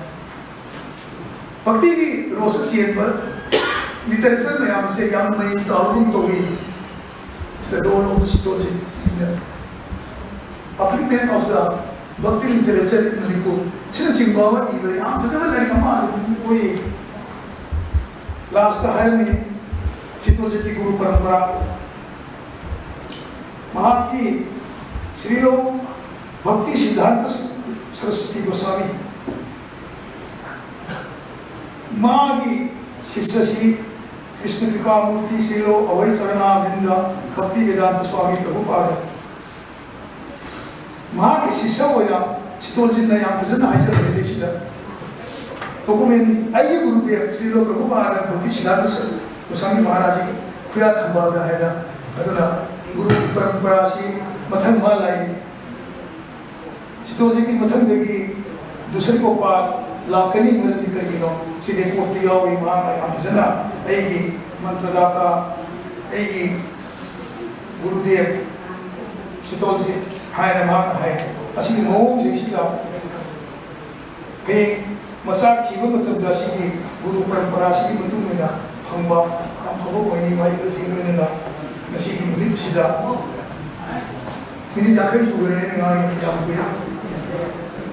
ꯚꯛꯇꯤꯒꯤ ꯔꯣꯁꯇ ꯆꯦꯟꯕ ꯂꯤꯇꯔꯦꯆꯔ ꯃꯌꯥꯝꯁꯦ ꯌꯥꯝ ꯃꯌꯦꯡ ꯇꯥꯕꯒꯨꯝ ꯇꯧꯏ꯫ The role of Sitoji in the upliftment of the Bhakti literature in Manipur ꯁꯤꯅꯆꯤꯡꯕ ꯑꯃ ꯏꯕꯗ ꯌꯥꯝ ꯐꯖꯕ ꯂꯥꯏꯔꯤꯛ ꯑꯃ ꯑꯗꯨꯝ ꯑꯣꯏ꯫ ꯂꯥꯁꯇ ꯍꯥꯏꯔꯝꯃꯤ ꯁꯤꯇꯣꯖꯤꯠꯀꯤ ꯒꯨꯔꯨ ꯄꯔꯝꯄꯔꯥ, ꯃꯍꯥꯛꯀꯤ ꯁ꯭ꯔꯤꯂꯣ ꯚꯛꯇꯤ ꯁꯤꯗ꯭ꯙꯥꯟꯇ ꯁꯔꯁ꯭ꯋꯇꯤ ꯒꯣꯁ꯭ꯋꯥꯃꯤ, ꯃꯥꯒꯤ ꯁꯤꯁ꯭ꯌꯁꯤ ꯀ꯭ꯔꯤꯁꯅ ꯀ꯭ꯔꯤꯄꯥꯃꯨꯔꯇꯤ ꯁ꯭ꯔꯤꯂꯣ ꯑꯚꯌ ꯆꯔꯥꯅꯥꯔꯕꯤꯟꯗ ꯚꯛꯇꯤ ꯚꯦꯗꯥꯟꯇ ꯁ꯭ꯋꯥꯃꯤ ꯄ꯭ꯔꯚꯨꯄꯥꯗ꯫ ꯃꯍꯥꯛꯀꯤ ꯁꯤꯁ꯭ꯌ ꯑꯣꯏꯅ ꯁꯤꯇꯣꯜꯖꯤꯠꯅ ꯌꯥꯝ ꯐꯖꯅ ꯍꯥꯏꯖꯔꯝꯃꯤ ꯁꯤꯗ ꯗꯣꯀꯨꯃꯦꯟꯅꯤ꯫ ꯑꯩꯒꯤ ꯒꯨꯔꯨꯗꯦꯕ ꯁ꯭ꯔꯤꯂꯣ ꯄ꯭ꯔꯚꯨꯄꯥꯗ ꯚꯛꯇꯤ ꯁꯤꯗ꯭ꯙꯥꯟꯇ ꯒꯣꯁ꯭ꯋꯥꯃꯤ ꯃꯍꯥꯔꯥꯖꯒꯤ ꯈꯨꯌꯥ ꯊꯝꯕꯥꯜꯗ ꯍꯥꯏꯅ꯫ ꯑꯗꯨꯅ ꯒꯨꯔꯨꯒꯤ ꯄꯔꯝꯄꯔꯥꯁꯤ ꯃꯊꯪ ꯃꯥ ꯂꯥꯛꯏ꯫ ꯁꯤꯇꯣꯜꯖꯤꯠꯀꯤ ꯃꯊꯪꯗꯒꯤ ꯗꯨꯁꯟ ꯒꯣꯄꯥꯜ ꯂꯥꯛꯀꯅꯤ꯫ ꯃꯔꯝꯗꯤ ꯀꯔꯤꯒꯤꯅꯣ? ꯁꯤ ꯔꯦꯀꯣꯔꯠꯇ ꯌꯥꯎꯏ꯫ ꯃꯍꯥꯛꯅ ꯌꯥꯝ ꯐꯖꯅ ꯑꯩꯒꯤ ꯃꯟꯇ꯭ꯔꯗꯥꯇꯥ, ꯑꯩꯒꯤ ꯒꯨꯔꯨꯗꯦꯕ ꯁꯤꯇꯣꯜꯖꯤꯠ ꯍꯥꯏꯅ ꯃꯍꯥꯛꯅ ꯍꯥꯏ꯫ ꯑꯁꯤꯒꯤ ꯃꯑꯣꯡꯁꯤꯡꯁꯤꯗ ꯍꯌꯦꯡ ꯃꯆꯥ ꯊꯤꯕ ꯃꯇꯝꯗ ꯑꯁꯤꯒꯤ ꯒꯨꯔꯨ ꯄꯔꯝꯄꯔꯥꯁꯤꯒꯤ ꯃꯇꯨꯡ ꯏꯟꯅ ꯐꯪꯕ ꯌꯥꯝ ꯐꯕ ꯑꯣꯏꯅꯤ꯫ ꯋꯥꯍꯩ ꯈꯔꯁꯤꯒꯤ ꯂꯣꯏꯅꯅ ꯉꯁꯤꯒꯤ ꯅꯨꯃꯤꯠꯁꯤꯗ ꯃꯤꯅꯤꯠ ꯌꯥꯡꯈꯩ ꯁꯨꯈ꯭ꯔꯦ ꯑꯩꯅ ꯉꯥꯡꯉꯤ, ꯌꯥꯝ ꯀꯨꯏꯔꯦ꯫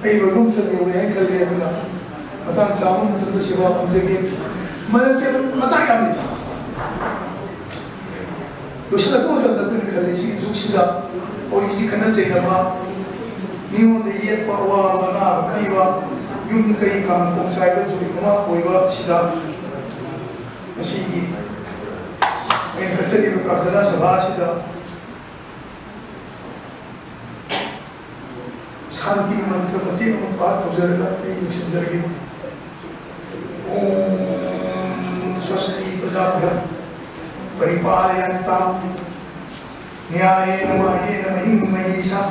ꯑꯩ ꯂꯣꯏꯕ ꯃꯇꯝ ꯌꯧꯔꯦ ꯍꯥꯏꯅ ꯈꯜꯂꯦ꯫ ꯑꯗꯨꯅ ꯃꯇꯥꯡ ꯆꯥꯕ ꯃꯇꯝꯗ ꯁꯦꯕꯥ ꯐꯪꯖꯒꯦ꯫ ꯃꯆꯥ ꯌꯥꯝ ꯂꯩ꯫ ꯂꯣꯏꯁꯤꯜꯂꯛꯄ ꯃꯇꯝꯗ ꯑꯩꯈꯣꯏꯅ ꯈꯜꯂꯤ, ꯁꯤꯒꯤ ꯖꯨꯛꯁꯤꯗ ꯑꯣꯔꯤꯖꯤ ꯈꯠꯅ ꯆꯩꯅꯕ, ꯃꯤꯉꯣꯟꯗ ꯌꯦꯠꯄ, ꯑꯋꯥꯕ ꯑꯅꯥꯕ ꯄꯤꯕ, ꯌꯨꯝ ꯀꯩ ꯀꯥꯡ ꯈꯣꯡ ꯆꯥꯏꯕ ꯖꯨꯛ ꯑꯃ ꯑꯣꯏꯕ ꯑꯁꯤꯗ ꯉꯁꯤꯒꯤ ꯑꯩꯅ ꯀꯠꯆꯔꯤꯕ ꯄ꯭ꯔꯥꯔꯊꯅꯥ ꯁꯚꯥ ꯑꯁꯤꯗ ꯁꯥꯟꯇꯤ ꯃꯟꯇ꯭ꯔ ꯃꯇꯦꯛ ꯑꯃ ꯄꯥꯔ ꯇꯧꯖꯔꯒ ꯑꯩ ꯂꯣꯏꯁꯤꯟꯖꯔꯒꯦ꯫ ॐ स्वस्ति प्रजाभ्यः परिपालयन्तां न्यायेन मार्गेण महीं महीषा।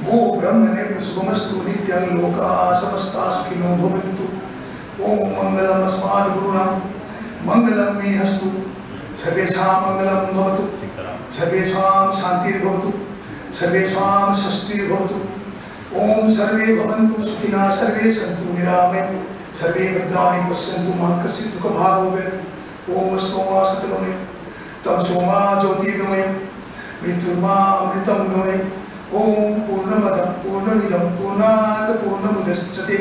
गो ब्रह्मणे सुखमस्तु नित्यं लोकाः समस्ताः सुखिनो भवन्तु। ॐ मङ्गलम् अस्माद् गुरुणां मङ्गलं मे अस्तु। सर्वेषां मङ्गलं भवतु। सर्वेषां शान्तिर्भवतु। सर्वेषां स्वस्तिर्भवतु। ॐ सर्वे भवन्तु सुखिनः, सर्वे सन्तु निरामयः, सर्वे भद्राणि पश्यन्तु, मा कश्चित् दुःखभाग् भवेत्। ॐ अस्तु मा सद्गमय, तमसो मा ज्योतिर्गमय, मृत्युर्मा अमृतं गमय। ॐ पूर्णमदः पूर्णमिदं पूर्णात् पूर्णमुदच्यते,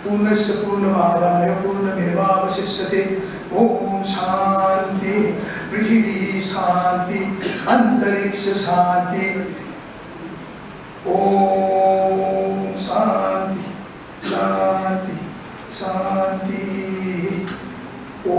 पूर्णस्य पूर्णमादाय पूर्णमेवावशिष्यते। ॐ शान्ति, पृथिवी शान्ति, अन्तरिक्ष शान्ति। ॐ शान्ति, शान्ति, शान्ति। ॐ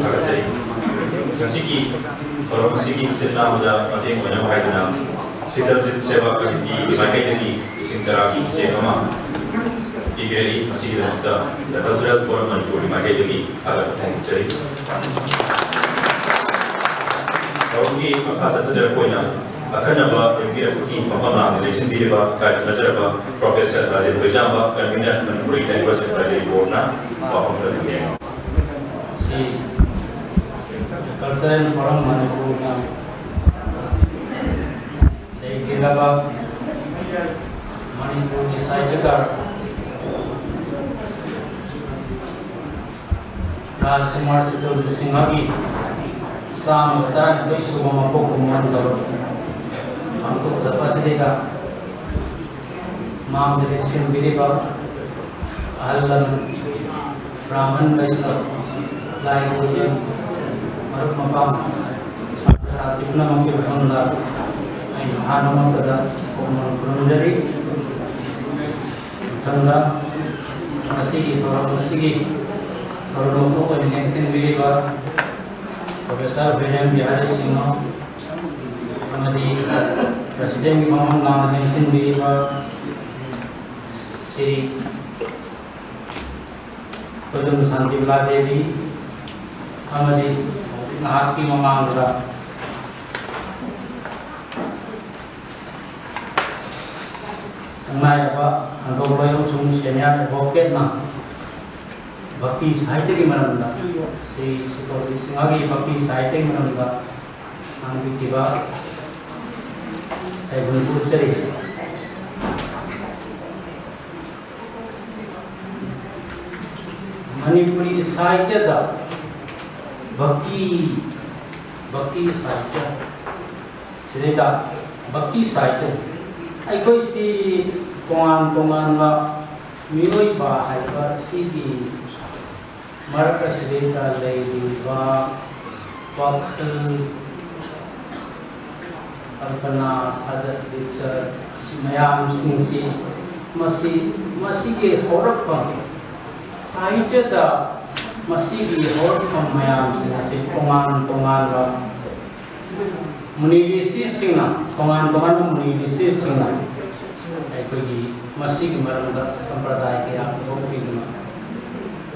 ꯊꯥꯒꯠꯆꯔꯤ꯫ ꯉꯁꯤꯒꯤ ꯊꯧꯔꯝ ꯑꯁꯤꯒꯤ ꯁꯤꯟ ꯂꯥꯡꯕꯗ ꯃꯇꯦꯡ ꯑꯣꯏꯅꯕ ꯍꯥꯏꯗꯨꯅ ꯁꯤꯇꯜꯖꯤꯠ ꯁꯦꯕꯥ ꯀꯃꯤꯇꯤꯒꯤ ꯃꯥꯏꯀꯩꯗꯒꯤ ꯂꯤꯁꯤꯡ ꯇꯔꯥꯒꯤ ꯆꯦꯛ ꯑꯃ ꯄꯤꯕꯤꯔꯛꯏ꯫ ꯃꯁꯤꯒꯤꯗꯃꯛꯇ The Cultural Forum ꯃꯅꯤꯄꯨꯔꯒꯤ ꯃꯥꯏꯀꯩꯗꯒꯤ ꯊꯥꯒꯠꯄ ꯐꯣꯡꯗꯣꯛꯆꯔꯤ꯫ ꯊꯧꯔꯝꯒꯤ ꯃꯈꯥ ꯆꯠꯊꯖꯔꯛꯄ ꯑꯣꯏꯅ ꯑꯈꯟꯅꯕ ꯂꯦꯡꯕꯤꯔꯛꯄꯒꯤ ꯃꯐꯝ ꯂꯥꯡꯗ ꯂꯦꯡꯁꯤꯟꯕꯤꯔꯤꯕ ꯏꯀꯥꯏ ꯈꯨꯝꯅꯖꯔꯕ ꯄ꯭ꯔꯣꯐꯦꯁꯔ ꯔꯥꯖꯦꯟ ꯀꯣꯏꯖꯥꯝꯕ, ꯀꯟꯚꯤꯅꯔ ꯃꯅꯤꯄꯨꯔꯤ ꯂꯦꯡꯒ꯭ꯋꯦꯖ ꯑꯦꯗꯚꯥꯏꯖꯔꯤ ꯕꯣꯔꯗꯅ ꯋꯥꯐꯝ ꯈꯔ ꯊꯝꯕꯤꯔꯛꯎ꯫ ꯁꯤ ꯀꯜꯆꯔꯦꯜ ꯐꯣꯔꯝ ꯃꯅꯤꯄꯨꯔꯅ ꯂꯩꯈꯤꯗꯕ ꯃꯅꯤꯄꯨꯔꯒꯤ ꯁꯥꯍꯤꯇ꯭ꯌꯀꯥꯔ ꯔꯥꯖꯀꯨꯃꯥꯔ ꯆꯇꯨꯔꯚꯦꯗꯤ ꯁꯤꯡꯍꯒꯤ ꯆꯥꯝꯃꯒ ꯇꯔꯥꯅꯤꯊꯣꯏ ꯁꯨꯕ ꯃꯄꯣꯛ ꯀꯨꯝꯑꯣꯟ ꯊꯧꯔꯝ ꯄꯥꯡꯊꯣꯛꯆꯕ ꯑꯁꯤꯗꯩꯗ ꯃꯥꯡꯗ ꯂꯦꯡꯁꯤꯟꯕꯤꯔꯤꯕ ꯑꯍꯜ ꯂꯃꯟ, ꯕ꯭ꯔꯥꯍꯃꯟ, ꯕꯩꯁꯅꯕ, ꯂꯥꯏ ꯒꯨꯔꯨꯖꯟ, ꯃꯔꯨꯞ ꯃꯄꯥꯡ, ꯁꯥꯇ꯭ꯔ ꯁꯥꯇ꯭ꯔꯤ ꯄꯨꯝꯅꯃꯛꯀꯤ ꯃꯐꯝꯗ ꯑꯩꯅ ꯑꯍꯥꯟꯕ ꯃꯛꯇꯗ ꯀꯣꯛꯃꯣꯟ ꯈꯨꯔꯨꯝꯖꯔꯤ꯫ ꯃꯊꯪꯗ ꯉꯁꯤꯒꯤ ꯊꯧꯔꯝ ꯑꯁꯤꯒꯤ ꯊꯧꯔꯝ ꯃꯄꯨ ꯑꯣꯏꯅ ꯂꯦꯡꯁꯤꯟꯕꯤꯔꯤꯕ ꯄ꯭ꯔꯣꯐꯦꯁꯔ ꯕꯤꯔꯦꯟ ꯕꯤꯍꯥꯔꯤ ꯁꯤꯡꯍ ꯑꯃꯗꯤ ꯄ꯭ꯔꯁꯤꯗꯦꯟꯒꯤ ꯐꯝꯐꯝ ꯂꯥꯡꯅ ꯂꯦꯡꯁꯤꯟꯕꯤꯔꯤꯕ ꯁ꯭ꯔꯤ ꯈꯣꯏꯖꯨꯝ ꯁꯥꯟꯇꯤꯕꯂꯥ ꯗꯦꯕꯤ ꯑꯃꯗꯤ ꯍꯧꯖꯤꯛ ꯅꯍꯥꯛꯀꯤ ꯃꯃꯥꯡꯗ ꯁꯪꯉꯥꯏꯔꯕ ꯍꯟꯗꯣꯛꯂꯣꯏ ꯑꯃꯁꯨꯡ ꯁꯦꯅꯤꯌꯔ ꯑꯦꯗꯚꯣꯀꯦꯠꯅ ꯚꯛꯇꯤ ꯁꯥꯍꯤꯇ꯭ꯌꯒꯤ ꯃꯔꯝꯗ, ꯁ꯭ꯔꯤ ꯁꯨꯇꯣꯖꯤꯠ ꯁꯤꯡꯍꯒꯤ ꯚꯛꯇꯤ ꯁꯥꯍꯤꯇ꯭ꯌꯒꯤ ꯃꯔꯝꯗ ꯉꯥꯡꯕꯤꯈꯤꯕ ꯇꯥꯏꯕꯪ ꯎꯠꯆꯔꯤ꯫ ꯃꯅꯤꯄꯨꯔꯤ ꯁꯥꯍꯤꯇ꯭ꯌꯗ ꯚꯛꯇꯤ, ꯚꯛꯇꯤ ꯁꯥꯍꯤꯇ꯭ꯌ, ꯁꯤꯗꯩꯗ ꯚꯛꯇꯤ ꯁꯥꯍꯤꯇ꯭ꯌ, ꯑꯩꯈꯣꯏꯁꯤ ꯇꯣꯉꯥꯟ ꯇꯣꯉꯥꯟꯕ ꯃꯤꯑꯣꯏꯕ ꯍꯥꯏꯕ ꯁꯤꯒꯤ ꯃꯔꯛ ꯑꯁꯤꯗꯩꯗ ꯂꯩꯔꯤꯕ ꯋꯥꯈꯜ, ꯀꯜꯄꯅꯥ, ꯁꯥꯖꯠ ꯂꯤꯆꯠ ꯑꯁꯤ ꯃꯌꯥꯝꯁꯤꯡꯁꯤ, ꯃꯁꯤ, ꯃꯁꯤꯒꯤ ꯍꯧꯔꯛꯐꯝ, ꯁꯥꯍꯤꯇ꯭ꯌꯗ ꯃꯁꯤꯒꯤ ꯍꯧꯔꯛꯐꯝ ꯃꯌꯥꯝꯁꯤꯡ ꯑꯁꯤ ꯇꯣꯉꯥꯟ ꯇꯣꯉꯥꯟꯕ ꯃꯨꯅꯤ ꯔꯤꯁꯤꯁꯤꯡꯅ, ꯇꯣꯉꯥꯟ ꯇꯣꯉꯥꯟꯕ ꯃꯨꯅꯤ ꯔꯤꯁꯤꯁꯤꯡꯅ ꯑꯩꯈꯣꯏꯒꯤ ꯃꯁꯤꯒꯤ ꯃꯔꯝꯗ ꯁꯝꯄ꯭ꯔꯗꯥꯏ ꯀꯌꯥ ꯄꯨꯊꯣꯛꯄꯤꯗꯨꯅ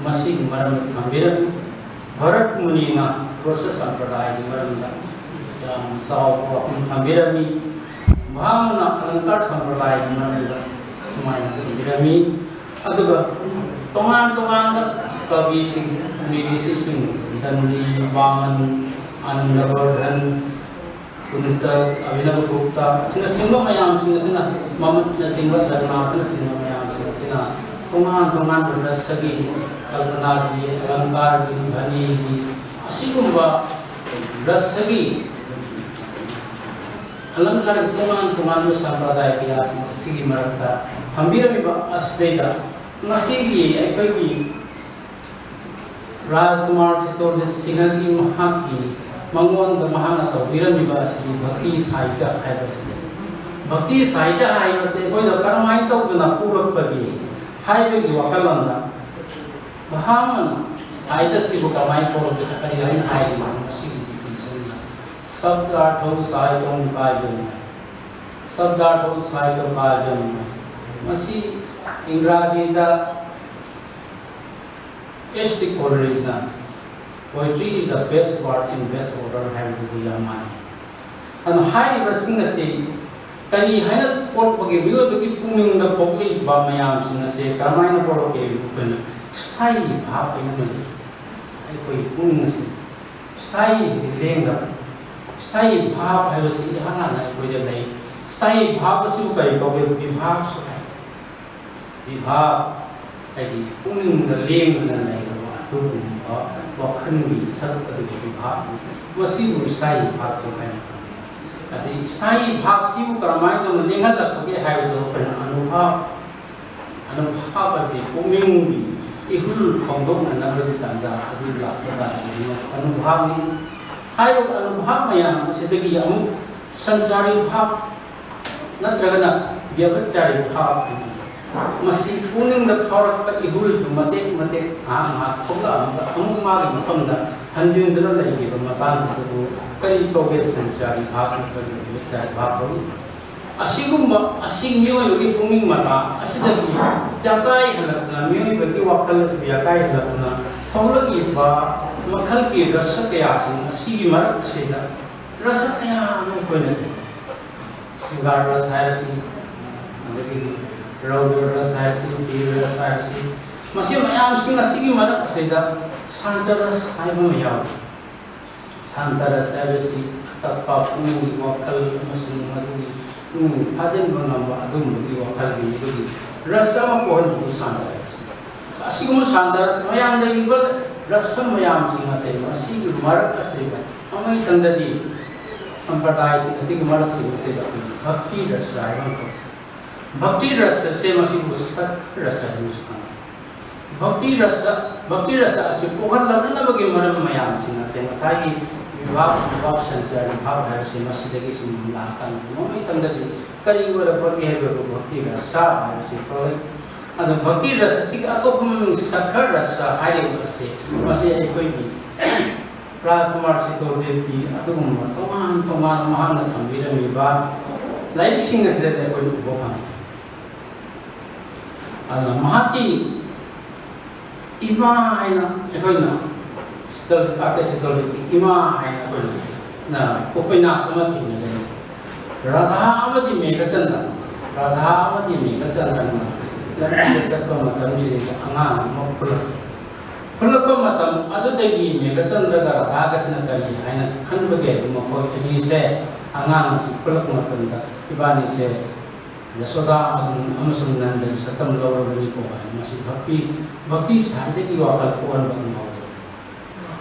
ꯃꯁꯤꯒꯤ ꯃꯔꯝꯗ ꯊꯝꯕꯤꯔꯝꯃꯤ꯫ ꯚꯔꯠ ꯃꯨꯅꯤꯅ ꯄ꯭ꯔꯣꯁꯦꯁ ꯁꯝꯄ꯭ꯔꯗꯥꯏꯒꯤ ꯃꯔꯝꯗ ꯌꯥꯝꯅ ꯆꯥꯎꯕ ꯋꯥꯐꯝ ꯊꯝꯕꯤꯔꯝꯃꯤ꯫ ꯚꯥꯃꯅ ꯑꯂꯪꯀꯥꯔ ꯁꯝꯄ꯭ꯔꯗꯥꯏꯒꯤ ꯃꯔꯝꯗ ꯁꯨꯃꯥꯏꯅ ꯊꯝꯕꯤꯔꯝꯃꯤ꯫ ꯑꯗꯨꯒ ꯇꯣꯉꯥꯟ ꯇꯣꯉꯥꯟꯕ ꯀꯕꯤꯁꯤꯡ, ꯃꯨꯅꯤ ꯔꯤꯁꯤꯁꯤꯡ, ꯗꯟꯗꯤ, ꯕꯥꯃꯟ, ꯑꯅꯟꯗꯕꯔꯙꯟ, ꯀꯨꯟꯇꯜ, ꯑꯚꯤꯅꯕ ꯒꯨꯞꯇ ꯑꯁꯤꯅꯆꯤꯡꯕ ꯃꯌꯥꯝꯁꯤꯡ ꯑꯁꯤꯅ, ꯃꯃꯠꯅꯆꯤꯡꯕ, ꯖꯒꯟꯅꯥꯊꯅꯆꯤꯡꯕ ꯃꯌꯥꯝꯁꯤꯡ ꯑꯁꯤꯅ ꯇꯣꯉꯥꯟ ꯇꯣꯉꯥꯟꯕ ꯔꯁꯒꯤ, ꯀꯜꯄꯅꯥꯒꯤ, ꯑꯂꯪꯀꯥꯔꯒꯤ, ꯙꯅꯤꯒꯤ, ꯑꯁꯤꯒꯨꯝꯕ ꯔꯁꯒꯤ, ꯑꯂꯪꯀꯥꯔꯒꯤ ꯇꯣꯉꯥꯟ ꯇꯣꯉꯥꯟꯕ ꯁꯝꯄ꯭ꯔꯗꯥꯌ ꯀꯌꯥꯁꯤꯡ ꯑꯁꯤꯒꯤ ꯃꯔꯛꯇ ꯊꯝꯕꯤꯔꯝꯃꯤꯕ ꯑꯁꯤꯗꯩꯗ ꯉꯁꯤꯒꯤ ꯑꯩꯈꯣꯏꯒꯤ ꯔꯥꯖꯀꯨꯃꯥꯔ ꯆꯤꯇꯣꯔꯖꯤꯠ ꯁꯤꯡꯍꯒꯤ ꯃꯍꯥꯛꯀꯤ ꯃꯉꯣꯟꯗ ꯃꯍꯥꯛꯅ ꯇꯧꯕꯤꯔꯝꯃꯤꯕ ꯑꯁꯤꯗꯤ ꯚꯛꯇꯤ ꯁꯥꯍꯤꯇ꯭ꯌ ꯍꯥꯏꯕꯁꯤꯅꯤ꯫ ꯚꯛꯇꯤ ꯁꯥꯍꯤꯇ꯭ꯌ ꯍꯥꯏꯕꯁꯤ ꯑꯩꯈꯣꯏꯅ ꯀꯔꯝꯍꯥꯏꯅ ꯇꯧꯗꯅ ꯄꯣꯛꯂꯛꯄꯒꯦ ꯍꯥꯏꯕꯒꯤ ꯋꯥꯈꯜꯂꯣꯟꯗ ꯃꯍꯥꯛꯅ ꯁꯥꯍꯤꯇ꯭ꯌꯁꯤꯕꯨ ꯀꯃꯥꯏꯅ ꯄꯣꯛꯂꯛꯄ ꯀꯔꯤ ꯍꯥꯏꯅ ꯍꯥꯏꯔꯤꯕꯅꯣ? ꯃꯁꯤꯒꯤ definition ꯁꯕꯗꯥꯔꯊꯣ ꯁꯥꯍꯤꯇ꯭ꯌꯝ ꯀꯥꯕ꯭ꯌꯝ ꯍꯥꯏ꯫ ꯁꯕꯗꯥꯔꯊꯣ ꯁꯥꯍꯤꯇ꯭ꯌꯝ ꯀꯥꯕ꯭ꯌꯝ ꯍꯥꯏ꯫ ꯃꯁꯤ ꯏꯪꯒ꯭ꯔꯥꯖꯤꯗ ꯑꯦꯁ ꯇꯤ ꯀꯣꯂꯔꯤꯖꯅ "Poetry is the best word in best order" ꯍꯥꯏꯕꯗꯨꯒ ꯌꯥꯝ ꯃꯥꯟꯅꯩ꯫ ꯑꯗꯨꯅ ꯍꯥꯏꯔꯤꯕꯁꯤꯡ ꯑꯁꯤ ꯀꯔꯤ ꯍꯥꯏꯅ ꯄꯣꯛꯄꯒꯦ? ꯃꯤꯑꯣꯏꯕꯒꯤ ꯄꯨꯛꯅꯤꯡꯗ ꯄꯣꯛꯂꯤꯕ ꯃꯌꯥꯝꯁꯤꯡ ꯑꯁꯤ ꯀꯔꯝꯍꯥꯏꯅ ꯄꯣꯛꯂꯛꯀꯦ? ꯑꯩꯈꯣꯏꯅ ꯁ꯭ꯊꯥꯌꯤ ꯚꯥꯕ ꯍꯥꯏꯅ ꯂꯩ꯫ ꯑꯩꯈꯣꯏꯒꯤ ꯄꯨꯛꯅꯤꯡ ꯑꯁꯤ ꯁ꯭ꯊꯥꯌꯤ ꯂꯦꯡꯗꯕ, ꯁ꯭ꯊꯥꯌꯤ ꯚꯥꯕ ꯍꯥꯏꯕꯁꯤ ꯏꯍꯥꯟ ꯍꯥꯟꯅ ꯑꯩꯈꯣꯏꯗ ꯂꯩ꯫ ꯁ꯭ꯊꯥꯌꯤ ꯚꯥꯕ ꯑꯁꯤꯕꯨ ꯀꯔꯤ ꯀꯧꯒꯦ? ꯚꯤꯚꯥꯕꯁꯨ ꯍꯥꯏ꯫ ꯚꯤꯚꯥꯕ ꯍꯥꯏꯗꯤ ꯄꯨꯛꯅꯤꯡꯗ ꯂꯦꯡꯗꯅ ꯂꯩꯔꯕ ꯑꯗꯨꯒꯨꯝꯕ ꯋꯥꯈꯜꯒꯤ ꯁꯔꯨꯛ ꯑꯗꯨꯒꯤ ꯚꯤꯚꯥꯕꯅꯤ꯫ ꯃꯁꯤꯕꯨ ꯁ꯭ꯊꯥꯌꯤ ꯚꯥꯕ ꯍꯥꯏꯅ ꯈꯪꯅꯩ꯫ ꯑꯗꯩ ꯁ꯭ꯊꯥꯌꯤ ꯚꯥꯕꯁꯤꯕꯨ ꯀꯔꯝꯍꯥꯏꯅ ꯇꯧꯅ ꯂꯦꯡꯍꯜꯂꯛꯄꯒꯦ ꯍꯥꯏꯕꯗꯣ ꯑꯩꯈꯣꯏꯅ ꯑꯅꯨꯚꯥꯕ, ꯑꯅꯨꯚꯥꯕ ꯍꯥꯏꯕꯗꯤ ꯄꯨꯛꯅꯤꯡꯒꯤ ꯏꯍꯨꯜ ꯐꯣꯡꯗꯣꯛꯅꯅꯕꯒꯤ ꯇꯥꯟꯖꯥ ꯑꯗꯨ ꯂꯥꯛꯄ ꯇꯥꯔꯒꯗꯤ ꯑꯅꯨꯚꯥꯕꯅꯤ꯫ ꯍꯥꯏꯔꯤꯕ ꯑꯅꯨꯚꯥꯕ ꯃꯌꯥꯝ ꯑꯁꯤꯗꯒꯤ ꯑꯃꯨꯛ ꯁꯟꯆꯥꯔꯤ ꯚꯥꯕ ꯅꯠꯇ꯭ꯔꯒꯅ ꯕ꯭ꯌꯚꯆꯥꯔꯤ ꯚꯥꯕ ꯍꯥꯏꯅ ꯂꯩ꯫ ꯃꯁꯤ ꯄꯨꯛꯅꯤꯡꯗ ꯐꯥꯎꯔꯛꯄ ꯏꯍꯨꯜꯗꯨ ꯃꯇꯦꯛ ꯃꯇꯦꯛ ꯉꯥꯏꯍꯥꯛ ꯉꯥꯏꯍꯥꯛ ꯊꯣꯛꯂꯛꯑꯝꯃꯒ ꯑꯃꯨꯛ ꯃꯥꯒꯤ ꯃꯐꯝꯗ ꯍꯟꯖꯤꯟꯗꯨꯅ ꯂꯩꯈꯤꯕ ꯃꯇꯥꯡ ꯑꯗꯨꯕꯨ ꯀꯔꯤ ꯀꯧꯒꯦ? ꯁꯟꯆꯥꯔꯤ ꯚꯥꯕ ꯅꯠꯇ꯭ꯔꯒ ꯕ꯭ꯌꯚꯆꯥꯔꯤ ꯚꯥꯕ ꯀꯧꯏ꯫ ꯑꯁꯤꯒꯨꯝꯕ ꯑꯁꯤ ꯃꯤꯑꯣꯏꯕꯒꯤ ꯄꯨꯛꯅꯤꯡ ꯃꯇꯥ ꯑꯁꯤꯗꯒꯤ ꯌꯥꯀꯥꯏꯍꯜꯂꯛꯇꯨꯅ, ꯃꯤꯑꯣꯏꯕꯒꯤ ꯋꯥꯈꯜ ꯑꯁꯤꯕꯨ ꯌꯥꯀꯥꯏꯍꯜꯂꯛꯇꯨꯅ ꯊꯣꯛꯂꯛꯂꯤꯕ ꯃꯈꯜꯒꯤ ꯔꯁ ꯀꯌꯥꯁꯤꯡ ꯑꯁꯤꯒꯤ ꯃꯔꯛ ꯑꯁꯤꯗ ꯔꯁ ꯀꯌꯥ ꯑꯃ ꯑꯩꯈꯣꯏꯅ ꯂꯩ꯫ ꯁ꯭ꯔꯤꯡꯒꯥꯔ ꯔꯁ ꯍꯥꯏꯔꯁꯤ, ꯑꯗꯒꯤꯗꯤ ꯔꯧꯗ꯭ꯔ ꯔꯁ ꯍꯥꯏꯔꯁꯤ, ꯕꯤꯔ ꯔꯁ ꯍꯥꯏꯔꯁꯤ, ꯃꯁꯤ ꯃꯌꯥꯝꯁꯤꯡ ꯑꯁꯤꯒꯤ ꯃꯔꯛ ꯑꯁꯤꯗ ꯁꯥꯟꯇ ꯔꯁ ꯍꯥꯏꯕ ꯑꯃ ꯌꯥꯎꯏ꯫ ꯁꯥꯟꯇ ꯔꯁ ꯍꯥꯏꯕꯁꯤ ꯑꯇꯞꯄ ꯄꯨꯛꯅꯤꯡꯒꯤ ꯋꯥꯈꯜ ꯑꯃꯁꯨꯡ ꯃꯗꯨꯒꯤ ꯄꯨꯛꯅꯤꯡ ꯐꯥꯖꯤꯟꯕ ꯉꯝꯕ ꯑꯗꯨꯒꯨꯝꯕꯒꯤ ꯋꯥꯈꯜꯒꯤ ꯑꯩꯈꯣꯏꯒꯤ ꯔꯁ ꯑꯃ ꯄꯣꯛꯍꯟꯕꯗꯨ ꯁꯥꯟꯅꯔꯁꯤ꯫ ꯑꯁꯤꯒꯨꯝꯕ ꯁꯥꯟꯅꯔꯁꯤ, ꯃꯌꯥꯝ ꯂꯩꯔꯤꯕ ꯔꯁ ꯃꯌꯥꯝꯁꯤꯡ ꯑꯁꯦ, ꯃꯁꯤꯒꯤ ꯃꯔꯛ ꯑꯁꯤꯗ ꯃꯃꯩꯊꯪꯗꯗꯤ ꯁꯝꯄ꯭ꯔꯗꯥꯌꯁꯤꯡ ꯑꯁꯤꯒꯤ ꯃꯔꯛꯁꯤꯡ ꯑꯁꯤꯗ ꯑꯩꯈꯣꯏꯒꯤ ꯚꯛꯇꯤ ꯔꯁ ꯍꯥꯏꯕ ꯑꯃ ꯊꯣꯛꯏ꯫ ꯚꯛꯇꯤ ꯔꯁ ꯑꯁꯦ ꯃꯁꯤꯕꯨ ꯁꯠ ꯔꯁ ꯍꯥꯏꯅꯁꯨ ꯈꯪꯅꯩ꯫ ꯚꯛꯇꯤ ꯔꯁ, ꯚꯛꯇꯤ ꯔꯁ ꯑꯁꯤ ꯄꯣꯛꯍꯜꯂꯛꯅꯕꯒꯤ ꯃꯔꯝ ꯃꯌꯥꯝꯁꯤꯡ ꯑꯁꯦ ꯉꯁꯥꯏꯒꯤ ꯚꯤꯚꯥꯕ, ꯚꯤꯚꯥꯕ ꯁꯟꯆꯥꯔ ꯚꯤꯚꯥꯕ ꯍꯥꯏꯕꯁꯤ ꯃꯁꯤꯗꯒꯤ ꯁꯨꯝ ꯂꯥꯛꯀꯅꯤ꯫ ꯃꯃꯩꯊꯪꯗꯗꯤ ꯀꯔꯤ ꯑꯣꯏꯔꯛꯄꯒꯦ ꯍꯥꯏꯕꯕꯨ ꯚꯛꯇꯤ ꯔꯁ ꯍꯥꯏꯕꯁꯤ ꯊꯣꯛꯂꯛꯏ꯫ ꯑꯗꯣ ꯚꯛꯇꯤ ꯔꯁ ꯑꯁꯤꯒꯤ ꯑꯇꯣꯞꯄ ꯃꯃꯤꯡ ꯁꯈ ꯔꯁ ꯍꯥꯏꯔꯤꯕ ꯑꯁꯤ, ꯃꯁꯤ ꯑꯩꯈꯣꯏꯒꯤ ꯔꯥꯖꯀꯨꯃꯥꯔ ꯆꯤꯇꯣꯔꯗꯦꯕꯀꯤ ꯑꯗꯨꯒꯨꯝꯕ ꯇꯣꯉꯥꯟ ꯇꯣꯉꯥꯟꯕ ꯃꯍꯥꯛꯅ ꯊꯝꯕꯤꯔꯝꯃꯤꯕ ꯂꯥꯏꯔꯤꯛꯁꯤꯡ ꯑꯁꯤꯗꯗꯤ ꯑꯩꯈꯣꯏ ꯎꯕ ꯐꯪꯉꯤ꯫ ꯑꯗꯨꯅ ꯃꯍꯥꯛꯀꯤ ꯏꯃꯥ ꯍꯥꯏꯅ ꯑꯩꯈꯣꯏꯅ ꯁꯤꯇꯜ, ꯑꯥꯔꯀꯦ ꯁꯤꯇꯜꯖꯤꯠꯀꯤ ꯏꯃꯥ ꯍꯥꯏꯅ ꯑꯩꯈꯣꯏꯅ ꯎꯄꯟꯌꯥꯁ ꯑꯃ ꯊꯦꯡꯅꯒꯅꯤ꯫ ꯔꯥꯙꯥ ꯑꯃꯗꯤ ꯃꯦꯘꯆꯟꯗ꯭ꯔ, ꯔꯥꯙꯥ ꯑꯃꯗꯤ ꯃꯦꯘꯆꯟꯗ꯭ꯔꯅ ꯂꯝꯕꯤꯗ ꯆꯠꯄ ꯃꯇꯝꯁꯤꯗ ꯑꯉꯥꯡ ꯑꯃ ꯐꯨꯜꯂꯛꯏ꯫ ꯐꯨꯜꯂꯛꯄ ꯃꯇꯝ ꯑꯗꯨꯗꯒꯤ ꯃꯦꯘꯆꯟꯗ꯭ꯔꯒ ꯔꯥꯙꯥꯒꯁꯤꯅ ꯀꯔꯤ ꯍꯥꯏꯅ ꯈꯟꯕꯒꯦ? ꯃꯈꯣꯏ ꯑꯅꯤꯁꯦ ꯑꯉꯥꯡ ꯑꯁꯤ ꯐꯨꯜꯂꯛꯄ ꯃꯇꯝꯗ ꯏꯕꯥꯅꯤꯁꯦ ꯌꯁꯣꯗꯥ ꯑꯃꯁꯨꯡ, ꯑꯃꯁꯨꯡ ꯅꯟꯗꯒꯤ ꯁꯛꯇꯝ ꯂꯧꯔꯕꯅꯤꯀꯣ ꯍꯥꯏꯅ ꯃꯁꯤ ꯚꯛꯇꯤ, ꯚꯛꯇꯤ ꯁꯥꯏꯗꯒꯤ ꯋꯥꯈꯜ ꯄꯣꯛꯍꯟꯕ ꯑꯃ ꯌꯥꯎꯗꯕ꯫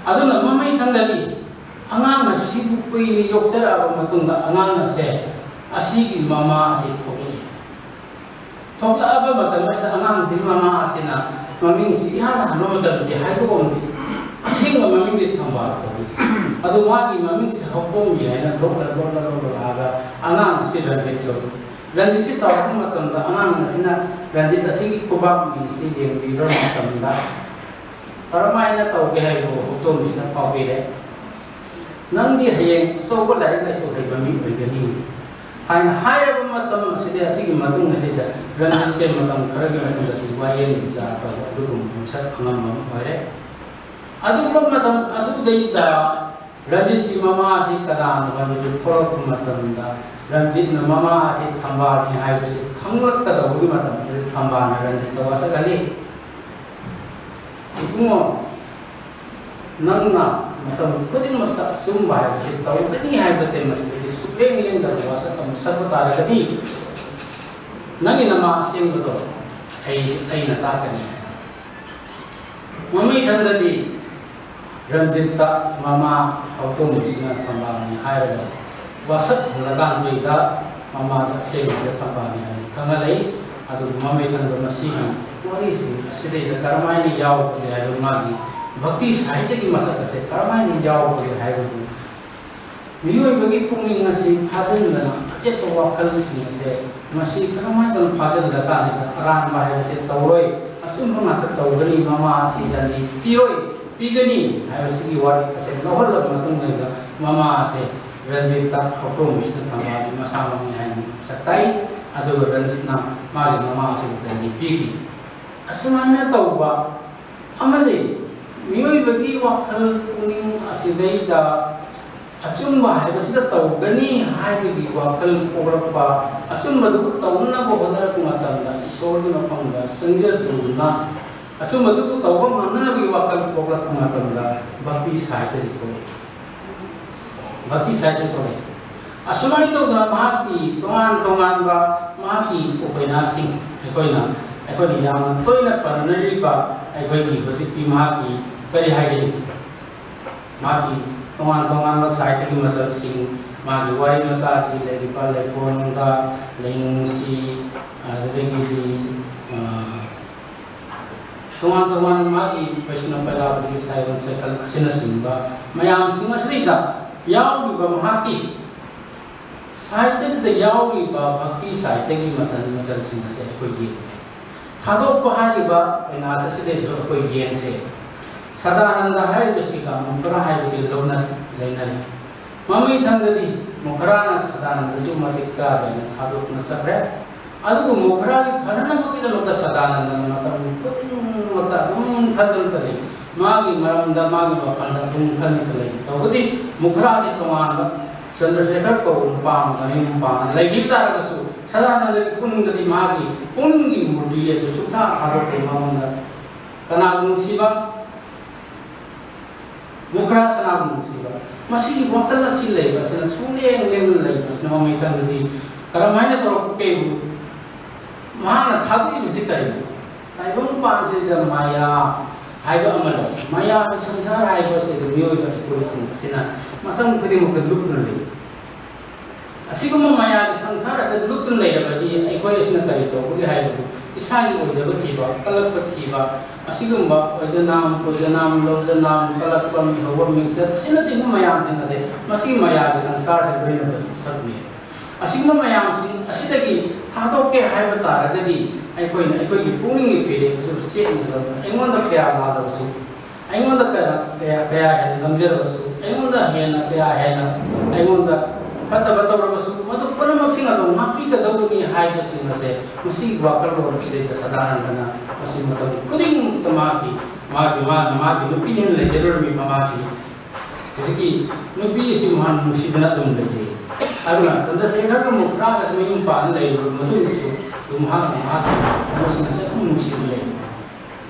ꯑꯗꯨꯅ ꯃꯃꯩꯊꯪꯗꯗꯤ ꯑꯉꯥꯡ ꯑꯁꯤꯕꯨ ꯀꯨꯏꯅ ꯌꯣꯛꯆꯔꯛꯑꯕ ꯃꯇꯨꯡꯗ ꯑꯉꯥꯡ ꯑꯁꯦ, ꯑꯁꯤꯒꯤ ꯃꯃꯥ ꯑꯁꯤ ꯊꯣꯛꯂꯛꯏ꯫ ꯊꯣꯛꯂꯛꯑꯕ ꯃꯇꯝ ꯑꯁꯤꯗ ꯑꯉꯥꯡꯁꯤ ꯃꯃꯥ ꯑꯁꯤꯅ ꯃꯃꯤꯡꯁꯤ ꯏꯍꯥꯟ ꯍꯥꯟꯕ ꯃꯇꯝꯗꯗꯤ ꯍꯥꯏꯗꯣꯛꯑꯝꯗꯦ꯫ ꯑꯁꯦꯡꯕ ꯃꯃꯤꯡꯗꯤ ꯊꯝꯕꯥꯜ ꯀꯧꯏ꯫ ꯑꯗꯨ ꯃꯥꯒꯤ ꯃꯃꯤꯡꯁꯦ ꯍꯧꯄꯣꯝꯕꯤ ꯍꯥꯏꯅ ꯂꯣꯠꯅ, ꯂꯣꯠꯅ, ꯂꯣꯠꯅ ꯂꯥꯛꯑꯒ ꯑꯉꯥꯡ ꯑꯁꯤ ꯔꯟꯖꯤꯠ ꯀꯧꯏ꯫ ꯔꯟꯖꯤꯠꯁꯤ ꯆꯥꯎꯔꯛꯄ ꯃꯇꯝꯗ ꯑꯉꯥꯡ ꯑꯁꯤꯅ ꯔꯟꯖꯤꯠ ꯑꯁꯤꯒꯤ ꯈꯨꯕꯥꯛ ꯃꯤꯁꯤ ꯂꯦꯡꯕꯤꯕ ꯃꯇꯝꯗ ꯀꯔꯝꯍꯥꯏꯅ ꯇꯧꯒꯦ ꯍꯥꯏꯕꯕꯨ ꯍꯧꯗꯣꯡꯁꯤꯅ ꯐꯥꯎꯕꯤꯔꯦ꯫ "ꯅꯪꯗꯤ ꯍꯌꯦꯡ ꯑꯆꯧꯕ ꯂꯥꯏꯔꯤꯛ ꯂꯥꯏꯁꯨ ꯍꯩꯕ ꯃꯤ ꯑꯣꯏꯒꯅꯤ" ꯍꯥꯏꯅ ꯍꯥꯏꯔꯕ ꯃꯇꯝ ꯑꯁꯤꯗ, ꯑꯁꯤꯒꯤ ꯃꯇꯨꯡ ꯑꯁꯤꯗ ꯔꯟꯖꯤꯠꯁꯦ ꯃꯇꯝ ꯈꯔꯒꯤ ꯃꯇꯨꯡꯗ ꯋꯥꯌꯦꯜ ꯃꯤꯆꯥ ꯇꯧꯕ ꯑꯗꯨꯒꯨꯝꯕ ꯃꯁꯛ ꯑꯉꯝꯕ ꯑꯃ ꯑꯣꯏꯔꯦ꯫ ꯑꯗꯨꯒꯨꯝꯕ ꯃꯇꯝ ꯑꯗꯨꯗꯩꯗ ꯔꯟꯖꯤꯠꯀꯤ ꯃꯃꯥꯁꯤ ꯀꯅꯥꯅꯣ ꯍꯥꯏꯕꯁꯤ ꯊꯣꯛꯂꯛꯄ ꯃꯇꯝꯗ, ꯔꯟꯖꯤꯠꯅ ꯃꯃꯥ ꯑꯁꯤ ꯊꯝꯕꯥꯜꯅꯤ ꯍꯥꯏꯕꯁꯤ ꯈꯪꯂꯛꯀꯗꯧꯕꯒꯤ ꯃꯇꯝ ꯑꯗꯨꯗ ꯊꯝꯕꯥꯜꯅ ꯔꯟꯖꯤꯠꯇ ꯋꯥꯁꯛꯍꯜꯂꯤ, "ꯏꯕꯨꯡꯉꯣ, ꯅꯪꯅ ꯃꯇꯝ ꯈꯨꯗꯤꯡꯃꯛꯇ ꯑꯆꯨꯝꯕ ꯍꯥꯏꯕꯁꯤ ꯇꯧꯒꯅꯤ ꯍꯥꯏꯕꯁꯦ ꯃꯁꯤꯗꯒꯤ ꯁꯨꯛꯂꯦꯡ ꯂꯦꯡꯗꯕ ꯋꯥꯁꯛ ꯑꯃ ꯁꯛꯄ ꯇꯥꯔꯒꯗꯤ, ꯅꯪꯒꯤ ꯅꯃꯥ ꯑꯁꯦꯡꯕꯗꯣ ꯑꯩ ꯑꯩꯅ ꯇꯥꯛꯀꯅꯤ꯫ ꯃꯃꯩꯊꯪꯗꯗꯤ ꯔꯟꯖꯤꯠꯇ ꯃꯃꯥ ꯍꯧꯗꯣꯡꯕꯤꯁꯤꯅ ꯊꯝꯕꯥꯜꯅꯤ ꯍꯥꯏꯔꯒ ꯋꯥꯁꯛ ꯍꯜꯂꯀꯥꯟꯗꯨꯗ ꯃꯃꯥꯁꯦ ꯑꯁꯦꯡꯕꯁꯦ ꯊꯝꯕꯥꯜꯅꯤ ꯍꯥꯏꯕꯁꯤ ꯈꯪꯍꯜꯂꯛꯏ꯫ ꯑꯗꯨꯕꯨ ꯃꯃꯩꯊꯪꯗ ꯃꯁꯤꯒꯤ ꯋꯥꯔꯤꯁꯤꯡ ꯑꯁꯤꯗꯩꯗ ꯀꯔꯝꯍꯥꯏꯅ ꯌꯥꯎꯕꯒꯦ ꯍꯥꯏꯕ, ꯃꯥꯒꯤ ꯚꯛꯇꯤ ꯁꯥꯍꯤꯇ꯭ꯌꯒꯤ ꯃꯁꯛ ꯑꯁꯦ ꯀꯔꯝꯍꯥꯏꯅ ꯌꯥꯎꯕꯒꯦ ꯍꯥꯏꯕꯗꯨ, ꯃꯤꯑꯣꯏꯕꯒꯤ ꯄꯨꯛꯅꯤꯡ ꯑꯁꯤ ꯐꯥꯖꯤꯟꯗꯅ ꯑꯆꯦꯠꯄ ꯋꯥꯈꯜꯁꯤꯡ ꯑꯁꯦ ꯃꯁꯤ ꯀꯔꯝꯍꯥꯏꯅ ꯇꯧꯅ ꯐꯥꯖꯤꯜꯂꯀꯥꯟꯗ ꯑꯔꯥꯟꯕ ꯍꯥꯏꯕꯁꯦ ꯇꯧꯔꯣꯏ, ꯑꯆꯨꯝꯕ ꯉꯥꯛꯇ ꯇꯧꯒꯅꯤ, ꯃꯃꯥ ꯑꯁꯤ ꯔꯟꯖꯤꯠ ꯄꯤꯔꯣꯏ, ꯄꯤꯒꯅꯤ ꯍꯥꯏꯕꯁꯤꯒꯤ ꯋꯥꯔꯦꯞ ꯑꯁꯦ ꯂꯧꯍꯜꯂꯕ ꯃꯇꯨꯡꯗ ꯃꯃꯥ ꯑꯁꯦ ꯔꯟꯖꯤꯠꯇ ꯍꯧꯗꯣꯡꯕꯤꯁꯤꯅ ꯊꯝꯕꯥꯜ ꯃꯁꯥꯃꯛꯅꯤ ꯍꯥꯏꯅ ꯃꯁꯛ ꯇꯥꯛꯏ꯫ ꯑꯗꯨꯒ ꯔꯟꯖꯤꯠꯅ ꯃꯥꯒꯤ ꯃꯃꯥ ꯑꯁꯤꯕꯨ ꯔꯟꯖꯤꯠ ꯄꯤꯈꯤ꯫ ꯑꯁꯨꯃꯥꯏꯅ ꯇꯧꯕ ꯑꯃ ꯂꯩ꯫ ꯃꯤꯑꯣꯏꯕꯒꯤ ꯋꯥꯈꯜ ꯄꯨꯛꯅꯤꯡ ꯑꯁꯤꯗꯩꯗ ꯑꯆꯨꯝꯕ ꯍꯥꯏꯕꯁꯤꯗ ꯇꯧꯒꯅꯤ ꯍꯥꯏꯕꯒꯤ ꯋꯥꯈꯜ ꯄꯣꯛꯂꯛꯄ, ꯑꯆꯨꯝꯕꯗꯨꯕꯨ ꯇꯧꯅꯕ ꯍꯣꯠꯅꯔꯛꯄ ꯃꯇꯝꯗ ꯏꯁꯣꯔꯒꯤ ꯃꯐꯝꯗ ꯆꯪꯖꯗꯨꯅ ꯑꯆꯨꯝꯕꯗꯨꯕꯨ ꯇꯧꯕ ꯉꯝꯅꯅꯕꯒꯤ ꯋꯥꯈꯜ ꯄꯣꯛꯂꯛꯄ ꯃꯇꯝꯗ ꯚꯛꯇꯤ ꯁꯥꯍꯤꯇ꯭ꯌꯁꯤ ꯊꯣꯛꯏ꯫ ꯚꯛꯇꯤ ꯁꯥꯍꯤꯇ꯭ꯌ ꯊꯣꯛꯂꯛꯏ꯫ ꯑꯁꯨꯃꯥꯏꯅ ꯇꯧꯗꯅ ꯃꯍꯥꯛꯀꯤ ꯇꯣꯉꯥꯟ ꯇꯣꯉꯥꯟꯕ ꯃꯍꯥꯛꯀꯤ ꯎꯄꯟꯌꯥꯁꯁꯤꯡ, ꯑꯩꯈꯣꯏꯅ, ꯑꯩꯈꯣꯏꯅ ꯌꯥꯝꯅ ꯇꯣꯏꯅ ꯄꯟꯅꯔꯤꯕ ꯑꯩꯈꯣꯏꯒꯤ ꯍꯧꯖꯤꯛꯀꯤ ꯃꯍꯥꯛꯀꯤ ꯀꯔꯤ ꯍꯥꯏꯒꯅꯤ, ꯃꯍꯥꯛꯀꯤ ꯇꯣꯉꯥꯟ ꯇꯣꯉꯥꯟꯕ ꯁꯥꯍꯤꯇ꯭ꯌꯒꯤ ꯃꯆꯜꯁꯤꯡ, ꯃꯥꯒꯤ ꯋꯥꯔꯤ ꯃꯆꯥꯒꯤ ꯂꯩꯔꯤꯕ ꯂꯩꯀꯣꯜꯅꯨꯡꯗ, ꯂꯩꯅꯨꯡꯁꯤ, ꯑꯗꯨꯗꯒꯤꯗꯤ, ꯑ, ꯇꯣꯉꯥꯟ ꯇꯣꯉꯥꯟꯕ ꯃꯥꯒꯤ ꯄ꯭ꯔꯁꯅ ꯄꯩꯔꯥꯕꯗꯤ ꯁꯥꯏꯑꯣꯟ ꯁꯩꯀꯜ ꯑꯁꯤꯅꯆꯤꯡꯕ ꯃꯌꯥꯝꯁꯤꯡ ꯑꯁꯤꯗꯩꯗ ꯌꯥꯎꯔꯤꯕ ꯃꯍꯥꯛꯀꯤ ꯁꯥꯍꯤꯇ꯭ꯌꯗ ꯌꯥꯎꯔꯤꯕ ꯚꯛꯇꯤ ꯁꯥꯍꯤꯇ꯭ꯌꯒꯤ ꯃꯆꯜ ꯃꯆꯜꯁꯤꯡ ꯑꯁꯦ ꯑꯩꯈꯣꯏ ꯌꯦꯡꯁꯦ꯫ ꯊꯥꯗꯣꯛꯄ ꯍꯥꯏꯔꯤꯕ ꯎꯄꯟꯌꯥꯁ ꯑꯁꯤꯗꯩꯁꯨ ꯑꯩꯈꯣꯏ ꯌꯦꯡꯁꯦ꯫ ꯁꯗꯥꯅꯟꯗ ꯍꯥꯏꯔꯤꯕꯁꯤꯒ ꯃꯨꯈꯔꯥ ꯍꯥꯏꯕꯁꯤꯒ ꯂꯧꯅ ꯂꯩꯅꯔꯤ꯫ ꯃꯃꯩꯊꯪꯗꯗꯤ ꯃꯨꯈꯔꯥꯅ ꯁꯗꯥꯅꯟꯗꯁꯨ ꯃꯇꯤꯛ ꯆꯥꯗꯦꯅ ꯊꯥꯗꯣꯛꯇꯨꯅ ꯆꯠꯈ꯭ꯔꯦ꯫ ꯑꯗꯨꯕꯨ ꯃꯨꯈꯔꯥꯒꯤ ꯐꯅꯅꯕꯒꯤꯗꯃꯛꯇ ꯁꯗꯥꯅꯟꯗꯅ ꯃꯇꯝ ꯈꯨꯗꯤꯡꯃꯛꯇ ꯑꯗꯨꯝ ꯈꯟꯗꯨꯅꯇ ꯂꯩ꯫ ꯃꯥꯒꯤ ꯃꯔꯝꯗ, ꯃꯥꯒꯤ ꯋꯥꯈꯜꯗ ꯑꯗꯨꯝ ꯈꯟꯗꯨꯅꯇ ꯂꯩ꯫ ꯇꯧꯕꯗꯤ ꯃꯨꯈꯔꯥꯁꯦ ꯇꯣꯉꯥꯟꯕ ꯆꯟꯗ꯭ꯔꯁꯦꯈꯔ ꯀꯧꯕ ꯅꯨꯄꯥ ꯑꯃꯒ ꯃꯌꯨꯝ ꯄꯥꯟꯗꯅ ꯂꯩꯈꯤꯕ ꯇꯥꯔꯒꯁꯨ, ꯁꯗꯥꯅꯟꯗꯒꯤ ꯄꯨꯛꯅꯤꯡꯗꯗꯤ ꯃꯥꯒꯤ ꯄꯨꯛꯅꯤꯡꯒꯤ ꯃꯨꯔꯇꯤ ꯑꯗꯨ ꯁꯨꯡꯊꯥ ꯊꯥꯗꯣꯛꯇꯦ꯫ ꯃꯉꯣꯟꯗ ꯀꯅꯥꯕꯨ ꯅꯨꯡꯁꯤꯕ? ꯃꯨꯈꯔꯥ ꯁꯅꯥꯕꯨ ꯅꯨꯡꯁꯤꯕ꯫ ꯃꯁꯤꯒꯤ ꯋꯥꯈꯜ ꯑꯁꯤ ꯂꯩꯕ ꯑꯁꯤꯅ, ꯁꯨꯡꯂꯦꯡ ꯂꯦꯡꯗꯅ ꯂꯩꯕ ꯑꯁꯤꯅ ꯃꯃꯩꯊꯪꯗꯗꯤ ꯀꯔꯝꯍꯥꯏꯅ ꯇꯧꯔꯛꯄꯒꯦꯕꯨ ꯃꯍꯥꯛꯅ ꯊꯥꯗꯣꯛꯏꯕꯁꯤ ꯀꯔꯤꯅꯣ? ꯇꯥꯏꯕꯪꯄꯥꯟꯁꯤꯗ ꯃꯥꯌꯥ ꯍꯥꯏꯕ ꯑꯃ ꯂꯩ꯫ ꯃꯥꯌꯥꯒꯤ ꯁꯪꯁꯥꯔ ꯍꯥꯏꯕꯁꯤꯗ ꯃꯤꯑꯣꯏꯕ ꯑꯩꯈꯣꯏꯁꯤꯡ ꯑꯁꯤꯅ ꯃꯇꯝ ꯈꯨꯗꯤꯡꯃꯛꯇ ꯂꯨꯞꯇꯨꯅ ꯂꯩ꯫ ꯑꯁꯤꯒꯨꯝꯕ ꯃꯥꯌꯥꯒꯤ ꯁꯪꯁꯥꯔ ꯑꯁꯤꯗ ꯂꯨꯞꯇꯨꯅ ꯂꯩꯔꯕꯗꯤ ꯑꯩꯈꯣꯏ ꯑꯁꯤꯅ ꯀꯔꯤ ꯇꯧꯕꯒꯦ ꯍꯥꯏꯕꯕꯨ, ꯏꯁꯥꯒꯤ ꯑꯣꯏꯖꯕ ꯊꯤꯕ, ꯀꯜꯂꯛꯄ ꯊꯤꯕ, ꯑꯁꯤꯒꯨꯝꯕ ꯑꯣꯏꯖꯅꯥꯝ ꯀꯣꯏꯖꯅꯥꯝ ꯂꯧꯖꯅꯥꯝ, ꯀꯜꯂꯛꯄ, ꯃꯤꯍꯧꯕ, ꯃꯤꯡꯆꯠ ꯑꯁꯤꯅꯆꯤꯡꯕ ꯃꯌꯥꯝꯁꯤꯡ ꯑꯁꯦ ꯃꯁꯤꯒꯤ ꯃꯥꯌꯥꯒꯤ ꯁꯪꯁꯥꯔꯁꯤꯗ ꯂꯣꯏꯅꯕ ꯁꯔꯨꯛꯅꯤ꯫ ꯑꯁꯤꯒꯨꯝꯕ ꯃꯌꯥꯝꯁꯤꯡ ꯑꯁꯤꯗꯒꯤ ꯊꯥꯗꯣꯛꯀꯦ ꯍꯥꯏꯕ ꯇꯥꯔꯒꯗꯤ, ꯑꯩꯈꯣꯏꯅ ꯑꯩꯈꯣꯏꯒꯤ ꯄꯨꯛꯅꯤꯡꯒꯤ ꯐꯤꯔꯦꯞ ꯑꯁꯤ ꯆꯦꯠꯅ ꯂꯧꯗꯨꯅ, ꯑꯩꯉꯣꯟꯗ ꯀꯌꯥ ꯂꯥꯜꯂꯕꯁꯨ, ꯑꯩꯉꯣꯟꯗ ꯀꯌꯥ, ꯀꯌꯥ, ꯀꯌꯥ ꯍꯦꯟꯅ ꯂꯪꯖꯔꯕꯁꯨ, ꯑꯩꯉꯣꯟꯗ ꯍꯦꯟꯅ ꯀꯌꯥ ꯍꯦꯟꯅ ꯑꯩꯉꯣꯟꯗ ꯐꯠꯇꯕ ꯇꯧꯔꯕꯁꯨ, ꯃꯗꯨ ꯄꯨꯝꯅꯃꯛꯁꯤꯡ ꯑꯗꯨ ꯉꯥꯛꯄꯤꯒꯗꯧꯕꯅꯤ ꯍꯥꯏꯕꯁꯤꯡ ꯑꯁꯦ ꯃꯁꯤꯒꯤ ꯋꯥꯈꯜꯂꯣꯟ ꯑꯁꯤꯗꯩꯗ ꯁꯗꯥꯅꯟꯗꯅ ꯃꯁꯤ ꯃꯇꯝ ꯈꯨꯗꯤꯡꯃꯛꯇ ꯃꯥꯒꯤ, ꯃꯥꯒꯤ, ꯃꯥꯅ ꯃꯥꯒꯤ ꯅꯨꯄꯤꯅꯦꯅ ꯂꯩꯖꯔꯨꯔꯝꯃꯤꯕ ꯃꯥꯒꯤ ꯍꯧꯖꯤꯛꯀꯤ ꯅꯨꯄꯤ ꯑꯁꯤ ꯃꯍꯥꯛ ꯅꯨꯡꯁꯤꯗꯅ ꯑꯗꯨꯝ ꯂꯩꯖꯩ꯫ ꯑꯗꯨꯅ ꯆꯟꯗ꯭ꯔꯁꯦꯈꯔꯒ ꯃꯨꯛꯇꯥꯒꯁꯨ ꯃꯌꯨꯝ ꯄꯥꯟꯅ ꯂꯩꯔꯕ ꯃꯇꯨꯡꯗꯁꯨ ꯑꯗꯨꯝ ꯃꯍꯥꯛꯅ ꯃꯍꯥꯛꯀꯤ ꯀꯩꯅꯣꯁꯤꯡ ꯑꯁꯤ ꯑꯗꯨꯝ ꯅꯨꯡꯁꯤꯅ ꯂꯩ꯫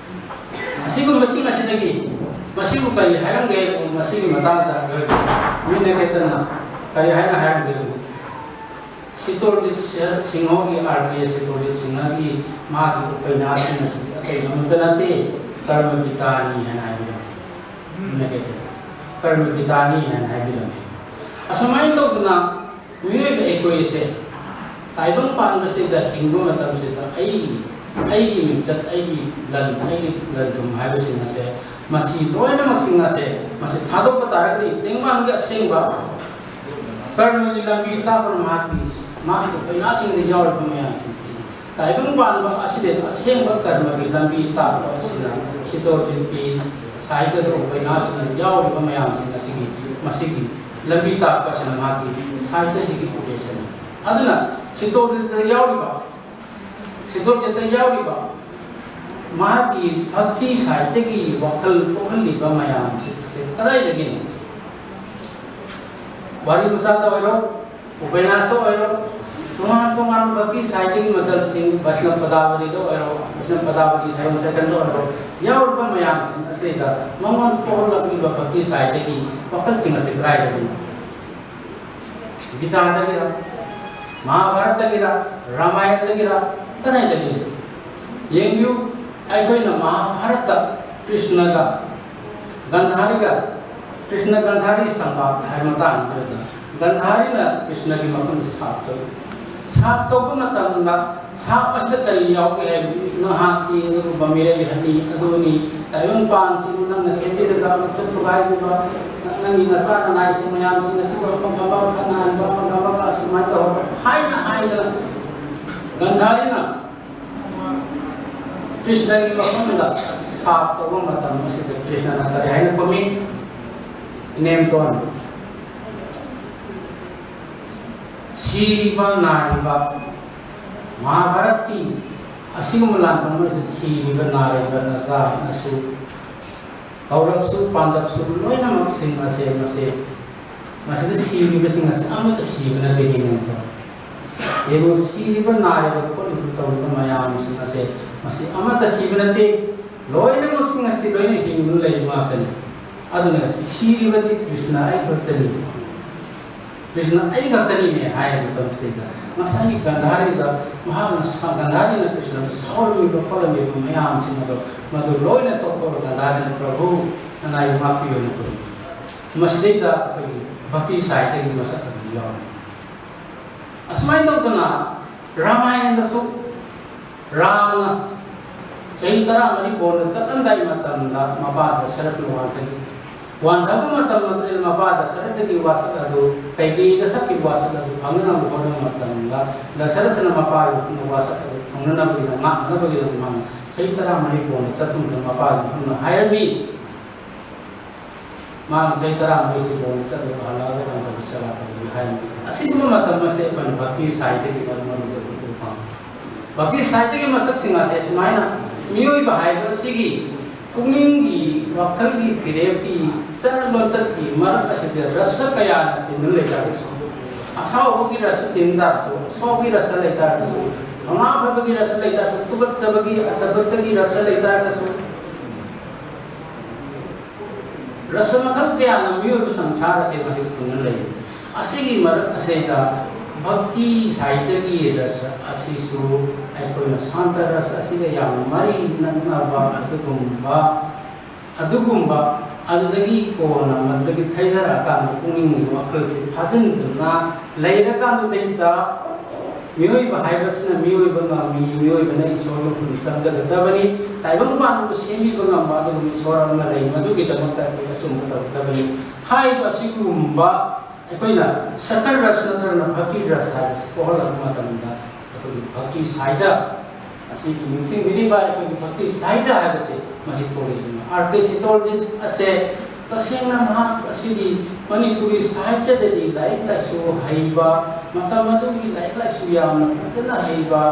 ꯑꯁꯤꯒꯨꯝꯕꯁꯤꯡ ꯑꯁꯤꯗꯒꯤ ꯃꯁꯤꯕꯨ ꯀꯔꯤ ꯍꯥꯏꯔꯝꯒꯦ? ꯃꯁꯤꯒꯤ ꯃꯇꯥꯡꯗ ꯑꯩꯈꯣꯏ ꯃꯤꯅ ꯀꯦꯇꯟꯅ ꯀꯔꯤ ꯍꯥꯏꯅ ꯍꯥꯏꯔꯝꯒꯦ? ꯁꯤꯇꯣꯔꯖꯤꯠ ꯁꯤꯡꯍꯒꯤ, ꯑꯥꯔ ꯀꯦ ꯁꯤꯇꯣꯔꯖꯤꯠ ꯁꯤꯡꯍꯒꯤ ꯃꯥꯒꯤ ꯎꯄꯩꯅꯥꯁꯤꯡ ꯑꯁꯤꯗꯤ ꯑꯇꯩ ꯑꯃꯠꯇ ꯅꯠꯇꯦ, ꯀꯔꯃ ꯒꯤꯇꯥꯅꯤ ꯍꯥꯏꯅ ꯍꯥꯏꯕꯤꯔꯝꯃꯤ꯫ ꯀꯔꯃ ꯒꯤꯇꯥꯅꯤ ꯍꯥꯏꯅ ꯍꯥꯏꯕꯤꯔꯝꯃꯤ꯫ ꯑꯁꯨꯃꯥꯏꯅ ꯇꯧꯗꯅ ꯃꯤꯑꯣꯏꯕ ꯑꯩꯈꯣꯏꯁꯦ ꯇꯥꯏꯕꯪ ꯄꯥꯟꯕꯁꯤꯗ ꯍꯤꯡꯕ ꯃꯇꯝꯁꯤꯗ ꯑꯩꯒꯤ, ꯑꯩꯒꯤ ꯃꯤꯡꯆꯠ, ꯑꯩꯒꯤ ꯂꯟ, ꯑꯩꯒꯤ ꯂꯟ ꯊꯨꯝ ꯍꯥꯏꯕꯁꯤꯡ ꯑꯁꯦ, ꯃꯁꯤ ꯂꯣꯏꯅꯃꯛꯁꯤꯡ ꯑꯁꯦ ꯃꯁꯤ ꯊꯥꯗꯣꯛꯄ ꯇꯥꯔꯒꯗꯤ ꯇꯦꯡꯕꯥꯡꯒꯤ ꯑꯁꯦꯡꯕ ꯀꯔꯃꯒꯤ ꯂꯝꯕꯤ ꯇꯥꯛꯄ ꯃꯍꯥꯛꯀꯤ, ꯃꯍꯥꯛꯀꯤ ꯀꯩꯅꯥꯁꯤꯡꯗ ꯌꯥꯎꯔꯤꯕ ꯃꯌꯥꯝꯁꯤꯡꯁꯤ ꯇꯥꯏꯕꯪ ꯄꯥꯟꯕ ꯑꯁꯤꯗ ꯑꯁꯦꯡꯕ ꯀꯔꯃꯒꯤ ꯂꯝꯕꯤ ꯇꯥꯛꯄ ꯑꯁꯤꯅ ꯁꯤꯇꯣꯔꯖꯤꯠꯀꯤ ꯁꯥꯍꯤꯇ꯭ꯌꯗ ꯎꯄꯩꯅꯥꯁꯤꯡꯗ ꯌꯥꯎꯔꯤꯕ ꯃꯌꯥꯝꯁꯤꯡ ꯑꯁꯤꯒꯤ, ꯃꯁꯤꯒꯤ ꯂꯝꯕꯤ ꯇꯥꯛꯄ ꯑꯁꯤꯅ ꯃꯍꯥꯛꯀꯤ ꯁꯥꯍꯤꯇ꯭ꯌꯁꯤꯒꯤ ꯎꯗꯦꯁꯅꯤ꯫ ꯑꯗꯨꯅ ꯁꯤꯇꯣꯔꯖꯤꯠꯇ ꯌꯥꯎꯔꯤꯕ, ꯁꯤꯇꯣꯔꯖꯤꯠꯇ ꯌꯥꯎꯔꯤꯕ ꯃꯍꯥꯛꯀꯤ ꯚꯛꯇꯤ ꯁꯥꯍꯤꯇ꯭ꯌꯒꯤ ꯋꯥꯈꯜ ꯄꯣꯛꯍꯜꯂꯤꯕ ꯃꯌꯥꯝꯁꯤ, ꯑꯁꯤ ꯀꯗꯥꯏꯗꯒꯤꯅꯣ? ꯋꯥꯔꯤ ꯃꯆꯥꯗ ꯑꯣꯏꯔꯣ, ꯎꯄꯩꯅꯥꯁꯇ ꯑꯣꯏꯔꯣ, ꯇꯣꯉꯥꯟ ꯇꯣꯉꯥꯟꯕ ꯚꯛꯇꯤ ꯁꯥꯍꯤꯇ꯭ꯌꯒꯤ ꯃꯆꯜꯁꯤꯡ, ꯕꯩꯁꯅꯕ ꯄꯗꯥꯕꯂꯤꯗ ꯑꯣꯏꯔꯣ, ꯕꯩꯁꯅꯕ ꯄꯗꯥꯕꯂꯤ ꯁꯔꯝ ꯁꯦꯀꯟꯗ ꯑꯣꯏꯔꯣ, ꯌꯥꯎꯔꯤꯕ ꯃꯌꯥꯝꯁꯤꯡ ꯑꯁꯤꯗ ꯃꯉꯣꯟꯗ ꯄꯣꯛꯍꯜꯂꯛꯂꯤꯕ ꯚꯛꯇꯤ ꯁꯥꯍꯤꯇ꯭ꯌꯒꯤ ꯋꯥꯈꯜꯁꯤꯡ ꯑꯁꯤ ꯀꯗꯥꯏꯗꯒꯤꯅꯣ? ꯒꯤꯇꯥꯗꯒꯤꯔ, ꯃꯍꯥꯚꯥꯔꯠꯇꯒꯤꯔ, ꯔꯥꯃꯥꯌꯟꯗꯒꯤꯔ, ꯀꯗꯥꯏꯗꯒꯤ? ꯌꯦꯡꯕꯤꯌꯨ, ꯑꯩꯈꯣꯏꯅ ꯃꯍꯥꯚꯥꯔꯠꯇ ꯀ꯭ꯔꯤꯁꯅꯒ ꯒꯟꯙꯥꯔꯤꯒ, ꯀ꯭ꯔꯤꯁꯅ ꯒꯟꯙꯥꯔꯤ ꯁꯝꯕꯥꯗ ꯍꯥꯏꯕ ꯃꯇꯥꯡꯗꯨꯗ, ꯒꯟꯙꯥꯔꯤꯅ ꯀ꯭ꯔꯤꯁꯅꯒꯤ ꯃꯐꯝꯗ ꯁꯥꯞ ꯇꯧꯏ꯫ ꯁꯥꯞ ꯇꯧꯕ ꯃꯇꯝꯗ ꯁꯥꯞ ꯑꯁꯤꯗ ꯀꯔꯤ ꯌꯥꯎꯒꯦ ꯍꯥꯏꯕꯗꯤ, "ꯅꯍꯥꯛꯇꯤ ꯑꯗꯨꯒꯨꯝꯕ ꯃꯤꯔꯩ ꯍꯅꯤ, ꯑꯗꯨꯅꯤ, ꯇꯥꯏꯕꯪꯄꯥꯟꯁꯤꯕꯨ ꯅꯪꯅ ꯁꯦꯝꯕꯤꯔꯒ ꯑꯃꯨꯛꯁꯨ ꯊꯨꯒꯥꯏꯕꯤꯕ, ꯅꯪꯒꯤ ꯅꯆꯥ ꯅꯅꯥꯏꯁꯤꯡ ꯃꯌꯥꯝꯁꯤꯡ ꯑꯁꯤꯕꯨ ꯑꯃꯒ ꯑꯃꯒ ꯈꯠꯅꯍꯟꯕ, ꯑꯃꯒ ꯑꯃꯒ ꯑꯁꯨꯃꯥꯏꯅ ꯇꯧꯍꯟꯕ" ꯍꯥꯏꯅ ꯍꯥꯏꯗꯅ ꯒꯟꯙꯥꯔꯤꯅ ꯀ꯭ꯔꯤꯁꯅꯒꯤ ꯃꯐꯝꯗ ꯁꯥꯞ ꯇꯧꯕ ꯃꯇꯝ ꯑꯁꯤꯗ ꯀ꯭ꯔꯤꯁꯅꯅ ꯀꯔꯤ ꯍꯥꯏꯅ ꯈꯨꯝꯃꯤ? "ꯏꯅꯦꯝꯇꯣꯟ, ꯁꯤꯔꯤꯕ ꯅꯥꯔꯤꯕ ꯃꯍꯥꯚꯥꯔꯠꯀꯤ ꯑꯁꯤꯒꯨꯝꯕ ꯂꯥꯟꯐꯝ ꯑꯁꯤꯗ ꯁꯤꯔꯤꯕ ꯅꯥꯔꯤꯕ ꯅꯆꯥ ꯅꯁꯨ, ꯀꯧꯔꯛꯁꯨ ꯄꯥꯟꯗꯛꯁꯨ ꯂꯣꯏꯅꯃꯛꯁꯤꯡ ꯑꯁꯦ ꯃꯁꯦ, ꯃꯁꯤꯗ ꯁꯤꯔꯤꯕꯁꯤꯡ ꯑꯁꯤ ꯑꯃꯠꯇ ꯁꯤꯕ ꯅꯠꯇꯦ ꯍꯤꯡꯉꯤꯕ꯫ ꯌꯦꯡꯉꯨ, ꯁꯤꯔꯤꯕ, ꯅꯥꯔꯤꯕ, ꯈꯣꯠꯂꯤꯕ, ꯇꯧꯔꯤꯕ ꯃꯌꯥꯝꯁꯤꯡ ꯑꯁꯦ, ꯃꯁꯤ ꯑꯃꯠꯇ ꯁꯤꯕ ꯅꯠꯇꯦ, ꯂꯣꯏꯅꯃꯛꯁꯤꯡ ꯑꯁꯤ ꯂꯣꯏꯅ ꯍꯤꯡꯗꯨꯅ ꯂꯩꯕ ꯉꯥꯛꯇꯅꯤ꯫ ꯑꯗꯨꯅ ꯁꯤꯔꯤꯕꯗꯤ ꯀ꯭ꯔꯤꯁꯅ ꯑꯩ ꯈꯛꯇꯅꯤ, ꯀ꯭ꯔꯤꯁꯅ ꯑꯩ ꯈꯛꯇꯅꯤꯅꯦ" ꯍꯥꯏꯔꯕ ꯃꯇꯝꯁꯤꯗ, ꯉꯁꯥꯏꯒꯤ ꯒꯟꯙꯥꯔꯤꯗ ꯃꯍꯥꯛꯅ ꯁꯥ-, ꯒꯟꯙꯥꯔꯤꯅ ꯀ꯭ꯔꯤꯁꯅꯗ ꯁꯥꯎꯔꯝꯃꯤꯕ ꯈꯣꯠꯂꯝꯃꯤꯕ ꯃꯌꯥꯝꯁꯤꯡ ꯑꯗꯣ, ꯃꯗꯨ ꯂꯣꯏꯅ ꯇꯣꯛꯊꯣꯛꯑꯒ ꯒꯟꯙꯥꯔꯤꯅ, "ꯄ꯭ꯔꯚꯨ, ꯅꯅꯥꯏꯕꯨ ꯉꯥꯛꯄꯤꯌꯨꯅ" ꯈꯨꯔꯨꯝꯃꯤ꯫ ꯃꯁꯤꯗꯩꯗ ꯑꯩꯈꯣꯏꯒꯤ ꯚꯛꯇꯤ ꯁꯥꯍꯤꯇ꯭ꯌꯒꯤ ꯃꯁꯛ ꯑꯗꯨꯝ ꯌꯥꯎꯔꯤ꯫ ꯑꯁꯨꯃꯥꯏꯅ ꯇꯧꯗꯅ ꯔꯥꯃꯥꯌꯟꯗꯁꯨ ꯔꯥꯝꯅ ꯆꯍꯤ ꯇꯔꯥꯃꯔꯤ ꯕꯣꯟꯗ ꯆꯠꯂꯝꯗꯥꯏ ꯃꯇꯝꯗ ꯃꯄꯥ ꯗꯁꯔꯊꯅ ꯋꯥꯟꯊꯈꯤ꯫ ꯋꯥꯟꯊꯕ ꯃꯇꯝ ꯑꯗꯨꯗ ꯃꯄꯥ ꯗꯁꯔꯊꯒꯤ ꯋꯥꯁꯛ ꯑꯗꯨ, ꯀꯩꯀꯦꯌꯤꯗ ꯁꯛꯈꯤꯕ ꯋꯥꯁꯛ ꯑꯗꯨ ꯐꯪꯅꯅꯕ ꯍꯣꯠꯅꯕ ꯃꯇꯝꯗ, ꯗꯁꯔꯊꯅ ꯃꯄꯥꯒꯤ ꯃꯐꯝꯗ ꯋꯥꯁꯛ ꯑꯗꯨ ꯐꯪꯅꯅꯕꯒꯤꯗꯃꯛ, ꯉꯥꯛꯅꯅꯕꯒꯤꯗꯃꯛ ꯃꯥꯅ ꯆꯍꯤ ꯇꯔꯥꯃꯔꯤ ꯕꯣꯟꯗ ꯆꯠꯄ ꯃꯇꯝꯗ ꯃꯄꯥꯒꯤ ꯃꯐꯝꯗ ꯍꯥꯏꯔꯝꯃꯤ꯫ ꯃꯥꯅ ꯆꯍꯤ ꯇꯔꯥꯃꯔꯤꯁꯤ ꯕꯣꯟꯗ ꯆꯠꯂꯒ ꯍꯜꯂꯛꯑꯒ ꯀꯩꯅꯣ ꯇꯧꯕ ꯁꯦꯕꯥ ꯇꯧꯕꯤꯌꯨ ꯍꯥꯏꯔꯝꯃꯤ꯫ ꯑꯁꯤꯒꯨꯝꯕ ꯃꯇꯝ ꯑꯁꯦ ꯑꯩꯈꯣꯏꯅ ꯚꯛꯇꯤ ꯁꯥꯍꯤꯇ꯭ꯌꯒꯤ ꯃꯔꯨ ꯃꯔꯨꯗ ꯎꯕ ꯐꯪꯉꯤ꯫ ꯚꯛꯇꯤ ꯁꯥꯍꯤꯇ꯭ꯌꯒꯤ ꯃꯁꯛꯁꯤꯡ ꯑꯁꯦ ꯁꯨꯃꯥꯏꯅ ꯃꯤꯑꯣꯏꯕ ꯍꯥꯏꯕ ꯑꯁꯤꯒꯤ ꯄꯨꯛꯅꯤꯡꯒꯤ, ꯋꯥꯈꯜꯒꯤ ꯐꯤꯔꯦꯞꯀꯤ, ꯆꯠꯅ ꯂꯣꯟꯆꯠꯀꯤ ꯃꯔꯛ ꯑꯁꯤꯗ ꯔꯁ ꯀꯌꯥꯅ ꯇꯤꯟꯗꯨꯅ ꯂꯩꯇꯥꯔꯒꯁꯨ, ꯑꯁꯥꯎꯕꯒꯤ ꯔꯁ ꯇꯤꯟ ꯇꯥꯔꯁꯨ, ꯑꯁꯥꯎꯕꯒꯤ ꯔꯁ ꯂꯩꯇꯥꯔꯒꯁꯨ, ꯊꯧꯅꯥ ꯐꯕꯒꯤ ꯔꯁ ꯂꯩꯇꯥꯔꯁꯨ, ꯇꯨꯀꯠꯆꯕꯒꯤ, ꯑꯗꯕꯠꯇꯒꯤ ꯔꯁ ꯂꯩꯇꯥꯔꯒꯁꯨ, ꯔꯁ ꯃꯈꯜ ꯀꯌꯥꯅ ꯃꯤꯑꯣꯏꯕ ꯁꯪꯁꯥꯔ ꯑꯁꯦ ꯃꯁꯤ ꯄꯨꯟꯅ ꯂꯩ꯫ ꯑꯁꯤꯒꯤ ꯃꯔꯛ ꯑꯁꯤꯗ ꯚꯛꯇꯤ ꯁꯥꯍꯤꯇ꯭ꯌꯒꯤ ꯔꯁ ꯑꯁꯤꯁꯨ ꯑꯩꯈꯣꯏꯅ ꯁꯥꯟꯇ ꯔꯁ ꯑꯁꯤꯒ ꯌꯥꯝꯅ ꯃꯔꯤ ꯅꯛꯅꯕ ꯑꯗꯨꯒꯨꯝꯕ, ꯑꯗꯨꯒꯨꯝꯕ ꯑꯗꯨꯗꯒꯤ ꯀꯣꯟꯅ ꯃꯗꯨꯗꯒꯤ ꯊꯩꯗꯔꯛꯑꯀꯥꯟꯗ ꯄꯨꯛꯅꯤꯡꯒꯤ ꯋꯥꯈꯜꯁꯤ ꯐꯥꯖꯤꯟꯗꯨꯅ ꯂꯩꯔꯀꯥꯟꯗꯨꯗꯩꯗ ꯃꯤꯑꯣꯏꯕ ꯍꯥꯏꯕꯁꯤꯅ ꯃꯤꯑꯣꯏꯕ ꯉꯝꯃꯤ, ꯃꯤꯑꯣꯏꯕꯅ ꯏꯁꯣꯔ ꯃꯐꯝꯗ ꯆꯪꯖꯒꯗꯕꯅꯤ꯫ ꯇꯥꯏꯕꯪ ꯄꯥꯟꯕꯕꯨ ꯁꯦꯝꯕꯤꯕ ꯉꯝꯕ ꯑꯗꯨꯒꯨꯝꯕ ꯏꯁꯣꯔ ꯑꯃ ꯂꯩ, ꯃꯗꯨꯒꯤꯗꯃꯛꯇ ꯑꯩꯈꯣꯏ ꯑꯆꯨꯝꯕ ꯇꯧꯒꯗꯕꯅꯤ ꯍꯥꯏꯕ ꯑꯁꯤꯒꯨꯝꯕ ꯑꯩꯈꯣꯏꯅ ꯁꯀꯜ ꯔꯁ ꯅꯠꯇ꯭ꯔꯒꯅ ꯚꯛꯇꯤ ꯔꯁ ꯍꯥꯏꯕꯁꯤ ꯄꯣꯛꯍꯜꯂꯛꯄ ꯃꯇꯝꯗ ꯑꯩꯈꯣꯏꯒꯤ ꯚꯛꯇꯤ ꯁꯥꯍꯤꯇ꯭ꯌ ꯑꯁꯤꯒꯤ ꯅꯤꯡꯁꯤꯡꯕꯤꯔꯤꯕ ꯑꯩꯈꯣꯏꯒꯤ ꯚꯛꯇꯤ ꯁꯥꯍꯤꯇ꯭ꯌ ꯍꯥꯏꯕꯁꯤ ꯃꯁꯤ ꯄꯣꯛꯂꯛꯏꯕꯅꯤ꯫ ꯑꯥꯔ ꯀꯦ ꯁꯤꯇꯣꯜꯖꯤꯠ ꯑꯁꯦ ꯇꯁꯦꯡꯅ ꯃꯍꯥꯛ ꯑꯁꯤꯗꯤ ꯃꯅꯤꯄꯨꯔꯤ ꯁꯥꯍꯤꯇ꯭ꯌꯗꯗꯤ ꯂꯥꯏꯔꯤꯛ ꯂꯥꯏꯁꯨ ꯍꯩꯕ, ꯃꯇꯝ ꯑꯗꯨꯒꯤ ꯂꯥꯏꯔꯤꯛ ꯂꯥꯏꯁꯨ ꯌꯥꯝꯅ ꯐꯖꯅ ꯍꯩꯕ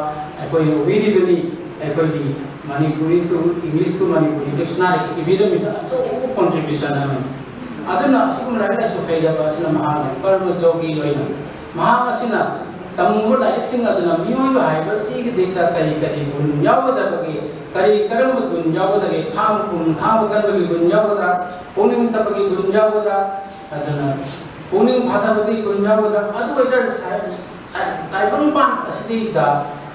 ꯑꯩꯈꯣꯏ ꯎꯕꯤꯔꯤꯗꯨꯅꯤ꯫ ꯑꯩꯈꯣꯏꯒꯤ Manipuri to English to Manipuri dictionary ꯏꯕꯤꯔꯝꯃꯤꯕ ꯑꯆꯧꯕ contribution ꯑꯃꯅꯤ꯫ ꯑꯗꯨꯅ ꯑꯁꯤꯒꯨꯝꯕ ꯂꯥꯏꯔꯤꯛ ꯂꯥꯏꯁꯨ ꯍꯩꯔꯕ ꯑꯁꯤꯅ ꯃꯍꯥꯛꯅ ꯀꯔꯃ ꯖꯣꯒꯤ ꯑꯣꯏꯅ ꯃꯍꯥꯛ ꯑꯁꯤꯅ ꯇꯝꯃꯨꯕ ꯂꯥꯏꯔꯤꯛꯁꯤꯡ ꯑꯗꯨꯅ ꯃꯤꯑꯣꯏꯕ ꯍꯥꯏꯕꯁꯤꯒꯤꯗꯃꯛꯇ ꯀꯔꯤ ꯀꯔꯤ ꯒꯨꯟ ꯌꯥꯎꯒꯗꯕꯒꯦ, ꯀꯔꯤ ꯀꯔꯝꯕ ꯒꯨꯟ ꯌꯥꯎꯒꯗꯒꯦ, ꯈꯥꯡꯕ ꯄꯨꯝ ꯈꯥꯡꯕ ꯀꯟꯕꯒꯤ ꯒꯨꯟ ꯌꯥꯎꯒꯗ꯭ꯔꯥ, ꯄꯨꯛꯅꯤꯡ ꯇꯞꯄꯒꯤ ꯒꯨꯟ ꯌꯥꯎꯒꯗ꯭ꯔꯥ, ꯑꯗꯨꯅ ꯄꯨꯛꯅꯤꯡ ꯐꯥꯊꯕꯒꯤ ꯒꯨꯟ ꯌꯥꯎꯒꯗ꯭ꯔꯥ, ꯑꯗꯨ ꯑꯣꯏꯇꯥꯔꯗꯤ ꯁꯥꯏꯟꯁ ꯇꯥꯏꯕꯪꯄꯥꯟ ꯑꯁꯤꯗꯩꯗ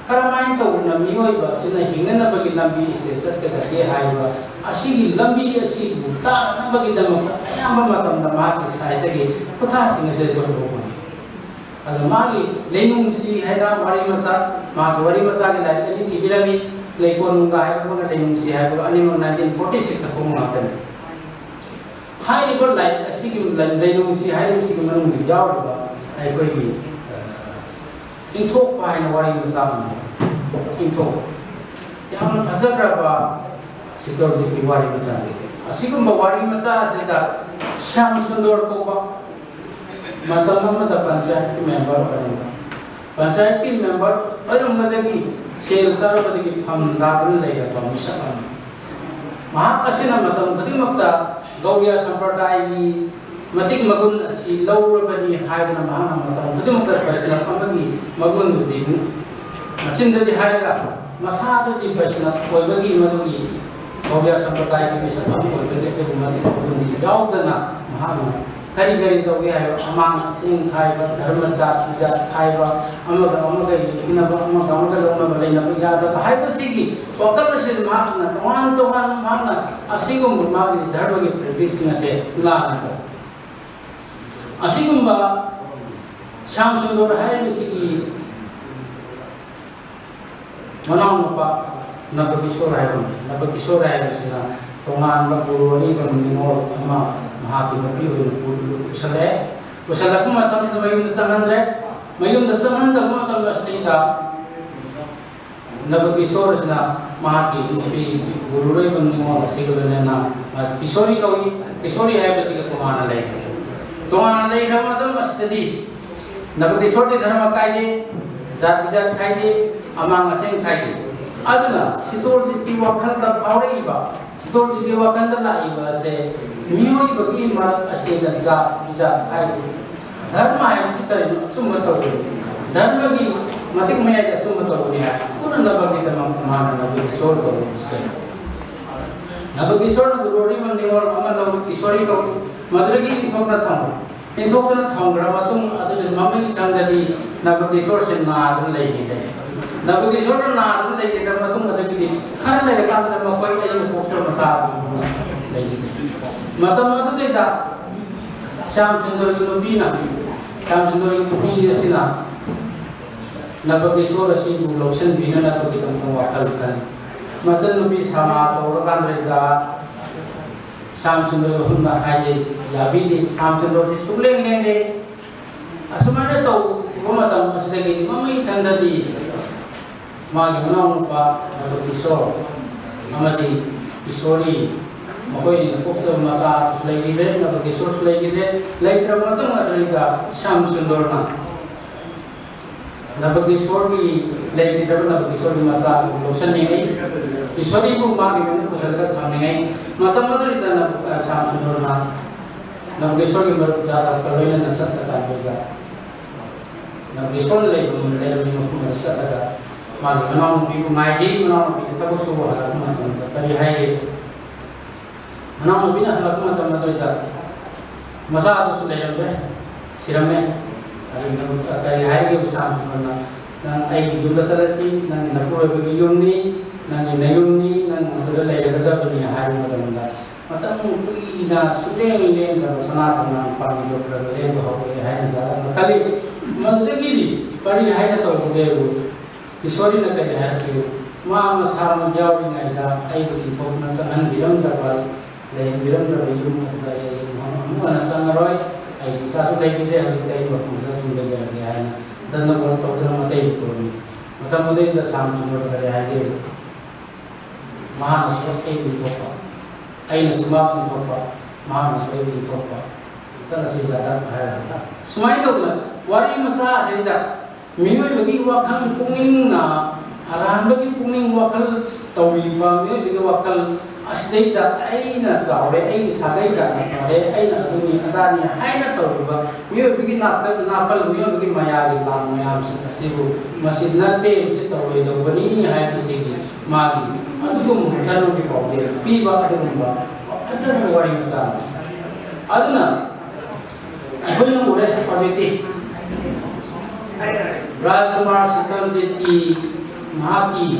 ꯀꯔꯝꯍꯥꯏꯅ ꯇꯧꯗꯅ ꯃꯤꯑꯣꯏꯕ ꯑꯁꯤꯅ ꯍꯤꯡꯅꯅꯕꯒꯤ ꯂꯝꯕꯤ ꯑꯁꯤꯗ ꯆꯠꯀꯗꯒꯦ ꯍꯥꯏꯕ ꯑꯁꯤꯒꯤ ꯂꯝꯕꯤ ꯑꯁꯤꯕꯨ ꯇꯥꯛꯅꯕꯒꯤꯗꯃꯛꯇ ꯑꯌꯥꯝꯕ ꯃꯇꯝꯗ ꯃꯍꯥꯛꯀꯤ ꯁꯥꯏꯠꯇꯒꯤ ꯈꯨꯠꯊꯥꯁꯤꯡ ꯑꯁꯤ ꯑꯩꯈꯣꯏ ꯂꯧꯕꯅꯤ꯫ ꯑꯗꯣ ꯃꯥꯒꯤ ꯂꯩꯅꯨꯡꯁꯤ ꯍꯥꯏꯅ ꯋꯥꯔꯤ ꯃꯆꯥ, ꯃꯥꯒꯤ ꯋꯥꯔꯤ ꯃꯆꯥꯒꯤ ꯂꯥꯏꯔꯤꯛ ꯑꯅꯤ ꯏꯕꯤꯔꯝꯃꯤ꯫ ꯂꯩꯀꯣꯜꯅꯨꯡꯒ ꯍꯥꯏꯕ ꯑꯃꯒ ꯂꯩꯅꯨꯡꯁꯤ ꯍꯥꯏꯕ ꯑꯅꯤꯃꯛ nineteen forty six ꯐꯣꯡꯕ ꯉꯥꯛꯇꯅꯤ꯫ ꯍꯥꯏꯔꯤꯕ ꯂꯥꯏꯔꯤꯛ ꯑꯁꯤꯒꯤ ꯂꯩꯅꯨꯡꯁꯤ ꯍꯥꯏꯔꯤꯕꯁꯤꯒꯤ ꯃꯅꯨꯡꯗ ꯌꯥꯎꯔꯤꯕ ꯑꯩꯈꯣꯏꯒꯤ, ꯑ, ꯏꯟꯊꯣꯛꯄ ꯍꯥꯏꯅ ꯋꯥꯔꯤ ꯃꯆꯥ ꯑꯃ ꯂꯩ꯫ ꯏꯟꯊꯣꯛꯄ꯫ ꯌꯥꯝꯅ ꯐꯖꯈ꯭ꯔꯕ ꯁꯤꯇꯣꯜꯖꯤꯠꯀꯤ ꯋꯥꯔꯤ ꯃꯆꯥꯅꯤ꯫ ꯑꯁꯤꯒꯨꯝꯕ ꯋꯥꯔꯤ ꯃꯆꯥ ꯑꯁꯤꯗ ꯁ꯭ꯌꯥꯝ ꯁꯨꯟꯗꯔ ꯀꯧꯕ ꯃꯇꯝ ꯑꯃꯗ ꯄꯟꯆꯥꯌꯠꯀꯤ member ꯑꯣꯏꯔꯝꯕ, ꯄꯟꯆꯥꯌꯠꯀꯤ member ꯑꯣꯏꯔꯝꯕꯗꯒꯤ ꯁꯦꯜ ꯆꯥꯔꯨꯕꯗꯒꯤ ꯐꯝ ꯂꯥꯛꯇꯨꯅ ꯂꯩꯔꯕ ꯃꯤꯁꯛ ꯑꯃꯅꯤ꯫ ꯃꯍꯥꯛ ꯑꯁꯤꯅ ꯃꯇꯝ ꯈꯨꯗꯤꯡꯃꯛꯇ ꯒꯧꯔꯤꯌꯥ ꯁꯝꯄ꯭ꯔꯗꯥꯌꯒꯤ ꯃꯇꯤꯛ ꯃꯒꯨꯟ ꯑꯁꯤ ꯂꯧꯔꯕꯅꯤ ꯍꯥꯏꯗꯨꯅ ꯃꯍꯥꯛꯅ ꯃꯇꯝ ꯈꯨꯗꯤꯡꯃꯛꯇ ꯕꯩꯁꯅꯕ ꯑꯃꯒꯤ ꯃꯒꯨꯟꯗꯨꯗꯤ ꯃꯆꯤꯟꯗꯗꯤ ꯍꯥꯏꯔꯒ ꯃꯁꯥꯗꯨꯗꯤ ꯕꯩꯁꯅꯕ ꯑꯣꯏꯕꯒꯤ, ꯃꯗꯨꯒꯤ ꯒꯧꯔꯤꯌꯥ ꯁꯝꯄ꯭ꯔꯗꯥꯌꯒꯤ ꯃꯤꯁꯛ ꯑꯃ ꯑꯣꯏꯕꯒꯤ ꯑꯗꯨꯒꯨꯝꯕ ꯃꯒꯨꯟꯗꯤ ꯌꯥꯎꯗꯅ ꯃꯍꯥꯛꯅ ꯀꯔꯤ ꯀꯔꯤ ꯇꯧꯒꯦ ꯍꯥꯏꯕ, ꯑꯃꯥꯡ ꯑꯁꯦꯡ ꯈꯥꯏꯕ, ꯙꯔꯃ ꯖꯥꯠ ꯕꯤꯖꯥꯠ ꯈꯥꯏꯕ, ꯑꯃꯒ ꯑꯃꯒ ꯌꯦꯡꯊꯤꯅꯕ, ꯑꯃꯒ ꯑꯃꯒ ꯂꯧꯅꯕ ꯂꯩꯅꯕ ꯌꯥꯗꯕ ꯍꯥꯏꯕꯁꯤꯒꯤ ꯋꯥꯈꯜ ꯑꯁꯤ ꯃꯍꯥꯛꯅ ꯇꯣꯉꯥꯟ ꯇꯣꯉꯥꯟꯕ, ꯃꯍꯥꯛꯅ ꯑꯁꯤꯒꯨꯝꯕ ꯃꯥꯒꯤ ꯙꯔꯃꯒꯤ ꯄ꯭ꯔꯦꯛꯇꯤꯁꯁꯤꯡ ꯑꯁꯦ ꯂꯥꯟꯅ ꯇꯧ꯫ ꯑꯁꯤꯒꯨꯝꯕ ꯁ꯭ꯌꯥꯝ ꯁꯨꯟꯗꯔ ꯍꯥꯏꯔꯤꯕꯁꯤꯒꯤ ꯃꯅꯥꯎꯅꯨꯄꯥ ꯅꯕꯀꯤꯁꯣꯔ ꯍꯥꯏꯕ, ꯅꯕꯀꯤꯁꯣꯔ ꯍꯥꯏꯕꯁꯤꯅ ꯇꯣꯉꯥꯟꯕ ꯒꯨꯔꯨ ꯑꯔꯤꯕ ꯅꯤꯉꯣꯜ ꯑꯃ ꯃꯍꯥꯛꯀꯤ ꯅꯨꯄꯤ ꯑꯣꯏꯅ ꯄꯨ-, ꯄꯨꯁꯜꯂꯛꯑꯦ꯫ ꯄꯨꯁꯜꯂꯛꯄ ꯃꯇꯝꯁꯤꯗ ꯃꯌꯨꯝꯗ ꯆꯪꯍꯟꯗ꯭ꯔꯦ꯫ ꯃꯌꯨꯝꯗ ꯆꯪꯍꯟꯗꯕ ꯃꯇꯝꯗ ꯑꯁꯤꯗꯩꯗ ꯅꯕꯀꯤꯁꯣꯔ ꯑꯁꯤꯅ ꯃꯍꯥꯛꯀꯤ ꯅꯨꯄꯤ ꯒꯨꯔꯨ ꯑꯔꯤꯕ ꯅꯤꯉꯣꯜ ꯑꯁꯤꯒ ꯂꯣꯏꯅꯅ ꯀꯤꯁꯣꯔꯤ ꯀꯧꯏ꯫ ꯀꯤꯁꯣꯔꯤ ꯍꯥꯏꯕꯁꯤꯒ ꯇꯣꯉꯥꯟꯅ ꯂꯩꯈ꯭ꯔꯦ꯫ ꯇꯣꯉꯥꯟꯅ ꯂꯩꯈ꯭ꯔꯕ ꯃꯇꯝ ꯑꯁꯤꯗꯗꯤ ꯅꯕꯀꯤꯁꯣꯔꯗꯤ ꯙꯔꯃ ꯀꯥꯏꯗꯦ, ꯖꯥꯠ ꯕꯤꯖꯥꯠ ꯈꯥꯏꯗꯦ, ꯑꯃꯥꯡ ꯑꯁꯦꯡ ꯈꯥꯏꯗꯦ꯫ ꯑꯗꯨꯅ ꯁꯤꯇꯣꯜꯖꯤꯠꯀꯤ ꯋꯥꯈꯜꯗ ꯐꯥꯎꯔꯛꯏꯕ, ꯁꯤꯇꯣꯜꯖꯤꯠꯀꯤ ꯋꯥꯈꯜꯗ ꯂꯥꯛꯏꯕ ꯑꯁꯦ ꯃꯤꯑꯣꯏꯕꯒꯤ ꯃꯔꯛ ꯑꯁꯤꯗ ꯖꯥꯠ ꯕꯤꯖꯥꯠ ꯈꯥꯏꯗꯦ꯫ ꯙꯔꯃ ꯍꯥꯏꯕꯁꯤ ꯀꯔꯤꯅꯣ? ꯑꯆꯨꯝꯕ ꯇꯧꯕꯅꯤ꯫ ꯙꯔꯃꯒꯤ ꯃꯇꯤꯛ ꯃꯌꯥꯏꯗ ꯑꯆꯨꯝꯕ ꯇꯧꯕꯅꯤ ꯍꯥꯏ ꯎꯠꯅꯅꯕꯒꯤꯗꯃꯛꯇ ꯃꯥꯅ ꯅꯕꯀꯤꯁꯣꯔ ꯀꯧꯕꯁꯦ꯫ ꯅꯕꯀꯤꯁꯣꯔꯅ ꯒꯨꯔꯨ ꯑꯔꯤꯕ ꯅꯤꯉꯣꯜ ꯑꯃ ꯂꯧ, ꯀꯤꯁꯣꯔꯤ ꯀꯧꯏ꯫ ꯃꯗꯨꯗꯒꯤ ꯏꯟꯊꯣꯛꯅ ꯊꯝꯕ꯫ ꯏꯟꯊꯣꯛꯇꯨꯅ ꯊꯝꯈ꯭ꯔ ꯃꯇꯨꯡ ꯑꯗꯨꯗ ꯃꯃꯩ ꯊꯪꯗꯗꯤ ꯅꯕꯀꯤꯁꯣꯔꯁꯦ ꯅꯥꯗꯨꯅ ꯂꯩꯈꯤꯗꯦ꯫ ꯅꯕꯀꯤꯁꯣꯔꯅ ꯅꯥꯗꯨꯅ ꯂꯩꯈꯤꯗ꯭ꯔ ꯃꯇꯨꯡ ꯑꯗꯨꯒꯤꯗꯤ ꯈꯔ ꯂꯩꯔꯀꯥꯟꯗ ꯃꯈꯣꯏ ꯑꯩꯅ ꯄꯣꯛꯆꯕ ꯃꯆꯥ ꯑꯗꯨ ꯂꯩꯈꯤꯗꯦ꯫ ꯃꯇꯝ ꯑꯗꯨꯗꯩꯗ ꯁ꯭ꯌꯥꯝ ꯁꯨꯟꯗꯔꯒꯤ ꯅꯨꯄꯤꯅ, ꯁ꯭ꯌꯥꯝ ꯁꯨꯟꯗꯔꯒꯤ ꯅꯨꯄꯤ ꯑꯁꯤꯅ ꯅꯕꯀꯤꯁꯣꯔ ꯑꯁꯤꯕꯨ ꯂꯧꯁꯤꯟꯕꯤꯅꯅꯕꯒꯤꯗꯃꯛꯇ ꯋꯥꯈꯜ ꯈꯜꯂꯤ꯫ ꯃꯆꯟꯅꯨꯄꯤ ꯁꯥꯃꯥ ꯀꯧꯔꯀꯥꯟꯗ ꯁ꯭ꯌꯥꯝ ꯁꯨꯟꯗꯔ ꯑꯍꯨꯝꯅ ꯍꯥꯏꯖꯩ, ꯌꯥꯕꯤꯗꯦ꯫ ꯁ꯭ꯌꯥꯝ ꯁꯨꯟꯗꯔꯁꯤ ꯁꯨꯛꯂꯦꯡ ꯂꯦꯡꯗꯦ꯫ ꯑꯁꯨꯃꯥꯏꯅ ꯇꯧꯕ ꯃꯇꯝ ꯑꯁꯤꯗꯒꯤ ꯃꯃꯩ ꯊꯪꯗꯗꯤ ꯃꯥꯒꯤ ꯃꯅꯥꯎꯅꯨꯄꯥ ꯅꯕꯀꯤꯁꯣꯔ ꯑꯃꯗꯤ ꯀꯤꯁꯣꯔꯤ, ꯃꯈꯣꯏꯅ ꯄꯣꯛꯆꯕ ꯃꯆꯥꯁꯨ ꯂꯩꯈꯤꯗ꯭ꯔꯦ, ꯅꯕꯀꯤꯁꯣꯔꯁꯨ ꯂꯩꯈꯤꯗ꯭ꯔꯦ꯫ ꯂꯩꯇ꯭ꯔꯕ ꯃꯇꯨꯡ ꯑꯗꯨꯗꯩꯗ ꯁ꯭ꯌꯥꯝ ꯁꯨꯟꯗꯔꯅ ꯅꯕꯀꯤꯁꯣꯔꯒꯤ, ꯂꯩꯈꯤꯗ꯭ꯔꯕ ꯅꯕꯀꯤꯁꯣꯔꯒꯤ ꯃꯆꯥ ꯑꯗꯨ ꯂꯧꯁꯤꯟꯅꯤꯡꯉꯤ, ꯀꯤꯁꯣꯔꯤꯕꯨ ꯃꯥꯒꯤ ꯃꯌꯨꯝꯗ ꯄꯨꯁꯤꯜꯂꯒ ꯊꯝꯅꯤꯡꯉꯤ꯫ ꯃꯇꯝ ꯑꯗꯨꯗ ꯅꯕ-, ꯁ꯭ꯌꯥꯝ ꯁꯨꯟꯗꯔꯅ ꯅꯕꯀꯤꯁꯣꯔꯒꯤ ꯃꯔꯨꯞ ꯖꯥꯗꯕꯀ ꯂꯣꯏꯅꯅ ꯆꯠꯄ ꯀꯥꯟꯗ ꯅꯕꯀꯤꯁꯣꯔ ꯂꯩꯕ, ꯂꯩꯔꯝꯃꯤ ꯃꯐꯝꯗ ꯆꯠꯂꯒ ꯃꯥꯒꯤ ꯃꯅꯥꯎꯅꯨꯄꯤꯕꯨ ꯉꯥꯏꯈꯤ꯫ ꯃꯅꯥꯎꯅꯨꯄꯤꯁꯦ ꯊꯕꯛ ꯁꯨꯕ ꯍꯜꯂꯛꯄ ꯃꯇꯝꯗ ꯀꯔꯤ ꯍꯥꯏꯒꯦ? ꯃꯅꯥꯎꯅꯨꯄꯤꯅ ꯍꯜꯂꯛꯄ ꯃꯇꯝ ꯑꯗꯨꯗ ꯃꯆꯥꯗꯨꯁꯨ ꯂꯩꯔꯝꯗ꯭ꯔꯦ, ꯁꯤꯔꯝꯃꯦ꯫ ꯑꯗꯨ ꯀꯔꯤ ꯍꯥꯏꯒꯦ ꯁꯥꯟꯇꯨꯅ, ꯅꯪ ꯑꯩꯒꯤ ꯌꯨꯝꯗ ꯆꯠꯂꯁꯤ, ꯅꯪꯒꯤ ꯅꯄꯨꯔꯣꯏꯕꯒꯤ ꯌꯨꯝꯅꯤ, ꯅꯪꯒꯤ ꯅꯌꯨꯝꯅꯤ, ꯅꯪ ꯑꯗꯨꯗ ꯂꯩꯔꯒꯗꯕꯅꯤ ꯍꯥꯏꯕ ꯃꯇꯝꯗ, ꯃꯇꯝ ꯀꯨꯏꯅ ꯁꯨꯛꯂꯦꯡ ꯂꯦꯡꯗꯕ ꯁꯅꯥ ꯀꯣꯡꯅꯥꯡ ꯄꯥꯝꯕꯤꯗꯣ ꯈꯔ ꯈꯔ ꯂꯦꯡꯕ ꯍꯧꯔꯛꯑꯦ ꯍꯥꯏꯅ ꯖꯥꯠ ꯑꯃ ꯈꯜꯂꯤ꯫ ꯃꯗꯨꯗꯒꯤꯗꯤ ꯀꯔꯤ ꯍꯥꯏꯅ ꯇꯧꯕꯒꯦꯕꯨ, ꯏꯁꯣꯔꯅ ꯀꯔꯤ ꯍꯥꯏꯔꯛꯀꯦ? ꯃꯥ ꯃꯁꯥꯃꯛ ꯌꯥꯎꯔꯤꯉꯩꯗ ꯑꯩꯕꯨ ꯏꯟꯊꯣꯛꯅ ꯆꯪꯍꯟꯕꯤꯔꯝꯗ꯭ꯔꯕ, ꯂꯩꯍꯟꯕꯤꯔꯝꯗ꯭ꯔꯕ ꯌꯨꯝ ꯑꯗꯨꯗ ꯑꯩ ꯑꯃꯨꯛ ꯍꯟꯅ ꯆꯪꯉꯔꯣꯏ꯫ ꯑꯩꯒꯤ ꯏꯆꯥꯁꯨ ꯂꯩꯈꯤꯗ꯭ꯔꯦ, ꯍꯧꯖꯤꯛꯇꯤ ꯑꯩ ꯃꯐꯝꯗ ꯁꯨꯝ ꯂꯩꯖꯔꯒꯦ ꯍꯥꯏꯅ ꯗꯟꯗꯒꯣꯜ ꯇꯧꯗꯨꯅ ꯃꯇꯩ ꯄꯨꯔꯝꯃꯤ꯫ ꯃꯇꯝ ꯑꯗꯨꯗꯩꯗ ꯁꯥꯟꯇꯨꯅ ꯀꯔꯤ ꯍꯥꯏꯒꯦ? ꯃꯍꯥꯛꯅꯁꯨ ꯑꯩꯕꯨ ꯏꯟꯊꯣꯛꯄ, ꯑꯩꯅꯁꯨ ꯃꯍꯥꯛꯄꯨ ꯏꯟꯊꯣꯛꯄ, ꯃꯍꯥꯛꯅꯁꯨ ꯑꯩꯕꯨ ꯏꯟꯊꯣꯛꯄ꯫ ꯆꯠꯂꯁꯤ ꯖꯥꯇꯛ ꯍꯥꯏꯔꯒ ꯁꯨꯃꯥꯏꯅ ꯇꯧꯗꯅ ꯋꯥꯔꯤ ꯃꯆꯥ ꯑꯁꯤꯗ ꯃꯤꯑꯣꯏꯕꯒꯤ ꯋꯥꯈꯜ ꯄꯨꯛꯅꯤꯡꯅ, ꯑꯔꯥꯟꯕꯒꯤ ꯄꯨꯛꯅꯤꯡ ꯋꯥꯈꯜ ꯇꯧꯔꯤꯕ ꯃꯤꯑꯣꯏꯕꯒꯤ ꯋꯥꯈꯜ ꯑꯁꯤꯗꯩꯗ ꯑꯩꯅ ꯆꯥꯎꯔꯦ, ꯑꯩꯒꯤ ꯁꯥꯒꯩ ꯖꯥꯠꯅ ꯐꯔꯦ, ꯑꯩꯅ ꯑꯗꯨꯅꯤ ꯑꯗꯥꯅꯤ ꯍꯥꯏꯅ ꯇꯧꯔꯤꯕ ꯃꯤꯑꯣꯏꯕꯒꯤ ꯅꯥꯀꯜ, ꯅꯥꯀꯜ, ꯃꯤꯑꯣꯏꯕꯒꯤ ꯃꯌꯥꯒꯤ ꯂꯥꯟ ꯃꯌꯥꯝꯁꯤꯡ ꯑꯁꯤꯕꯨ ꯃꯁꯤ ꯅꯠꯇꯦ, ꯃꯁꯤ ꯇꯧꯔꯣꯏꯗꯧꯕꯅꯤ ꯍꯥꯏꯕꯁꯤꯒꯤ ꯃꯥꯒꯤ ꯑꯗꯨꯒꯨꯝꯕ ꯙꯔꯃꯒꯤ ꯄꯥꯎꯖꯦꯜ ꯄꯤꯕ ꯑꯗꯨꯒꯨꯝꯕ ꯐꯖꯕ ꯋꯥꯔꯤ ꯃꯆꯥ ꯑꯃ꯫ ꯑꯗꯨꯅ ꯑꯩꯈꯣꯏꯅ ꯎꯔꯦ ꯍꯧꯖꯤꯛꯇꯤ ꯔꯥꯖꯀꯨꯃꯥꯔ ꯁꯤꯀꯟꯖꯤꯠꯀꯤ ꯃꯍꯥꯛꯀꯤ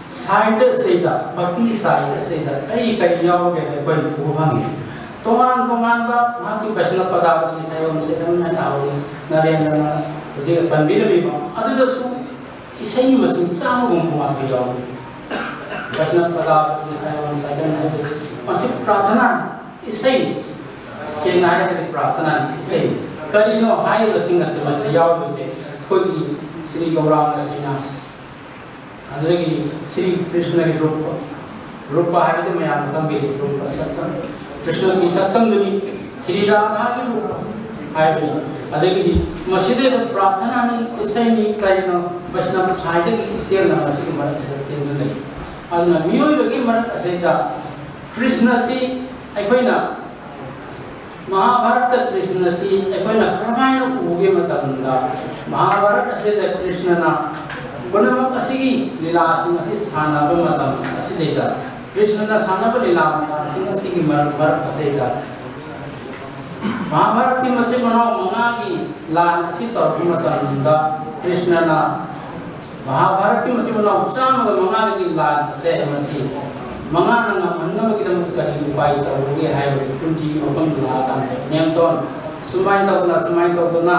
ꯁꯥꯍꯤꯇ꯭ꯌꯁꯤꯗ, ꯚꯛꯇꯤ ꯁꯥꯍꯤꯇ꯭ꯌꯁꯤꯗ ꯀꯔꯤ ꯀꯔꯤ ꯌꯥꯎꯒꯦ ꯑꯩꯈꯣꯏꯅ ꯎꯕ ꯐꯪꯉꯤ꯫ ꯇꯣꯉꯥꯟ ꯇꯣꯉꯥꯟꯕ ꯃꯍꯥꯛꯀꯤ ꯕꯩꯁꯅꯕ ꯄꯗꯥꯕꯇꯤ ꯁꯥꯏꯑꯣꯟ ꯁꯩꯔꯦꯡ ꯍꯥꯏꯅ ꯍꯧꯖꯤꯛ ꯅꯔꯦꯟꯗ꯭ꯔꯅ ꯍꯧꯖꯤꯛ ꯄꯟꯕꯤꯔꯝꯃꯤꯕ ꯑꯗꯨꯗꯁꯨ ꯏꯁꯩ ꯃꯁꯤꯡ ꯆꯥꯝꯃꯒꯨꯝꯕ ꯃꯥꯊꯣꯏ ꯌꯥꯎꯏ꯫ ꯕꯩꯁꯅꯕ ꯄꯗꯥꯕꯇꯤ ꯁꯥꯏꯑꯣꯟ ꯁꯩꯔꯦꯡ ꯍꯥꯏꯕꯁꯤ ꯃꯁꯤ ꯄ꯭ꯔꯥꯊꯅꯥ ꯏꯁꯩ, ꯁꯦꯡꯅ ꯍꯥꯏꯔꯒꯗꯤ ꯄ꯭ꯔꯥꯊꯅꯥ ꯏꯁꯩ꯫ ꯀꯔꯤꯅꯣ ꯍꯥꯏꯔꯤꯕꯁꯤꯡ ꯑꯁꯤ ꯃꯁꯤꯗ ꯌꯥꯎꯔꯤꯕꯁꯦ? ꯑꯩꯈꯣꯏꯒꯤ ꯁ꯭ꯔꯤ ꯒꯧꯔꯥꯡꯒ ꯁꯩꯅꯥ, ꯑꯗꯨꯗꯒꯤ ꯁ꯭ꯔꯤ ꯀ꯭ꯔꯤꯁꯅꯒꯤ ꯔꯨꯞꯄ, ꯔꯨꯞꯄ ꯍꯥꯏꯕꯗꯤ ꯃꯌꯥꯝꯅ ꯈꯪꯕꯤꯔꯤꯕ ꯔꯨꯞꯄ ꯁꯛꯇꯝ, ꯀ꯭ꯔꯤꯁꯅꯒꯤ ꯁꯛꯇꯝꯗꯨꯅꯤ, ꯁ꯭ꯔꯤ ꯔꯥꯙꯥꯒꯤ ꯔꯨꯞꯄ ꯍꯥꯏꯕꯅꯤ꯫ ꯑꯗꯒꯤꯗꯤ ꯃꯁꯤꯗꯩꯗ ꯄ꯭ꯔꯥꯊꯅꯥꯅꯤ, ꯏꯁꯩꯅꯤ, ꯀꯔꯤꯅꯣ, ꯕꯩꯁꯅꯕ ꯊꯥꯏꯗꯒꯤ ꯏꯆꯦꯜꯅ ꯃꯁꯤꯒꯤ ꯃꯔꯛꯁꯤꯗ ꯇꯤꯟꯗꯨꯅ ꯂꯩ꯫ ꯑꯗꯨꯅ ꯃꯤꯑꯣꯏꯕꯒꯤ ꯃꯔꯛ ꯑꯁꯤꯗ ꯀ꯭ꯔꯤꯁꯅꯁꯤ ꯑꯩꯈꯣꯏꯅ ꯃꯍꯥꯚꯥꯔꯠꯇ ꯀ꯭ꯔꯤꯁꯅꯁꯤ ꯑꯩꯈꯣꯏꯅ ꯀꯔꯝꯍꯥꯏꯅ ꯎꯒꯦ ꯃꯇꯝꯗ, ꯃꯍꯥꯚꯥꯔꯠ ꯑꯁꯤꯗ ꯀ꯭ꯔꯤꯁꯅꯅ ꯄꯨꯝꯅꯃꯛ ꯑꯁꯤꯒꯤ ꯂꯤꯂꯥꯁꯤꯡ ꯑꯁꯤ ꯁꯥꯟꯅꯕ ꯃꯇꯝ ꯑꯁꯤꯗꯩꯗ, ꯀ꯭ꯔꯤꯁꯅꯅ ꯁꯥꯟꯅꯕ ꯂꯤꯂꯥ ꯃꯌꯥꯝꯁꯤꯡ ꯑꯁꯤꯒꯤ ꯃꯔꯛ, ꯃꯔꯛ ꯑꯁꯤꯗ ꯃꯍꯥꯚꯥꯔꯠꯀꯤ ꯃꯆꯤꯟ ꯃꯅꯥꯎ ꯃꯉꯥꯒꯤ ꯂꯥꯟ ꯑꯁꯤ ꯇꯧꯔꯛꯄ ꯃꯇꯝꯗ ꯀ꯭ꯔꯤꯁꯅꯅ ꯃꯍꯥꯚꯥꯔꯠꯀꯤ ꯃꯆꯤꯟ ꯃꯅꯥꯎ ꯆꯥꯝꯃꯒ ꯃꯉꯥꯒꯤ ꯂꯥꯟ ꯑꯁꯦ ꯃꯁꯤ ꯃꯉꯥꯅ ꯉꯝꯍꯟꯅꯕꯒꯤꯗꯃꯛꯇ ꯀꯔꯤ ꯎꯄꯥꯏ ꯇꯧꯕꯒꯦ ꯍꯥꯏꯕꯗꯨ ꯀꯨꯟꯇꯤꯒꯤ ꯃꯐꯝꯗ ꯂꯥꯛꯑꯀꯥꯟꯗ ꯏꯅꯦꯝꯇꯣꯟ ꯁꯨꯃꯥꯏꯅ ꯇꯧꯗꯅ ꯁꯨꯃꯥꯏꯅ ꯇꯧꯗꯅ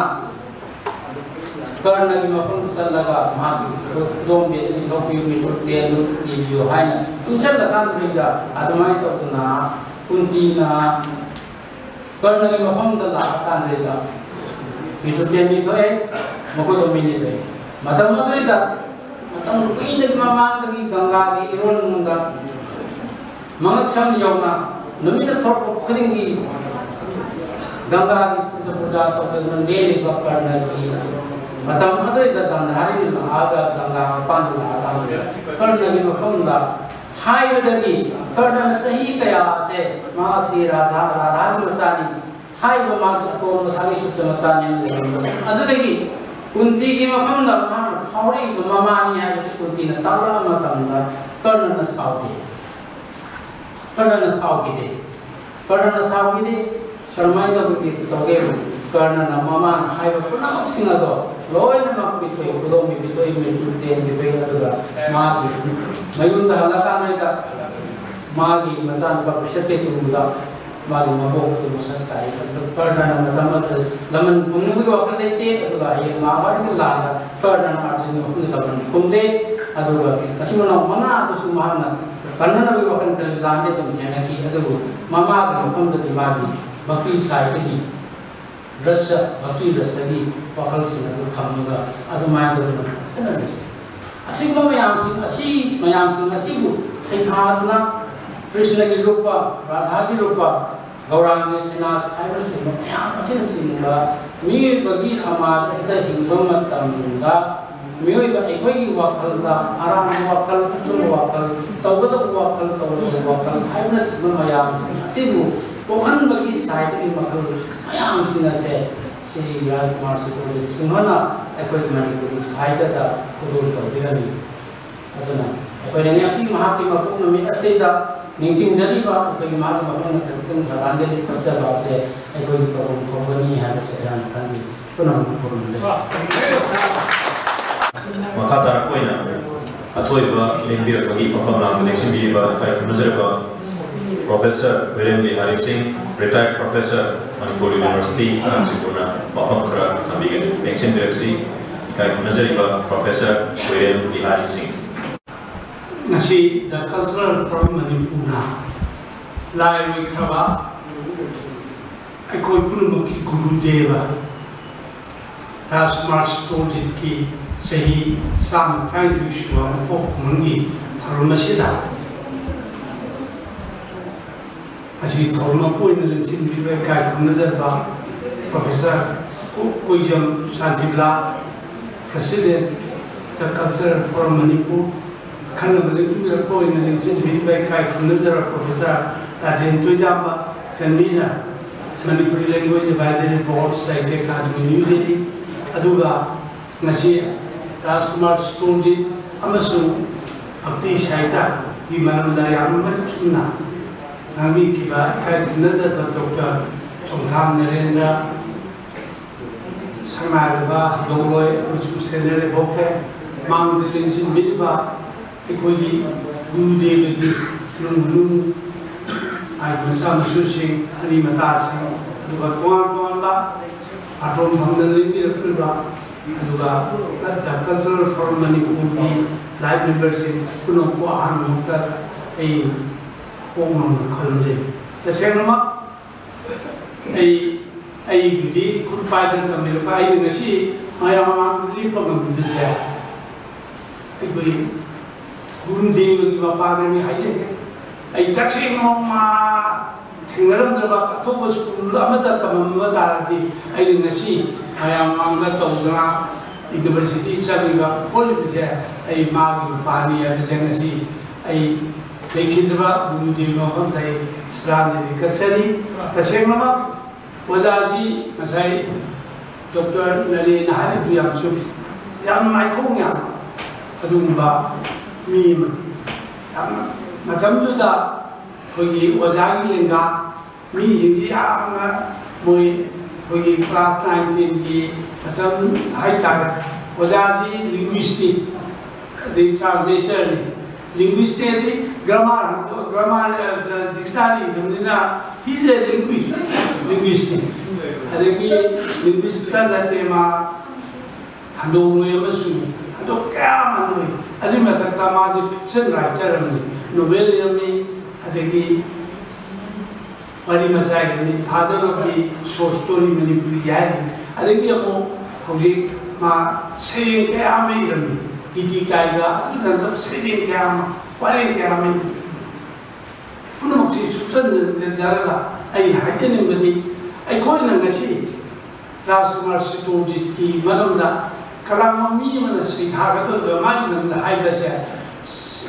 ꯀꯔꯅꯒꯤ ꯃꯐꯝꯗ ꯆꯠꯂꯒ ꯃꯍꯥꯛꯀꯤ ꯈꯨꯗꯣꯝꯕꯤ ꯑꯗꯨ ꯊꯣꯛꯄꯤꯌꯨ, ꯃꯤꯠꯇꯨ ꯇꯦꯟꯗꯨ ꯏꯕꯤꯌꯨ ꯍꯥꯏꯅ ꯏꯟꯁꯤꯜꯂꯀꯥꯟꯗ ꯑꯗꯨꯃꯥꯏꯅ ꯇꯧꯗꯅ ꯀꯨꯟꯇꯤꯅ ꯀꯔꯅꯒꯤ ꯃꯐꯝꯗ ꯂꯥꯛꯑꯀꯥꯟꯗ ꯃꯤꯠꯇꯨ ꯇꯦꯟ ꯃꯤꯊꯣꯛꯑꯦ, ꯃꯈꯨꯠꯇꯣ ꯃꯤꯠ ꯅꯤꯊꯣꯛꯑꯦ꯫ ꯃꯇꯝ ꯑꯗꯨꯗ ꯃꯇꯝ ꯀꯨꯏꯅꯒꯤ ꯃꯃꯥꯡꯗꯒꯤ ꯒꯪꯒꯥꯒꯤ ꯏꯔꯣꯟꯅꯨꯡꯗ ꯃꯉꯛꯁꯝ ꯌꯧꯅ ꯅꯨꯃꯤꯠꯅ ꯊꯣꯛꯄ ꯈꯨꯗꯤꯡꯒꯤ ꯒꯪꯒꯥꯒꯤ ꯁꯤꯗ ꯄꯨꯖꯥ ꯇꯧꯗꯨꯅ ꯂꯦꯜꯂꯤꯕ ꯀꯔꯅꯒꯤ ꯃꯇꯝ ꯑꯗꯨꯗ ꯒꯟꯙꯥꯔꯤꯅ ꯂꯥꯛꯑꯒ ꯒꯪꯒꯥ ꯃꯄꯥꯟꯗ ꯂꯥꯛꯑꯀꯥꯟꯗ ꯀꯔꯅꯒꯤ ꯃꯐꯝꯗ ꯍꯥꯏꯕꯗꯒꯤ ꯀꯔꯅꯅ ꯆꯍꯤ ꯀꯌꯥꯁꯦ ꯃꯍꯥꯛꯁꯤ ꯔꯥꯙꯥ, ꯔꯥꯙꯥꯒꯤ ꯃꯆꯥꯅꯤ ꯍꯥꯏꯔꯤꯕ ꯃꯥꯒꯤ ꯑꯇꯣꯟꯕ ꯁꯥꯒꯩ ꯁꯨꯠꯇ ꯃꯆꯥꯅꯤ ꯍꯥꯏꯅ ꯂꯩꯔꯝꯕꯁꯦ꯫ ꯑꯗꯨꯗꯒꯤ ꯀꯨꯟꯇꯤꯒꯤ ꯃꯐꯝꯗ ꯃꯍꯥꯛꯅ ꯐꯥꯎꯔꯛꯏꯕ ꯃꯃꯥꯅꯤ ꯍꯥꯏꯕꯁꯤ ꯀꯨꯟꯇꯤꯅ ꯇꯥꯛꯂꯛꯑ ꯃꯇꯝꯗ ꯀꯔꯅꯅ ꯁꯥꯎꯈꯤ꯫ ꯀꯔꯅꯅ ꯁꯥꯎꯈꯤꯗꯦ꯫ ꯀꯔꯅꯅ ꯁꯥꯎꯈꯤꯗꯦ꯫ ꯀꯔꯝꯍꯥꯏꯅ ꯇꯧꯒꯦ, ꯇꯧꯒꯦꯕꯨ ꯀꯔꯅꯅ ꯃꯃꯥꯅ ꯍꯥꯏꯕ ꯄꯨꯝꯅꯃꯛꯁꯤꯡ ꯑꯗꯣ ꯂꯣꯏꯅꯃꯛ ꯄꯤꯊꯣꯛꯏ, ꯈꯨꯗꯣꯝꯕꯤ ꯄꯤꯊꯣꯛꯏ, ꯃꯤꯠꯇꯨ ꯇꯦꯟ ꯄꯤꯊꯣꯛꯏ꯫ ꯑꯗꯨꯒ ꯃꯥꯒꯤ ꯃꯌꯨꯝꯗ ꯍꯜꯂꯀꯥꯟꯗ ꯃꯥꯒꯤ ꯃꯆꯥꯅꯨꯄꯥ ꯄ꯭ꯔꯤꯁꯠꯀꯦꯇꯨꯗ ꯃꯥꯒꯤ ꯃꯕꯣꯛ ꯑꯗꯨ ꯃꯁꯛ ꯇꯥꯛꯏ꯫ ꯑꯗꯨ ꯀꯔꯅꯅ ꯃꯇꯝ ꯑꯗꯨꯗ ꯂꯃꯟ ꯈꯨꯝꯅꯕꯒꯤ ꯋꯥꯈꯜ ꯂꯩꯇꯦ꯫ ꯑꯗꯨꯒ ꯍꯌꯦꯡ ꯃꯍꯥꯚꯥꯔꯠꯀꯤ ꯂꯥꯟꯗ ꯀꯔꯅꯅ ꯑꯥꯔꯖꯨꯟꯒꯤ ꯃꯐꯝꯗ ꯂꯃꯟ ꯈꯨꯝꯗꯦ꯫ ꯑꯗꯨꯒ ꯃꯆꯤꯟ ꯃꯅꯥꯎ ꯃꯉꯥ ꯑꯗꯨꯁꯨ ꯃꯍꯥꯛꯅ ꯀꯟꯅꯅꯕꯒꯤ ꯋꯥꯈꯜ ꯈꯜꯂꯤ, ꯂꯥꯟꯗꯤ ꯑꯗꯨꯝ ꯊꯦꯡꯅꯈꯤ꯫ ꯑꯗꯨꯕꯨ ꯃꯃꯥꯒꯤ ꯃꯐꯝꯗꯗꯤ ꯃꯥꯒꯤ ꯚꯛꯇꯤ ꯁꯥꯏꯗꯒꯤ ꯔꯁ, ꯚꯛꯇꯤ ꯔꯁꯒꯤ ꯋꯥꯈꯜꯁꯤꯡ ꯑꯗꯨ ꯊꯝꯃꯒ ꯑꯗꯨꯃꯥꯏꯅ ꯇꯧꯗꯅ ꯈꯠꯅꯔꯤꯁꯦ꯫ ꯑꯁꯤꯒꯨꯝꯕ ꯃꯌꯥꯝꯁꯤꯡ ꯑꯁꯤ, ꯃꯌꯥꯝꯁꯤꯡ ꯑꯁꯤꯕꯨ ꯁꯩꯊꯥꯗꯨꯅ ꯀ꯭ꯔꯤꯁꯅꯒꯤ ꯂꯨꯞꯄ, ꯔꯥꯙꯥꯒꯤ ꯂꯨꯞꯄ, ꯒꯧꯔꯥꯡꯒꯤ ꯁꯤꯅꯥꯁ ꯍꯥꯏꯕꯅꯆꯤꯡꯕ ꯃꯌꯥꯝ ꯑꯁꯤꯅꯆꯤꯡꯕ ꯃꯤꯑꯣꯏꯕꯒꯤ ꯁꯃꯥꯖ ꯑꯁꯤꯗ ꯍꯤꯡꯕ ꯃꯇꯝꯗ ꯃꯤꯑꯣꯏꯕ ꯑꯩꯈꯣꯏꯒꯤ ꯋꯥꯈꯜꯗ ꯑꯔꯥꯟꯕ ꯋꯥꯈꯜ, ꯑꯆꯨꯝꯕ ꯋꯥꯈꯜ, ꯇꯧꯒꯗꯕ ꯋꯥꯈꯜ, ꯇꯧꯔꯣꯏꯗꯕ ꯋꯥꯈꯜ ꯍꯥꯏꯕꯅꯆꯤꯡꯕ ꯃꯌꯥꯝꯁꯤꯡ ꯑꯁꯤꯕꯨ ꯀꯣꯛꯍꯟꯕꯒꯤ ꯁꯥꯏꯠꯇꯒꯤ ꯃꯈꯜ ꯃꯌꯥꯝꯁꯤꯡ ꯑꯁꯦ ꯁ꯭ꯔꯤ ꯔꯥꯖꯀꯨꯃꯥꯔ ꯁꯨꯀꯣꯜ ꯁꯤꯡꯍꯅ ꯑꯩꯈꯣꯏ ꯃꯅꯤꯄꯨꯔꯤ ꯁꯥꯍꯤꯇ꯭ꯌꯗ ꯈꯨꯗꯣꯜ ꯇꯧꯕꯤꯔꯝꯃꯤ꯫ ꯑꯗꯨꯅ ꯑꯩꯈꯣꯏꯅ ꯉꯁꯤ ꯃꯍꯥꯛꯀꯤ ꯃꯄꯣꯛ ꯅꯨꯃꯤꯠ ꯑꯁꯤꯗ ꯅꯤꯡꯁꯤꯡꯖꯔꯤꯕ ꯑꯩꯈꯣꯏꯒꯤ ꯃꯍꯥꯛꯀꯤ ꯃꯄꯣꯛ ꯅꯨꯃꯤꯠ ꯈꯛꯇꯪ ꯁ꯭ꯔꯗꯥꯟꯖꯂꯤ ꯀꯠꯆꯕ ꯑꯁꯦ ꯑꯩꯈꯣꯏꯒꯤ ꯇꯧꯐꯝ ꯊꯣꯛꯄꯅꯤ ꯍꯥꯏꯕꯁꯦ ꯑꯩꯍꯥꯛꯅ ꯈꯟꯖꯩ꯫ ꯄꯨꯝꯅꯃꯛꯄꯨ ꯈꯨꯔꯨꯝꯖꯔꯤ꯫ ꯃꯈꯥ ꯇꯥꯔꯛꯄ ꯑꯣꯏꯅ ꯑꯊꯣꯏꯕ ꯂꯦꯡꯕꯤꯔꯛꯄꯒꯤ ꯃꯐꯝ ꯂꯥꯡꯗ ꯂꯦꯡꯁꯤꯟꯕꯤꯔꯤꯕ ꯏꯀꯥꯏ ꯈꯨꯝꯅꯖꯔꯕ Professor ꯋꯤꯔꯦꯝ Bihari Singh, Retired Professor, Manipur University, ꯀꯥꯟꯆꯤꯄꯨꯔꯅ ꯋꯥꯐꯝ ꯈꯔ ꯊꯝꯕꯤꯒꯅꯤ꯫ ꯂꯦꯡꯁꯤꯟꯕꯤꯔꯛꯁꯤ ꯏꯀꯥꯏ ꯈꯨꯝꯅꯖꯔꯤꯕ Professor ꯋꯤꯔꯦꯝ ꯕꯤꯍꯥꯔꯤ ꯁꯤꯡ꯫ ꯉꯁꯤ The Cultural Forum ꯃꯅꯤꯄꯨꯔꯅ ꯂꯥꯏ ꯑꯣꯏꯈ꯭ꯔꯕ ꯑꯩꯈꯣꯏ ꯄꯨꯝꯅꯃꯛꯀꯤ ꯒꯨꯔꯨꯗꯦꯕ ꯔꯥꯖꯀꯨꯃꯥꯔ ꯁꯤꯇꯣꯖꯤꯠꯀꯤ ꯆꯍꯤ ꯆꯥꯝꯃ ꯇꯔꯥꯅꯤꯊꯣꯏ ꯁꯨꯕ ꯃꯄꯣꯛ ꯀꯨꯝꯍꯩꯒꯤ ꯊꯧꯔꯝ ꯑꯁꯤꯗ ꯉꯁꯤ ꯊꯧꯔꯝ ꯃꯄꯨ ꯑꯣꯏꯅ ꯂꯦꯡꯁꯤꯟꯕꯤꯕ ꯏꯀꯥꯏ ꯈꯨꯝꯅꯖꯕ Professor ꯀꯣ-, ꯀꯣꯏꯖꯝ Shantibala, President, The Cultural Forum Manipur, ꯑꯈꯟꯅꯕ ꯂꯦꯡꯕꯤꯔꯛꯄ ꯑꯣꯏꯅ ꯂꯦꯡꯁꯤꯟꯕꯤꯔꯤꯕ ꯏꯀꯥꯏ ꯈꯨꯝꯅꯖꯕ Professor ꯔꯥꯖꯦꯟ ꯇꯣꯏꯖꯥꯝꯕ, Convener, Manipuri Language Advisory Board, Sahitya Akademi, new Delhi, ꯑꯗꯨꯒ ꯉꯁꯤ ꯔꯥꯖꯀꯨꯃꯥꯔ ꯁꯤꯇꯣꯖꯤꯠ ꯑꯃꯁꯨꯡ ꯚꯛꯇꯤ ꯁꯥꯍꯤꯇ꯭ꯌꯒꯤ ꯃꯔꯝꯗ ꯌꯥꯝꯅ ꯃꯔꯤꯛ ꯆꯨꯝꯅ ꯉꯥꯡꯕꯤꯈꯤꯕ ꯏꯀꯥꯏ ꯈꯨꯝꯅꯖꯕ Doctor ꯆꯣꯡꯊꯥꯝ ꯅꯔꯦꯟꯗ꯭ꯔ, ꯁꯛꯅꯥꯏꯔꯕ ꯍꯧꯗꯣꯛꯂꯣꯏ ꯑꯃꯁꯨꯡ ꯁꯦꯅꯤꯌꯔ ꯑꯦꯗꯚꯣꯀꯦꯠ, ꯃꯥꯡꯗ ꯂꯦꯡꯁꯤꯟꯕꯤꯔꯤꯕ ꯑꯩꯈꯣꯏꯒꯤ ꯒꯨꯔꯨꯗꯦꯕꯒꯤ ꯏꯃꯨꯡ ꯃꯅꯨꯡ, ꯍꯥꯏꯗꯤ ꯃꯆꯥ ꯃꯁꯨꯁꯤꯡ, ꯑꯔꯤ ꯃꯇꯥꯁꯤꯡ, ꯑꯗꯨꯒ ꯇꯣꯉꯥꯟ ꯇꯣꯉꯥꯟꯕ ꯕꯥꯇꯣꯟ ꯐꯪꯗꯅ ꯂꯦꯡꯕꯤꯔꯛꯂꯤꯕ, ꯑꯗꯨꯒ The Cultural Forum ꯃꯅꯤꯄꯨꯔꯒꯤ ꯂꯥꯏꯐ ꯃꯦꯝꯕꯔꯁꯤꯡ ꯄꯨꯝꯅꯃꯛꯄꯨ ꯑꯍꯥꯟꯕ ꯃꯛꯇ ꯑꯩ ꯄꯣꯛꯅꯕ ꯈꯨꯔꯨꯝꯖꯩ꯫ ꯇꯁꯦꯡꯅꯃꯛ ꯑꯩ, ꯑꯩꯕꯨꯗꯤ ꯈꯨꯠ ꯄꯥꯏꯗꯅ ꯊꯝꯕꯤꯔꯛꯄ, ꯑꯩꯅ ꯉꯁꯤ ꯃꯌꯥꯝ ꯃꯃꯥꯡꯗ ꯂꯦꯞꯄ ꯉꯝꯃꯤꯕꯁꯦ ꯑꯩꯈꯣꯏ ꯒꯨꯔꯨꯗꯦꯕꯒꯤ ꯃꯄꯥꯗꯅꯤ ꯍꯥꯏꯖꯒꯦ꯫ ꯑꯩ ꯇꯁꯦꯡꯅ ꯃꯥ ꯊꯦꯡꯅꯔꯝꯗꯕ, ꯑꯇꯣꯞꯄ ꯁ꯭ꯀꯨꯜ ꯑꯃꯗ ꯇꯝꯃꯝꯕ ꯇꯥꯔꯗꯤ ꯑꯩꯅ ꯉꯁꯤ ꯃꯌꯥꯝ ꯃꯃꯥꯡꯗ ꯇꯧꯗꯅ ꯌꯨꯅꯤꯚꯔꯁꯤꯇꯤ ꯆꯪꯉꯤꯕ ꯈꯣꯠꯂꯤꯕꯁꯦ ꯑꯩ ꯃꯥꯒꯤ ꯃꯄꯥꯅꯤ ꯍꯥꯏꯕꯁꯦ ꯉꯁꯤ ꯑꯩ ꯂꯩꯈꯤꯗ꯭ꯔꯕ ꯒꯨꯔꯨꯗꯦꯕ ꯃꯐꯝꯗ ꯑꯩ ꯁ꯭ꯔꯥꯟꯖꯂꯤ ꯀꯠꯆꯔꯤ꯫ ꯇꯁꯦꯡꯅꯃꯛ ꯑꯣꯖꯥꯁꯤ ꯉꯁꯥꯏ Doctor ꯅꯔꯦꯟꯅ ꯍꯥꯏꯔꯤꯗꯨ ꯌꯥꯝ ꯆꯨꯝꯃꯤ꯫ ꯌꯥꯝ ꯃꯥꯏꯊꯣꯡ ꯌꯥꯝꯕ ꯑꯗꯨꯒꯨꯝꯕ ꯃꯤ ꯑꯃꯅꯤ꯫ ꯌꯥꯝꯅ ꯃꯇꯝꯗꯨꯗ ꯑꯩꯈꯣꯏꯒꯤ ꯑꯣꯖꯥꯒꯤ ꯂꯦꯡꯒꯥ ꯃꯤꯁꯤꯡꯁꯤ ꯌꯥꯝꯅ ꯃꯣꯏ ꯑꯩꯈꯣꯏꯒꯤ ꯀ꯭ꯂꯥꯁ ꯅꯥꯏꯟ ꯇꯦꯟꯒꯤ ꯃꯇꯝ ꯍꯥꯏꯇꯥꯔꯦ, ꯑꯣꯖꯥꯗꯤ ꯂꯤꯡꯒ꯭ꯋꯤꯁꯅꯤ, ꯑꯗꯩ ꯇ꯭ꯔꯥꯟꯁꯂꯦꯇꯔꯅꯤ꯫ ꯂꯤꯡꯒ꯭ꯋꯤꯁꯅꯦꯗꯤ ꯒ꯭ꯔꯥꯃꯥꯔ ꯒ꯭ꯔꯥꯃꯥꯔ ꯗꯤꯛꯁꯅꯥꯔꯤ ꯏꯕꯅꯤꯅ, ꯍꯤꯁꯦ ꯂꯤꯡꯒ꯭ꯋꯤꯁ ꯂꯤꯡꯒ꯭ꯋꯤꯁꯅꯤ꯫ ꯑꯗꯒꯤ ꯂꯤꯡꯒ꯭ꯋꯤꯁꯇ ꯅꯠꯇꯦ, ꯃꯥ ꯍꯟꯗꯣꯛꯂꯣꯏ ꯑꯃꯁꯨꯅꯤ꯫ ꯍꯟꯗꯣꯛ ꯀꯌꯥ ꯑꯃ ꯂꯣꯏ꯫ ꯑꯗꯨꯒꯤ ꯃꯊꯛꯇ ꯃꯥꯁꯦ ꯐꯤꯛꯁꯟ ꯔꯥꯏꯇꯔ ꯑꯃꯅꯤ, ꯅꯣꯕꯦꯜ ꯏꯔꯝꯃꯤ, ꯑꯗꯒꯤ ꯋꯥꯔꯤ ꯃꯆꯥ ꯏꯔꯝꯃꯤ, father of the short story Manipuri ꯍꯥꯏꯔꯤ꯫ ꯑꯗꯒꯤ ꯑꯃꯨꯛ ꯍꯧꯖꯤꯛ ꯃꯥ ꯁꯩꯔꯦꯡ ꯀꯌꯥ ꯑꯃ ꯏꯔꯝꯃꯤ, ꯒꯤꯇꯤ ꯀꯥꯏꯕ, ꯑꯗꯨ ꯅꯠꯇꯕ ꯁꯩꯔꯦꯡ ꯀꯌꯥ ꯑꯃ, ꯋꯥꯔꯦꯡ ꯀꯌꯥ ꯑꯃ ꯏꯔꯝꯃꯤ꯫ ꯄꯨꯝꯅꯃꯛꯁꯤ ꯁꯨꯞꯆꯟꯖꯔꯒ ꯑꯩꯅ ꯍꯥꯏꯖꯅꯤꯡꯕꯗꯤ, ꯑꯩꯈꯣꯏꯅ ꯉꯁꯤ ꯔꯥꯖꯀꯨꯃꯥꯔ ꯁꯤꯇꯣꯖꯤꯠꯀꯤ ꯃꯔꯝꯗ ꯀꯅꯥꯒꯨꯝꯕ ꯃꯤ ꯑꯃꯅ ꯁꯩꯊꯥꯒꯗꯧꯔꯤꯕ ꯃꯥꯒꯤ ꯃꯔꯝꯗ ꯍꯥꯏꯕꯁꯦ,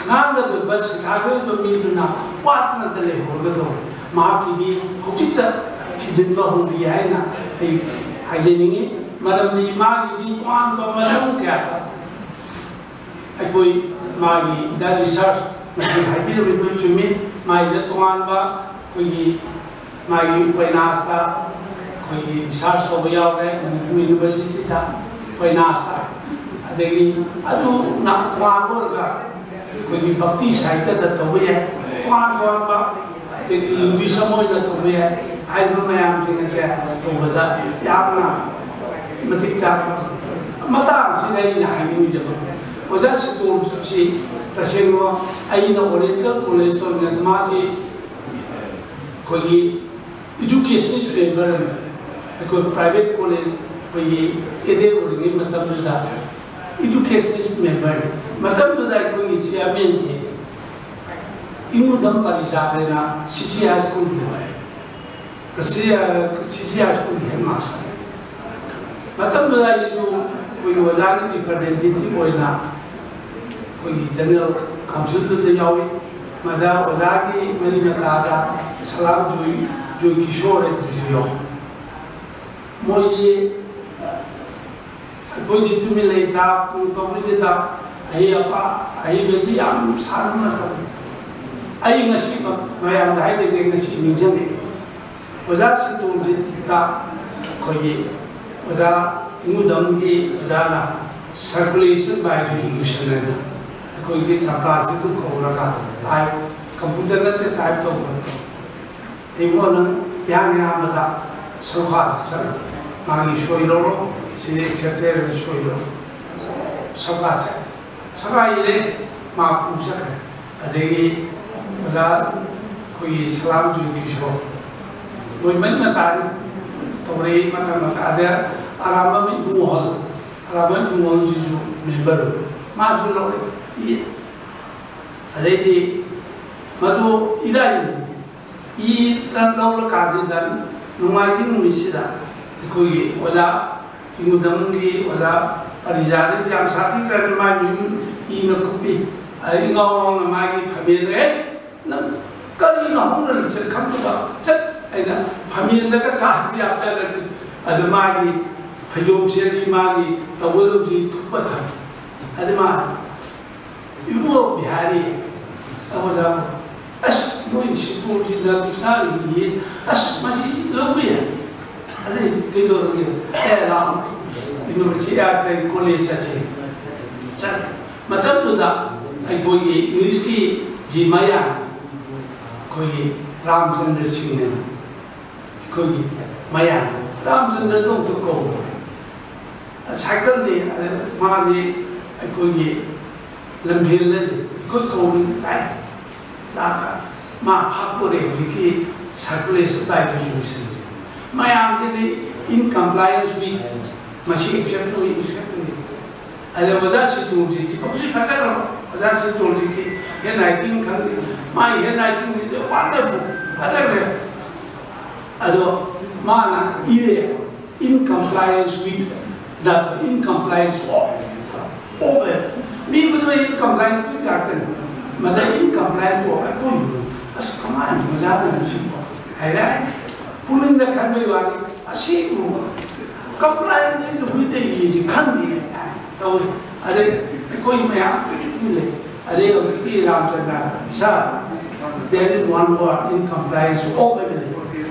ꯉꯥꯡꯒꯗꯧꯔꯤꯕ ꯁꯩꯊꯥꯒꯗꯧꯔꯤꯕ ꯃꯤꯗꯨꯅ ꯋꯥꯠꯇꯅꯇ ꯂꯩꯍꯧꯔꯒꯗꯧꯕ꯫ ꯃꯍꯥꯛꯀꯤꯗꯤ ꯍꯧꯖꯤꯛꯇ ꯊꯤꯖꯤꯟꯕ ꯍꯧꯔꯤ ꯍꯥꯏꯅ ꯑꯩ ꯍꯥꯏꯖꯅꯤꯡꯉꯤ꯫ ꯃꯔꯝꯗꯤ ꯃꯥꯒꯤꯗꯤ ꯇꯣꯉꯥꯟꯕ ꯃꯔꯝ ꯀꯌꯥ ꯑꯩꯈꯣꯏ ꯃꯥꯒꯤ ꯗ ꯔꯤꯁꯔꯁ ꯃꯁꯤ ꯍꯥꯏꯕꯤꯔꯝꯃꯤꯗꯨ ꯆꯨꯝꯃꯤ꯫ ꯃꯥꯒꯤꯗ ꯇꯣꯉꯥꯟꯕ ꯑꯩꯈꯣꯏꯒꯤ ꯃꯥꯒꯤ ꯎꯄꯟꯌꯥꯁꯇ ꯑꯩꯈꯣꯏꯒꯤ ꯔꯤꯁꯔꯁ ꯇꯧꯕ ꯌꯥꯎꯔꯦ, ꯃꯅꯤꯄꯨꯔ ꯌꯨꯅꯤꯚꯔꯁꯤꯇꯤꯗ ꯎꯄꯟꯌꯥꯁꯇ꯫ ꯑꯗꯒꯤ ꯑꯗꯨꯅ ꯇꯣꯉꯥꯟꯕ ꯑꯣꯏꯔꯒ ꯑꯩꯈꯣꯏꯒꯤ ꯚꯛꯇꯤ ꯁꯥꯍꯤꯇ꯭ꯌꯗ ꯇꯧꯕ ꯌꯥꯏ, ꯇꯣꯉꯥꯟ ꯇꯣꯉꯥꯟꯕ ꯑꯗꯒꯤ ꯂꯤꯡꯒ꯭ꯋꯤꯁ ꯑꯃ ꯑꯣꯏꯅ ꯇꯧꯕ ꯌꯥꯏ꯫ ꯍꯥꯏꯔꯤꯕ ꯃꯌꯥꯝꯁꯤꯡ ꯑꯁꯦ ꯇꯧꯕꯗ ꯌꯥꯝꯅ ꯃꯇꯤꯛ ꯆꯥꯕ꯫ ꯃꯇꯥꯡ ꯑꯁꯤꯗ ꯑꯩꯅ ꯍꯥꯏꯅꯤꯡꯖꯕ, ꯑꯣꯖꯥ ꯁꯤꯇꯣꯝꯁꯤ ꯇꯁꯦꯡꯅ ꯑꯩꯅ ꯑꯣꯔꯤꯌꯦꯟꯇꯦꯜ ꯀꯣꯂꯦꯖ ꯇꯧꯔꯤꯉꯩꯗ ꯃꯥꯁꯤ ꯑꯩꯈꯣꯏꯒꯤ ꯏꯗꯨꯀꯦꯁꯟꯒꯤ ꯃꯦꯝꯕꯔ ꯑꯃ, ꯑꯩꯈꯣꯏ ꯄ꯭ꯔꯥꯏꯚꯦꯠ ꯀꯣꯂꯦꯖ, ꯑꯩꯈꯣꯏꯒꯤ ꯑꯦꯗꯦꯠ ꯑꯣꯏꯔꯤꯉꯩ ꯃꯇꯝꯗꯨꯗ ꯏꯗꯨꯀꯦꯁꯟꯒꯤ ꯃꯦꯝꯕꯔꯅꯤ꯫ ꯃꯇꯝꯗꯨꯗ ꯑꯩꯈꯣꯏꯒꯤ ꯆꯤꯌꯥꯔꯃꯦꯟꯁꯤ ꯏꯉꯨꯗꯝ ꯄꯔꯤꯁꯥꯗꯅ ꯁꯤ ꯁꯤ ꯍꯥꯏ ꯁ꯭ꯀꯨꯜꯒꯤ ꯁꯤ ꯁꯤ ꯍꯥꯏ ꯁ꯭ꯀꯨꯜꯒꯤ ꯍꯦꯗ ꯃꯥꯁꯇꯔ꯫ ꯃꯇꯝꯗꯨꯗ ꯑꯩꯁꯨ ꯑꯩꯈꯣꯏꯒꯤ ꯑꯣꯖꯥꯒꯤ ꯔꯤꯄ꯭ꯔꯖꯦꯟꯇꯦꯇꯤꯚ ꯑꯣꯏꯅ ꯑꯩꯈꯣꯏꯒꯤ ꯖꯦꯅꯔꯦꯜ ꯀꯥꯎꯟꯁꯤꯜꯗꯨꯗ ꯌꯥꯎꯏ꯫ ꯃꯗ ꯑꯣꯖꯥꯒꯤ ꯃꯔꯤ ꯃꯇꯥꯗ ꯁꯂꯥꯝ ꯖꯣꯏ, ꯖꯣꯏ ꯀꯤꯁꯣꯔ ꯑꯗꯨꯁꯨ ꯌꯥꯎꯏ꯫ ꯃꯣꯏꯁꯤ ꯑꯩꯈꯣꯏꯗꯤ ꯇꯨꯃꯤꯟ ꯂꯩ ꯇꯥ ꯇꯧꯕꯁꯤꯗ ꯑꯍꯩ ꯑꯄꯥ ꯑꯍꯩꯕꯁꯤ ꯌꯥꯝ ꯁꯥꯟꯅ ꯇꯧꯏ꯫ ꯑꯩ ꯉꯁꯤ ꯃꯌꯥꯝꯗ ꯍꯥꯏꯖꯒꯦ, ꯉꯁꯤ ꯅꯤꯡꯁꯤꯡꯉꯦ꯫ ꯑꯣꯖꯥ ꯁꯤꯇꯣꯝꯖꯤꯠꯇ ꯑꯩꯈꯣꯏꯒꯤ ꯑꯣꯖꯥ ꯏꯉꯨꯗꯝꯒꯤ ꯑꯣꯖꯥꯅ circulation by resolution ꯍꯥꯏꯅ ꯑꯩꯈꯣꯏꯒꯤ ꯆꯝꯄ꯭ꯔꯥꯁꯤ ꯑꯗꯨꯝ ꯀꯧꯔꯒ type, computer ꯅꯠꯇꯦ type ꯇꯧꯕ ꯅꯠꯇꯦ꯫ ꯏꯕꯨꯡꯉꯣ ꯅꯪ ꯏꯍꯥꯟ ꯏꯍꯥꯟꯕꯗ ꯁꯔꯨꯛꯈꯥꯗ ꯆꯠꯂꯨ, ꯃꯥꯒꯤ ꯁꯣꯏ ꯂꯧꯔꯣ, ꯁꯤꯗꯤ accepted ꯁꯣꯏ ꯂꯧꯔꯣ꯫ ꯁꯔꯨꯛꯈꯥ ꯆꯠꯂꯦ꯫ ꯁꯔꯨꯛꯈꯥ ꯏꯔꯦ, ꯃꯥ ꯄꯨ ꯆꯠꯈ꯭ꯔꯦ꯫ ꯑꯗꯒꯤ ꯑꯣꯖꯥ ꯑꯩꯈꯣꯏꯒꯤ ꯁꯂꯥꯝ ꯖꯨꯏ ꯀꯤꯁꯣꯔ, ꯃꯣꯏ ꯃꯔꯤ ꯃꯇꯥꯅꯤ ꯇꯧꯔꯛꯏ ꯃꯇꯝ ꯃꯇꯝ꯫ ꯑꯗ ꯑꯔꯥꯝꯕꯝ ꯏꯕꯨꯡꯉꯣꯍꯜ, ꯑꯔꯥꯝꯕꯝ ꯏꯕꯨꯡꯉꯣꯍꯜꯁꯤꯁꯨ member ꯑꯣꯏ, ꯃꯥꯁꯨ ꯂꯧꯔꯛꯏ꯫ ꯑꯗꯩꯗꯤ ꯃꯗꯨ ꯏꯔꯥꯏ ꯅꯨꯃꯤꯠꯅꯤ꯫ ꯏꯗ ꯂꯧꯔꯀꯥꯟꯁꯤꯗ ꯅꯣꯡꯃꯥꯏꯖꯤꯡ ꯅꯨꯃꯤꯠꯁꯤꯗ ꯑꯩꯈꯣꯏꯒꯤ ꯑꯣꯖꯥ ꯏꯉꯨꯗꯝꯒꯤ ꯑꯣꯖꯥ ꯄꯔꯤꯖꯥꯗꯁꯨ ꯌꯥꯝ ꯁꯥꯊꯤꯈ꯭ꯔꯕꯅꯤ꯫ ꯃꯥꯒꯤ ꯃꯌꯨꯝ ꯏꯅ ꯀꯨꯞꯄꯤ꯫ ꯑꯗꯩ ꯏꯉꯥꯎ ꯉꯥꯎꯅ ꯃꯥꯒꯤ ꯐꯝꯃꯦꯟ, "ꯑꯦ, ꯅꯪ ꯀꯔꯤꯅꯣ ꯍꯧꯅ ꯂꯤꯆꯠ ꯈꯪꯗꯕ? ꯆꯠ!" ꯍꯥꯏꯅ ꯐꯝꯃꯦꯟꯗꯒ ꯀꯥꯍꯟꯕ ꯌꯥꯕꯖꯥꯠ ꯅꯠꯇꯦ꯫ ꯑꯗꯨ ꯃꯥꯒꯤ ꯐꯩꯖꯣꯝ ꯁꯦꯠꯂꯤ, ꯃꯥꯒꯤ ꯇꯧꯒꯗꯕꯁꯤ ꯊꯨꯞꯄ ꯊꯝꯃꯤ꯫ ꯑꯗꯨ ꯃꯥ ꯏꯕꯨꯡꯉꯣ ꯕꯤꯍꯥꯔꯤ ꯑꯣꯖꯥ, "ꯑꯁ, ꯅꯣꯏ ꯁꯤꯇꯣꯝꯖꯤꯠꯅ ꯗꯤꯛꯁꯅꯥꯔꯤ ꯏꯌꯦ, ꯑꯁ, ꯃꯁꯤ ꯂꯧꯕ ꯌꯥꯗꯦ꯫ ꯑꯗꯩ ꯀꯩꯗꯧꯔꯒꯦ? ꯑꯦ, ꯂꯥꯛꯑꯣ, ꯌꯨꯅꯤꯚꯔꯁꯤꯇꯤ, ꯑ, ꯀꯩ, ꯀꯣꯂꯦꯖ ꯆꯠꯁꯦ꯫" ꯆꯠꯂꯦ꯫ ꯃꯇꯝꯗꯨꯗ ꯑꯩꯈꯣꯏꯒꯤ ꯏꯪꯂꯤꯁꯀꯤ ꯖꯤ ꯃꯌꯥ, ꯑꯩꯈꯣꯏꯒꯤ ꯔꯥꯝꯆꯟꯗ꯭ꯔ ꯁꯤꯡꯅ ꯑꯩꯈꯣꯏꯒꯤ ꯃꯌꯥꯝ ꯔꯥꯝꯆꯟꯗ꯭ꯔꯗꯣ ꯑꯝꯇ ꯀꯧꯔꯣ꯫ ꯁꯥꯏꯀꯜꯗꯤ, ꯑ, ꯃꯥꯗꯤ ꯑꯩꯈꯣꯏꯒꯤ ꯂꯝꯐꯦꯜꯗꯗꯤ ꯑꯩꯈꯣꯏ ꯀꯧꯔꯤ ꯇꯥꯏ꯫ ꯂꯥꯛꯑꯒ ꯃꯥ ꯐꯥꯛꯇꯣꯔꯦ ꯍꯧꯖꯤꯛꯀꯤ circulation by resolution say. ꯃꯌꯥꯝꯁꯤꯗꯤ in compliance with ꯃꯁꯤ accept ꯇꯧꯏ, accept ꯇꯧꯏ꯫ ꯑꯗ ꯑꯣꯖꯥ ꯁꯤꯇꯣꯝꯖꯤꯠꯇꯤ ꯍꯧꯖꯤꯛ ꯐꯖꯈ꯭ꯔꯕ꯫ ꯑꯣꯖꯥ ꯁꯤꯇꯣꯝꯖꯤꯠꯀꯤ handwriting ꯈꯪꯗꯦ, ꯃꯥꯒꯤ handwriting ꯁꯤꯗꯤ wonderful, ꯐꯖꯈ꯭ꯔꯦ꯫ ꯑꯗꯣ ꯃꯥꯅ ꯏꯔꯦ, "In compliance with the, in compliance of, of," ꯃꯤ ꯈꯨꯗꯤꯡꯃꯛ in compliance with ꯉꯥꯛꯇꯅꯤ꯫ ꯃꯗ "In compliance of" ꯑꯩꯈꯣꯏ, ꯑꯁ, ꯀꯃꯥꯏꯅ ꯑꯣꯖꯥꯅ ꯍꯥꯏꯔꯛꯑꯦ? ꯄꯨꯛꯅꯤꯡꯗ ꯈꯟꯕꯩ ꯋꯥꯅꯤ, ꯑꯁꯤꯕꯨ compliance with the ꯏꯁꯤ ꯈꯪꯗꯦ ꯍꯥꯏ ꯇꯧꯋꯤ꯫ ꯑꯗꯩ ꯑꯩꯈꯣꯏ ꯃꯌꯥꯝ ꯄꯤꯛ ꯄꯤꯛ ꯂꯩ꯫ ꯑꯗꯩ ꯍꯧꯖꯤꯛꯀꯤ ꯔꯥꯝꯆꯟꯗ꯭ꯔ, "Sir, there is one word, in compliance of" ꯍꯥꯏꯕ ꯂꯩ꯫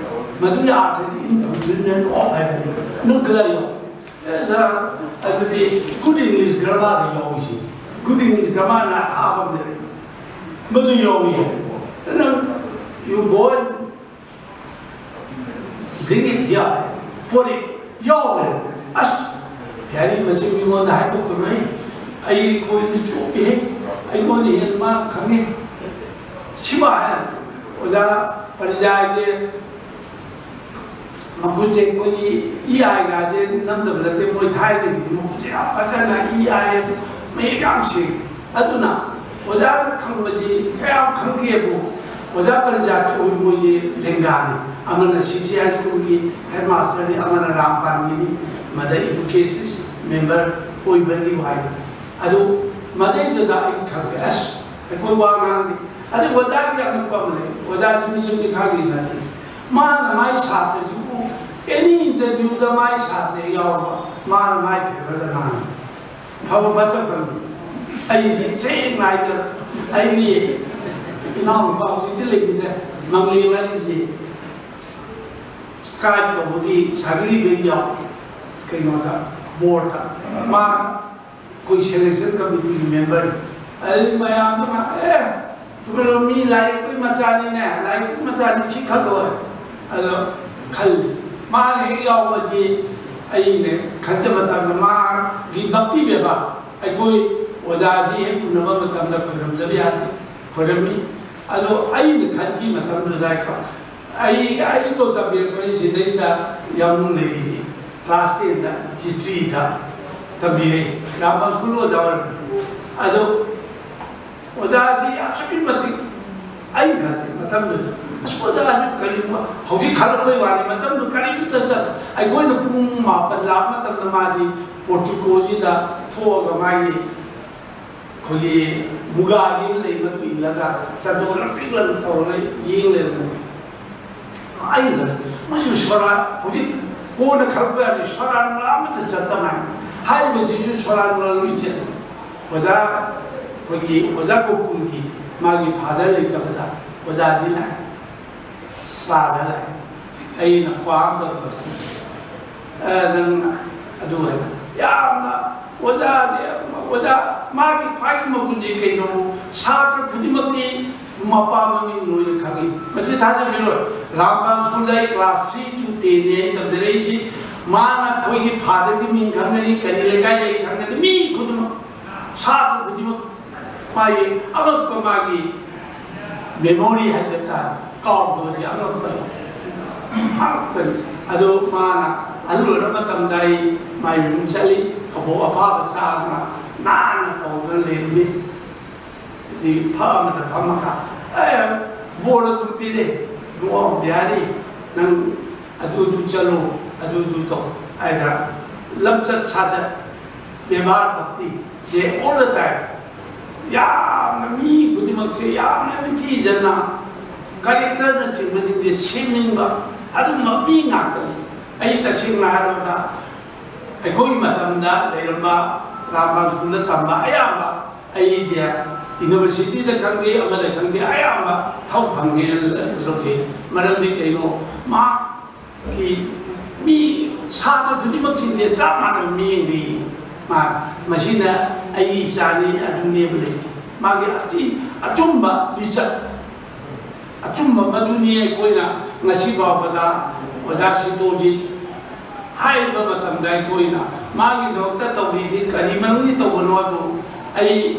ꯃꯗꯨꯒꯤ ꯑꯥꯔꯊꯗꯤ in fulfillment of ꯍꯥꯏꯕꯅꯤ꯫ ꯅꯨꯡ ꯈꯔ ꯌꯥꯎ꯫ ꯑꯦ ꯁꯥꯔ, ꯑꯗꯨꯗꯤ good English grammar ꯗ ꯌꯥꯎꯏꯁꯤ꯫ Good English grammar ꯅ ꯑꯊꯥꯕ ꯑꯃ ꯂꯩꯔꯦ꯫ ꯃꯗꯨ ꯌꯥꯎꯏ ꯍꯥꯏ꯫ ꯅꯪ you go and bring it here꯫ ꯄꯣꯔꯛꯑꯦ꯫ ꯌꯥꯎꯔꯦ꯫ ꯑꯁ! ꯌꯥꯔꯤ, ꯃꯁꯤ ꯃꯤꯉꯣꯟꯗ ꯍꯥꯏꯗꯣꯛꯀꯅꯨꯍꯦ꯫ ꯑꯩ ꯀꯣꯏꯅ ꯆꯣꯞꯄꯤꯍꯦ꯫ ꯑꯩꯉꯣꯟꯗ ꯍꯦꯟꯅ ꯃꯥ ꯈꯪꯉꯤ꯫ ꯁꯤꯃ ꯍꯥꯏꯔꯝꯃꯤ꯫ ꯑꯣꯖꯥ ꯄꯔꯤꯖꯥꯁꯦ ꯃꯈꯨꯠꯁꯦ ꯑꯩꯈꯣꯏꯒꯤ ꯏ ꯑꯥꯏꯒꯥꯁꯦ ꯅꯝꯗꯕ ꯅꯠꯇꯦ, ꯃꯣꯏ ꯊꯥꯏꯅꯒꯤꯗꯤ ꯃꯈꯨꯠꯁꯦ ꯌꯥꯝ ꯐꯖꯅ ꯏ ꯑꯥꯏ ꯃꯌꯦꯛ ꯌꯥꯝ ꯁꯦꯡꯉꯤ꯫ ꯑꯗꯨꯅ ꯑꯣꯖꯥꯅ ꯈꯪꯕꯁꯤ ꯀꯌꯥꯝ ꯈꯪꯒꯦꯕꯨ, ꯑꯣꯖꯥ ꯄꯔꯤꯖꯥꯠꯁꯨ ꯃꯣꯏꯁꯦ ꯂꯦꯡꯒꯥꯅꯤ꯫ ꯑꯃꯅ ꯁꯤ ꯁꯤ ꯍꯥꯏ ꯁ꯭ꯀꯨꯜꯒꯤ ꯍꯦꯗ ꯃꯥꯁꯇꯔꯅꯤ, ꯑꯃꯅ ꯔꯥꯝꯄꯥꯟꯒꯤꯅꯤ, ꯃꯗ ꯏꯗꯨꯀꯦꯁꯟ ꯃꯦꯝꯕꯔ ꯑꯣꯏꯕꯒꯤ ꯋꯥꯅꯤ꯫ ꯑꯗꯨ ꯃꯗꯩꯗꯨꯗ ꯑꯩ ꯈꯪꯉꯦ, ꯑꯁ, ꯑꯩꯈꯣꯏ ꯋꯥ ꯉꯥꯡꯗꯦ꯫ ꯑꯗꯩ ꯑꯣꯖꯥꯒꯤ ꯌꯥꯝꯅ ꯄꯥꯝꯅꯩ꯫ ꯑꯣꯖꯥꯁꯤ ꯃꯤꯁꯛ ꯃꯤꯈꯥꯒꯤ ꯅꯠꯇꯦ꯫ ꯃꯥꯅ ꯃꯥꯏ ꯁꯥꯇ꯭ꯔꯁꯤꯕꯨ ꯑꯦꯅꯤ ꯏꯟꯇꯔꯚ꯭ꯌꯨꯗ ꯃꯥꯏ ꯁꯥꯇ꯭ꯔ ꯌꯥꯎꯔꯕ, ꯃꯥꯅ ꯃꯥꯏ ꯐꯦꯚꯔꯗ ꯉꯥꯡꯉꯤ꯫ ꯐꯕ ꯐꯠꯇꯕ ꯈꯪꯗꯦ꯫ ꯑꯩꯁꯤ ꯆꯦꯛ ꯅꯥꯏꯗ ꯑꯩꯒꯤ ꯏꯅꯥꯎꯅꯨꯄꯥ ꯍꯧꯖꯤꯛꯇꯤ ꯂꯩꯈꯤꯗ꯭ꯔꯦ, ꯃꯪꯂꯦꯝ ꯍꯥꯏꯔꯤꯁꯤ ꯀꯥꯏ ꯇꯧꯕꯒꯤ ꯁꯥꯔꯇꯤꯐꯤꯀꯦꯠ ꯌꯥꯎꯏ ꯀꯩꯅꯣꯗ, ꯕꯣꯔꯗ꯫ ꯃꯥ ꯑꯩꯈꯣꯏ ꯁꯦꯂꯦꯛꯁꯟ ꯀꯃꯤꯇꯤꯒꯤ ꯃꯦꯝꯕꯔꯅꯤ꯫ ꯑꯗꯨ ꯃꯌꯥꯝꯗꯨꯅ, "ꯑꯦ, ꯇꯨꯃꯤꯟ ꯂꯩꯌꯨ, ꯃꯤ ꯂꯥꯏ ꯌꯦꯛꯄꯒꯤ ꯃꯆꯥꯅꯤꯅꯦ, ꯂꯥꯏ ꯌꯦꯛꯄꯒꯤ ꯃꯆꯥꯅꯤ, ꯁꯤ ꯈꯜꯂꯣ" ꯑꯗꯣ ꯈꯜꯂꯤ꯫ ꯃꯥꯅ ꯍꯦꯛ ꯌꯥꯎꯕꯁꯤ ꯑꯩꯅ ꯈꯟꯖ ꯃꯇꯝꯗ ꯃꯥꯒꯤ ꯚꯛꯇꯤ ꯕꯦꯕꯥꯔ, ꯑꯩꯈꯣꯏ ꯑꯣꯖꯥꯁꯤ ꯍꯦꯛ ꯎꯅꯕ ꯃꯇꯝꯗ ꯈꯣꯏꯔꯝꯗꯕ ꯌꯥꯗꯦ, ꯈꯣꯏꯔꯝꯃꯤ꯫ ꯑꯗꯣ ꯑꯩꯅ ꯈꯟꯈꯤ ꯃꯇꯝꯗꯨꯗ ꯑꯩ, ꯑꯩꯕꯨ ꯇꯝꯕꯤꯔꯛꯄꯅꯤ ꯁꯤꯗꯩꯗ ꯌꯥꯝ ꯂꯩꯔꯤꯁꯤ꯫ ꯀ꯭ꯂꯥꯁ ꯇꯦꯟꯗ ꯍꯤꯁꯇ꯭ꯔꯤꯗ ꯇꯝꯕꯤꯔꯛꯏ, ꯔꯥꯃꯟ ꯁ꯭ꯀꯨꯜ ꯑꯣꯖꯥ ꯑꯣꯏꯔꯝꯃꯤ꯫ ꯑꯗꯣ ꯑꯣꯖꯥꯁꯤ ꯑꯁꯨꯛꯀꯤ ꯃꯇꯤꯛ ꯑꯩ ꯈꯜꯂꯤ ꯃꯇꯝꯗꯨꯗ, ꯑꯁ, ꯑꯣꯖꯥꯁꯤ ꯀꯔꯤꯒꯨꯝꯕ ꯍꯧꯖꯤꯛ ꯈꯜꯂꯛꯄꯩ ꯋꯥꯅꯤ, ꯃꯇꯝꯗꯨ ꯀꯔꯤꯝꯇ ꯆꯠ-, ꯑꯩꯈꯣꯏꯅ ꯄꯨꯡ ꯃꯥꯄꯟ ꯂꯥꯛꯄ ꯃꯇꯝꯗ ꯃꯥꯗꯤ ꯄꯣꯔꯇꯤꯀꯣꯁꯤꯗ ꯊꯣꯛꯑꯒ ꯃꯥꯒꯤ ꯑꯩꯈꯣꯏꯒꯤ ꯃꯨꯒꯥꯒꯤ ꯑꯃ ꯂꯩ, ꯃꯗꯨ ꯏꯜꯂꯒ ꯆꯟꯗꯣꯟ ꯂꯪꯇ꯭ꯔꯤꯛ ꯂꯪ ꯇꯧꯔꯒ ꯌꯦꯡ ꯂꯩꯔꯝꯃꯤ꯫ ꯑꯩꯅ ꯃꯁꯤ ꯁꯣꯔꯥ, ꯍꯧꯖꯤꯛ ꯀꯣꯟꯅ ꯈꯪꯕ ꯌꯥꯅꯤ, ꯁꯣꯔꯥ ꯅꯨꯡꯂꯥ ꯑꯃꯠꯇ ꯆꯠꯇ ꯉꯥꯏ꯫ ꯍꯥꯏꯔꯤꯕꯁꯤꯁꯨ ꯁꯣꯔꯥ ꯅꯨꯡꯂꯥ ꯂꯣꯏ ꯆꯠꯂꯤ꯫ ꯑꯣꯖꯥ, ꯑꯩꯈꯣꯏꯒꯤ ꯑꯣꯖꯥ ꯒꯣꯀꯨꯜꯒꯤ ꯃꯥꯒꯤ ꯐꯥꯗꯔ ꯂꯩꯇꯕꯗ ꯑꯣꯖꯥꯁꯤ ꯂꯥꯛꯑꯦ, ꯆꯥꯗ ꯂꯥꯛꯑꯦ꯫ ꯑꯩꯅ ꯄꯥꯝꯗꯕ, ꯑ, ꯅꯪꯅ ꯑꯗꯨ ꯍꯥꯏꯕ꯫ ꯌꯥꯝꯅ ꯑꯣꯖꯥꯁꯦ, ꯑꯣꯖꯥ, ꯃꯥꯒꯤ ꯈ꯭ꯋꯥꯏꯒꯤ ꯃꯒꯨꯟꯁꯦ ꯀꯩꯅꯣ? ꯁꯥꯇ꯭ꯔ ꯈꯨꯗꯤꯡꯃꯛꯀꯤ ꯃꯄꯥ ꯃꯃꯤꯡ ꯂꯣꯏꯅ ꯈꯪꯉꯤ꯫ ꯃꯁꯤ ꯊꯥꯖꯕꯤꯔꯣꯏ, ꯔꯥꯝꯕꯥꯟ ꯁ꯭ꯀꯨꯜꯗ ꯑꯩ ꯀ꯭ꯂꯥꯁ ꯊ꯭ꯔꯤ ꯇꯨ ꯇꯦꯟꯅꯦ ꯑꯩ ꯇꯝꯖꯔꯛꯏꯁꯦ꯫ ꯃꯥꯅ ꯑꯩꯈꯣꯏꯒꯤ ꯐꯥꯗꯔꯒꯤ ꯃꯤꯡ ꯈꯪꯒꯅꯤ, ꯀꯔꯤ ꯂꯩꯀꯥꯏ ꯂꯩ ꯈꯪꯒꯅꯤ, ꯃꯤ ꯈꯨꯗꯤꯡꯃꯛ, ꯁꯥꯇ꯭ꯔ ꯈꯨꯗꯤꯡꯃꯛ꯫ ꯃꯥꯒꯤ ꯑꯉꯛꯄ, ꯃꯥꯒꯤ ꯃꯦꯃꯣꯔꯤ ꯍꯥꯏꯖ ꯇꯥꯔꯦ, ꯀꯥꯎꯗꯕꯁꯦ ꯑꯉꯛꯄꯅꯤ, ꯑꯉꯛꯄꯅꯤ꯫ ꯑꯗꯨ ꯃꯥꯅ ꯑꯍꯜ ꯑꯣꯏꯔꯕ ꯃꯇꯝꯗ ꯑꯩ ꯃꯥꯏ ꯃꯌꯨꯝ ꯆꯠꯂꯤ, ꯀꯕꯣꯛ ꯑꯐꯥꯕ ꯆꯥꯗꯅ ꯅꯥꯟꯅ ꯇꯧꯗꯅ ꯂꯩꯔꯝꯃꯤ꯫ ꯍꯧꯖꯤꯛ ꯐꯛ ꯑꯃꯗ ꯐꯝꯃꯒ, "ꯑꯦ, ꯕꯣꯔ ꯑꯗꯨꯝ ꯄꯤꯔꯦ, ꯏꯕꯨꯡꯉꯣ ꯕꯤꯍꯥꯔꯤ, ꯅꯪ ꯑꯗꯨ ꯑꯗꯨ ꯆꯠꯂꯨ, ꯑꯗꯨ ꯑꯗꯨ ꯇꯧ" ꯍꯥꯏꯗꯅ, ꯂꯝꯆꯠ ꯁꯥꯖꯠ, ꯕꯦꯕꯥꯔ ꯚꯛꯇꯤ, ꯁꯦ all the time꯫ ꯌꯥꯝꯅ ꯃꯤ ꯈꯨꯗꯤꯡꯃꯛꯁꯦ ꯌꯥꯝꯅ ꯅꯤꯡꯊꯤꯖꯅ, ꯀꯔꯦꯛꯇꯔꯅꯆꯤꯡꯕꯁꯤꯡꯁꯦ ꯁꯦꯝꯅꯤꯡꯕ, ꯑꯗꯨꯒꯨꯝꯕ ꯃꯤ ꯉꯥꯛꯇꯅꯤ꯫ ꯑꯩ ꯇꯁꯦꯡꯅ ꯍꯥꯏꯔꯕꯗ, ꯑꯩꯈꯣꯏꯒꯤ ꯃꯇꯝꯗ ꯂꯩꯔꯝꯕ ꯔꯥꯝꯕꯥꯟ ꯁ꯭ꯀꯨꯜꯗ ꯇꯝꯕ ꯑꯌꯥꯝꯕ, ꯑꯩꯗꯤ ꯌꯨꯅꯤꯚꯔꯁꯤꯇꯤꯗ ꯈꯪꯗꯦ, ꯑꯃꯗ ꯈꯪꯗꯦ, ꯑꯌꯥꯝꯕ ꯊꯧ ꯐꯪꯉꯦ ꯂꯧꯈꯤ꯫ ꯃꯔꯝꯗꯤ ꯀꯩꯅꯣ? ꯃꯥꯒꯤ ꯃꯤ, ꯁꯥꯇ꯭ꯔ ꯈꯨꯗꯤꯡꯃꯛꯁꯤꯡꯁꯦ ꯆꯞ ꯃꯥꯟꯅꯕ ꯃꯤꯠꯌꯦꯡꯗ ꯌꯦꯡꯉꯤ꯫ ꯃꯥ, "ꯃꯁꯤꯅ ꯑꯩꯒꯤ ꯏꯆꯥꯅꯤ, ꯑꯗꯨꯅꯦꯕ" ꯂꯩꯇꯦ꯫ ꯃꯥꯒꯤ ꯑꯆꯤ-, ꯑꯆꯨꯝꯕ ꯂꯤꯆꯠ, ꯑꯆꯨꯝꯕ ꯃꯗꯨꯅꯤ꯫ ꯑꯩꯈꯣꯏꯅ ꯉꯁꯤ ꯐꯥꯎꯕꯗ ꯑꯣꯖꯥ ꯁꯤꯇꯣꯟꯖꯤꯠ ꯍꯥꯏꯔꯤꯕ ꯃꯇꯝꯗ ꯑꯩꯈꯣꯏꯅ ꯃꯥꯒꯤꯗꯃꯛꯇ ꯇꯧꯔꯤꯁꯤ ꯀꯔꯤ ꯃꯔꯝꯒꯤ ꯇꯧꯕꯅꯣ ꯍꯥꯏꯕꯨ, ꯑꯩ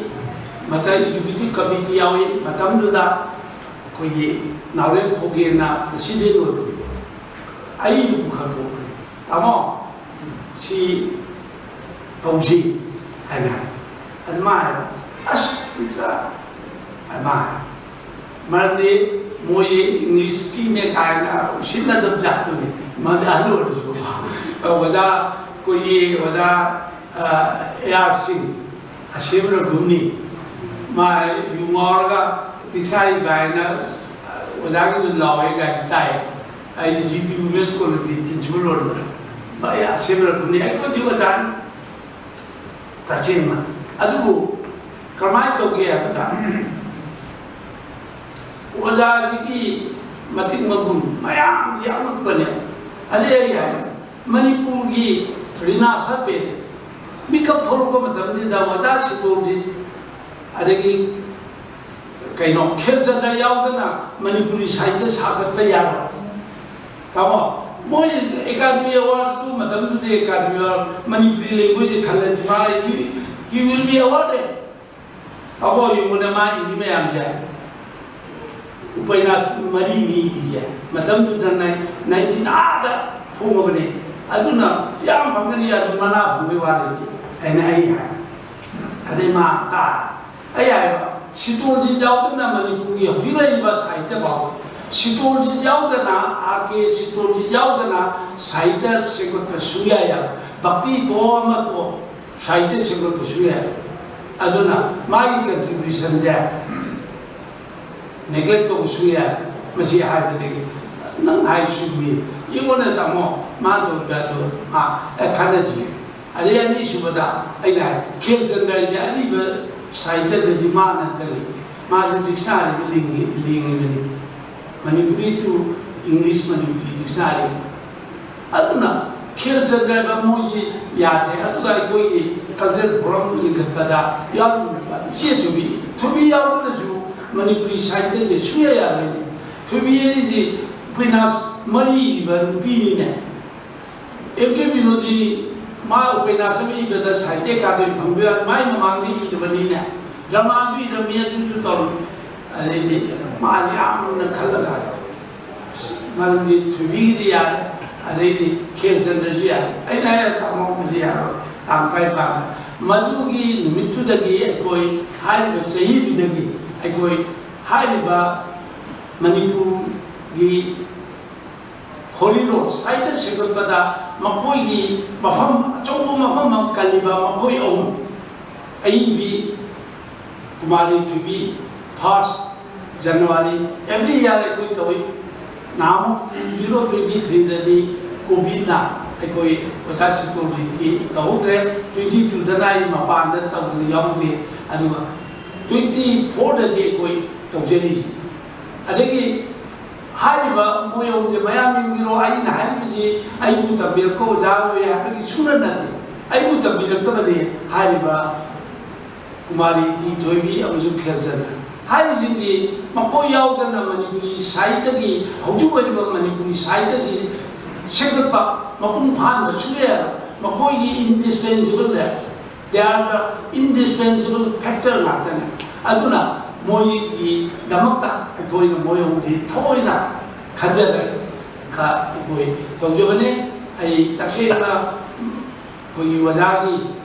ꯃꯇꯝ ꯑꯦꯛꯖꯤꯀ꯭ꯌꯨꯇꯤꯚ ꯀꯃꯤꯇꯤ ꯌꯥꯎꯏ, ꯃꯇꯝꯗꯨꯗ ꯑꯩꯈꯣꯏꯒꯤ ꯅꯥꯎꯔꯦꯝ ꯈꯣꯒꯦꯟꯅ ꯄ꯭ꯔꯁꯤꯗꯦꯟ ꯑꯣꯏꯕꯅꯤ꯫ ꯑꯩ ꯄꯨꯈꯠꯊꯣꯛꯄꯅꯤ, "ꯇꯥꯃꯣ, ꯁꯤ ꯇꯧꯁꯤ" ꯍꯥꯏꯅ ꯍꯥꯏ꯫ ꯑꯗꯨ ꯃꯥ ꯍꯥꯏꯕ, "ꯑꯁ, ꯇꯤꯆꯔ," ꯍꯥꯏ ꯃꯥ ꯍꯥꯏ, ꯃꯔꯝꯗꯤ ꯃꯣꯏ ꯏꯪꯂꯤꯁꯀꯤꯅꯦ ꯀꯥꯏꯅ ꯎꯁꯤꯠꯅꯗꯕ ꯖꯥꯠꯇꯨꯅꯤ꯫ ꯃꯥꯗꯤ ꯑꯍꯜ ꯑꯣꯏꯔꯁꯨ꯫ ꯑꯣꯖꯥ, ꯑꯩꯈꯣꯏꯒꯤ ꯑꯣꯖꯥ, ꯑ, ꯑꯦ ꯑꯥꯔ ꯁꯤꯡ, ꯑꯁꯦꯝ ꯔꯘꯨꯅꯤ꯫ ꯃꯥ ꯌꯨ ꯉꯥꯎꯔꯒ ꯔꯤꯛꯁꯥ ꯏꯕ ꯍꯥꯏꯅ ꯑꯣꯖꯥꯒꯤꯗꯨ ꯂꯥꯎꯋꯦ ꯀꯥꯏꯅ ꯇꯥꯏ꯫ ꯑꯩ ꯖꯤ ꯄꯤ ꯋꯨꯃꯦꯟꯁ ꯀꯣꯂꯦꯖꯀꯤ ꯄ꯭ꯔꯤꯟꯁꯤꯄꯥꯜ ꯑꯣꯏꯔꯝꯕ꯫ ꯃꯥ ꯑꯁꯦꯝ ꯔꯘꯨꯅꯤ꯫ ꯑꯩꯈꯣꯏꯗꯤ ꯑꯣꯖꯥꯅꯤ꯫ ꯇꯁꯦꯡꯅ꯫ ꯑꯗꯨꯕꯨ ꯀꯔꯝꯍꯥꯏꯅ ꯇꯧꯒꯦ ꯍꯥꯏꯕꯗ, ꯑꯣꯖꯥꯁꯤꯒꯤ ꯃꯇꯤꯛ ꯃꯒꯨꯟ ꯃꯌꯥꯝꯁꯤ ꯌꯥꯝꯂꯛꯄꯅꯦ꯫ ꯑꯗꯩ ꯑꯩ ꯍꯥꯏ, ꯃꯅꯤꯄꯨꯔꯒꯤ ꯔꯤꯅꯥ ꯁꯥꯄꯦ ꯃꯤꯀꯞ ꯊꯣꯛꯂꯛꯄ ꯃꯇꯝꯁꯤꯗ ꯑꯣꯖꯥ ꯁꯤꯇꯣꯝꯖꯤꯠ, ꯑꯗꯒꯤ ꯀꯩꯅꯣ, ꯈꯦꯜꯆꯟꯗ꯭ꯔ ꯌꯥꯎꯗꯅ ꯃꯅꯤꯄꯨꯔꯤ ꯁꯥꯍꯤꯇ꯭ꯌ ꯁꯥꯒꯠꯄ ꯌꯥꯔꯣꯏ꯫ ꯇꯥꯃꯣ, ꯃꯣꯏ ꯑꯦꯀꯥꯗꯃꯤ ꯑꯦꯋꯥꯔꯗ ꯃꯇꯝꯗꯨꯗꯤ ꯑꯦꯀꯥꯗꯃꯤ ꯑꯦꯋꯥꯔꯗ ꯃꯅꯤꯄꯨꯔꯤ ꯂꯦꯡꯒ꯭ꯋꯦꯖ ꯈꯜꯂꯗꯤ ꯃꯥ he will be awarded꯫ ꯇꯥꯃꯣ, ꯌꯦꯡꯉꯨꯅꯦ, ꯃꯥ ꯏꯔꯤ ꯃꯌꯥꯝꯁꯦ꯫ ꯎꯄꯟꯌꯥꯁ ꯃꯔꯤꯅꯤ ꯏꯔꯤꯁꯦ꯫ ꯃꯇꯝꯗꯨꯗ ꯅꯥꯏꯟꯇꯤꯟ ꯑꯥꯗ ꯐꯣꯡꯉꯕꯅꯦ꯫ ꯑꯗꯨꯅ ꯌꯥꯝ ꯐꯪꯒꯅꯤ, ꯑꯗꯨ ꯃꯅꯥ ꯐꯪꯕꯩ ꯋꯥ ꯂꯩꯇꯦ ꯍꯥꯏꯅ ꯑꯩ ꯍꯥꯏ꯫ ꯑꯗꯩ ꯃꯥ ꯇꯥ ꯑꯩ ꯍꯥꯏꯕ, ꯁꯤꯇꯣꯜꯖꯤꯠ ꯌꯥꯎꯗꯅ ꯃꯅꯤꯄꯨꯔꯒꯤ ꯍꯧꯖꯤꯛ ꯂꯩꯔꯤꯕ ꯁꯥꯍꯤꯇ꯭ꯌ ꯐꯥꯎ, ꯁꯤꯇꯣꯜꯖꯤꯠ ꯌꯥꯎꯗꯅ, ꯑꯥꯔ ꯀꯦ ꯁꯤꯇꯣꯜꯖꯤꯠ ꯌꯥꯎꯗꯅ ꯁꯥꯍꯤꯇ꯭ꯌ ꯁꯦꯝꯒꯠꯄ ꯁꯨꯡꯌꯥ ꯌꯥꯔꯣꯏ꯫ ꯚꯛꯇꯤ ꯇꯣꯛꯑꯣ, ꯑꯃ ꯇꯣꯛꯑꯣ, ꯁꯥꯍꯤꯇ꯭ꯌ ꯁꯦꯝꯒꯠꯄ ꯁꯨꯡꯌꯥ ꯌꯥꯔꯣꯏ꯫ ꯑꯗꯨꯅ ꯃꯥꯒꯤ ꯀꯟꯇ꯭ꯔꯤꯕ꯭ꯌꯨꯁꯟꯁꯦ ꯅꯦꯒ꯭ꯂꯦꯛ ꯇꯧꯕ ꯁꯨꯡꯌꯥ ꯌꯥꯔꯣꯏ꯫ ꯃꯁꯤ ꯍꯥꯏꯕꯗꯒꯤ ꯅꯪ ꯍꯥꯏ ꯆꯨꯝꯃꯤ꯫ ꯌꯦꯡꯉꯣꯅꯦ ꯇꯥꯃꯣ, ꯃꯥ ꯇꯧꯔꯤꯕ ꯑꯗꯨ, ꯑꯥ, ꯑꯦ, ꯈꯟꯅꯁꯤ꯫ ꯑꯗꯩ ꯑꯅꯤꯁꯨꯕꯗ ꯑꯩꯅ ꯍꯥꯏ, ꯈꯦꯜꯆꯟꯗ꯭ꯔ ꯍꯥꯏꯁꯦ ꯑꯔꯤꯕ ꯁꯥꯍꯤꯇ꯭ꯌꯗꯗꯤ ꯃꯥ ꯅꯠꯇ ꯂꯩꯇꯦ꯫ ꯃꯥꯁꯨ ꯗꯤꯛꯁꯅꯥꯔꯤꯗ ꯂꯤꯡꯉꯤ-, ꯂꯤꯡꯉꯤꯕꯅꯤ꯫ Manipuri to English, Manipuri dictionary. ꯑꯗꯨꯅ ꯈꯦꯜꯆꯟꯗ꯭ꯔ ꯍꯥꯏꯕ ꯃꯣꯏꯁꯤ ꯌꯥꯗꯦ꯫ ꯑꯗꯨꯒ ꯑꯩꯈꯣꯏꯒꯤ ꯀꯜꯆꯔꯦꯜ ꯐꯣꯔꯝ ꯂꯤꯡꯈꯠꯄꯗ ꯌꯥꯎꯔꯤꯕ ꯏꯆꯦ ꯊꯣꯏꯕꯤ, ꯊꯣꯏꯕꯤ ꯌꯥꯎꯗꯅꯁꯨ ꯃꯅꯤꯄꯨꯔꯤ ꯁꯥꯍꯤꯇ꯭ꯌꯁꯦ ꯁꯨꯡꯌꯥ ꯌꯥꯔꯣꯏꯅꯦ꯫ ꯊꯣꯏꯕꯤ ꯍꯥꯏꯔꯤꯁꯤ ꯎꯄꯟꯌꯥꯁ ꯃꯔꯤ ꯏꯕ ꯅꯨꯄꯤꯅꯤꯅꯦ꯫ ꯑꯦꯝ ꯀꯦ ꯕꯤꯅꯣꯗꯤꯅꯤ, ꯃꯥ ꯎꯄꯟꯌꯥꯁ ꯑꯃ ꯏꯕꯗ ꯁꯥꯍꯤꯇ꯭ꯌ ꯑꯦꯀꯥꯗꯃꯤ ꯐꯪꯕ ꯌꯥꯏ, ꯃꯥꯏ ꯃꯃꯥꯡꯗ ꯏꯔꯕꯅꯤꯅꯦ꯫ ꯗ꯭ꯔꯃꯥꯁꯨ ꯏꯔꯝꯃꯤ, ꯑꯗꯨꯁꯨ ꯇꯧꯔꯝꯃꯤ꯫ ꯑꯗꯩꯗꯤ ꯃꯥꯁꯦ ꯌꯥꯝ ꯃꯨꯟꯅ ꯈꯜꯂꯒ, ꯃꯔꯝꯗꯤ ꯊꯣꯏꯕꯤꯒꯤꯗꯤ ꯌꯥꯔꯦ, ꯑꯗꯩꯗꯤ ꯈꯦꯜꯆꯟꯗ꯭ꯔꯁꯨ ꯌꯥꯔꯦ꯫ ꯑꯩꯅ ꯍꯥꯏꯔꯦ, ꯇꯥꯃꯣ, ꯃꯁꯤ ꯌꯥꯔꯣꯏ, ꯇꯥꯡ ꯇꯔꯥꯅꯤꯄꯥꯟꯗ꯫ ꯃꯗꯨꯒꯤ ꯅꯨꯃꯤꯠꯇꯨꯗꯒꯤ ꯑꯩꯈꯣꯏ ꯍꯥꯏꯔꯤꯕ ꯆꯍꯤꯗꯨꯗꯒꯤ ꯑꯩꯈꯣꯏ ꯍꯥꯏꯔꯤꯕ ꯃꯅꯤꯄꯨꯔꯒꯤ ꯈꯣꯔꯤꯂꯣꯟ ꯁꯥꯍꯤꯇ꯭ꯌ ꯁꯦꯝꯒꯠꯄꯗ ꯃꯈꯣꯏꯒꯤ ꯃꯐꯝ, ꯑꯆꯧꯕ ꯃꯐꯝ ꯑꯃ ꯀꯜꯂꯤꯕ ꯃꯈꯣꯏ ꯑꯍꯨꯝ, ꯑꯏꯕꯤ ꯀꯨꯃꯥꯔꯤ ꯊꯣꯏꯕꯤ, first January, every year ꯑꯩꯈꯣꯏ ꯇꯧꯏ꯫ ꯅꯍꯥꯟꯃꯨꯛ two zero twenty three ꯗꯗꯤ ꯀꯣꯚꯤꯗꯅ ꯑꯩꯈꯣꯏ ꯑꯣꯖꯥ ꯁꯤꯇꯣꯝꯖꯤꯠꯀꯤ ꯇꯧꯍꯧꯗ꯭ꯔꯦ, twenty two ꯗꯅ ꯑꯩ ꯃꯄꯥꯟꯗ ꯇꯧꯗꯅ ꯌꯥꯎꯗꯦ, ꯑꯗꯨꯒ twenty four ꯗꯗꯤ ꯑꯩꯈꯣꯏ ꯇꯧꯖꯔꯤꯁꯤ꯫ ꯑꯗꯒꯤ ꯍꯥꯏꯔꯤꯕ ꯃꯣꯏ ꯑꯍꯨꯝꯁꯦ ꯃꯌꯥꯝ ꯌꯦꯡꯕꯤꯔꯣ, ꯑꯩꯅ ꯍꯥꯏꯔꯤꯕꯁꯤ ꯑꯩꯕꯨ ꯇꯝꯕꯤꯔꯛꯄ ꯑꯣꯖꯥ ꯑꯣꯏ ꯍꯥꯏꯕꯒꯤ ꯁꯨꯡꯅꯠ ꯅꯠꯇꯦ, ꯑꯩꯕꯨ ꯇꯝꯕꯤꯔꯛꯇꯕꯅꯤ꯫ ꯍꯥꯏꯔꯤꯕ ꯀꯨꯃꯥꯔꯤ ꯇꯤ ꯊꯣꯏꯕꯤ ꯑꯃꯁꯨꯡ ꯈꯦꯜꯆꯟꯗ꯭ꯔ ꯍꯥꯏꯔꯤꯁꯤꯡꯁꯤ ꯃꯈꯣꯏ ꯌꯥꯎꯗꯅ ꯃꯅꯤꯄꯨꯔꯤ ꯁꯥꯍꯤꯇ꯭ꯌꯒꯤ, ꯍꯧꯖꯤꯛ ꯑꯣꯏꯔꯤꯕ ꯃꯅꯤꯄꯨꯔꯤ ꯁꯥꯍꯤꯇ꯭ꯌꯁꯤ ꯁꯦꯝꯒꯠꯄ ꯃꯄꯨꯡ ꯐꯥꯍꯟꯕ ꯁꯨꯡꯌꯥ ꯌꯥꯔꯣꯏ꯫ ꯃꯈꯣꯏꯒꯤ indispensable, they are the indispensable factor ꯉꯥꯛꯇꯅꯤ꯫ ꯑꯗꯨꯅ ꯃꯣꯏꯒꯤꯗꯃꯛꯇ ꯑꯩꯈꯣꯏꯅ ꯃꯣꯏ ꯑꯍꯨꯝꯁꯤ ꯊꯑꯣꯏꯅ ꯈꯟꯖꯔꯒ ꯑꯩꯈꯣꯏ ꯇꯧꯖꯕꯅꯤ꯫ ꯑꯩ ꯇꯁꯦꯡꯅ ꯑꯩꯈꯣꯏꯒꯤ ꯑꯣꯖꯥꯒꯤ,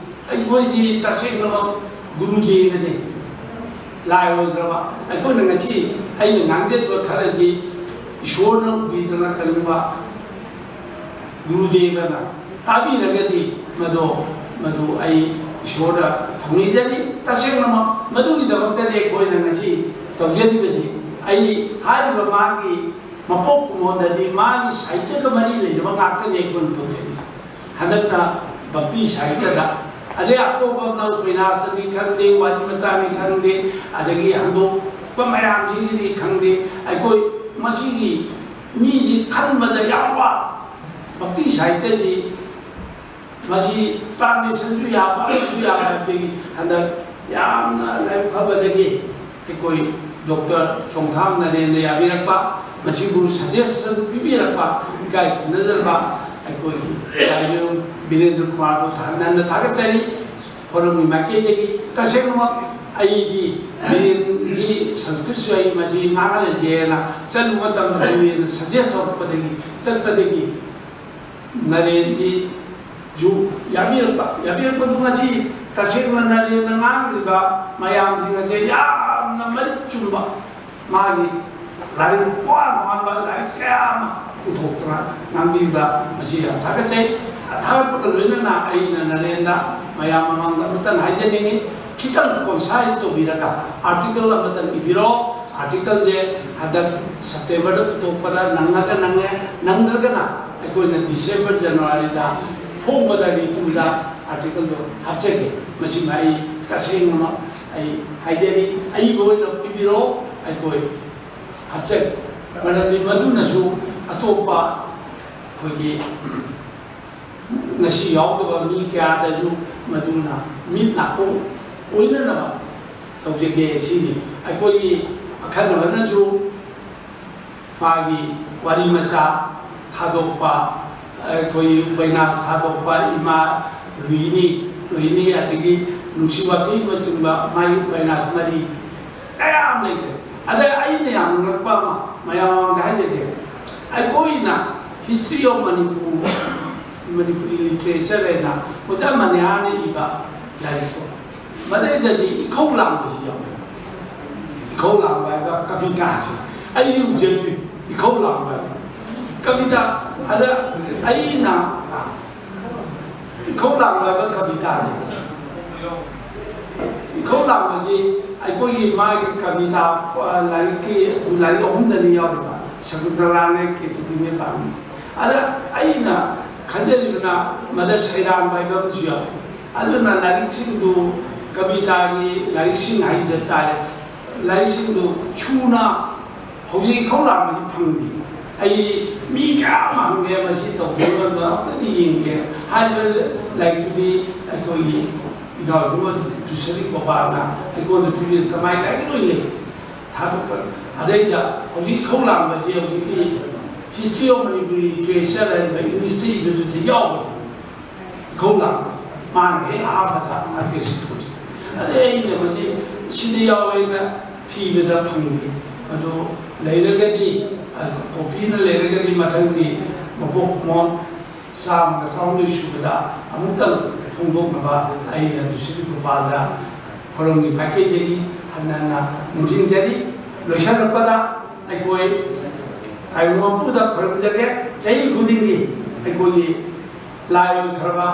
ꯑꯩꯈꯣꯏꯗꯤ ꯇꯁꯦꯡꯅꯃꯛ ꯒꯨꯔꯨꯗꯦꯕꯅꯤ꯫ ꯂꯥꯏ ꯑꯣꯏꯈ꯭ꯔꯕ ꯑꯩꯈꯣꯏꯅ ꯉꯁꯤ ꯑꯩꯅ ꯉꯥꯡꯖꯔꯤꯕ ꯈꯔꯁꯤ ꯏꯁꯣꯔꯅ ꯎꯕꯤꯗꯅ ꯀꯔꯤꯒꯨꯝꯕ ꯒꯨꯔꯨꯗꯦꯕꯅ ꯇꯥꯕꯤꯔꯒꯗꯤ ꯃꯗꯣ, ꯃꯗꯨ ꯑꯩ ꯏꯁꯣꯔꯗ ꯊꯧꯅꯤꯖꯔꯤ꯫ ꯇꯁꯦꯡꯅꯃꯛ ꯃꯗꯨꯒꯤꯗꯃꯛꯇꯗꯤ ꯑꯩꯈꯣꯏꯅ ꯉꯁꯤ ꯇꯧꯖꯔꯤꯕꯁꯤ꯫ ꯑꯩ ꯍꯥꯏꯔꯤꯕ ꯃꯥꯒꯤ ꯃꯄꯣꯛ ꯀꯨꯝꯑꯣꯟꯗꯗꯤ ꯃꯥꯒꯤ ꯁꯥꯍꯤꯇ꯭ꯌꯒ ꯃꯔꯤ ꯂꯩꯅꯕ ꯉꯥꯛꯇꯅꯤ ꯑꯩꯈꯣꯏꯅ ꯇꯧꯖꯔꯤꯁꯤ꯫ ꯍꯟꯗꯛꯅ ꯚꯛꯇꯤ ꯁꯥꯍꯤꯇ꯭ꯌꯗ, ꯑꯗꯩ ꯑꯀꯣꯟꯕ ꯎꯄꯟꯌꯥꯁꯅꯤ ꯈꯪꯗꯦ, ꯋꯥꯔꯤ ꯃꯆꯥꯅꯤ ꯈꯪꯗꯦ, ꯑꯗꯒꯤ ꯍꯟꯗꯣꯛꯄ ꯃꯌꯥꯝꯁꯤꯒꯤꯅꯤ ꯈꯪꯗꯦ, ꯑꯩꯈꯣꯏ ꯃꯁꯤꯒꯤ ꯃꯤꯁꯤ ꯈꯟꯕꯗ ꯌꯥꯝ ꯋꯥ꯫ ꯚꯛꯇꯤ ꯁꯥꯍꯤꯇ꯭ꯌꯁꯤ ꯃꯁꯤ translationꯁꯨ ꯌꯥꯕ, ꯑꯃꯁꯨ ꯌꯥꯕ ꯍꯥꯏꯕꯗꯒꯤ ꯍꯟꯗꯛ ꯌꯥꯝꯅ ꯂꯥꯏꯕꯛ ꯐꯕꯗꯒꯤ ꯑꯩꯈꯣꯏ ꯗꯣꯛꯇꯔ ꯆꯣꯡꯊꯥꯝ ꯅꯔꯦꯟꯅ ꯌꯥꯕꯤꯔꯛꯄ, ꯃꯁꯤꯕꯨ suggestion ꯄꯤꯕꯤꯔꯛꯄ ꯏꯀꯥꯏ ꯈꯨꯝꯅꯖꯕ ꯑꯩꯈꯣꯏꯒꯤ ꯂꯥꯏꯕꯦꯔꯝ ꯕꯤꯔꯦꯟꯗ꯭ꯔ ꯀꯨꯃꯥꯔꯕꯨ ꯊꯥ-, ꯅꯟꯅ ꯊꯥꯒꯠꯆꯔꯤ꯫ ꯐꯣꯔꯝꯒꯤ ꯃꯥꯏꯀꯩꯗꯒꯤ ꯇꯁꯦꯡꯅꯃꯛ ꯑꯩꯗꯤ ꯕꯤꯔꯦꯟꯖꯤ ꯁꯪꯁꯀ꯭ꯔꯤꯠꯁꯨ ꯑꯩ ꯃꯁꯤ ꯉꯥꯡꯍꯜꯂꯁꯦꯅ ꯆꯠꯂꯨꯕ ꯃꯇꯝꯗ ꯕꯤꯔꯦꯟꯅ suggest ꯇꯧꯔꯛꯄꯗꯒꯤ, ꯆꯠꯄꯗꯒꯤ ꯅꯔꯦꯟꯖꯤ ꯌꯨ ꯌꯥꯕꯤꯔꯛꯄ, ꯌꯥꯕꯤꯔꯛꯄꯗꯨ ꯉꯁꯤ ꯇꯁꯦꯡꯅ ꯅꯔꯦꯟꯅ ꯉꯥꯡꯂꯤꯕ ꯃꯌꯥꯝꯁꯤꯡ ꯑꯁꯦ ꯌꯥꯝꯅ ꯃꯔꯤꯛ ꯆꯨꯝꯕ, ꯃꯥꯒꯤ ꯂꯥꯏꯔꯤꯛ ꯇꯣꯉꯥꯟ ꯇꯣꯉꯥꯟꯕ ꯂꯥꯏꯔꯤꯛ ꯀꯌꯥ ꯑꯃ ꯄꯨꯊꯣꯛꯇꯨꯅ ꯉꯥꯡꯕꯤꯕ, ꯃꯁꯤ ꯌꯥꯝ ꯊꯥꯒꯠꯆꯩ꯫ ꯊꯥꯒꯠꯄꯒ ꯂꯣꯏꯅꯅ ꯑꯩꯅ ꯅꯔꯦꯟꯗ ꯃꯌꯥꯝ ꯃꯃꯥꯡꯗ ꯑꯃꯇꯪ ꯍꯥꯏꯖꯅꯤꯡꯉꯤ, ꯈꯤꯇꯪ concise ꯇꯧꯕꯤꯔꯒ article ꯑꯃꯇꯪ ꯏꯕꯤꯔꯣ꯫ Articleꯁꯦ ꯍꯟꯗꯛ Septemberꯗ ꯄꯨꯊꯣꯛꯄꯗ ꯅꯪꯉꯒ ꯅꯪꯉꯦ, ꯅꯪꯗ꯭ꯔꯒꯅ ꯑꯩꯈꯣꯏꯅ December Januaryꯗ ꯐꯣꯡꯕꯗ ꯔꯤꯇꯨꯗ articleꯗꯣ ꯍꯥꯞꯆꯒꯦ꯫ ꯃꯁꯤꯃ ꯑꯩ ꯇꯁꯦꯡꯅꯃꯛ ꯑꯩ ꯍꯥꯏꯖꯔꯤ, ꯑꯏꯕ ꯑꯣꯏꯅ ꯄꯤꯕꯤꯔꯛꯑꯣ, ꯑꯩꯈꯣꯏ ꯍꯥꯞꯆꯒꯦ꯫ ꯃꯔꯝꯗꯤ ꯃꯗꯨꯅꯁꯨ ꯑꯇꯣꯞꯄ ꯑꯩꯈꯣꯏꯒꯤ ꯉꯁꯤ ꯌꯥꯎꯗꯕ ꯃꯤ ꯀꯌꯥꯗꯁꯨ ꯃꯗꯨꯅ ꯃꯤꯠ ꯅꯥꯀꯣꯡ ꯑꯣꯏꯅꯅꯕ ꯇꯧꯖꯒꯦ꯫ ꯁꯤꯅꯤ ꯑꯩꯈꯣꯏꯒꯤ ꯑꯈꯟꯅꯕꯅꯁꯨ ꯃꯥꯒꯤ ꯋꯥꯔꯤ ꯃꯆꯥ ꯊꯥꯗꯣꯛꯄ, ꯑꯩꯈꯣꯏ ꯎꯄꯟꯌꯥꯁ ꯊꯥꯗꯣꯛꯄ, ꯏꯃꯥ ꯔꯣꯍꯤꯅꯤ, ꯔꯣꯍꯤꯅꯤ, ꯑꯗꯒꯤ ꯅꯨꯡꯁꯤ ꯋꯥꯇꯣꯏꯅꯆꯤꯡꯕ ꯃꯥꯒꯤ ꯎꯄꯟꯌꯥꯁ ꯃꯔꯤ ꯀꯌꯥ ꯑꯃ ꯂꯩꯈ꯭ꯔꯦ꯫ ꯑꯗ ꯑꯩꯅ ꯌꯥꯝ ꯉꯛꯄ ꯑꯃ ꯃꯌꯥꯝ ꯃꯃꯥꯡꯗ ꯍꯥꯏꯖꯒꯦ꯫ ꯑꯩꯈꯣꯏꯅ History of Manipur, Manipuri Literature ꯍꯥꯏꯅ ꯑꯣꯖꯥ ꯃꯅꯤꯍꯥꯔꯅ ꯏꯕ ꯂꯥꯏꯔꯤꯛꯇꯣ, ꯃꯗꯩꯗꯗꯤ ꯏꯈꯧ ꯂꯥꯡꯕꯁꯤ ꯌꯥꯎꯋꯦ꯫ ꯏꯈꯧ ꯂꯥꯡꯕ ꯍꯥꯏꯕ ꯀꯕꯤꯇꯥꯁꯤ ꯑꯩ ꯎꯖꯗ꯭ꯔꯤ꯫ ꯏꯈꯧ ꯂꯥꯡꯕ ꯍꯥꯏꯕ ꯀꯕꯤꯇꯥ꯫ ꯑꯗ ꯑꯩꯅ ꯏꯈꯧ ꯂꯥꯡꯕ ꯍꯥꯏꯕ ꯀꯕꯤꯇꯥꯁꯦ, ꯏꯈꯧ ꯂꯥꯡꯕꯁꯤ ꯑꯩꯈꯣꯏꯒꯤ ꯃꯥꯒꯤ ꯀꯕꯤꯇꯥ, ꯑ, ꯂꯥꯏꯔꯤꯛꯀꯤ, ꯂꯥꯏꯔꯤꯛ ꯑꯍꯨꯝꯗꯅꯤ ꯌꯥꯎꯔꯤꯕ, ꯁꯀꯨꯟꯇꯂꯥꯅꯦ, ꯀꯦꯇꯨꯀꯤꯅꯦ, ꯄꯥꯝꯃꯤ꯫ ꯑꯗ ꯑꯩꯅ ꯈꯟꯖꯔꯤꯕꯅ ꯃꯗ ꯁꯩꯔꯥꯡꯕ ꯍꯥꯏꯕ ꯑꯃꯁꯨ ꯌꯥꯎꯏ꯫ ꯑꯗꯨꯅ ꯂꯥꯏꯔꯤꯛꯁꯤꯡꯗꯨ, ꯀꯕꯤꯇꯥꯒꯤ ꯂꯥꯏꯔꯤꯛꯁꯤꯡ ꯍꯥꯏꯖ ꯇꯥꯔꯦ, ꯂꯥꯏꯔꯤꯛꯁꯤꯡꯗꯨ ꯁꯨꯅ ꯍꯧꯖꯤꯛ ꯏꯈꯧ ꯂꯥꯡꯕꯁꯤ ꯐꯪꯗꯦ꯫ ꯑꯩ ꯃꯤ ꯀꯌꯥ ꯑꯃ ꯍꯪꯉꯦ, ꯃꯁꯤ ꯇꯧꯕꯤꯌꯨ ꯍꯥꯏꯕꯗ ꯑꯝꯇꯗꯤ ꯌꯦꯡꯒꯦ꯫ ꯍꯥꯏꯔꯤꯕ ꯂꯥꯏꯔꯤꯛꯇꯨꯗꯤ ꯑꯩꯈꯣꯏꯒꯤ ꯏꯅꯥꯎ ꯏꯕꯨꯡꯉꯣ ꯇꯨꯁꯔꯤ ꯒꯣꯄꯥꯜꯅ ꯑꯩꯉꯣꯟꯗ ꯄꯤꯕꯤꯔꯛꯇ ꯃꯥꯏ ꯂꯥꯏꯔꯤꯛ ꯂꯣꯏ ꯂꯩ꯫ ꯊꯥꯗꯣꯛꯄ꯫ ꯑꯗꯩꯗ ꯍꯧꯖꯤꯛ ꯏꯈꯧ ꯂꯥꯡꯕꯁꯤ ꯍꯧꯖꯤꯛꯀꯤ History of Manipuri Literature ꯍꯥꯏꯔꯤꯕ ꯏꯪꯂꯤꯁꯇ ꯏꯕꯗꯨꯗ ꯌꯥꯎꯕꯅꯤ꯫ ꯏꯈꯧ ꯂꯥꯡꯕꯁꯤ ꯃꯥꯅ ꯍꯦꯛ ꯑꯍꯥꯟꯕꯗ ꯑꯥꯔ ꯀꯦ ꯁꯤꯟꯇꯣꯁꯤ꯫ ꯑꯗꯩ ꯑꯩꯅ ꯃꯁꯤ ꯁꯤꯗ ꯌꯥꯎꯋꯦꯅ ꯊꯤꯕꯗ ꯐꯪꯗꯦ꯫ ꯑꯗꯨ ꯂꯩꯔꯒꯗꯤ, ꯀꯣꯄꯤꯅ ꯂꯩꯔꯒꯗꯤ ꯃꯊꯪꯗꯤ ꯃꯄꯣꯛ ꯀꯨꯝꯑꯣꯟ ꯆꯥꯝꯃꯒ ꯇꯔꯥꯍꯨꯝꯗꯣꯏ ꯁꯨꯕꯗ ꯑꯃꯨꯛꯇꯪ ꯐꯣꯡꯗꯣꯛꯅꯕ ꯑꯩꯅ ꯇꯨꯁꯔꯤ ꯒꯣꯄꯥꯜꯗ ꯈꯨꯔꯝꯒꯤ ꯃꯥꯏꯀꯩꯗꯒꯤ ꯍꯟꯅ ꯍꯟꯅ ꯅꯤꯡꯁꯤꯡꯖꯔꯤ꯫ ꯂꯣꯏꯁꯤꯜꯂꯛꯄꯗ ꯑꯩꯈꯣꯏ ꯇꯥꯏꯕꯪ ꯃꯄꯨꯗ ꯈꯨꯔꯨꯝꯖꯒꯦ꯫ ꯆꯍꯤ ꯈꯨꯗꯤꯡꯒꯤ ꯑꯩꯈꯣꯏꯒꯤ ꯂꯥꯏ ꯑꯣꯏꯈ꯭ꯔꯕ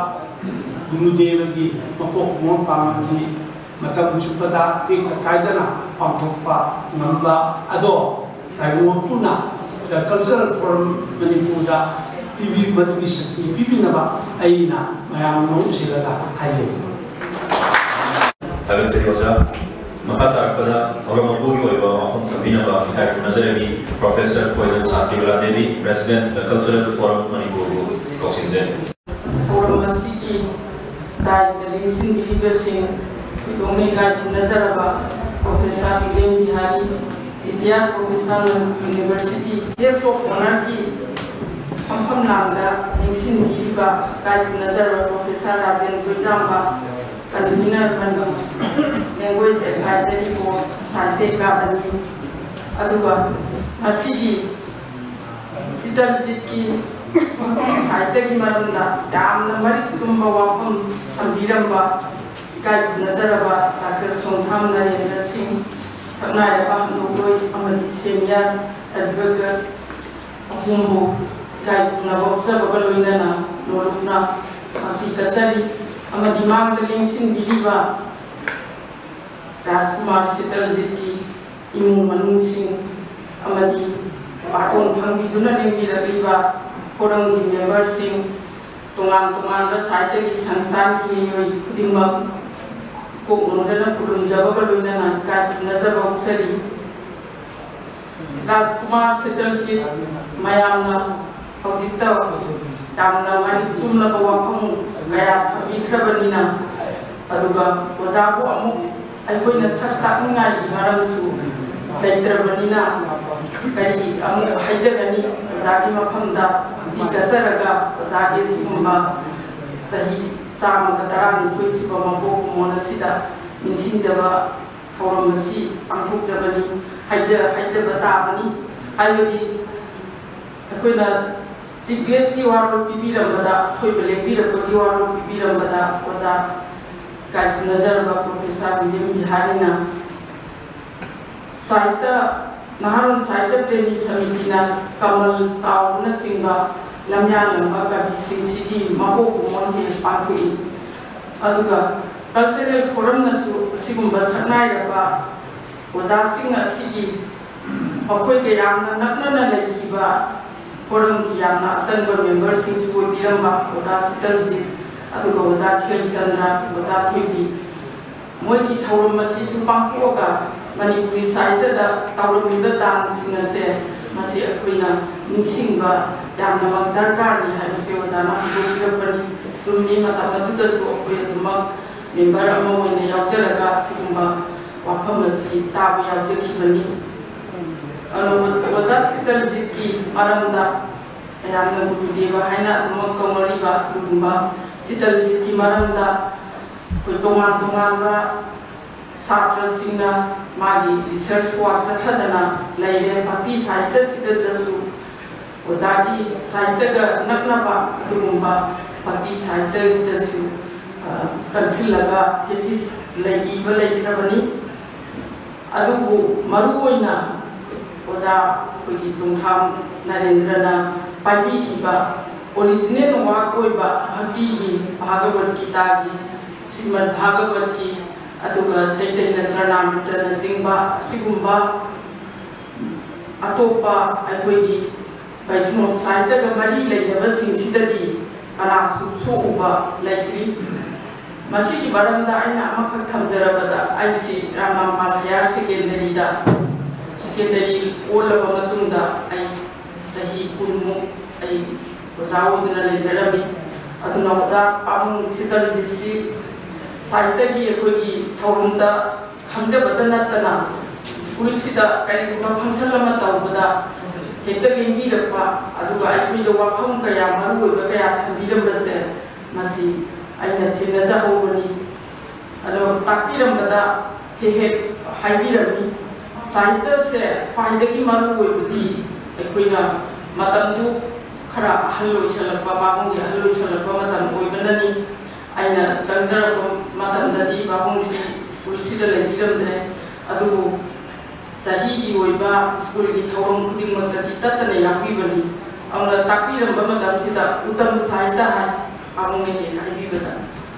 ꯒꯨꯔꯨꯗꯦꯕꯒꯤ ꯃꯄꯣꯛ ꯀꯨꯝꯑꯣꯟ ꯄꯥꯡꯒꯜꯁꯤ ꯃꯇꯝ ꯆꯨꯞꯄꯗ ꯇꯦꯛꯇ ꯀꯥꯏꯗꯅ ꯄꯥꯡꯊꯣꯛꯄ ꯉꯝꯕ ꯑꯗꯣ ꯇꯥꯏꯕꯪ ꯃꯄꯨꯅ The Cultural Forum ꯃꯅꯤꯄꯨꯔꯗ ꯄꯤꯕꯤ-, ꯃꯗꯨꯒꯤ ꯁꯛꯇꯤ ꯄꯤꯕꯤꯅꯕ ꯑꯩꯅ ꯃꯌꯥꯝ ꯅꯣꯝꯁꯤꯜꯂꯒ ꯍꯥꯏꯖꯔꯤ꯫ ꯊꯥꯒꯠꯆꯔꯤ ꯑꯣꯖꯥ꯫ ꯃꯈꯥ ꯇꯥꯔꯛꯄꯗ ꯊꯧꯔꯝ ꯃꯄꯨꯒꯤ ꯑꯣꯏꯕ ꯋꯥꯐꯝ ꯊꯝꯕꯤꯅꯕ ꯏꯀꯥꯏ ꯈꯨꯝꯅꯖꯔꯤ꯫ Professor Khoijam Shantibala Devi, President, The Cultural Forum ꯃꯅꯤꯄꯨꯔꯕꯨ ꯀꯧꯁꯤꯟꯖꯔꯤ꯫ ꯊꯧꯔꯝ ꯑꯁꯤꯒꯤ ꯗꯥꯏꯗ ꯂꯦꯡꯁꯤꯟꯕꯤꯔꯤꯕꯁꯤꯡ, ꯊꯣꯏꯗꯣꯛꯅ ꯏꯀꯥꯏ ꯈꯨꯝꯅꯖꯔꯕ professor Biren Bihari, retire professor, Manipur university, Guest of Honourꯒꯤ ꯐꯝꯐꯝ ꯂꯥꯡꯗ ꯂꯦꯡꯁꯤꯟꯕꯤꯔꯤꯕ ꯏꯀꯥꯏ ꯈꯨꯝꯅꯖꯔꯕ ꯄ꯭ꯔꯣꯐꯦꯁꯔ ꯔꯥꯖꯦꯟ ꯇꯣꯏꯖꯥꯝꯕ, Convener, Manipur Language Advisory Board, Sahitya Academy, ꯑꯗꯨꯒ ꯉꯁꯤꯒꯤ ꯁꯤꯇꯜꯖꯤꯠꯀꯤ ꯁꯥꯍꯤꯇ꯭ꯌꯒꯤ ꯃꯔꯝꯗ ꯌꯥꯝꯅ ꯃꯔꯤꯛ ꯆꯨꯝꯕ ꯋꯥꯐꯝ ꯊꯝꯕꯤꯔꯝꯕ ꯏꯀꯥꯏ ꯈꯨꯝꯅꯖꯔꯕ ꯗꯥꯛꯇꯔ ꯁꯣꯡꯊꯥꯝ ꯅꯔꯦꯟꯗ꯭ꯔ ꯁꯤꯡ, ꯁꯛꯅꯥꯏꯔꯕ ꯍꯟꯗꯣꯛꯂꯣꯏ ꯑꯃꯗꯤ senior advocate ꯑꯍꯨꯝꯕꯨ ꯏꯀꯥꯏ ꯈꯨꯝꯅꯕ ꯑꯣꯛꯆꯕꯒ ꯂꯣꯏꯅꯅ ꯅꯣꯂꯨꯛꯅ ꯊꯥꯒꯠꯆꯔꯤ꯫ ꯑꯃꯗꯤ ꯃꯥꯡꯗ ꯂꯦꯡꯁꯤꯟꯕꯤꯔꯤꯕ ꯔꯥꯖꯀꯨꯃꯥꯔ ꯁꯤꯇꯜꯖꯤꯠꯀꯤ ꯏꯃꯨꯡ ꯃꯅꯨꯡꯁꯤꯡ ꯑꯃꯗꯤ ꯕꯥꯇꯣꯟ ꯐꯪꯕꯤꯗꯨꯅ ꯂꯦꯡꯕꯤꯔꯛꯂꯤꯕ ꯐꯣꯔꯝꯒꯤ ꯃꯦꯝꯕꯔꯁꯤꯡ, ꯇꯣꯉꯥꯟ ꯇꯣꯉꯥꯟꯕ ꯁꯥꯍꯤꯇ꯭ꯌꯒꯤ ꯁꯪꯁꯊꯥꯟꯒꯤ ꯃꯤꯑꯣꯏ ꯈꯨꯗꯤꯡꯃꯛ ꯀꯣꯛ ꯅꯣꯟꯖꯅ ꯈꯨꯔꯨꯝꯖꯕꯒ ꯂꯣꯏꯅꯅ ꯏꯀꯥꯏ ꯈꯨꯝꯅꯖꯕ ꯎꯠꯆꯔꯤ꯫ ꯔꯥꯖꯀꯨꯃꯥꯔ ꯁꯤꯇꯜꯖꯤꯠ ꯃꯌꯥꯝꯅ ꯍꯧꯖꯤꯛꯇ ꯌꯥꯝꯅ ꯃꯔꯤꯛ ꯆꯨꯝꯂꯕ ꯋꯥꯐꯝ ꯀꯌꯥ ꯊꯝꯕꯤꯈ꯭ꯔꯕꯅꯤꯅ, ꯑꯗꯨꯒ ꯑꯣꯖꯥꯕꯨ ꯑꯃꯨꯛ ꯑꯩꯈꯣꯏꯅ ꯁꯛ ꯇꯥꯛꯅꯤꯡꯉꯥꯏꯒꯤ ꯃꯔꯝꯁꯨ ꯂꯩꯇ꯭ꯔꯕꯅꯤꯅ, ꯀꯔꯤ ꯑꯃꯨꯛ ꯍꯥꯏꯖꯒꯅꯤ? ꯑꯣꯖꯥꯒꯤ ꯃꯐꯝꯗ ꯈꯨꯠꯇꯤ ꯀꯠꯆꯔꯒ, ꯑꯣꯖꯥꯒꯤ ꯑꯁꯤꯒꯨꯝꯕ ꯆꯍꯤ ꯆꯥꯝꯃꯒ ꯇꯔꯥꯅꯤꯊꯣꯏ ꯁꯨꯕ ꯃꯄꯣꯛ ꯀꯨꯝꯑꯣꯟ ꯑꯁꯤꯗ ꯅꯤꯡꯁꯤꯡꯖꯕ ꯊꯧꯔꯝ ꯑꯁꯤ ꯄꯥꯡꯊꯣꯛꯆꯕꯅꯤ, ꯍꯥꯏꯖ-, ꯍꯥꯏꯖꯕ ꯇꯥꯕꯅꯤ꯫ ꯍꯥꯏꯕꯗꯤ ꯑꯩꯈꯣꯏꯅ Chief Guestꯀꯤ ꯋꯥꯔꯣꯜ ꯄꯤꯕꯤꯔꯝꯕꯗ, ꯑꯊꯣꯏꯕ ꯂꯦꯡꯕꯤꯔꯛꯄꯒꯤ ꯋꯥꯔꯣꯜ ꯄꯤꯕꯤꯔꯝꯕꯗ ꯑꯣꯖꯥ ꯏꯀꯥꯏ ꯈꯨꯝꯅꯖꯔꯕ ꯄ꯭ꯔꯣꯐꯦꯁꯔ ꯕꯤꯔꯦꯟ ꯕꯤꯍꯥꯔꯤꯅ ꯁꯥꯍꯤꯇ꯭ꯌ, ꯅꯍꯥꯔꯣꯜ ꯁꯥꯍꯤꯇ꯭ꯌ ꯄ꯭ꯔꯦꯃꯤ ꯁꯃꯤꯇꯤꯅ ꯀꯃꯜ ꯆꯥꯎꯕꯅꯆꯤꯡꯕ ꯂꯝꯌꯥꯟꯂꯝꯕ ꯀꯕꯤꯁꯤꯡꯁꯤꯒꯤ ꯃꯄꯣꯛ ꯀꯨꯝꯑꯣꯟꯁꯦ ꯄꯥꯡꯊꯣꯛꯏ꯫ ꯑꯗꯨꯒ Cultural Forumꯅꯁꯨ ꯑꯁꯤꯒꯨꯝꯕ ꯁꯛꯅꯥꯏꯔꯕ ꯑꯣꯖꯥꯁꯤꯡ ꯑꯁꯤꯒꯤ ꯃꯈꯣꯏꯒ ꯌꯥꯝꯅ ꯅꯛꯅꯅ ꯂꯩꯈꯤꯕ ꯐꯣꯔꯝꯒꯤ ꯌꯥꯝꯅ ꯑꯆꯪꯕ ꯃꯦꯝꯕꯔꯁꯤꯡꯁꯨ ꯑꯣꯏꯕꯤꯔꯝꯕ ꯑꯣꯖꯥ ꯁꯤꯇꯜꯖꯤꯠ, ꯑꯗꯨꯒ ꯑꯣꯖꯥ ꯈꯦꯜꯆꯟꯗ꯭ꯔ, ꯑꯣꯖꯥ ꯊꯣꯏꯕꯤ, ꯃꯣꯏꯒꯤ ꯊꯧꯔꯝ ꯑꯁꯤꯁꯨ ꯄꯥꯡꯊꯣꯛꯑꯒ ꯃꯅꯤꯄꯨꯔꯤ ꯁꯥꯍꯤꯇ꯭ꯌꯗ ꯇꯧꯔꯝꯃꯤꯕ ꯗꯥꯟꯁꯤꯡ ꯑꯁꯦ ꯃꯁꯤ ꯑꯩꯈꯣꯏꯅ ꯅꯤꯡꯁꯤꯡꯕ ꯌꯥꯝꯅꯃꯛ ꯗꯔꯀꯥꯔꯅꯤ ꯍꯥꯏꯕꯁꯦ ꯑꯣꯖꯥꯅ ꯍꯧꯗꯣꯛꯄꯤꯔꯛꯄꯅꯤ꯫ ꯆꯨꯝꯃꯤ, ꯃꯇꯝ ꯑꯗꯨꯗꯁꯨ ꯑꯩꯈꯣꯏ ꯑꯗꯨꯃꯛ ꯃꯦꯝꯕꯔ ꯑꯃ ꯑꯣꯏꯅ ꯌꯥꯎꯖꯔꯒ ꯁꯤꯒꯨꯝꯕ ꯋꯥꯐꯝ ꯑꯁꯤ ꯇꯥꯕ ꯌꯥꯎꯖꯈꯤꯕꯅꯤ꯫ ꯑꯗꯣ ꯑꯣꯖꯥ ꯁꯤꯇꯜꯖꯤꯠꯀꯤ ꯃꯔꯝꯗ ꯃꯌꯥꯝꯅ ꯒꯨꯔꯨꯗꯦꯕ ꯍꯥꯏꯅ ꯑꯗꯨꯃꯛ ꯀꯧꯅꯔꯤꯕ ꯑꯗꯨꯒꯨꯝꯕ ꯁꯤꯇꯜꯖꯤꯠꯀꯤ ꯃꯔꯝꯗ ꯑꯩꯈꯣꯏ ꯇꯣꯉꯥꯟ ꯇꯣꯉꯥꯟꯕ ꯁꯥꯇ꯭ꯔꯁꯤꯡꯅ ꯃꯥꯒꯤ ꯔꯤꯁꯔꯁ ꯋꯥꯔꯛ ꯆꯠꯊꯗꯅ ꯂꯩꯔꯦ꯫ ꯚꯛꯇꯤ ꯁꯥꯍꯤꯇ꯭ꯌꯁꯤꯗꯁꯨ ꯑꯣꯖꯥꯒꯤ ꯁꯥꯍꯤꯇ꯭ꯌꯒ ꯅꯛꯅꯕ ꯑꯗꯨꯒꯨꯝꯕ ꯚꯛꯇꯤ ꯁꯥꯍꯤꯇ꯭ꯌꯗꯁꯨ, ꯑ, ꯆꯪꯁꯤꯜꯂꯒ ꯊꯦꯁꯤꯁ ꯂꯩ, ꯏꯕ ꯂꯩꯈ꯭ꯔꯕꯅꯤ꯫ ꯑꯗꯨꯕꯨ ꯃꯔꯨꯑꯣꯏꯅ ꯑꯣꯖꯥ ꯑꯩꯈꯣꯏꯒꯤ ꯆꯨꯡꯊꯥꯝ ꯅꯔꯦꯟꯗ꯭ꯔꯅ ꯄꯥꯏꯕꯤꯈꯤꯕ ꯑꯣꯔꯤꯖꯤꯅꯦꯜ ꯋꯥꯔꯛ ꯑꯣꯏꯕ ꯚꯛꯇꯤꯒꯤ, ꯚꯥꯒꯕꯠ ꯒꯤꯇꯥꯒꯤ, ꯁ꯭ꯔꯤꯃꯗ ꯚꯥꯒꯕꯠꯀꯤ, ꯑꯗꯨꯒ ꯆꯩꯇꯟꯌ ꯆꯔꯅꯥꯃ꯭ꯔꯤꯇꯅꯆꯤꯡꯕ ꯑꯁꯤꯒꯨꯝꯕ ꯑꯇꯣꯞꯄ ꯑꯩꯈꯣꯏꯒꯤ ꯕꯩꯁꯅꯣꯞ ꯁꯥꯍꯤꯇ꯭ꯌꯒ ꯃꯔꯤ ꯂꯩꯅꯕꯁꯤꯡꯁꯤꯗꯗꯤ ꯀꯅꯥꯁꯨ ꯁꯣꯛꯎꯕ ꯂꯩꯇ꯭ꯔꯤ꯫ ꯃꯁꯤꯒꯤ ꯃꯔꯝꯗ ꯑꯩꯅ ꯑꯃꯈꯛ ꯊꯝꯖꯔꯕꯗ, ꯑꯩꯁꯤ ꯔꯥꯃꯥꯝꯕꯥꯜ ꯍꯥꯌꯔ ꯁꯦꯀꯦꯟꯗꯔꯤꯗ, ꯁꯦꯀꯦꯟꯗꯔꯤ ꯑꯣꯜꯂꯕ ꯃꯇꯨꯡꯗ ꯑꯩ ꯆꯍꯤ ꯀꯨꯟꯃꯨꯛ ꯑꯩ ꯑꯣꯖꯥ ꯑꯣꯏꯗꯨꯅ ꯂꯩꯖꯔꯝꯃꯤ꯫ ꯑꯗꯨꯅ ꯑꯣꯖꯥ ꯄꯥꯕꯨꯡ ꯁꯤꯇꯜꯖꯤꯠꯁꯤ ꯁꯥꯍꯤꯇ꯭ꯌꯒꯤ ꯑꯩꯈꯣꯏꯒꯤ ꯊꯧꯔꯝꯗ ꯈꯪꯖꯕꯇ ꯅꯠꯇꯅ ꯁ꯭ꯀꯨꯜꯁꯤꯗ ꯀꯔꯤꯒꯨꯝꯕ ꯐꯪꯁꯟ ꯑꯃ ꯇꯧꯕꯗ ꯍꯦꯛꯇ ꯂꯦꯡꯕꯤꯔꯛꯄ, ꯑꯗꯨꯒ ꯑꯩꯈꯣꯏꯗ ꯋꯥꯐꯝ ꯀꯌꯥ, ꯃꯔꯨꯑꯣꯏꯕ ꯀꯌꯥ ꯊꯝꯕꯤꯔꯝꯕꯁꯦ ꯃꯁꯤ ꯑꯩꯅ ꯊꯦꯡꯅꯖꯍꯧꯕꯅꯤ꯫ ꯑꯗꯣ ꯇꯥꯛꯄꯤꯔꯝꯕꯗ ꯍꯦꯛ ꯍꯦꯛ ꯍꯥꯏꯕꯤꯔꯝꯃꯤ, ꯁꯥꯍꯤꯇ꯭ꯌꯁꯦ ꯈ꯭ꯋꯥꯏꯗꯒꯤ ꯃꯔꯨ ꯑꯣꯏꯕꯗꯤ ꯑꯩꯈꯣꯏꯅ ꯃꯇꯝꯗꯨ ꯈꯔ ꯑꯍꯜ ꯑꯣꯏꯁꯜꯂꯛꯄ, ꯄꯥꯕꯨꯡꯒꯤ ꯑꯍꯜ ꯑꯣꯏꯁꯜꯂꯛꯄ ꯃꯇꯝ ꯑꯣꯏꯕꯅꯅꯤ꯫ ꯑꯩꯅ ꯆꯪꯖꯔꯛꯄ ꯃꯇꯝꯗꯗꯤ ꯄꯥꯕꯨꯡꯁꯤ ꯁ꯭ꯀꯨꯜꯁꯤꯗ ꯂꯩꯕꯤꯔꯝꯗ꯭ꯔꯦ꯫ ꯑꯗꯨꯕꯨ ꯆꯍꯤꯒꯤ ꯑꯣꯏꯕ ꯁ꯭ꯀꯨꯜꯒꯤ ꯊꯧꯔꯝ ꯈꯨꯗꯤꯡꯃꯛꯇꯗꯤ ꯇꯠꯇꯅ ꯌꯥꯎꯕꯤꯕꯅꯤ꯫ ꯑꯗꯨꯅ ꯇꯥꯛꯄꯤꯔꯝꯕ ꯃꯇꯝꯁꯤꯗ ꯎꯇꯝ ꯁꯥꯍꯤꯇ꯭ꯌ ꯍꯥꯏ, ꯄꯥꯕꯨꯡꯅ ꯍꯦꯛ ꯍꯥꯏꯕꯤꯕꯗ꯫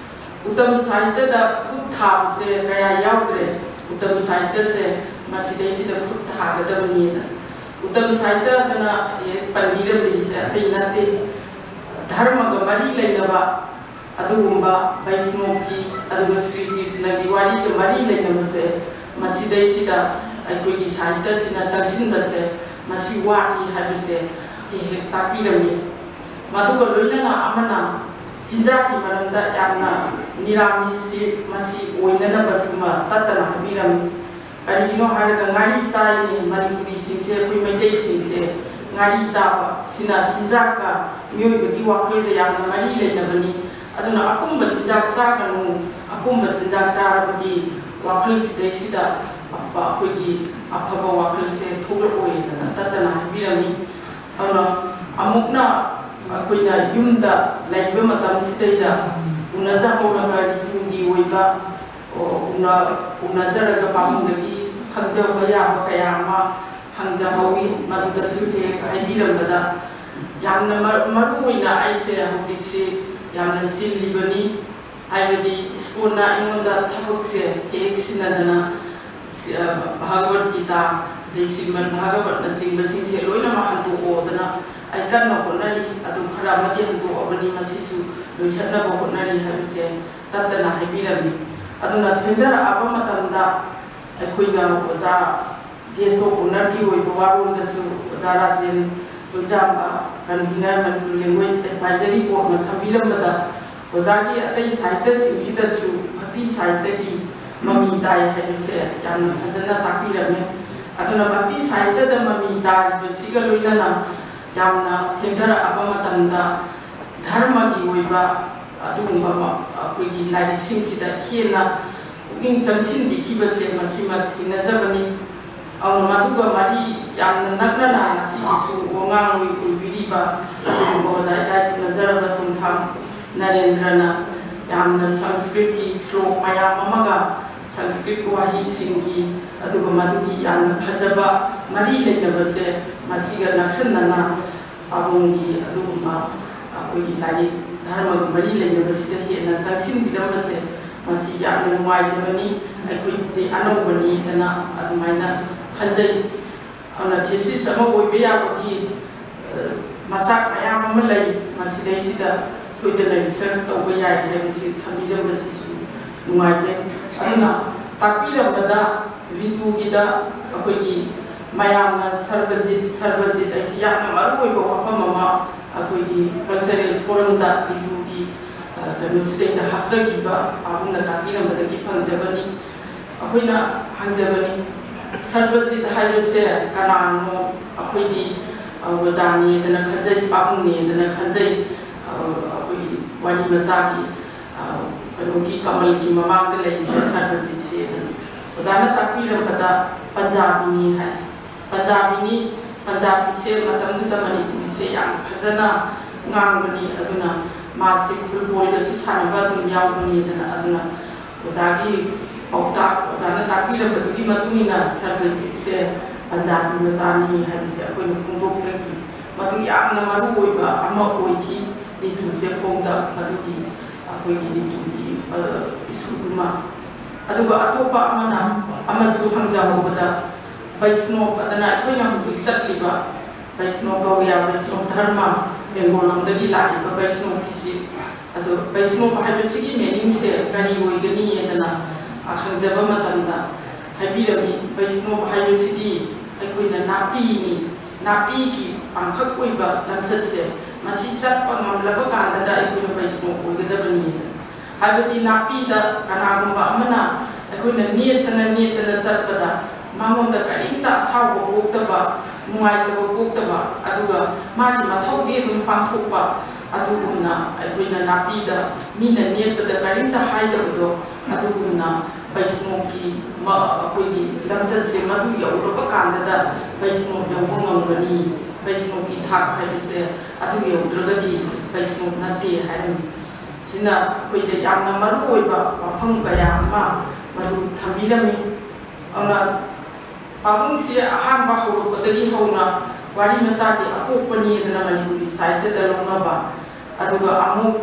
ꯎꯇꯝ ꯁꯥꯍꯤꯇ꯭ꯌꯗ ꯈꯨꯠ ꯊꯥꯕꯁꯦ ꯀꯌꯥ ꯌꯥꯎꯗ꯭ꯔꯦ꯫ ꯎꯇꯝ ꯁꯥꯍꯤꯇ꯭ꯌꯁꯦ ꯃꯁꯤꯗꯩꯁꯤꯗ ꯈꯨꯠ ꯊꯥꯒꯗꯕꯅꯤꯅ꯫ ꯎꯇꯝ ꯁꯥꯍꯤꯇ꯭ꯌꯗꯅ ꯍꯦꯛ ꯄꯟꯕꯤꯔꯝꯃꯤꯁꯦ ꯑꯇꯩ ꯅꯠꯇꯦ, ꯙꯔꯃꯒ ꯃꯔꯤ ꯂꯩꯅꯕ ꯑꯗꯨꯒꯨꯝꯕ ꯕꯩꯁꯅꯣꯞꯀꯤ ꯑꯗꯨꯒ ꯁ꯭ꯔꯤ ꯀ꯭ꯔꯤꯁꯅꯒꯤ ꯋꯥꯔꯤꯒ ꯃꯔꯤ ꯂꯩꯅꯕꯁꯦ ꯃꯁꯤꯗꯩꯁꯤꯗ ꯑꯩꯈꯣꯏꯒꯤ ꯁꯥꯍꯤꯇ꯭ꯌꯁꯤꯅ ꯆꯪꯁꯤꯟꯕꯁꯦ ꯃꯁꯤ ꯋꯥꯠꯂꯤ ꯍꯥꯏꯕꯁꯦ ꯍꯦꯛ ꯍꯦꯛ ꯇꯥꯛꯄꯤꯔꯝꯃꯤ꯫ ꯃꯗꯨꯒ ꯂꯣꯏꯅꯅ ꯑꯃꯅ ꯆꯤꯟꯖꯥꯛꯀꯤ ꯃꯔꯝꯗ ꯌꯥꯝꯅ ꯅꯤꯔꯥꯃꯤꯁꯁꯤ ꯃꯁꯤ ꯑꯣꯏꯅꯅꯕꯁꯤꯃ ꯇꯠꯇꯅ ꯍꯥꯏꯕꯤꯔꯝꯃꯤ꯫ ꯀꯔꯤꯒꯤꯅꯣ ꯍꯥꯏꯔꯒ ꯉꯥꯔꯤ ꯆꯥꯏꯅꯤ ꯃꯅꯤꯄꯨꯔꯤꯁꯤꯡꯁꯦ, ꯑꯩꯈꯣꯏ ꯃꯩꯇꯩꯁꯤꯡꯁꯦ ꯉꯥꯔꯤ ꯆꯥꯕ ꯁꯤꯅ ꯆꯤꯟꯖꯥꯛꯀ ꯃꯤꯑꯣꯏꯕꯒꯤ ꯋꯥꯈꯜꯒ ꯌꯥꯝꯅ ꯃꯔꯤ ꯂꯩꯅꯕꯅꯤ꯫ ꯑꯗꯨꯅ ꯑꯄꯨꯝꯕ ꯆꯤꯟꯖꯥꯛ ꯆꯥꯒꯅꯨ, ꯑꯄꯨꯝꯕ ꯆꯤꯟꯖꯥꯛ ꯆꯥꯔꯕꯗꯤ ꯋꯥꯈꯜꯁꯤꯗꯩꯁꯤꯗ ꯑꯩꯈꯣꯏꯒꯤ ꯑꯐꯕ ꯋꯥꯈꯜꯁꯦ ꯊꯣꯛꯂꯛꯑꯣꯏꯗꯅ ꯇꯠꯇꯅ ꯍꯥꯏꯕꯤꯔꯝꯃꯤ꯫ ꯑꯗꯨꯅ ꯑꯃꯨꯛꯅ ꯑꯩꯈꯣꯏꯅ ꯌꯨꯝꯗ ꯂꯩꯕ ꯃꯇꯝꯁꯤꯗꯩꯗ ꯎꯅꯖꯍꯧꯔꯒ ꯇꯨꯡꯒꯤ ꯑꯣꯏꯕ, ꯑꯣ, ꯎꯅ-, ꯎꯅꯖꯔꯒ ꯄꯥꯕꯨꯡꯗꯒꯤ ꯈꯪꯖꯕ ꯌꯥꯕ ꯀꯌꯥ ꯑꯃ ꯍꯪꯖꯍꯧꯋꯤ꯫ ꯃꯗꯨꯗꯁꯨ ꯍꯦꯛ ꯍꯥꯏꯕꯤꯔꯝꯕꯗ ꯌꯥꯝꯅ ꯃꯔꯨ ꯑꯣꯏꯅ ꯑꯩꯁꯦ ꯍꯧꯖꯤꯛꯁꯤ ꯌꯥꯝꯅ ꯆꯤꯜꯂꯤꯕꯅꯤ꯫ ꯍꯥꯏꯕꯗꯤ ꯏꯁꯀꯣꯟꯅ ꯑꯩꯉꯣꯟꯗ ꯊꯕꯛꯁꯦ ꯍꯦꯛ ꯁꯤꯟꯅꯗꯅ ꯁꯤ-, ꯑ, ꯚꯥꯒꯕꯠ ꯒꯤꯇꯥ, ꯑꯗꯩ ꯁ꯭ꯔꯤꯃꯗ ꯚꯥꯒꯕꯠꯅꯆꯤꯡꯕꯁꯤꯡꯁꯦ ꯂꯣꯏꯅꯃꯛ ꯍꯟꯗꯣꯛꯑꯣꯗꯅ ꯑꯩ ꯀꯟꯅ ꯍꯣꯠꯅꯔꯤ꯫ ꯑꯗꯨ ꯈꯔ ꯑꯃꯗꯤ ꯍꯟꯗꯣꯛꯑꯕꯅꯤ, ꯃꯁꯤꯁꯨ ꯂꯣꯏꯁꯤꯟꯅꯕ ꯍꯣꯠꯅꯔꯤ ꯍꯥꯏꯕꯁꯦ ꯇꯠꯇꯅ ꯍꯥꯏꯕꯤꯔꯝꯃꯤ꯫ ꯑꯗꯨꯅ ꯊꯦꯡꯊꯔꯛꯑꯕ ꯃꯇꯝꯗ ꯑꯩꯈꯣꯏꯅ ꯑꯣꯖꯥ ꯒꯦꯁ ꯑꯣꯐ ꯑꯣꯅꯔꯒꯤ ꯑꯣꯏꯕ ꯋꯥꯔꯣꯜꯗꯁꯨ ꯑꯣꯖꯥ ꯔꯥꯖꯦꯟ ꯂꯣꯏꯖꯥꯝꯕ, ꯀꯟꯚꯤꯅꯔ ꯃꯅꯤꯄꯨꯔ ꯂꯦꯡꯒ꯭ꯋꯦꯖ ꯑꯦꯗꯚꯥꯏꯖꯔꯤ ꯕꯣꯔꯗꯅ ꯊꯝꯕꯤꯔꯝꯕꯗ ꯑꯣꯖꯥꯒꯤ ꯑꯇꯩ ꯁꯥꯍꯤꯇ꯭ꯌꯁꯤꯡꯁꯤꯗꯁꯨ ꯚꯛꯇꯤ ꯁꯥꯍꯤꯇ꯭ꯌꯒꯤ ꯃꯃꯤ ꯇꯥꯏ ꯍꯥꯏꯕꯁꯦ ꯌꯥꯝꯅ ꯐꯖꯅ ꯇꯥꯛꯄꯤꯔꯝꯃꯦ꯫ ꯑꯗꯨꯅ ꯚꯛꯇꯤ ꯁꯥꯍꯤꯇ꯭ꯌꯗ ꯃꯃꯤ ꯇꯥꯔꯤꯕꯁꯤꯒ ꯂꯣꯏꯅꯅ ꯌꯥꯝꯅ ꯊꯦꯡꯊꯔꯛꯑꯕ ꯃꯇꯝꯗ ꯙꯔꯃꯒꯤ ꯑꯣꯏꯕ ꯑꯗꯨꯒꯨꯝꯕ ꯃ-, ꯑꯩꯈꯣꯏꯒꯤ ꯂꯥꯏꯔꯤꯛꯁꯤꯡꯁꯤꯗ ꯍꯦꯟꯅ ꯄꯨꯛꯅꯤꯡ ꯆꯪꯁꯤꯟꯕꯤꯈꯤꯕꯁꯦ ꯃꯁꯤꯃ ꯊꯦꯡꯅꯖꯕꯅꯤ꯫ ꯑꯗꯨꯅ ꯃꯗꯨꯒ ꯃꯔꯤ ꯌꯥꯝꯅ ꯅꯛꯅꯅ ꯉꯁꯤꯒꯤꯁꯨ ꯋꯥꯉꯥꯡꯂꯣꯏ ꯑꯣꯏꯕꯤꯔꯤꯕ ꯑꯗꯨꯒꯨꯝꯕ ꯑꯣꯖꯥ ꯏꯀꯥꯏ ꯈꯨꯝꯅꯖꯔꯕ ꯆꯨꯝꯊꯥꯝ ꯅꯔꯦꯟꯗ꯭ꯔꯅ ꯌꯥꯝꯅ ꯁꯪꯁꯀ꯭ꯔꯤꯠꯀꯤ ꯁ꯭ꯂꯣꯛ ꯃꯌꯥꯝ ꯑꯃꯒ ꯁꯪꯁꯀ꯭ꯔꯤꯠ ꯋꯥꯍꯩꯁꯤꯡꯒꯤ ꯑꯗꯨꯒ ꯃꯗꯨꯒꯤ ꯌꯥꯝꯅ ꯐꯖꯕ ꯃꯔꯤ ꯂꯩꯅꯕꯁꯦ ꯃꯁꯤꯒ ꯅꯛꯁꯟꯅꯅ ꯄꯥꯕꯨꯡꯒꯤ ꯑꯗꯨꯒꯨꯝꯕ ꯑꯩꯈꯣꯏꯒꯤ ꯂꯥꯏꯔꯤꯛ ꯙꯔꯃꯒ ꯃꯔꯤ ꯂꯩꯅꯕꯁꯤꯗ ꯍꯦꯟꯅ ꯆꯪꯁꯤꯟꯕꯤꯔꯝꯕꯁꯦ ꯃꯁꯤ ꯌꯥꯝꯅ ꯅꯨꯡꯉꯥꯏꯖꯕꯅꯤ꯫ ꯑꯩꯈꯣꯏꯗꯤ ꯑꯅꯧꯕꯅꯤꯗꯅ ꯑꯗꯨꯃꯥꯏꯅ ꯈꯟꯖꯩ꯫ ꯑꯗꯨꯅ ꯊꯦꯁꯤꯁ ꯑꯃ ꯑꯣꯏꯕ ꯌꯥꯕꯒꯤ, ꯑ, ꯃꯆꯥꯛ ꯃꯌꯥꯝ ꯑꯃ ꯂꯩ꯫ ꯃꯁꯤꯗꯩꯁꯤꯗ ꯁꯣꯏꯗꯅ ꯔꯤꯁꯔꯁ ꯇꯧꯕ ꯌꯥꯏ ꯍꯥꯏꯕꯁꯤ ꯊꯝꯕꯤꯔꯝꯕꯁꯤꯁꯨ ꯅꯨꯡꯉꯥꯏꯖꯩ꯫ ꯑꯗꯨꯅ ꯇꯥꯛꯄꯤꯔꯝꯕꯗ ꯔꯤꯇꯨꯒꯤꯗ ꯑꯩꯈꯣꯏꯒꯤ ꯃꯌꯥꯝꯅ ꯁꯔꯕꯖꯤꯠ ꯁꯔꯕꯖꯤꯠ ꯍꯥꯏꯁꯤ ꯌꯥꯝꯅ ꯃꯔꯨ ꯑꯣꯏꯕ ꯋꯥꯐꯝ ꯑꯃ ꯑꯩꯈꯣꯏꯒꯤ ꯀꯜꯆꯔꯦꯜ ꯐꯣꯔꯝꯗ ꯔꯤꯇꯨꯒꯤ ꯀꯩꯅꯣꯁꯤꯗꯩꯗ ꯍꯥꯞꯆꯈꯤꯕ ꯄꯥꯕꯨꯡꯅ ꯇꯥꯛꯄꯤꯔꯝꯕꯗꯒꯤ ꯐꯪꯖꯕꯅꯤ꯫ ꯑꯩꯈꯣꯏꯅ ꯍꯪꯖꯕꯅꯤ, ꯁꯔꯕꯖꯤꯠ ꯍꯥꯏꯕꯁꯦ ꯀꯅꯥꯅꯣ? ꯑꯩꯈꯣꯏꯗꯤ ꯑꯣꯖꯥꯅꯦꯗꯅ ꯈꯟꯖꯩ, ꯄꯥꯕꯨꯡꯅꯦꯗꯅ ꯈꯟꯖꯩ꯫ ꯑꯩꯈꯣꯏ ꯋꯥꯔꯤ ꯃꯆꯥꯒꯤ ꯀꯩꯅꯣꯒꯤ ꯀꯃꯜꯒꯤ ꯃꯃꯥꯡꯗ ꯂꯩꯔꯤꯕ ꯁꯔꯕꯖꯤꯠꯁꯦ ꯑꯣꯖꯥꯅ ꯇꯥꯛꯄꯤꯔꯝꯕꯗ ꯄꯟꯖꯥꯕꯤꯅꯤ ꯍꯥꯏ꯫ ꯄꯟꯖꯥꯕꯤꯅꯤ, ꯄꯟꯖꯥꯕꯤꯁꯦ ꯃꯇꯝꯗꯨꯗ ꯃꯅꯤꯄꯨꯔꯤꯁꯦ ꯌꯥꯝ ꯐꯖꯅ ꯉꯥꯡꯕꯅꯤ꯫ ꯑꯗꯨꯅ ꯃꯥꯁꯦ ꯐꯨꯠꯕꯣꯜꯗꯁꯨ ꯁꯥꯟꯅꯕ ꯑꯗꯨꯝ ꯌꯥꯎꯕꯅꯤꯗꯅ꯫ ꯑꯗꯨꯅ ꯑꯣꯖꯥꯒꯤ ꯄꯥꯎꯇꯥꯛ, ꯑꯣꯖꯥꯅ ꯇꯥꯛꯄꯤꯔꯝꯕꯗꯨꯒꯤ ꯃꯇꯨꯡ ꯏꯟꯅ ꯁꯔꯕꯖꯤꯠꯁꯦ ꯄꯟꯖꯥꯕꯤ ꯃꯆꯥꯅꯤ ꯍꯥꯏꯕꯁꯦ ꯑꯩꯈꯣꯏꯅ ꯐꯣꯡꯗꯣꯛꯆꯈꯤ꯫ ꯃꯗꯨ ꯌꯥꯝꯅ ꯃꯔꯨ ꯑꯣꯏꯕ ꯑꯃ ꯑꯣꯏꯈꯤ ꯔꯤꯇꯨꯁꯦ ꯐꯣꯡꯗ꯫ ꯃꯗꯨꯒꯤ ꯑꯩꯈꯣꯏꯒꯤ ꯔꯤꯇꯨꯒꯤ ꯏꯁꯨꯗꯨꯃ꯫ ꯑꯗꯨꯒ ꯑꯇꯣꯞꯄ ꯑꯃꯅ ꯑꯃꯁꯨ ꯍꯪꯖꯍꯧꯕꯗ, ꯕꯩꯁꯅꯣꯞ ꯑꯗꯨꯅ ꯑꯩꯈꯣꯏꯅ ꯍꯧꯖꯤꯛ ꯆꯠꯂꯤꯕ ꯕꯩꯁꯅꯣꯞ ꯒꯧꯔꯤꯌꯥ, ꯕꯩꯁꯅꯣꯞ ꯙꯔꯃ, ꯕꯦꯡꯒꯣꯜ ꯂꯣꯝꯗꯒꯤ ꯂꯥꯛꯏꯕ ꯕꯩꯁꯅꯣꯞꯀꯤꯁꯤ, ꯑꯗꯣ ꯕꯩꯁꯅꯣꯞ ꯍꯥꯏꯕꯁꯤꯒꯤ ꯃꯤꯅꯤꯡꯁꯦ ꯀꯔꯤ ꯑꯣꯏꯒꯅꯤꯗꯅ ꯍꯪꯖꯕ ꯃꯇꯝꯗ ꯍꯥꯏꯕꯤꯔꯝꯃꯤ, ꯕꯩꯁꯅꯣꯞ ꯍꯥꯏꯕꯁꯤꯗꯤ ꯑꯩꯈꯣꯏꯅ ꯅꯥꯄꯤꯅꯤ, ꯅꯥꯄꯤꯒꯤ ꯄꯥꯡꯈꯛ ꯑꯣꯏꯕ ꯂꯝꯆꯠꯁꯦ ꯃꯁꯤ ꯆꯠꯄ ꯉꯝꯂꯕ ꯀꯥꯟꯗꯗ ꯑꯩꯈꯣꯏꯅ ꯕꯩꯁꯅꯣꯞ ꯑꯣꯏꯒꯗꯕꯅꯤ꯫ ꯍꯥꯏꯕꯗꯤ ꯅꯥꯄꯤꯗ ꯀꯅꯥꯒꯨꯝꯕ ꯑꯃꯅ ꯑꯩꯈꯣꯏꯅ ꯅꯦꯠꯇꯅ ꯅꯦꯠꯇꯅ ꯆꯠꯄꯗ ꯃꯉꯣꯟꯗ ꯀꯔꯤꯝꯇ ꯑꯁꯥꯎꯕ ꯄꯣꯛꯇꯕ, ꯅꯨꯡꯉꯥꯏꯇꯕ ꯄꯣꯛꯇꯕ, ꯑꯗꯨꯒ ꯃꯥꯒꯤ ꯃꯊꯧꯗꯤ ꯑꯗꯨꯝ ꯄꯥꯡꯊꯣꯛꯄ, ꯑꯗꯨꯒꯨꯝꯅ ꯑꯩꯈꯣꯏꯅ ꯅꯥꯄꯤꯗ ꯃꯤꯅ ꯅꯦꯠꯄꯗ ꯀꯔꯤꯝꯇ ꯍꯥꯏꯗꯕꯗꯣ, ꯑꯗꯨꯒꯨꯝꯅ ꯕꯩꯁꯅꯣꯞꯀꯤ ꯃ-, ꯑꯩꯈꯣꯏꯒꯤ ꯂꯝꯆꯠꯁꯦ ꯃꯗꯨ ꯌꯧꯔꯕ ꯀꯥꯟꯗꯗ ꯕꯩꯁꯅꯣꯞ ꯌꯧꯕ ꯉꯝꯒꯅꯤ꯫ ꯕꯩꯁꯅꯣꯞꯀꯤ ꯊꯥꯛ ꯍꯥꯏꯕꯁꯦ ꯑꯗꯨ ꯌꯧꯗ꯭ꯔꯒꯗꯤ ꯕꯩꯁꯅꯣꯞ ꯅꯠꯇꯦ ꯍꯥꯏꯔꯝꯃꯤ꯫ ꯁꯤꯅ ꯑꯩꯈꯣꯏꯗ ꯌꯥꯝꯅ ꯃꯔꯨ ꯑꯣꯏꯕ ꯋꯥꯐꯝ ꯀꯌꯥ ꯑꯃ ꯃꯗꯨ ꯊꯝꯕꯤꯔꯝꯃꯤ꯫ ꯑꯗꯨꯅ ꯄꯥꯕꯨꯡꯁꯤ ꯑꯍꯥꯟꯕ ꯍꯧꯔꯛꯄꯗꯒꯤ ꯍꯧꯅ ꯋꯥꯔꯤ ꯃꯆꯥꯒꯤ ꯑꯄꯣꯛꯄꯅꯤꯗꯅ ꯃꯅꯤꯄꯨꯔꯤ ꯁꯥꯍꯤꯇ꯭ꯌꯗ ꯂꯧꯅꯕ, ꯑꯗꯨꯒ ꯑꯃꯨꯛ,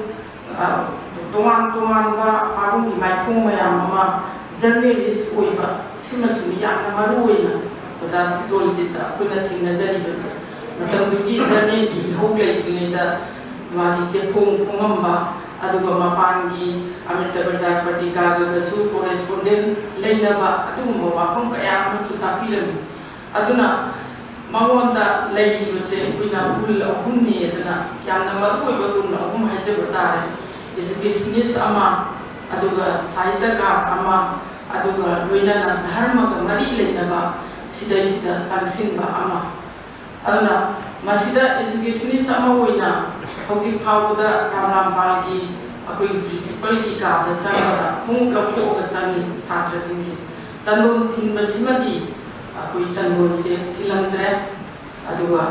ꯑ, ꯇꯣꯉꯥꯟ ꯇꯣꯉꯥꯟꯕ ꯄꯥꯕꯨꯡꯒꯤ ꯃꯥꯏꯊꯣꯡ ꯃꯌꯥꯝ ꯑꯃ ꯖꯔꯅꯦꯂꯤꯁ ꯑꯣꯏꯕ, ꯁꯤꯃꯁꯨ ꯌꯥꯝꯅ ꯃꯔꯨ ꯑꯣꯏꯅ ꯑꯣꯖꯥ ꯁꯤꯇꯣꯜꯖꯤꯠꯇ ꯑꯩꯈꯣꯏꯅ ꯊꯦꯡꯅꯖꯔꯤꯕꯁꯦ꯫ ꯃꯇꯝꯗꯨꯒꯤ ꯖꯔꯅꯦꯜꯒꯤ ꯏꯍꯧ ꯂꯩꯇ꯭ꯔꯤꯉꯩꯗ ꯃꯥꯒꯤ ꯆꯦꯐꯣꯡ ꯐꯣꯡꯉꯝꯕ, ꯑꯗꯨꯒ ꯃꯄꯥꯟꯒꯤ ꯑꯃ꯭ꯔꯤꯇ ꯕ꯭ꯔꯖꯥ ꯄꯇ꯭ꯔꯤꯀꯥꯒꯁꯨ ꯀꯣꯔꯦꯁꯄꯣꯟꯗꯦꯟ ꯂꯩꯅꯕ, ꯑꯗꯨꯒꯨꯝꯕ ꯋꯥꯐꯝ ꯀꯌꯥ ꯑꯃꯁꯨ ꯇꯥꯛꯄꯤꯔꯝꯃꯤ꯫ ꯑꯗꯨꯅ ꯃꯉꯣꯟꯗ ꯂꯩꯔꯤꯕꯁꯦ ꯑꯩꯈꯣꯏꯅ ꯒꯨꯟ ꯑꯍꯨꯝꯅꯤ ꯑꯗꯨꯅ, ꯌꯥꯝꯅ ꯃꯔꯨ ꯑꯣꯏꯕ ꯒꯨꯟ ꯑꯍꯨꯝ ꯍꯥꯏꯖꯕ ꯇꯥꯔꯦ꯫ ꯑꯦꯖꯨꯀꯦꯁꯅꯤꯁ ꯑꯃ, ꯑꯗꯨꯒ ꯁꯥꯍꯤꯇ꯭ꯌꯀꯥꯔ ꯑꯃ, ꯑꯗꯨꯒ ꯂꯣꯏꯅꯅ ꯙꯔꯃꯒ ꯃꯔꯤ ꯂꯩꯅꯕ ꯁꯤꯗꯩꯁꯤꯗ ꯆꯪꯁꯤꯟꯕ ꯑꯃ꯫ ꯑꯗꯨꯅ ꯃꯁꯤꯗ ꯑꯦꯖꯨꯀꯦꯁꯅꯤꯁ ꯑꯃ ꯑꯣꯏꯅ ꯍꯧꯖꯤꯛ ꯐꯥꯎꯕꯗ ꯔꯥꯝꯂꯥꯝꯄꯥꯜꯒꯤ ꯑꯩꯈꯣꯏꯒꯤ ꯄ꯭ꯔꯤꯟꯁꯤꯄꯜꯒꯤ ꯀꯥꯗ ꯆꯪꯕꯗ ꯈꯣꯡꯎꯞ ꯂꯧꯊꯣꯛꯑꯒ ꯆꯪꯉꯤ ꯁꯥꯇ꯭ꯔꯁꯤꯡꯁꯦ꯫ ꯆꯟꯗꯣꯟ ꯊꯤꯟꯕꯁꯤꯃꯗꯤ ꯑꯩꯈꯣꯏ ꯆꯟꯗꯣꯟꯁꯦ ꯊꯤꯜꯂꯝꯗ꯭ꯔꯦ꯫ ꯑꯗꯨꯒ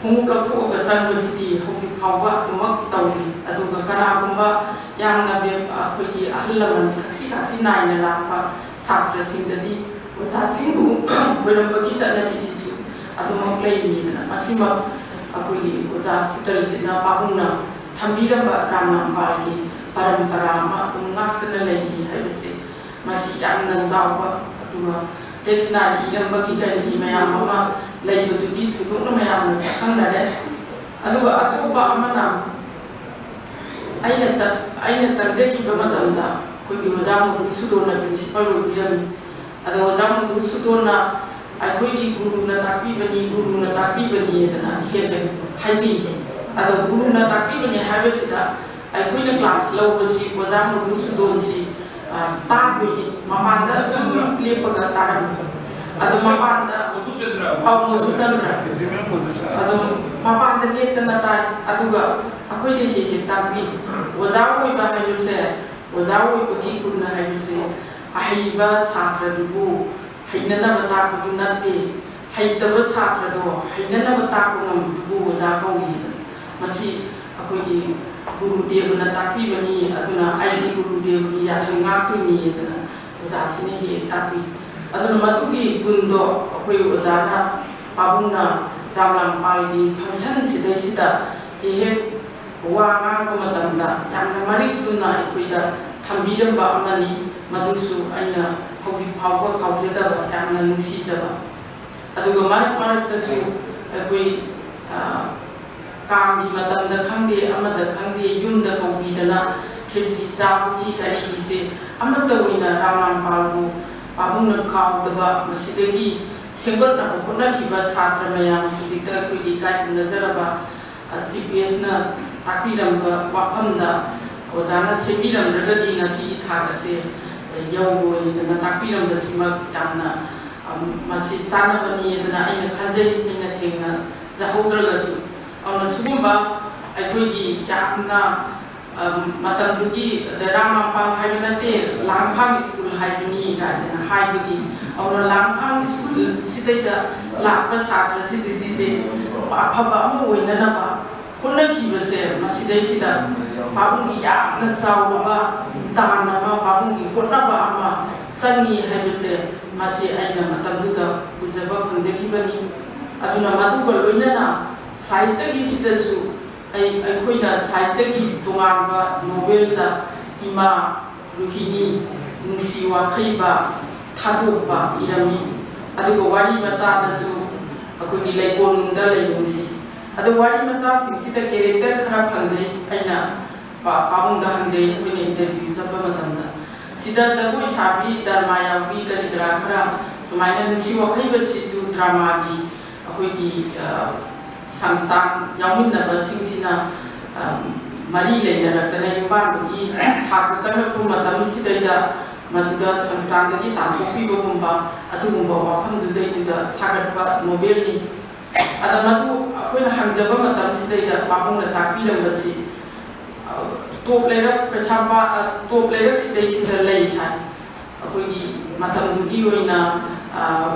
ꯈꯣꯡꯎꯞ ꯂꯧꯊꯣꯛꯑꯒ ꯆꯪꯕꯁꯤꯗꯤ ꯍꯧꯖꯤꯛ ꯐꯥꯎꯕ ꯑꯗꯨꯃꯛ ꯇꯧꯔꯤ꯫ ꯑꯗꯨꯒ ꯀꯅꯥꯒꯨꯝꯕ ꯌꯥꯝꯅ ꯕꯦ-, ꯑꯩꯈꯣꯏꯒꯤ ꯑꯍꯜ ꯂꯃꯟ ꯊꯛꯁꯤ ꯈꯥꯁꯤ ꯅꯥꯏꯅ ꯂꯥꯛꯄ ꯁꯥꯇ꯭ꯔꯁꯤꯡꯗꯗꯤ ꯑꯣꯖꯥꯁꯤꯡꯕꯨ ꯈꯣꯏꯔꯝꯕꯒꯤ ꯆꯠꯅꯕꯤꯁꯤꯁꯨ ꯑꯗꯨꯃꯛ ꯂꯩꯔꯤꯗꯅ, ꯃꯁꯤꯃꯛ ꯑꯩꯈꯣꯏꯒꯤ ꯑꯣꯖꯥ ꯁꯤꯇꯜꯖꯤꯠꯅ ꯄꯥꯕꯨꯡꯅ ꯊꯝꯕꯤꯔꯝꯕ ꯔꯥꯝꯅꯥꯝꯄꯥꯜꯒꯤ ꯄꯔꯝꯄꯔꯥ ꯑꯃ ꯑꯗꯨꯝ ꯉꯥꯛꯇꯅ ꯂꯩꯔꯤ ꯍꯥꯏꯕꯁꯦ, ꯃꯁꯤ ꯌꯥꯝꯅ ꯆꯥꯎꯕ, ꯑꯗꯨꯒ ꯇꯦꯛꯁꯅꯥꯏ ꯏꯔꯝꯕꯒꯤ ꯀꯔꯤꯒꯤ ꯃꯌꯥꯝ ꯑꯃ ꯂꯩꯕꯗꯨꯗꯤ ꯊꯣꯏꯗꯣꯛꯅ ꯃꯌꯥꯝꯅ ꯁꯛꯈꯪꯅꯔꯦ꯫ ꯑꯗꯨꯒ ꯑꯇꯣꯞꯄ ꯑꯃꯅ, ꯑꯩꯅ ꯆꯠ-, ꯑꯩꯅ ꯆꯪꯖꯈꯤꯕ ꯃꯇꯝꯗ ꯑꯩꯈꯣꯏꯒꯤ ꯑꯣꯖꯥ ꯃꯙꯨꯁꯨꯗꯣꯟꯅ ꯄ꯭ꯔꯤꯟꯁꯤꯄꯥꯜ ꯑꯣꯏꯕꯤꯔꯝꯃꯤ꯫ ꯑꯗꯣ ꯑꯣꯖꯥ ꯃꯙꯨꯁꯨꯗꯣꯟꯅ ꯑꯩꯈꯣꯏꯒꯤ ꯒꯨꯔꯨꯅ ꯇꯥꯛꯄꯤꯕꯅꯤ, ꯒꯨꯔꯨꯅ ꯇꯥꯛꯄꯤꯕꯅꯤ ꯍꯥꯏꯅ ꯍꯦꯛ ꯍꯦꯛ ꯍꯥꯏꯕꯤ꯫ ꯑꯗꯣ ꯒꯨꯔꯨꯅ ꯇꯥꯛꯄꯤꯕꯅꯤ ꯍꯥꯏꯕꯁꯤꯗ ꯑꯩꯈꯣꯏꯅ ꯀ꯭ꯂꯥꯁ ꯂꯧꯕꯁꯤ ꯑꯣꯖꯥ ꯃꯙꯨꯁꯨꯗꯣꯟꯁꯤ, ꯑ, ꯇꯥꯗꯣꯏꯅꯤ꯫ ꯃꯄꯥꯟꯗ ꯑꯗꯨꯝ ꯂꯦꯞꯄꯒ ꯇꯥꯔꯝꯃꯤ꯫ ꯑꯗꯣ ꯃꯄꯥꯟꯗ, ꯑꯧ, ꯃꯙꯨꯆꯟꯗ꯭ꯔ꯫ ꯑꯗꯣ ꯃꯄꯥꯟꯗ ꯂꯦꯞꯇꯅ ꯇꯥꯏ꯫ ꯑꯗꯨꯒ ꯑꯩꯈꯣꯏꯗ ꯍꯦꯛ ꯍꯦꯛ ꯇꯥꯛꯄꯤ꯫ ꯑꯣꯖꯥ ꯑꯣꯏꯕ ꯍꯥꯏꯕꯁꯦ, ꯑꯣꯖꯥ ꯑꯣꯏꯕꯒꯤ ꯒꯨꯟ ꯍꯥꯏꯕꯁꯦ ꯑꯍꯩꯕ ꯁꯥꯇ꯭ꯔꯗꯨꯕꯨ ꯍꯩꯅꯅꯕ ꯇꯥꯛꯄꯗꯨ ꯅꯠꯇꯦ, ꯍꯩꯇꯕ ꯁꯥꯇ꯭ꯔꯗꯣ ꯍꯩꯅꯅꯕ ꯇꯥꯛꯄ ꯉꯝꯕꯗꯨꯕꯨ ꯑꯣꯖꯥ ꯀꯧꯏ꯫ ꯃꯁꯤ ꯑꯩꯈꯣꯏꯒꯤ ꯒꯨꯔꯨꯗꯦꯕꯅ ꯇꯥꯛꯄꯤꯕꯅꯤ, ꯑꯗꯨꯅ ꯑꯩꯒꯤ ꯒꯨꯔꯨꯗꯦꯕꯒꯤ ꯌꯥꯊꯪ ꯉꯥꯛꯇꯣꯏꯅꯤ ꯍꯥꯏꯗꯅ ꯑꯣꯖꯥꯁꯤꯅ ꯍꯦꯛ ꯍꯦꯛ ꯇꯥꯛꯄꯤ꯫ ꯑꯗꯨꯅ ꯃꯗꯨꯒꯤ ꯒꯨꯟꯗꯣ ꯑꯩꯈꯣꯏ ꯑꯣꯖꯥꯅ, ꯄꯥꯕꯨꯡꯅ ꯔꯥꯝꯂꯥꯝꯄꯥꯜꯒꯤ ꯐꯪꯁꯟꯁꯤꯗꯩꯁꯤꯗ ꯍꯦꯛ ꯍꯦꯛ ꯋꯥ ꯉꯥꯡꯕ ꯃꯇꯝꯗ ꯌꯥꯝꯅ ꯃꯔꯤꯛ ꯆꯨꯝꯅ ꯑꯩꯈꯣꯏꯗ ꯊꯝꯕꯤꯔꯝꯕ ꯑꯃꯅꯤ꯫ ꯃꯗꯨꯁꯨ ꯑꯩꯅ ꯍꯧꯖꯤꯛ ꯐꯥꯎꯕ ꯀꯥꯎꯖꯗꯕ, ꯌꯥꯝꯅ ꯅꯨꯡꯁꯤꯖꯕ꯫ ꯑꯗꯨꯒ ꯃꯔꯛ ꯃꯔꯛꯇꯁꯨ ꯑꯩꯈꯣꯏ, ꯑ, ꯀꯥꯡꯒꯤ ꯃꯇꯝꯗ ꯈꯪꯗꯦ, ꯑꯃꯗ ꯈꯪꯗꯦ, ꯌꯨꯝꯗ ꯀꯧꯕꯤꯗꯅ ꯈꯦꯆꯤ ꯆꯥꯕꯒꯤ ꯀꯔꯤꯒꯤꯁꯦ ꯑꯃꯠꯇ ꯑꯣꯏꯅ ꯔꯥꯝ ꯔꯥꯝꯄꯥꯜꯕꯨ ꯄꯥꯕꯨꯡꯅ ꯀꯥꯎꯗꯕ, ꯃꯁꯤꯗꯒꯤ ꯁꯦꯝꯒꯠꯅꯕ ꯍꯣꯠꯅꯈꯤꯕ ꯁꯥꯇ꯭ꯔ ꯃꯌꯥꯝ, ꯍꯧꯖꯤꯛꯇ ꯑꯩꯈꯣꯏꯒꯤ ꯏꯀꯥꯏ ꯈꯨꯝꯅꯖꯔꯕ ꯖꯤ ꯄꯤ ꯑꯦꯁꯅ ꯇꯥꯛꯄꯤꯔꯝꯕ ꯋꯥꯐꯝꯗ ꯑꯣꯖꯥꯅ ꯁꯦꯝꯕꯤꯔꯝꯗ꯭ꯔꯒꯗꯤ ꯉꯁꯤꯒꯤ ꯊꯥꯛ ꯑꯁꯦ ꯌꯧꯔꯣꯏꯗꯅ ꯇꯥꯛꯄꯤꯔꯝꯕꯁꯤꯃꯛ ꯌꯥꯝꯅ, ꯑꯝ, ꯃꯁꯤ ꯆꯥꯅꯕꯅꯤꯗꯅ ꯑꯩꯅ ꯈꯟꯖꯩ, ꯑꯩꯅ ꯊꯦꯡꯅꯖꯍꯧꯗ꯭ꯔꯒꯁꯨ꯫ ꯑꯗꯨꯅ ꯁꯤꯒꯨꯝꯕ ꯑꯩꯈꯣꯏꯒꯤ ꯌꯥꯝꯅ, ꯑꯝ, ꯃꯇꯝꯗꯨꯒꯤ ꯗꯔꯥ ꯃꯄꯥ ꯍꯥꯏꯕ ꯅꯠꯇꯦ, ꯂꯥꯡꯐꯥꯡ ꯁ꯭ꯀꯨꯜ ꯍꯥꯏꯕꯅꯤ ꯀꯥꯏꯗꯅ ꯍꯥꯏꯕꯒꯤ, ꯑꯗꯨꯅ ꯂꯥꯡꯐꯥꯡ ꯁ꯭ꯀꯨꯜꯁꯤꯗꯩꯗ ꯂꯥꯛꯄ ꯁꯥꯇ꯭ꯔꯁꯤꯡꯁꯤꯗꯤ ꯑꯐꯕ ꯑꯃ ꯑꯣꯏꯅꯅꯕ ꯍꯣꯠꯅꯈꯤꯕꯁꯦ, ꯃꯁꯤꯗꯩꯁꯤꯗ ꯄꯥꯕꯨꯡꯒꯤ ꯌꯥꯝꯅ ꯆꯥꯎꯔꯕ ꯗꯥꯟ ꯑꯃ, ꯄꯥꯕꯨꯡꯒꯤ ꯍꯣꯠꯅꯕ ꯑꯃ ꯆꯪꯉꯤ ꯍꯥꯏꯕꯁꯦ, ꯃꯁꯤ ꯑꯩꯅ ꯃꯇꯝꯗꯨꯗ ꯎꯖꯕ ꯐꯪꯖꯈꯤꯕꯅꯤ꯫ ꯑꯗꯨꯅ ꯃꯗꯨꯒ ꯂꯣꯏꯅꯅ ꯁꯥꯍꯤꯇ꯭ꯌꯒꯤꯁꯤꯗꯁꯨ ꯑꯩ, ꯑꯩꯈꯣꯏꯅ ꯁꯥꯍꯤꯇ꯭ꯌꯒꯤ ꯇꯣꯉꯥꯟꯕ ꯅꯣꯕꯦꯜꯗ ꯏꯃꯥ ꯔꯣꯍꯤꯅꯤ, ꯅꯨꯡꯁꯤ ꯋꯥꯈꯩꯕ, ꯊꯥꯗꯣꯛꯄ ꯏꯔꯝꯃꯤ꯫ ꯑꯗꯨꯒ ꯋꯥꯔꯤ ꯃꯆꯥꯗꯁꯨ ꯑꯩꯈꯣꯏꯒꯤ ꯂꯩꯀꯣꯜꯅꯨꯡꯗ ꯂꯩ ꯅꯨꯡꯁꯤ꯫ ꯑꯗꯣ ꯋꯥꯔꯤ ꯃꯆꯥꯁꯤꯡꯁꯤꯗ ꯀꯦꯔꯦꯛꯇꯔ ꯈꯔ ꯐꯪꯖꯩ, ꯑꯩꯅ ꯄꯥ-, ꯄꯥꯕꯨꯡꯗ ꯍꯪꯖꯩ, ꯑꯩꯈꯣꯏꯅ ꯏꯟꯇꯔꯚ꯭ꯌꯨ ꯆꯠꯄ ꯃꯇꯝꯗ꯫ ꯁꯤꯗ ꯖꯒꯣꯏ ꯁꯥꯕꯤ, ꯗ꯭ꯔꯃꯥ ꯌꯥꯎꯕꯤ, ꯀꯔꯤ ꯀꯔꯥ ꯈꯔ ꯁꯨꯃꯥꯏꯅ ꯅꯨꯡꯁꯤ ꯋꯥꯈꯩꯕꯁꯤꯁꯨ ꯗ꯭ꯔꯃꯥꯒꯤ ꯑꯩꯈꯣꯏꯒꯤ, ꯑ, ꯁꯪꯁꯊꯥꯟ ꯌꯥꯎꯃꯤꯟꯅꯕꯁꯤꯡꯁꯤꯅ, ꯑ, ꯃꯔꯤ ꯂꯩꯅꯔꯛꯇꯅ ꯌꯨꯝꯕꯥꯟꯕꯒꯤ ꯊꯥꯛꯇ ꯆꯪꯂꯛꯄ ꯃꯇꯝꯁꯤꯗꯩꯗ ꯃꯗꯨꯗ ꯁꯪꯁꯊꯥꯟꯗꯒꯤ ꯇꯥꯟꯊꯣꯛꯄꯤꯕꯒꯨꯝꯕ ꯑꯗꯨꯒꯨꯝꯕ ꯋꯥꯐꯝꯗꯨꯗꯩꯗꯨꯗ ꯁꯥꯒꯠꯄ ꯅꯣꯕꯦꯜꯅꯤ꯫ ꯑꯗ ꯃꯗꯨ ꯑꯩꯈꯣꯏꯅ ꯍꯪꯖꯕ ꯃꯇꯝꯁꯤꯗꯩꯗ ꯄꯥꯕꯨꯡꯅ ꯇꯥꯛꯄꯤꯔꯝꯕꯁꯤ, ꯑ, ꯇꯣꯞ ꯂꯩꯔꯛ ꯀꯩꯁꯥꯝꯄꯥꯠ, ꯑ, ꯇꯣꯞ ꯂꯩꯔꯛꯁꯤꯗꯩꯁꯤꯗ ꯂꯩ ꯍꯥꯏ꯫ ꯑꯩꯈꯣꯏꯒꯤ ꯃꯇꯝꯗꯨꯒꯤ ꯑꯣꯏꯅ, ꯑ,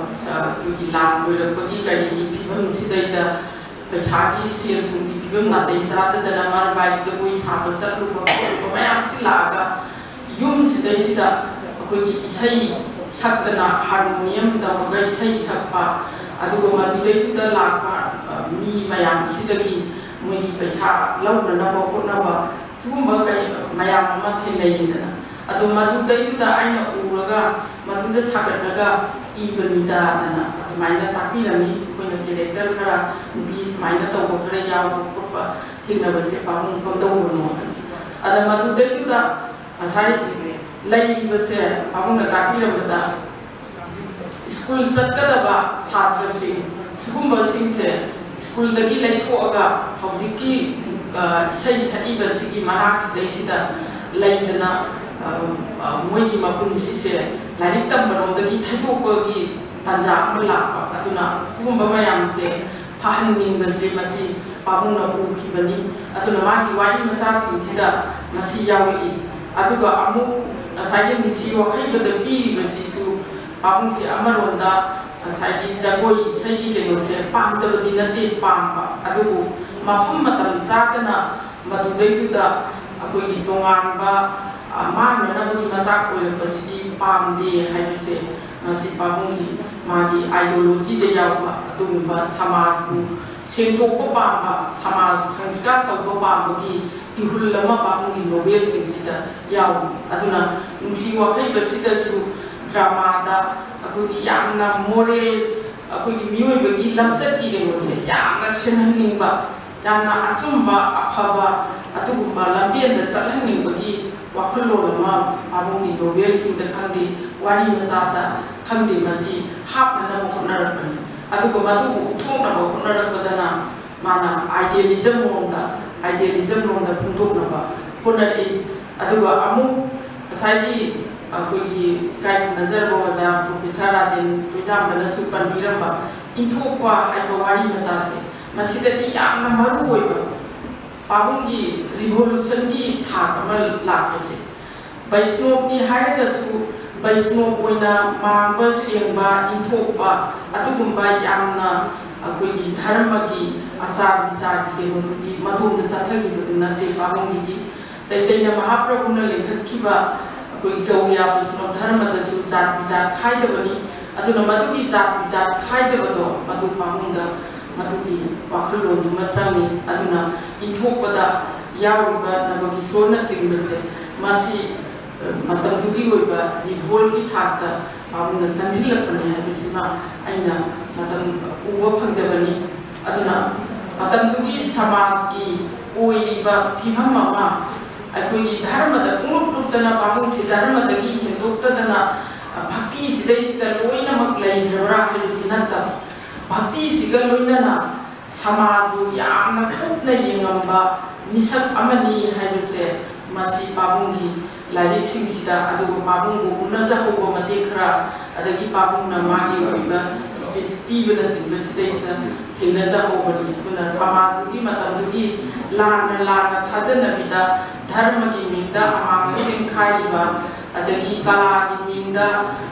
ꯑꯩꯈꯣꯏꯒꯤ ꯂꯥꯟ ꯑꯣꯏꯔꯛꯄꯒꯤ ꯀꯔꯤꯒꯤ ꯐꯤꯕꯝꯁꯤꯗꯩꯗ ꯄꯩꯁꯥꯒꯤ, ꯁꯦꯜ ꯊꯨꯝꯒꯤ ꯐꯤꯕꯝ ꯅꯥꯇꯩ ꯆꯥꯗꯗꯅ ꯃꯔꯚꯥꯏ ꯖꯒꯣꯏ ꯁꯥꯕ ꯆꯠꯂꯨꯕ ꯈꯣꯠꯂꯨꯕ ꯃꯌꯥꯝꯁꯤ ꯂꯥꯛꯑꯒ ꯌꯨꯝꯁꯤꯗꯩꯁꯤꯗ ꯑꯩꯈꯣꯏꯒꯤ ꯏꯁꯩ ꯁꯛꯇꯅ, ꯍꯥꯔꯃꯣꯅꯤꯌꯝ ꯇꯧꯔꯒ ꯏꯁꯩ ꯁꯛꯄ, ꯑꯗꯨꯒ ꯃꯗꯨꯗꯩꯗꯨꯗ ꯂꯥꯛꯄ, ꯑ, ꯃꯤ ꯃꯌꯥꯝꯁꯤꯗꯒꯤ ꯃꯣꯏꯒꯤ ꯄꯩꯁꯥ ꯂꯧꯅꯅꯕ ꯍꯣꯠꯅꯕ, ꯁꯤꯒꯨꯝꯕ ꯀꯔꯤ ꯃꯌꯥꯝ ꯑꯃ ꯊꯦꯡꯅꯩꯗꯅ꯫ ꯑꯗꯣ ꯃꯗꯨꯗꯩꯗꯨꯗ ꯑꯩꯅ ꯎꯔꯒ ꯃꯗꯨꯗ ꯁꯥꯒꯠꯂꯒ ꯏꯕꯅꯤꯗꯅ ꯑꯗꯣ ꯁꯨꯃꯥꯏꯅ ꯇꯥꯛꯄꯤꯔꯝꯃꯤ꯫ ꯑꯩꯈꯣꯏꯅ ꯀꯦꯔꯦꯛꯇꯔ ꯈꯔ, ꯅꯨꯄꯤ ꯁꯨꯃꯥꯏꯅ ꯇꯧꯕ ꯈꯔ ꯌꯥꯎꯕ ꯈꯣꯠꯄ ꯊꯦꯡꯅꯕꯁꯦ ꯄꯥꯕꯨꯡ ꯀꯝꯗꯧꯕꯅꯣ ꯍꯥꯏ꯫ ꯑꯗ ꯃꯗꯨꯗꯩꯗꯨꯗ ꯉꯁꯥꯏ ꯂꯩꯔꯤꯕꯁꯦ ꯄꯥꯕꯨꯡꯅ ꯇꯥꯛꯄꯤꯔꯝꯕꯗ ꯁ꯭ꯀꯨꯜ ꯆꯠꯀꯗꯕ ꯁꯥꯇ꯭ꯔꯁꯤꯡ ꯁꯤꯒꯨꯝꯕꯁꯤꯡꯁꯦ ꯁ꯭ꯀꯨꯜꯗꯒꯤ ꯂꯩꯊꯣꯛꯑꯒ ꯍꯧꯖꯤꯛꯀꯤ, ꯑ, ꯏꯁꯩ ꯁꯛꯏꯕꯁꯤꯒꯤ ꯃꯅꯥꯛꯁꯤꯗꯩꯁꯤꯗ ꯂꯩꯗꯅ, ꯑ, ꯑ, ꯃꯣꯏꯒꯤ ꯃꯄꯨꯟꯁꯤꯁꯦ ꯂꯥꯏꯔꯤꯛ ꯇꯝꯕꯔꯣꯝꯗꯒꯤ ꯊꯩꯗꯣꯛꯄꯒꯤ ꯇꯥꯟꯖꯥ ꯑꯃ ꯂꯥꯛꯄ꯫ ꯑꯗꯨꯅ ꯁꯤꯒꯨꯝꯕ ꯃꯌꯥꯝꯁꯦ ꯐꯍꯟꯅꯤꯡꯕꯁꯦ ꯃꯁꯤ ꯄꯥꯕꯨꯡꯅ ꯎꯈꯤꯕꯅꯤ꯫ ꯑꯗꯨꯅ ꯃꯥꯒꯤ ꯋꯥꯔꯤ ꯃꯆꯥꯁꯤꯡꯁꯤꯗ ꯃꯁꯤ ꯌꯥꯎꯔꯛꯏ꯫ ꯑꯗꯨꯒ ꯑꯃꯨꯛ ꯉꯁꯥꯏꯒꯤ ꯅꯨꯡꯁꯤ ꯋꯥꯈꯩꯕꯗ ꯄꯤꯔꯤꯕꯁꯤꯁꯨ ꯄꯥꯕꯨꯡꯁꯦ ꯑꯃꯔꯣꯝꯗ ꯉꯁꯥꯏꯒꯤ ꯖꯒꯣꯏ ꯏꯁꯩꯒꯤ ꯀꯩꯅꯣꯁꯦ ꯄꯥꯝꯗꯕꯗꯤ ꯅꯠꯇꯦ, ꯄꯥꯝꯕ, ꯑꯗꯨꯕꯨ ꯃꯐꯝ ꯃꯇꯝ ꯆꯥꯗꯅ ꯃꯗꯨꯗꯩꯗꯨꯗ ꯑꯩꯈꯣꯏꯒꯤ ꯇꯣꯉꯥꯟꯕ, ꯑ, ꯃꯥꯟꯅꯅꯕꯒꯤ ꯃꯆꯥꯛ ꯑꯣꯏꯔꯛꯄꯁꯤꯗꯤ ꯄꯥꯝꯗꯦ ꯍꯥꯏꯕꯁꯦ ꯃꯁꯤ ꯄꯥꯕꯨꯡꯒꯤ ꯃꯥꯒꯤ ꯑꯥꯏꯗꯤꯌꯣꯂꯣꯖꯤꯗ ꯌꯥꯎꯕ ꯑꯗꯨꯒꯨꯝꯕ ꯁꯃꯥꯖꯕꯨ ꯁꯦꯡꯗꯣꯛꯄ ꯄꯥꯝꯕ, ꯁꯃꯥꯖ ꯁꯪꯁꯀꯥꯔ ꯇꯧꯕ ꯄꯥꯝꯕꯒꯤ ꯏꯍꯨꯜ ꯑꯃ ꯄꯥꯕꯨꯡꯒꯤ ꯅꯣꯕꯦꯜꯁꯤꯡꯁꯤꯗ ꯌꯥꯎꯏ꯫ ꯑꯗꯨꯅ ꯅꯨꯡꯁꯤ ꯋꯥꯈꯩꯕꯁꯤꯗꯁꯨ ꯗ꯭ꯔꯃꯥꯗ ꯑꯩꯈꯣꯏꯒꯤ ꯌꯥꯝꯅ ꯃꯣꯔꯦꯜ, ꯑꯩꯈꯣꯏꯒꯤ ꯃꯤꯑꯣꯏꯕꯒꯤ ꯂꯝꯆꯠꯀꯤ ꯀꯩꯅꯣꯁꯦ ꯌꯥꯝꯅ ꯁꯦꯝꯍꯟꯅꯤꯡꯕ, ꯌꯥꯝꯅ ꯑꯆꯨꯝꯕ, ꯑꯐꯕ, ꯑꯗꯨꯒꯨꯝꯕ ꯂꯝꯕꯦꯜꯗ ꯆꯠꯍꯟꯅꯤꯡꯕꯒꯤ ꯋꯥꯈꯜꯂꯣꯟ ꯑꯃ ꯄꯥꯕꯨꯡꯒꯤ ꯅꯣꯕꯦꯜꯁꯤꯡꯗ ꯈꯪꯗꯦ, ꯋꯥꯔꯤ ꯃꯆꯥꯗ ꯈꯪꯗꯦ, ꯃꯁꯤ ꯍꯥꯞꯅꯅꯕ ꯍꯣꯠꯅꯔꯛꯄꯅꯤ꯫ ꯑꯗꯨꯒ ꯃꯗꯨꯕꯨ ꯎꯠꯊꯣꯛꯅꯕ ꯍꯣꯠꯅꯔꯛꯄꯗꯅ ꯃꯥꯅ idealism ꯂꯣꯝꯗ, idealism ꯂꯣꯝꯗ ꯐꯣꯡꯗꯣꯛꯅꯕ ꯍꯣꯠꯅꯔꯛꯏ꯫ ꯑꯗꯨꯒ ꯑꯃꯨꯛ ꯉꯁꯥꯏꯒꯤ ꯑꯩꯈꯣꯏꯒꯤ ꯏꯀꯥꯏ ꯈꯨꯝꯅꯖꯔꯕ ꯑꯣꯖꯥ ꯄ꯭ꯔꯣꯐꯦꯁꯔ ꯔꯥꯖꯦꯟ ꯇꯣꯏꯖꯥꯝꯕꯅꯁꯨ ꯄꯟꯕꯤꯔꯝꯕ ꯏꯟꯊꯣꯛꯄ ꯍꯥꯏꯕ ꯋꯥꯔꯤ ꯃꯆꯥꯁꯦ, ꯃꯁꯤꯗꯗꯤ ꯌꯥꯝꯅ ꯃꯔꯨ ꯑꯣꯏꯕ ꯄꯥꯕꯨꯡꯒꯤ ꯔꯤꯚꯣꯂꯨꯁꯟꯒꯤ ꯊꯥꯛ ꯑꯃ ꯂꯥꯛꯄꯁꯦ꯫ ꯕꯩꯁꯅꯣꯞꯅꯤ ꯍꯥꯏꯔꯒꯁꯨ ꯕꯩꯁꯅꯣꯞ ꯑꯣꯏꯅ ꯃꯥꯡꯕ, ꯁꯦꯡꯕ, ꯏꯟꯊꯣꯛꯄ, ꯑꯗꯨꯒꯨꯝꯕ ꯌꯥꯝꯅ ꯑꯩꯈꯣꯏꯒꯤ ꯙꯔꯃꯒꯤ ꯑꯆꯥꯔ ꯕꯤꯆꯥꯔꯒꯤ ꯀꯩꯅꯣꯗꯨꯗꯤ ꯃꯇꯣꯝꯗ ꯆꯠꯊꯈꯤꯕꯗꯨ ꯅꯠꯇꯦ꯫ ꯄꯥꯕꯨꯡꯒꯤꯗꯤ ꯆꯩꯇꯟꯌ ꯃꯍꯥꯄ꯭ꯔꯚꯨꯅ ꯂꯤꯡꯈꯠꯈꯤꯕ ꯑꯩꯈꯣꯏꯒꯤ ꯒꯧꯔꯤꯌꯥ ꯕꯩꯁꯅꯣꯞ ꯙꯔꯃꯗꯁꯨ ꯖꯥꯠ ꯕꯤꯖꯥꯠ ꯈꯥꯏꯗꯕꯅꯤ꯫ ꯑꯗꯨꯅ ꯃꯗꯨꯒꯤ ꯖꯥꯠ ꯕꯤꯖꯥꯠ ꯈꯥꯏꯗꯕꯗꯣ ꯃꯗꯨ ꯄꯥꯕꯨꯡꯗ ꯃꯗꯨꯒꯤ ꯋꯥꯈꯜꯂꯣꯟꯗꯨꯃ ꯆꯪꯉꯤ꯫ ꯑꯗꯨꯅ ꯏꯟꯊꯣꯛꯄꯗ ꯌꯥꯎꯔꯤꯕ ꯅꯕꯀꯤꯁꯣꯔꯅꯆꯤꯡꯕꯁꯦ ꯃꯁꯤ, ꯑ, ꯃꯇꯝꯗꯨꯒꯤ ꯑꯣꯏꯕ ꯔꯤꯚꯣꯜꯒꯤ ꯊꯥꯛꯇ ꯄꯥꯕꯨꯡꯅ ꯆꯪꯁꯤꯜꯂꯛꯄꯅꯤ ꯍꯥꯏꯕꯁꯤꯃ ꯑꯩꯅ ꯃꯇꯝ ꯎꯕ ꯐꯪꯖꯕꯅꯤ꯫ ꯑꯗꯨꯅ ꯃꯇꯝꯗꯨꯒꯤ ꯁꯃꯥꯖꯀꯤ ꯑꯣꯏꯔꯤꯕ ꯐꯤꯕꯝ ꯑꯃ, ꯑꯩꯈꯣꯏꯒꯤ ꯙꯔꯃꯗ ꯄꯨꯡꯂꯨꯞ ꯂꯨꯞꯇꯅ ꯄꯥꯕꯨꯡꯁꯤ ꯙꯔꯃꯗꯒꯤ ꯍꯦꯟꯗꯣꯛꯇꯗꯅ ꯚꯛꯇꯤꯁꯤꯗꯩꯁꯤꯗ ꯂꯣꯏꯅꯃꯛ ꯂꯩꯈ꯭ꯔꯕ꯭ꯔꯥ ꯍꯥꯏꯕꯗꯤ ꯅꯠꯇꯕ, ꯚꯛꯇꯤꯁꯤꯒ ꯂꯣꯏꯅꯅ ꯁꯃꯥꯖꯕꯨ ꯌꯥꯝꯅ ꯀꯨꯞꯅ ꯌꯦꯡꯉꯝꯕ ꯃꯤꯁꯛ ꯑꯃꯅꯤ ꯍꯥꯏꯕꯁꯦ ꯃꯁꯤ ꯄꯥꯕꯨꯡꯒꯤ ꯂꯥꯏꯔꯤꯛꯁꯤꯡꯁꯤꯗ, ꯑꯗꯨꯒ ꯄꯥꯕꯨꯡꯕꯨ ꯎꯅꯖꯍꯧꯕ ꯃꯇꯦꯛ ꯈꯔ, ꯑꯗꯒꯤ ꯄꯥꯕꯨꯡꯅ ꯃꯥꯒꯤ ꯑꯣꯏꯕ ꯁ꯭ꯄꯤꯆ ꯄꯤꯕꯅꯆꯤꯡꯕꯁꯤꯗꯩꯁꯤꯗ ꯊꯦꯡꯅꯖꯍꯧꯕꯅꯤ꯫ ꯑꯗꯨꯅ ꯁꯃꯥꯖꯗꯨꯒꯤ ꯃꯇꯝꯗꯨꯒꯤ ꯂꯥꯟꯅ ꯂꯥꯟꯅ ꯊꯥꯖꯅꯕꯤꯗ ꯙꯔꯃꯒꯤ ꯃꯤꯡꯗ ꯑꯃꯥꯡ ꯑꯁꯦꯡ ꯈꯥꯏꯔꯤꯕ, ꯑꯗꯒꯤ ꯀꯂꯥꯒꯤ ꯃꯤꯡꯗ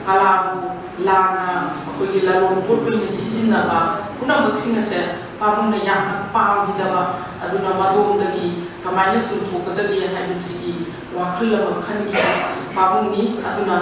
ꯀꯂꯥꯕꯨ ꯂꯥꯟꯅ ꯑꯩꯈꯣꯏꯒꯤ ꯂꯂꯣꯟ ꯄꯣꯠ ꯑꯣꯏꯅ ꯁꯤꯖꯤꯟꯅꯕ ꯄꯨꯝꯅꯃꯛꯁꯤꯡ ꯑꯁꯦ ꯄꯥꯕꯨꯡꯅ ꯌꯥꯝꯅ ꯄꯥꯝꯈꯤꯗꯕ, ꯑꯗꯨꯅ ꯃꯗꯣꯝꯗꯒꯤ ꯀꯃꯥꯏꯅ ꯆꯨꯝꯊꯣꯛꯀꯗꯒꯦ ꯍꯥꯏꯕꯁꯤꯒꯤ ꯋꯥꯈꯜ ꯑꯃ ꯈꯟꯈꯤꯕ ꯄꯥꯕꯨꯡꯅꯤ꯫ ꯑꯗꯨꯅ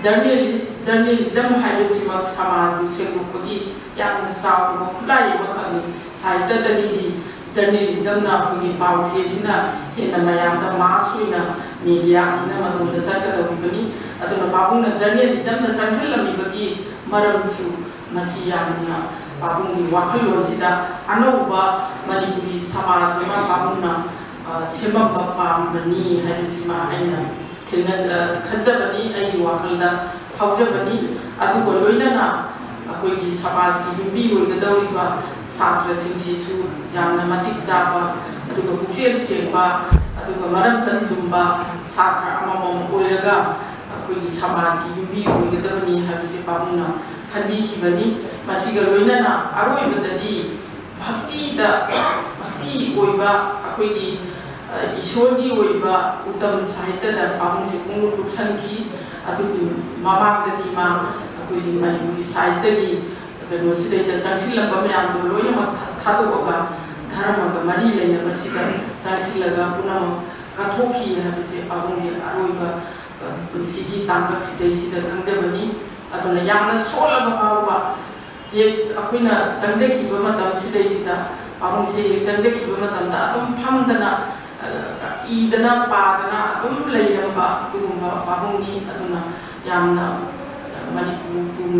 ꯖꯔꯅꯦꯂꯤꯁ, ꯖꯔꯅꯦꯂꯤꯖꯝ ꯍꯥꯏꯕꯁꯤꯃꯛ ꯁꯃꯥꯖꯕꯨ ꯁꯦꯡꯗꯣꯛꯄꯒꯤ ꯌꯥꯝꯅ ꯆꯥꯎꯔꯕ ꯈꯨꯠꯂꯥꯏ ꯑꯃꯈꯛꯅꯤ꯫ ꯁꯥꯍꯤꯇ꯭ꯌꯗꯒꯤꯗꯤ ꯖꯔꯅꯦꯂꯤꯖꯝꯅ ꯑꯩꯈꯣꯏꯒꯤ ꯄꯥꯎ ꯆꯦꯁꯤꯅ ꯍꯦꯟꯅ ꯃꯌꯥꯝꯗ ꯃꯥꯁ ꯑꯣꯏꯅ ꯃꯦꯗꯤꯌꯥꯅꯤꯅ ꯃꯇꯨꯡꯗ ꯆꯠꯀꯗꯧꯔꯤꯕꯅꯤ꯫ ꯑꯗꯨꯅ ꯄꯥꯕꯨꯡꯅ ꯖꯔꯅꯦꯂꯤꯖꯝꯗ ꯆꯪꯁꯤꯜꯂꯝꯃꯤꯕꯒꯤ ꯃꯔꯝꯁꯨ ꯃꯁꯤ ꯌꯥꯝꯅ ꯄꯥꯕꯨꯡꯒꯤ ꯋꯥꯈꯜꯂꯣꯟꯁꯤꯗ ꯑꯅꯧꯕ ꯃꯅꯤꯄꯨꯔꯤ ꯁꯃꯥꯖ ꯑꯃ ꯄꯥꯕꯨꯡꯅ, ꯑ, ꯁꯦꯝꯃꯛꯄ ꯄꯥꯝꯕꯅꯤ ꯍꯥꯏꯕꯁꯤꯃ ꯑꯩꯅ ꯊꯦꯡꯅ-, ꯑ, ꯈꯟꯖꯕꯅꯤ, ꯑꯩꯒꯤ ꯋꯥꯈꯜꯗ ꯐꯥꯎꯖꯕꯅꯤ꯫ ꯑꯗꯨꯒ ꯂꯣꯏꯅꯅ ꯑꯩꯈꯣꯏꯒꯤ ꯁꯃꯥꯖꯀꯤ ꯌꯨꯝꯕꯤ ꯑꯣꯏꯒꯗꯧꯔꯤꯕ ꯁꯥꯇ꯭ꯔꯁꯤꯡꯁꯤꯁꯨ ꯌꯥꯝꯅ ꯃꯇꯤꯛ ꯆꯥꯕ, ꯑꯗꯨꯒ ꯄꯨꯛꯆꯦꯜ ꯁꯦꯡꯕ, ꯑꯗꯨꯒ ꯃꯔꯝꯆꯠ ꯆꯨꯝꯕ ꯁꯥꯇ꯭ꯔ ꯑꯃꯃꯝ ꯑꯣꯏꯔꯒ ꯑꯩꯈꯣꯏꯒꯤ ꯁꯃꯥꯖꯀꯤ ꯌꯨꯝꯕꯤ ꯑꯣꯏꯒꯗꯕꯅꯤ ꯍꯥꯏꯕꯁꯦ ꯄꯥꯕꯨꯡꯅ ꯈꯟꯕꯤꯈꯤꯕꯅꯤ꯫ ꯃꯁꯤꯒ ꯂꯣꯏꯅꯅ ꯑꯔꯣꯏꯕꯗꯗꯤ ꯚꯛꯇꯤꯗ, ꯚꯛꯇꯤ ꯑꯣꯏꯕ ꯑꯩꯈꯣꯏꯒꯤ, ꯑ, ꯏꯁꯣꯔꯒꯤ ꯑꯣꯏꯕ ꯎꯠꯇꯝ ꯁꯥꯍꯤꯇ꯭ꯌꯗ ꯄꯥꯕꯨꯡꯁꯦ ꯄꯨꯡꯂꯨꯞ ꯂꯨꯞꯁꯟꯈꯤ꯫ ꯑꯗꯨꯒꯤ ꯃꯃꯥꯡꯗꯗꯤ ꯃꯥ ꯑꯩꯈꯣꯏꯒꯤ ꯃꯅꯤꯄꯨꯔꯤ ꯁꯥꯍꯤꯇ꯭ꯌꯒꯤ ꯀꯩꯅꯣꯁꯤꯗꯩꯗ ꯆꯪꯁꯤꯜꯂꯝꯕ ꯃꯌꯥꯝꯗꯣ ꯂꯣꯏꯅꯃꯛ ꯊꯥ-, ꯊꯥꯗꯣꯛꯑꯒ ꯙꯔꯃꯒ ꯃꯔꯤ ꯂꯩꯅꯕꯁꯤꯗ ꯆꯪꯁꯤꯜꯂꯒ ꯄꯨꯝꯅꯃꯛ ꯀꯠꯊꯣꯛꯈꯤ ꯍꯥꯏꯕꯁꯦ ꯄꯥꯕꯨꯡꯒꯤ ꯑꯔꯣꯏꯕ, ꯑ, ꯄꯨꯟꯁꯤꯒꯤ ꯇꯥꯡꯀꯛꯁꯤꯗꯩꯁꯤꯗ ꯈꯪꯖꯕꯅꯤ꯫ ꯑꯗꯨꯅ ꯌꯥꯝꯅ ꯁꯣꯜꯂꯕ ꯐꯥꯎꯕ ꯍꯦꯛ ꯑꯩꯈꯣꯏꯅ ꯆꯪꯖꯈꯤꯕ ꯃꯇꯝꯁꯤꯗꯩꯁꯤꯗ, ꯄꯥꯕꯨꯡꯁꯦ ꯍꯦꯛ ꯆꯪꯖꯈꯤꯕ ꯃꯇꯝꯗ ꯑꯗꯨꯝ ꯐꯝꯗꯅ, ꯑ, ꯏꯗꯅ ꯄꯥꯗꯅ ꯑꯗꯨꯝ ꯂꯩꯔꯝꯕ ꯑꯗꯨꯒꯨꯝꯕ ꯄꯥꯕꯨꯡꯅꯤ꯫ ꯑꯗꯨꯅ ꯌꯥꯝꯅ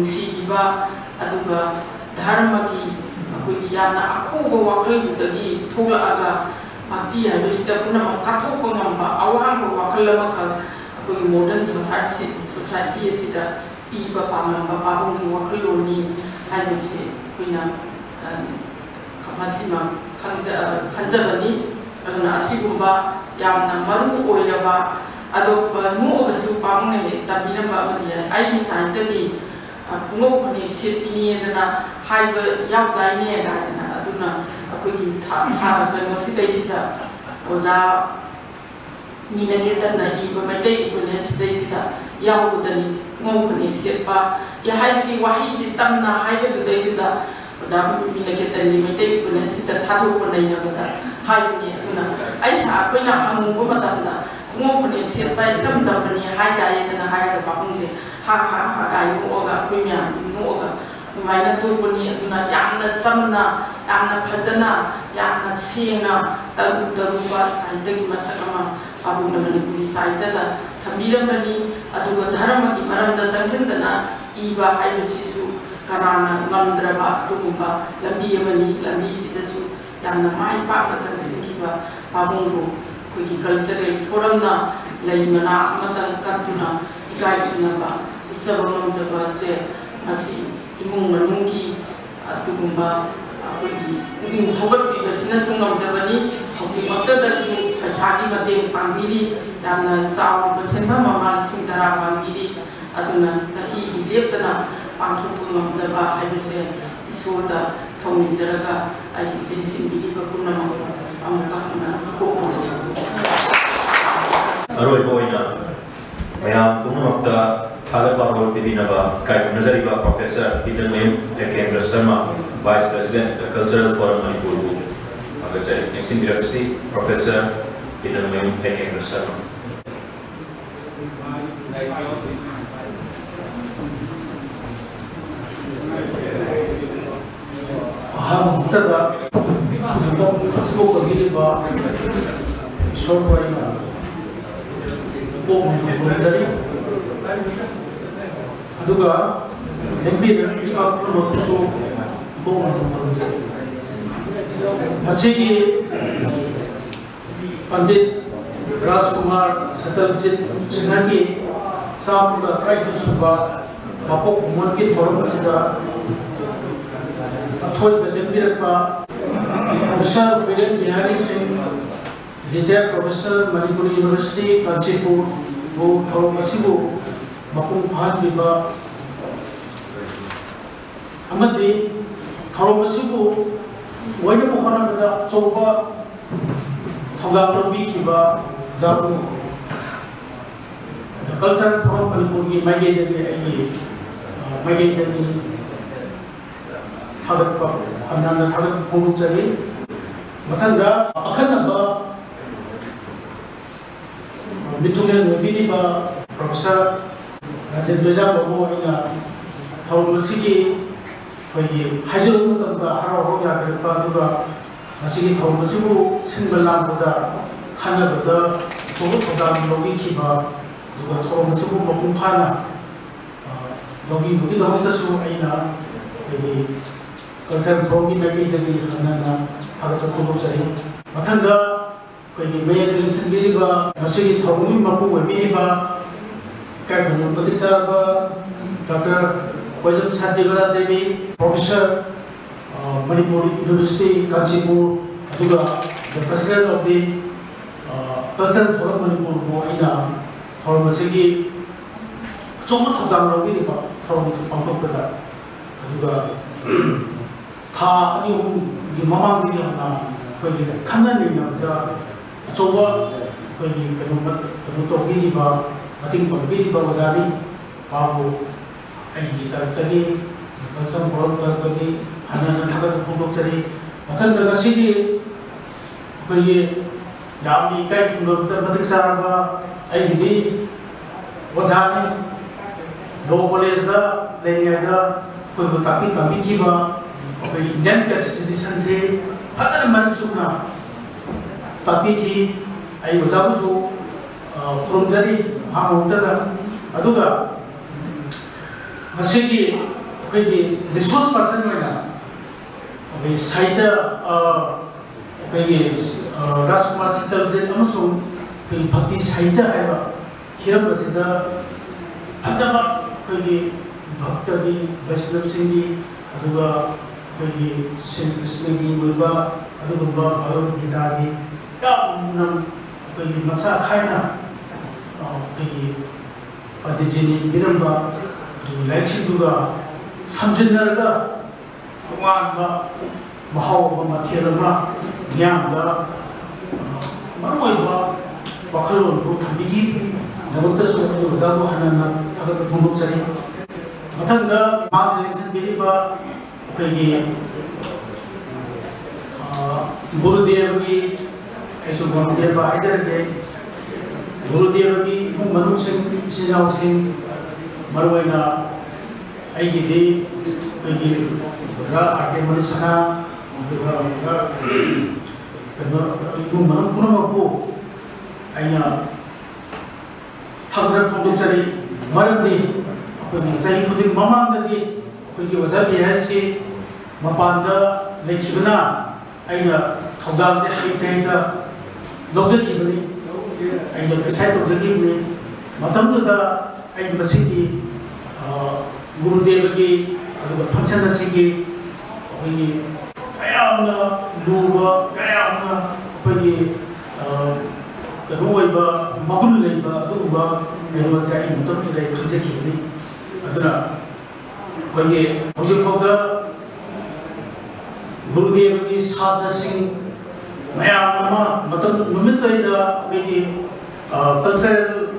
ꯅꯨꯡꯁꯤꯈꯤꯕ, ꯑꯗꯨꯒ ꯙꯔꯃꯒꯤ ꯑꯩꯈꯣꯏꯒꯤ ꯌꯥꯝꯅ ꯑꯈꯨꯕ ꯋꯥꯈꯜꯗꯨꯗꯒꯤ ꯊꯣꯛꯂꯛꯑꯒ ꯚꯛꯇꯤ ꯍꯥꯏꯕꯁꯤꯗ ꯄꯨꯝꯅꯃꯛ ꯀꯠꯊꯣꯛꯄ ꯉꯝꯕ ꯑꯋꯥꯡꯕ ꯋꯥꯈꯜ ꯑꯃꯈꯛ ꯑꯩꯈꯣꯏꯒꯤ modern society, society ꯑꯁꯤꯗ ꯄꯤꯕ ꯄꯥꯝꯂꯝꯕ ꯄꯥꯕꯨꯡꯒꯤ ꯋꯥꯈꯜꯂꯣꯟꯅꯤ ꯍꯥꯏꯕꯁꯤ ꯑꯩꯈꯣꯏꯅ, ꯑ, ꯃꯁꯤꯃ ꯈꯪꯖ-, ꯈꯟꯖꯕꯅꯤ꯫ ꯑꯗꯨꯅ ꯑꯁꯤꯒꯨꯝꯕ ꯌꯥꯝꯅ ꯃꯔꯨ ꯑꯣꯏꯔꯕ, ꯑꯗꯣ, ꯑ, ꯅꯣꯛꯑꯒꯁꯨ ꯄꯥꯕꯨꯡꯅ ꯍꯦꯛ ꯇꯝꯕꯤꯔꯝꯕ ꯑꯃꯗꯤ ꯌꯥꯏ, "ꯑꯩꯒꯤ ꯁꯥꯏꯠꯇꯗꯤ, ꯑ, ꯄꯨꯡꯉꯧ ꯐꯅꯦꯛ ꯁꯦꯠꯄꯤꯅꯦꯗꯅ ꯍꯥꯏꯕ ꯌꯥꯎꯗꯥꯏꯅꯦ?" ꯍꯥꯏꯗꯅ꯫ ꯑꯗꯨꯅ ꯑꯩꯈꯣꯏꯒꯤ ꯊꯥ-, ꯊꯥ-, ꯀꯩꯅꯣꯁꯤꯗꯩꯁꯤꯗ ꯑꯣꯖꯥ ꯃꯤꯅꯀꯦꯇꯟꯅ ꯏꯕ ꯃꯩꯇꯩ ꯎꯄꯅ꯭ꯌꯥꯁ ꯁꯤꯗꯩꯁꯤꯗ ꯌꯥꯎꯕꯗꯅꯤ꯫ ꯄꯨꯡꯉꯧ ꯐꯅꯦꯛ ꯁꯦꯠꯄ, ꯌꯥ-, ꯍꯥꯏꯕꯗꯤ ꯋꯥꯍꯩꯁꯤ ꯆꯝꯅ ꯍꯥꯏꯕꯗꯨꯗꯩꯗꯨꯗ ꯑꯣꯖꯥ ꯃꯤꯅꯀꯦꯇꯟꯒꯤ ꯃꯩꯇꯩ ꯎꯄꯅ꯭ꯌꯥꯁꯁꯤꯗ ꯊꯥꯗꯣꯛꯄ ꯅꯩꯅꯕꯗ ꯍꯥꯏꯕꯅꯤ꯫ ꯑꯗꯨꯅ ꯑꯩ ꯁꯥ-, ꯑꯩꯈꯣꯏꯅ ꯍꯪꯉꯨꯕ ꯃꯇꯝꯗ ꯄꯨꯡꯉꯧ ꯐꯅꯦꯛ ꯁꯦꯠꯄ ꯏꯆꯝ ꯆꯝꯕꯅꯤ ꯍꯥꯏ ꯇꯥꯏꯌꯦꯗꯅ ꯍꯥꯏꯔꯒ ꯄꯥꯕꯨꯡꯁꯦ ꯍꯥ ꯍꯥ ꯍꯥ ꯀꯥꯏ ꯅꯣꯛꯑꯒ ꯑꯩꯈꯣꯏ ꯃꯌꯥꯝ ꯅꯣꯛꯑꯒ ꯑꯗꯨꯃꯥꯏꯅ ꯇꯣꯛꯄꯅꯤ꯫ ꯑꯗꯨꯅ ꯌꯥꯝꯅ ꯆꯝꯅ, ꯌꯥꯝꯅ ꯐꯖꯅ, ꯌꯥꯝꯅ ꯁꯦꯡꯅ ꯇꯔꯨ ꯇꯔꯨꯕ ꯁꯥꯍꯤꯇ꯭ꯌꯒꯤ ꯃꯁꯛ ꯑꯃ ꯄꯥꯕꯨꯡꯅ ꯃꯅꯤꯄꯨꯔꯤ ꯁꯥꯍꯤꯇ꯭ꯌꯗ ꯊꯝꯕꯤꯔꯝꯕꯅꯤ꯫ ꯑꯗꯨꯒ ꯙꯔꯃꯒꯤ ꯃꯔꯝꯗ ꯆꯪꯁꯤꯟꯗꯅ ꯏꯕ ꯍꯥꯏꯕꯁꯤꯁꯨ ꯀꯅꯥꯅ ꯉꯝꯗ꯭ꯔꯕ ꯑꯗꯨꯒꯨꯝꯕ ꯂꯝꯕꯤ ꯑꯃꯅꯤ꯫ ꯂꯝꯕꯤꯁꯤꯗꯁꯨ ꯌꯥꯝꯅ ꯃꯥꯏ ꯄꯥꯛꯅ ꯆꯪꯁꯤꯟꯈꯤꯕ ꯄꯥꯕꯨꯡꯕꯨ ꯑꯩꯈꯣꯏꯒꯤ cultural forum ꯅ ꯂꯩ ꯃꯅꯥ ꯑꯃꯇꯪ ꯀꯠꯇꯨꯅ ꯏꯀꯥꯏ ꯈꯨꯝꯅꯕ ꯎꯠꯆꯕ ꯉꯝꯖꯕ ꯑꯁꯦ ꯃꯁꯤ ꯏꯃꯨꯡ ꯃꯅꯨꯡꯒꯤ ꯑꯗꯨꯒꯨꯝꯕ ꯑꯩꯈꯣꯏꯒꯤ ꯄꯨꯛꯅꯤꯡ ꯊꯧꯒꯠꯄꯤꯕꯁꯤꯅꯁꯨ ꯉꯝꯖꯕꯅꯤ꯫ ꯍꯧꯖꯤꯛꯃꯛꯇꯗꯁꯨ ꯄꯩꯁꯥꯒꯤ ꯃꯇꯦꯡ ꯄꯥꯡꯕꯤꯔꯤ꯫ ꯌꯥꯝꯅ ꯆꯥꯎꯔꯕ ꯁꯦꯟꯐꯝ ꯑꯃ ꯂꯤꯁꯤꯡ ꯇꯔꯥ ꯄꯥꯡꯕꯤꯔꯤ꯫ ꯑꯗꯨꯅ ꯆꯍꯤꯒꯤ ꯂꯦꯞꯇꯅ ꯄꯥꯡꯊꯣꯛꯄ ꯉꯝꯖꯕ ꯍꯥꯏꯕꯁꯦ ꯏꯁꯣꯔꯗ ꯊꯧꯅꯤꯖꯔꯒ ꯑꯩ ꯂꯦꯡꯁꯤꯟꯕꯤꯔꯤꯕ ꯄꯨꯝꯅꯃꯛꯄꯨ ꯑꯃꯨꯛꯀ ꯍꯟꯅ ꯏꯀꯣꯛ ꯈꯨꯝꯖꯔꯤ꯫ ꯑꯔꯣꯏꯕ ꯑꯣꯏꯅ ꯃꯌꯥꯝ ꯄꯨꯝꯅꯃꯛꯇ ꯊꯥꯒꯠ ꯄꯥꯔꯣꯜ ꯄꯤꯕꯤꯅꯕ ꯏꯀꯥꯏ ꯈꯨꯝꯅꯖꯔꯤꯕ Professor ꯄꯤꯇꯜꯃꯌꯨꯝ ꯍꯦꯀꯦꯟꯗ꯭ꯔ Sharma, Vice President, Cultural Forum ꯃꯅꯤꯄꯨꯔꯕꯨ ꯊꯥꯒꯠꯆꯔꯤ꯫ ꯂꯦꯡꯁꯤꯟꯕꯤꯔꯛꯁꯤ, Professor ꯄꯤꯇꯜꯃꯌꯨꯝ ꯍꯦꯀꯦꯟꯗ꯭ꯔ ꯁꯔꯃ꯫ ꯑꯍꯥꯟꯕ ꯃꯛꯇꯗ ꯂꯝꯗꯝ ꯑꯁꯤꯕꯨ ꯀꯣꯏꯕꯤꯔꯤꯕ ꯏꯁꯣꯔꯕꯨ ꯑꯩꯅ ꯄꯨꯛꯅꯤꯡ ꯈꯨꯔꯨꯝꯖꯔꯤ꯫ ꯑꯗꯨꯒ ꯂꯦꯡꯕꯤꯔꯛꯂꯤꯕ ꯄꯨꯝꯅꯃꯛꯄꯨꯁꯨ ꯏꯕꯨꯡ ꯑꯗꯨꯝ ꯈꯨꯔꯨꯝꯖꯔꯤ꯫ ꯉꯁꯤꯒꯤ ꯄꯟꯗꯤꯠ ꯔꯥꯖꯀꯨꯃꯥꯔ ꯁꯇꯜꯖꯤꯠ ꯁꯤꯡꯍꯒꯤ ꯆꯥꯝꯃꯒ ꯇꯔꯥꯅꯤꯊꯣꯏ ꯁꯨꯕ ꯃꯄꯣꯛ ꯀꯨꯝꯑꯣꯟꯒꯤ ꯊꯧꯔꯝ ꯑꯁꯤꯗ ꯑꯊꯣꯏꯕ ꯂꯦꯡꯕꯤꯔꯛꯄ Professor Biren Bihari Singh, Retired Professor, Manipur University, ꯀꯥꯟꯆꯤꯄꯨꯔꯕꯨ ꯊꯧꯔꯝ ꯑꯁꯤꯕꯨ ꯃꯄꯨꯡ ꯐꯥꯍꯟꯕꯤꯕ ꯑꯃꯗꯤ ꯊꯧꯔꯝ ꯑꯁꯤꯕꯨ ꯑꯣꯏꯅꯕ ꯍꯣꯠꯅꯕꯗ ꯑꯆꯧꯕ ꯊꯧꯗꯥꯡ ꯂꯧꯕꯤꯈꯤꯕ ꯖꯥꯒꯨ The Cultural Forum ꯃꯅꯤꯄꯨꯔꯒꯤ ꯃꯥꯏꯀꯩꯗꯒꯤ ꯑꯩꯒꯤ, ꯑ, ꯃꯥꯏꯀꯩꯗꯒꯤ ꯊꯥꯒꯠꯄ, ꯍꯟꯅ ꯍꯟꯅ ꯊꯥꯒꯠꯄ ꯐꯣꯡꯗꯣꯛꯆꯔꯤ꯫ ꯃꯊꯪꯗ ꯑꯈꯟꯅꯕ ꯃꯤꯊꯨꯡꯂꯦꯟ ꯑꯣꯏꯕꯤꯔꯤꯕ Professor ꯔꯥꯖꯦꯟ ꯇꯣꯏꯖꯥꯕꯕꯨ ꯑꯩꯅ ꯊꯧꯔꯝ ꯑꯁꯤꯒꯤ ꯑꯩꯈꯣꯏꯒꯤ ꯍꯥꯏꯖꯔꯨꯕ ꯃꯇꯝꯗ ꯍꯔꯥꯎ ꯍꯔꯥꯎ ꯌꯥꯕꯤꯔꯛꯄ, ꯑꯗꯨꯒ ꯃꯁꯤꯒꯤ ꯊꯧꯔꯝ ꯑꯁꯤꯕꯨ ꯁꯤꯟꯕ ꯂꯥꯡꯕꯗ ꯈꯟꯅꯕꯗ ꯑꯆꯧꯕ ꯊꯧꯗꯥꯡ ꯂꯧꯕꯤꯈꯤꯕ, ꯑꯗꯨꯒ ꯊꯧꯔꯝ ꯑꯁꯤꯕꯨ ꯃꯄꯨꯡ ꯐꯥꯅ, ꯑ, ꯂꯧꯕꯤꯕꯒꯤꯗꯃꯛꯇꯁꯨ ꯑꯩꯅ ꯑꯩꯈꯣꯏꯒꯤ Cultural Forumꯒꯤ ꯃꯥꯏꯀꯩꯗꯒꯤ ꯍꯟꯅ ꯍꯟꯅ ꯊꯥꯒꯠꯄ ꯐꯣꯡꯗꯣꯛꯆꯔꯤ꯫ ꯃꯊꯪꯗ ꯑꯩꯈꯣꯏꯒꯤ ꯃꯌꯥꯏꯗ ꯂꯦꯡꯁꯤꯟꯕꯤꯔꯤꯕ, ꯉꯁꯤꯒꯤ ꯊꯧꯔꯝꯒꯤ ꯃꯄꯨ ꯑꯣꯏꯕꯤꯔꯤꯕ ꯏꯀꯥꯏ ꯈꯨꯝꯅꯕ ꯃꯇꯤꯛ ꯆꯥꯔꯕ Doctor ꯀꯣꯏꯖꯝ ꯁꯥꯟꯇꯤꯕꯂꯥ ꯗꯦꯕꯤ, Professor, ꯑ, Manipur University, ꯀꯥꯟꯆꯤꯄꯨꯔ, ꯑꯗꯨꯒ The President of the, ꯑ, Cultural Forum ꯃꯅꯤꯄꯨꯔꯕꯨ ꯑꯩꯅ ꯊꯧꯔꯝ ꯑꯁꯤꯒꯤ ꯑꯆꯧꯕ ꯊꯧꯗꯥꯡ ꯂꯧꯕꯤꯔꯤꯕ ꯊꯧꯔꯝ ꯑꯁꯤ ꯄꯥꯡꯊꯣꯛꯄꯗ, ꯑꯗꯨꯒ ꯊꯥ ꯑꯅꯤ ꯑꯍꯨꯝꯒꯤ ꯃꯃꯥꯡꯗꯒꯤ ꯍꯧꯅ ꯑꯩꯈꯣꯏꯒꯤ ꯈꯟꯅ ꯅꯩꯅꯕꯗ ꯑꯆꯧꯕ ꯑꯩꯈꯣꯏꯒꯤ ꯀꯩꯅꯣ, ꯀꯩꯅꯣ ꯇꯧꯕꯤꯔꯤꯕ, ꯃꯇꯦꯡ ꯄꯥꯡꯕꯤꯔꯤꯕ ꯑꯣꯖꯥꯅꯤ꯫ ꯃꯥꯕꯨ ꯑꯩꯒꯤ ꯇꯔꯞꯇꯒꯤ, Cultural Forum ꯇꯔꯞꯇꯒꯤ ꯍꯟꯅ ꯍꯟꯅ ꯊꯥꯒꯠꯄ ꯐꯣꯡꯗꯣꯛꯆꯔꯤ꯫ ꯃꯊꯪꯗ ꯉꯁꯤꯒꯤ ꯑꯩꯈꯣꯏꯒꯤ ꯌꯥꯝꯅ ꯏꯀꯥꯏ ꯈꯨꯝꯅꯕꯗ ꯃꯇꯤꯛ ꯆꯥꯔꯕ ꯑꯩꯒꯤꯗꯤ ꯑꯣꯖꯥꯅꯤ꯫ Law Collegeꯇ ꯂꯩꯔꯤꯉꯩꯗ ꯑꯩꯈꯣꯏꯕꯨ ꯇꯥꯛꯄꯤ ꯇꯝꯕꯤꯈꯤꯕ, ꯑꯩꯈꯣꯏ Indian Constitutionꯁꯤ ꯐꯖꯅ ꯃꯔꯤꯛ ꯆꯨꯝꯅ ꯇꯥꯛꯄꯤꯈꯤ꯫ ꯑꯩ ꯑꯣꯖꯥꯕꯨꯁꯨ, ꯑ, ꯈꯨꯔꯨꯝꯖꯔꯤ ꯃꯍꯥꯛꯃꯛꯇꯗ꯫ ꯑꯗꯨꯒ ꯉꯁꯤꯒꯤ ꯑꯩꯈꯣꯏꯒꯤ ꯔꯤꯁꯣꯔꯁ ꯄꯔꯁꯟ ꯑꯣꯏꯅ ꯑꯩꯈꯣꯏ ꯁꯥꯍꯤꯇ꯭ꯌ, ꯑ, ꯑꯩꯈꯣꯏꯒꯤ, ꯑ, ꯔꯥꯖꯀꯨꯃꯥꯔ ꯁꯤꯇꯜꯖꯤꯠ ꯑꯃꯁꯨꯡ ꯑꯩꯈꯣꯏꯒꯤ ꯚꯛꯇꯤ ꯁꯥꯍꯤꯇ꯭ꯌ ꯍꯥꯏꯕ ꯍꯤꯔꯝ ꯑꯁꯤꯗ ꯐꯖꯕ ꯑꯩꯈꯣꯏꯒꯤ ꯚꯛꯇꯒꯤ, ꯕꯩꯁꯅꯕꯁꯤꯡꯒꯤ, ꯑꯗꯨꯒ ꯑꯩꯈꯣꯏꯒꯤ ꯁ꯭ꯔꯤ ꯀ꯭ꯔꯤꯁꯅꯒꯤ ꯑꯣꯏꯕ ꯑꯗꯨꯒꯨꯝꯕ ꯚꯒꯕꯠ ꯒꯤꯇꯥꯒꯤ ꯌꯥꯝꯅ ꯑꯩꯈꯣꯏꯒꯤ ꯃꯁꯥ ꯈꯥꯏꯅ, ꯑ, ꯑꯩꯈꯣꯏꯒꯤ ꯄꯟꯗꯤꯠꯖꯤꯅ ꯏꯕꯤꯔꯝꯕ ꯑꯗꯨꯒꯤ ꯂꯥꯏꯔꯤꯛꯁꯤꯡꯗꯨꯒ ꯁꯝꯖꯤꯟꯅꯔꯒ ꯇꯣꯉꯥꯟꯕ ꯃꯍꯥꯎ ꯑꯃ, ꯃꯊꯦꯜ ꯑꯃ ꯃꯤꯌꯥꯝꯗ, ꯑ, ꯃꯔꯨꯑꯣꯏꯕ ꯋꯥꯈꯜꯂꯣꯟꯗꯨ ꯊꯝꯕꯤꯈꯤꯕꯒꯤꯗꯃꯛꯇꯁꯨ ꯑꯩ ꯑꯣꯖꯥꯕꯨ ꯍꯟꯅ ꯍꯟꯅ ꯊꯥꯒꯠꯄ ꯐꯣꯡꯗꯣꯛꯆꯔꯤ꯫ ꯃꯊꯪꯗ ꯃꯥꯅ ꯂꯦꯡꯁꯤꯟꯕꯤꯔꯤꯕ ꯑꯩꯈꯣꯏꯒꯤ, ꯑ, ꯒꯨꯔꯨꯗꯦꯕꯒꯤ, ꯑꯩꯁꯨ ꯒꯨꯔꯨꯗꯦꯕ ꯍꯥꯏꯖꯔꯒꯦ, ꯒꯨꯔꯨꯗꯦꯕꯒꯤ ꯏꯃꯨꯡ ꯃꯅꯨꯡꯁꯤꯡ, ꯏꯆꯤꯟ ꯏꯅꯥꯎꯁꯤꯡ, ꯃꯔꯨꯑꯣꯏꯅ ꯑꯩꯒꯤꯗꯤ ꯑꯩꯈꯣꯏꯒꯤ ꯑꯣꯖꯥ ꯑꯥꯔ ꯀꯦ ꯃꯅꯤꯁꯅꯥ, ꯑꯗꯨꯒ ꯑꯣꯖꯥ ꯀꯩꯅꯣ, ꯏꯃꯨꯡ ꯃꯅꯨꯡ ꯄꯨꯝꯅꯃꯛꯄꯨ ꯑꯩꯅ ꯊꯥꯒꯠꯄ ꯐꯣꯡꯗꯣꯛꯆꯔꯤ꯫ ꯃꯔꯝꯗꯤ ꯑꯩꯈꯣꯏꯒꯤ ꯆꯍꯤ ꯈꯨꯗꯤꯡ ꯃꯃꯥꯡꯗꯗꯤ ꯑꯩꯈꯣꯏꯒꯤ ꯑꯣꯖꯥ ꯕꯤꯍꯥꯔꯤꯁꯤ ꯃꯄꯥꯟꯗ ꯂꯩꯈꯤꯕꯅ ꯑꯩꯅ ꯊꯧꯗꯥꯡꯁꯦ ꯍꯩꯇ ꯍꯩꯇ ꯂꯧꯖꯈꯤꯕꯅꯤ, ꯑꯩꯅ ꯄ꯭ꯔꯤꯁꯥꯏꯠ ꯇꯧꯖꯈꯤꯕꯅꯤ꯫ ꯃꯇꯝꯗꯨꯗ ꯑꯩ ꯃꯁꯤꯒꯤ, ꯑ, ꯒꯨꯔꯨꯗꯦꯕꯒꯤ ꯑꯗꯨꯒ ꯐꯪꯁꯟ ꯑꯁꯤꯒꯤ ꯑꯩꯈꯣꯏꯒꯤ ꯀꯌꯥꯝꯅ ꯂꯨꯕ, ꯀꯌꯥꯝꯅ ꯑꯩꯈꯣꯏꯒꯤ, ꯑ, ꯀꯩꯅꯣ ꯑꯣꯏꯕ, ꯃꯒꯨꯟ ꯂꯩꯕ ꯑꯗꯨꯒꯨꯝꯕ ꯀꯩꯅꯣꯁꯦ ꯑꯩ ꯃꯇꯝꯗꯨꯗ ꯑꯩ ꯈꯪꯖꯈꯤꯕꯅꯤ꯫ ꯑꯗꯨꯅ ꯑꯩꯈꯣꯏꯒꯤ ꯍꯧꯖꯤꯛ ꯐꯥꯎꯗ ꯒꯨꯔꯨꯗꯦꯕꯒꯤ ꯁꯥꯇ꯭ꯔꯁꯤꯡ ꯃꯌꯥꯝ ꯑꯃ ꯃꯇꯝ ꯅꯨꯃꯤꯠꯇꯨꯗꯩꯗ ꯑꯩꯈꯣꯏꯒꯤ, ꯑ, ꯀꯜꯆꯔꯦꯜ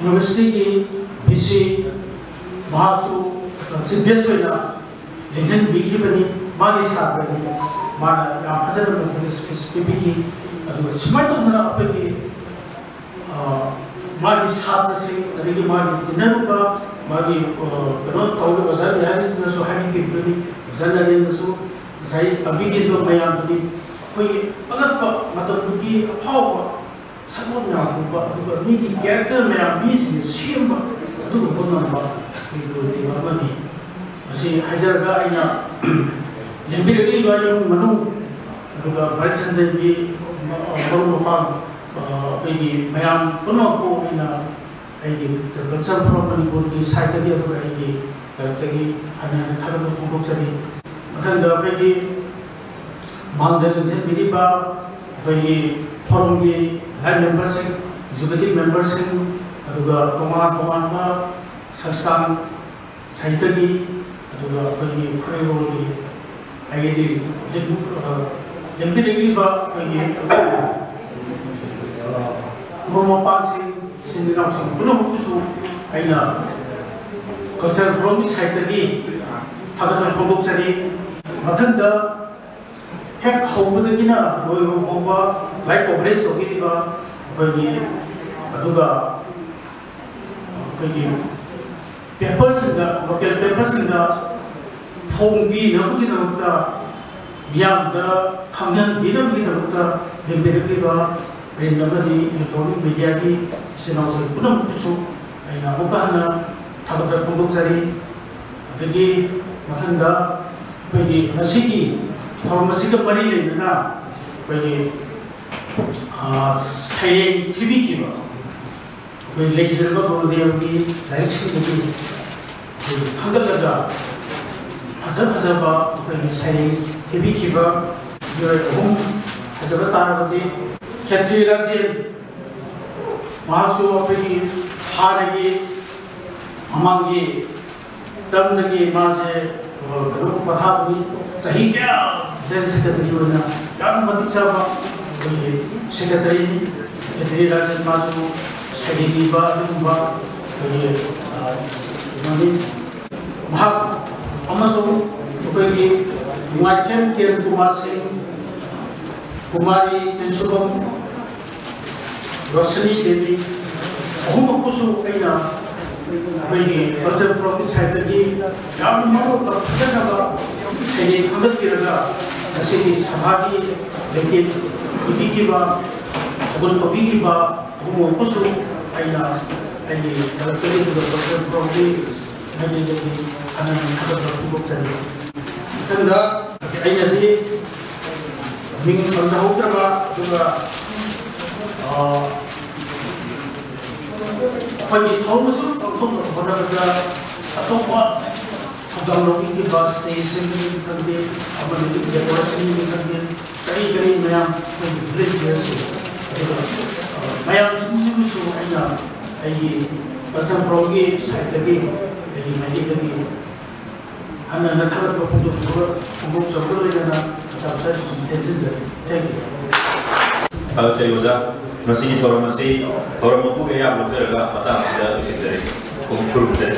ꯌꯨꯅꯤꯚꯔꯁꯤꯇꯤꯒꯤ ꯚꯤ ꯁꯤ ꯃꯍꯥꯛꯁꯨ ꯆꯤꯐ ꯒꯦꯁ ꯑꯣꯏꯅ ꯂꯦꯡꯁꯤꯟꯕꯤꯈꯤꯕꯅꯤ꯫ ꯃꯥꯒꯤ ꯁꯥꯇ꯭ꯔꯅꯤ, ꯃꯥꯅ ꯌꯥꯝ ꯐꯖꯅ ꯃꯗꯨꯗ ꯁ꯭ꯄꯤꯆ ꯄꯤꯕꯤꯈꯤ꯫ ꯑꯗꯨꯒ ꯁꯨꯃꯥꯏꯅ ꯇꯧꯗꯅ ꯑꯩꯈꯣꯏꯒꯤ, ꯑ, ꯃꯥꯒꯤ ꯁꯥꯇ꯭ꯔꯁꯤꯡ, ꯑꯗꯒꯤ ꯃꯥꯒꯤ ꯇꯤꯟꯅꯔꯨꯕ, ꯃꯥꯒꯤ, ꯑ, ꯀꯩꯅꯣ ꯇꯧꯔꯤꯕ ꯑꯣꯖꯥ ꯕꯤꯍꯥꯔꯤꯅꯁꯨ ꯍꯥꯏꯕꯤꯈꯤꯕꯗꯨꯅꯤ, ꯑꯣꯖꯥ ꯅꯔꯦꯟꯅꯁꯨ ꯉꯁꯥꯏ ꯇꯝꯕꯤꯈꯤꯕ ꯃꯌꯥꯝꯗꯨꯅꯤ꯫ ꯑꯩꯈꯣꯏꯒꯤ ꯑꯉꯛꯄ ꯃꯇꯝꯗꯨꯒꯤ ꯑꯐꯥꯎꯕ ꯁꯛꯂꯣꯟ ꯃꯌꯥꯝ ꯎꯕ, ꯑꯗꯨꯒ ꯃꯤꯒꯤ ꯀꯦꯔꯦꯛꯇꯔ ꯃꯌꯥꯝ ꯃꯤꯁꯤꯡꯅ ꯁꯦꯝꯕ ꯑꯗꯨꯒꯨꯝꯕ ꯉꯝꯕ ꯑꯩꯈꯣꯏꯒꯤ ꯇꯤꯝ ꯑꯃꯅꯤ꯫ ꯃꯁꯤ ꯍꯥꯏꯖꯔꯒ ꯑꯩꯅ ꯂꯦꯡꯕꯤꯔꯛꯂꯤꯕ ꯏꯃꯨꯡ ꯃꯅꯨꯡ, ꯑꯗꯨꯒ ꯚꯥꯔꯠ ꯁꯟꯗꯦꯟꯒꯤ ꯃꯔꯨꯞ ꯃꯄꯥꯡ, ꯑ, ꯑꯩꯈꯣꯏꯒꯤ ꯃꯌꯥꯝ ꯄꯨꯝꯅꯃꯛꯄꯨ ꯑꯩꯅ ꯑꯩꯒꯤ The Culture Forum ꯃꯅꯤꯄꯨꯔꯒꯤ ꯁꯥꯏꯠꯇꯒꯤ, ꯑꯗꯨꯒ ꯑꯩꯒꯤ ꯇꯔꯞꯇꯒꯤ ꯍꯟꯅ ꯍꯟꯅ ꯊꯥꯒꯠꯄ ꯐꯣꯡꯗꯣꯛꯆꯔꯤ꯫ ꯃꯊꯪꯗ ꯑꯩꯈꯣꯏꯒꯤ ꯃꯥꯡꯗ ꯂꯦꯡꯁꯤꯟꯕꯤꯔꯤꯕ ꯑꯩꯈꯣꯏꯒꯤ ꯐꯣꯔꯝꯒꯤ ꯂꯥꯏꯟ ꯃꯦꯝꯕꯔꯁꯤꯡ, ꯑꯦꯛꯖꯤꯀ꯭ꯌꯨꯇꯤꯚ ꯃꯦꯝꯕꯔꯁꯤꯡ, ꯑꯗꯨꯒ ꯇꯣꯉꯥꯟ ꯇꯣꯉꯥꯟꯕ ꯁꯪꯁꯊꯥꯟ ꯁꯥꯍꯤꯇꯒꯤ, ꯑꯗꯨꯒ ꯑꯩꯈꯣꯏꯒꯤ ꯈꯨꯠꯏꯔꯣꯜꯒꯤ ꯍꯥꯏꯒꯗꯤ ꯂꯦꯡ-, ꯑ, ꯂꯦꯡꯕꯤꯔꯛꯂꯤꯕ ꯑꯩꯈꯣꯏꯒꯤ, ꯑ, ꯃꯔꯨꯞ ꯃꯄꯥꯡꯁꯤꯡ, ꯏꯆꯤꯟ ꯏꯅꯥꯎꯁꯤꯡ ꯄꯨꯝꯅꯃꯛꯄꯨꯁꯨ ꯑꯩꯅ Culture Forumꯒꯤ ꯁꯥꯏꯠꯇꯒꯤ ꯊꯥꯒꯠꯄ ꯐꯣꯡꯗꯣꯛꯆꯔꯤ꯫ ꯃꯊꯪꯗ ꯍꯦꯛ ꯍꯧꯕꯗꯒꯤꯅ ꯂꯣꯏꯕ ꯐꯥꯎꯕ ꯂꯥꯏꯔꯤꯛ ꯀꯣꯚꯔꯦꯖ ꯇꯧꯕꯤꯔꯤꯕ ꯑꯩꯈꯣꯏꯒꯤ, ꯑꯗꯨꯒ ꯑꯩꯈꯣꯏꯒꯤ ꯄꯦꯄꯔꯁꯤꯡꯗ, ꯂꯣꯀꯦꯜ ꯄꯦꯄꯔꯁꯤꯡꯗ ꯐꯣꯡꯕꯤꯅꯕꯒꯤꯗꯃꯛꯇ, ꯃꯤꯌꯥꯝꯗ ꯈꯪꯍꯟꯕꯤꯅꯕꯒꯤꯗꯃꯛꯇ ꯂꯦꯡꯕꯤꯔꯛꯂꯤꯕ ꯄ꯭ꯔꯤꯟ ꯑꯃꯗꯤ ꯏꯂꯦꯛꯇ꯭ꯔꯣꯅꯤꯛ ꯃꯦꯗꯤꯌꯥꯒꯤ ꯏꯆꯤꯟ ꯏꯅꯥꯎꯁꯤꯡ ꯄꯨꯝꯅꯃꯛꯄꯨꯁꯨ ꯑꯩꯅ ꯑꯃꯨꯛꯀ ꯍꯟꯅ ꯊꯥꯒꯠꯄ ꯐꯣꯡꯗꯣꯛꯆꯔꯤ꯫ ꯑꯗꯒꯤ ꯃꯊꯪꯗ ꯑꯩꯈꯣꯏꯒꯤ ꯉꯁꯤꯒꯤ ꯊꯧꯔꯝ ꯑꯁꯤꯒ ꯃꯔꯤ ꯂꯩꯅꯅ ꯑꯩꯈꯣꯏꯒꯤ, ꯑ, ꯁꯩꯔꯦꯡ ꯊꯤꯕꯤꯈꯤꯕ ꯑꯩꯈꯣꯏ ꯂꯩꯈꯤꯗ꯭ꯔꯕ ꯒꯨꯔꯨꯗꯦꯕꯒꯤ ꯂꯥꯏꯔꯤꯛꯁꯤꯡꯗꯒꯤ ꯑꯩꯈꯣꯏ ꯈꯟꯒꯠꯂꯒ ꯐꯖ ꯐꯖꯕ ꯑꯩꯈꯣꯏꯒꯤ ꯁꯩꯔꯦꯡ ꯊꯤꯕꯤꯈꯤꯕ ꯃꯤꯑꯣꯏ ꯑꯍꯨꯝ ꯍꯥꯏꯖꯕ ꯇꯥꯔꯕꯗꯤ, ꯈꯦꯇ꯭ꯔꯤ ꯔꯥꯖꯦꯟ, ꯃꯍꯥꯛꯁꯨ ꯑꯩꯈꯣꯏꯒꯤ ꯍꯥꯟꯅꯒꯤ ꯃꯃꯥꯡꯒꯤ ꯇꯝꯗꯒꯤ ꯃꯥꯁꯦ, ꯑ, ꯀꯩꯅꯣ ꯄꯊꯥꯕꯅꯤ꯫ ꯆꯍꯤ ꯀꯌꯥ ꯖꯦꯅꯔꯦꯜ ꯁꯦꯀ꯭ꯔꯦꯇꯔꯤ ꯑꯣꯏꯅ ꯌꯥꯝꯅ ꯃꯇꯤꯛ ꯆꯥꯕ ꯑꯩꯈꯣꯏꯒꯤ ꯁꯦꯀ꯭ꯔꯦꯇꯔꯤꯅꯤ꯫ ꯁꯦꯀ꯭ꯔꯦꯇꯔꯤ ꯔꯥꯖꯦꯟ ꯃꯥꯁꯨ ꯁꯩꯔꯦꯡ ꯏꯕ ꯑꯗꯨꯒꯨꯝꯕ ꯑꯩꯈꯣꯏꯒꯤ, ꯑ, ꯀꯩꯅꯣꯅꯤ꯫ ꯃꯍꯥꯛ ꯑꯃꯁꯨꯡ ꯑꯩꯈꯣꯏꯒꯤ ꯅꯨꯡꯉꯥꯏꯊꯦꯝ ꯀꯤꯔꯟ ꯀꯨꯃꯥꯔ ꯁꯤꯡ, ꯀꯨꯃꯥꯔꯤ ꯇꯦꯟꯁꯨꯕꯝ, ꯔꯣꯁꯅꯤ ꯗꯦꯕꯤ ꯑꯍꯨꯝꯃꯛꯄꯨꯁꯨ ꯑꯩꯅ ꯑꯩꯈꯣꯏꯒꯤ Culture Forumꯒꯤ ꯁꯥꯏꯠꯇꯒꯤ ꯌꯥꯝꯅ ꯃꯔꯨ ꯑꯣꯏꯕ ꯐꯖꯅꯕ ꯁꯩꯔꯦꯡ ꯈꯟꯒꯠꯄꯤꯔꯒ ꯉꯁꯤꯒꯤ ꯁꯚꯥꯒꯤ ꯂꯩꯇꯦꯡ ꯑꯣꯏꯕꯤꯈꯤꯕ, ꯊꯧꯒꯜ ꯇꯧꯕꯤꯈꯤꯕ ꯑꯍꯨꯝꯃꯛꯄꯨꯁꯨ ꯑꯩꯅ ꯑꯩꯒꯤ ꯃꯔꯛꯇꯒꯤ ꯑꯗꯨꯒ Culture Forumꯒꯤ ꯃꯥꯏꯀꯩꯗꯒꯤ ꯍꯟꯅ ꯍꯟꯅ ꯊꯥꯒꯠꯄ ꯐꯣꯡꯗꯣꯛꯆꯔꯤ꯫ ꯃꯊꯪꯗ ꯑꯩꯅꯗꯤ ꯃꯤꯡ ꯄꯟꯖꯍꯧꯗ꯭ꯔꯕ, ꯑꯗꯨꯒ, ꯑ, ꯑꯩꯈꯣꯏꯒꯤ ꯊꯧꯔꯝ ꯑꯁꯤ ꯄꯥꯡꯊꯣꯛꯅꯕ ꯍꯣꯠꯅꯕꯗ ꯑꯇꯣꯞꯄ ꯊꯧꯗꯥꯡ ꯂꯧꯕꯤꯈꯤꯕ stage ꯁꯤꯡꯅꯤ ꯈꯪꯗꯦ, ꯑꯃꯗꯤ decoration ꯅꯤ ꯈꯪꯗꯦ, ꯀꯔꯤ ꯀꯔꯤ ꯃꯌꯥꯝ ꯑꯩꯈꯣꯏꯒꯤ volunteers ꯁꯤꯡ, ꯑꯗꯨꯒ, ꯑ, ꯃꯌꯥꯝꯁꯤꯡꯁꯤꯕꯨꯁꯨ ꯑꯩꯅ ꯑꯩꯒꯤ ꯀꯜꯆꯔ ꯐꯣꯔꯝꯒꯤ ꯁꯥꯏꯠꯇꯒꯤ ꯑꯩꯒꯤ ꯃꯥꯏꯀꯩꯗꯒꯤ ꯍꯟꯅ ꯍꯟꯅ ꯊꯥꯒꯠꯄ ꯐꯣꯡꯗꯣꯛꯆꯕ-, ꯐꯣꯡꯗꯣꯛꯆꯕꯒ ꯂꯣꯏꯅꯅ ꯃꯇꯝ ꯈꯔ ꯁꯨꯝ ꯇꯦꯟꯁꯤꯟꯖꯔꯤ꯫ Thank you꯫ ꯊꯥꯒꯠꯆꯔꯤ ꯑꯣꯖꯥ꯫ ꯃꯁꯤꯒꯤ ꯊꯧꯔꯝ ꯑꯁꯤ ꯊꯧꯔꯝ ꯃꯄꯨꯒꯤ ꯑꯌꯥꯕ ꯂꯧꯖꯔꯒ ꯃꯇꯥꯡ ꯑꯁꯤꯗ ꯂꯣꯏꯁꯤꯟꯖꯔꯤ꯫ ꯈꯨꯔꯨꯝꯖꯔꯤ꯫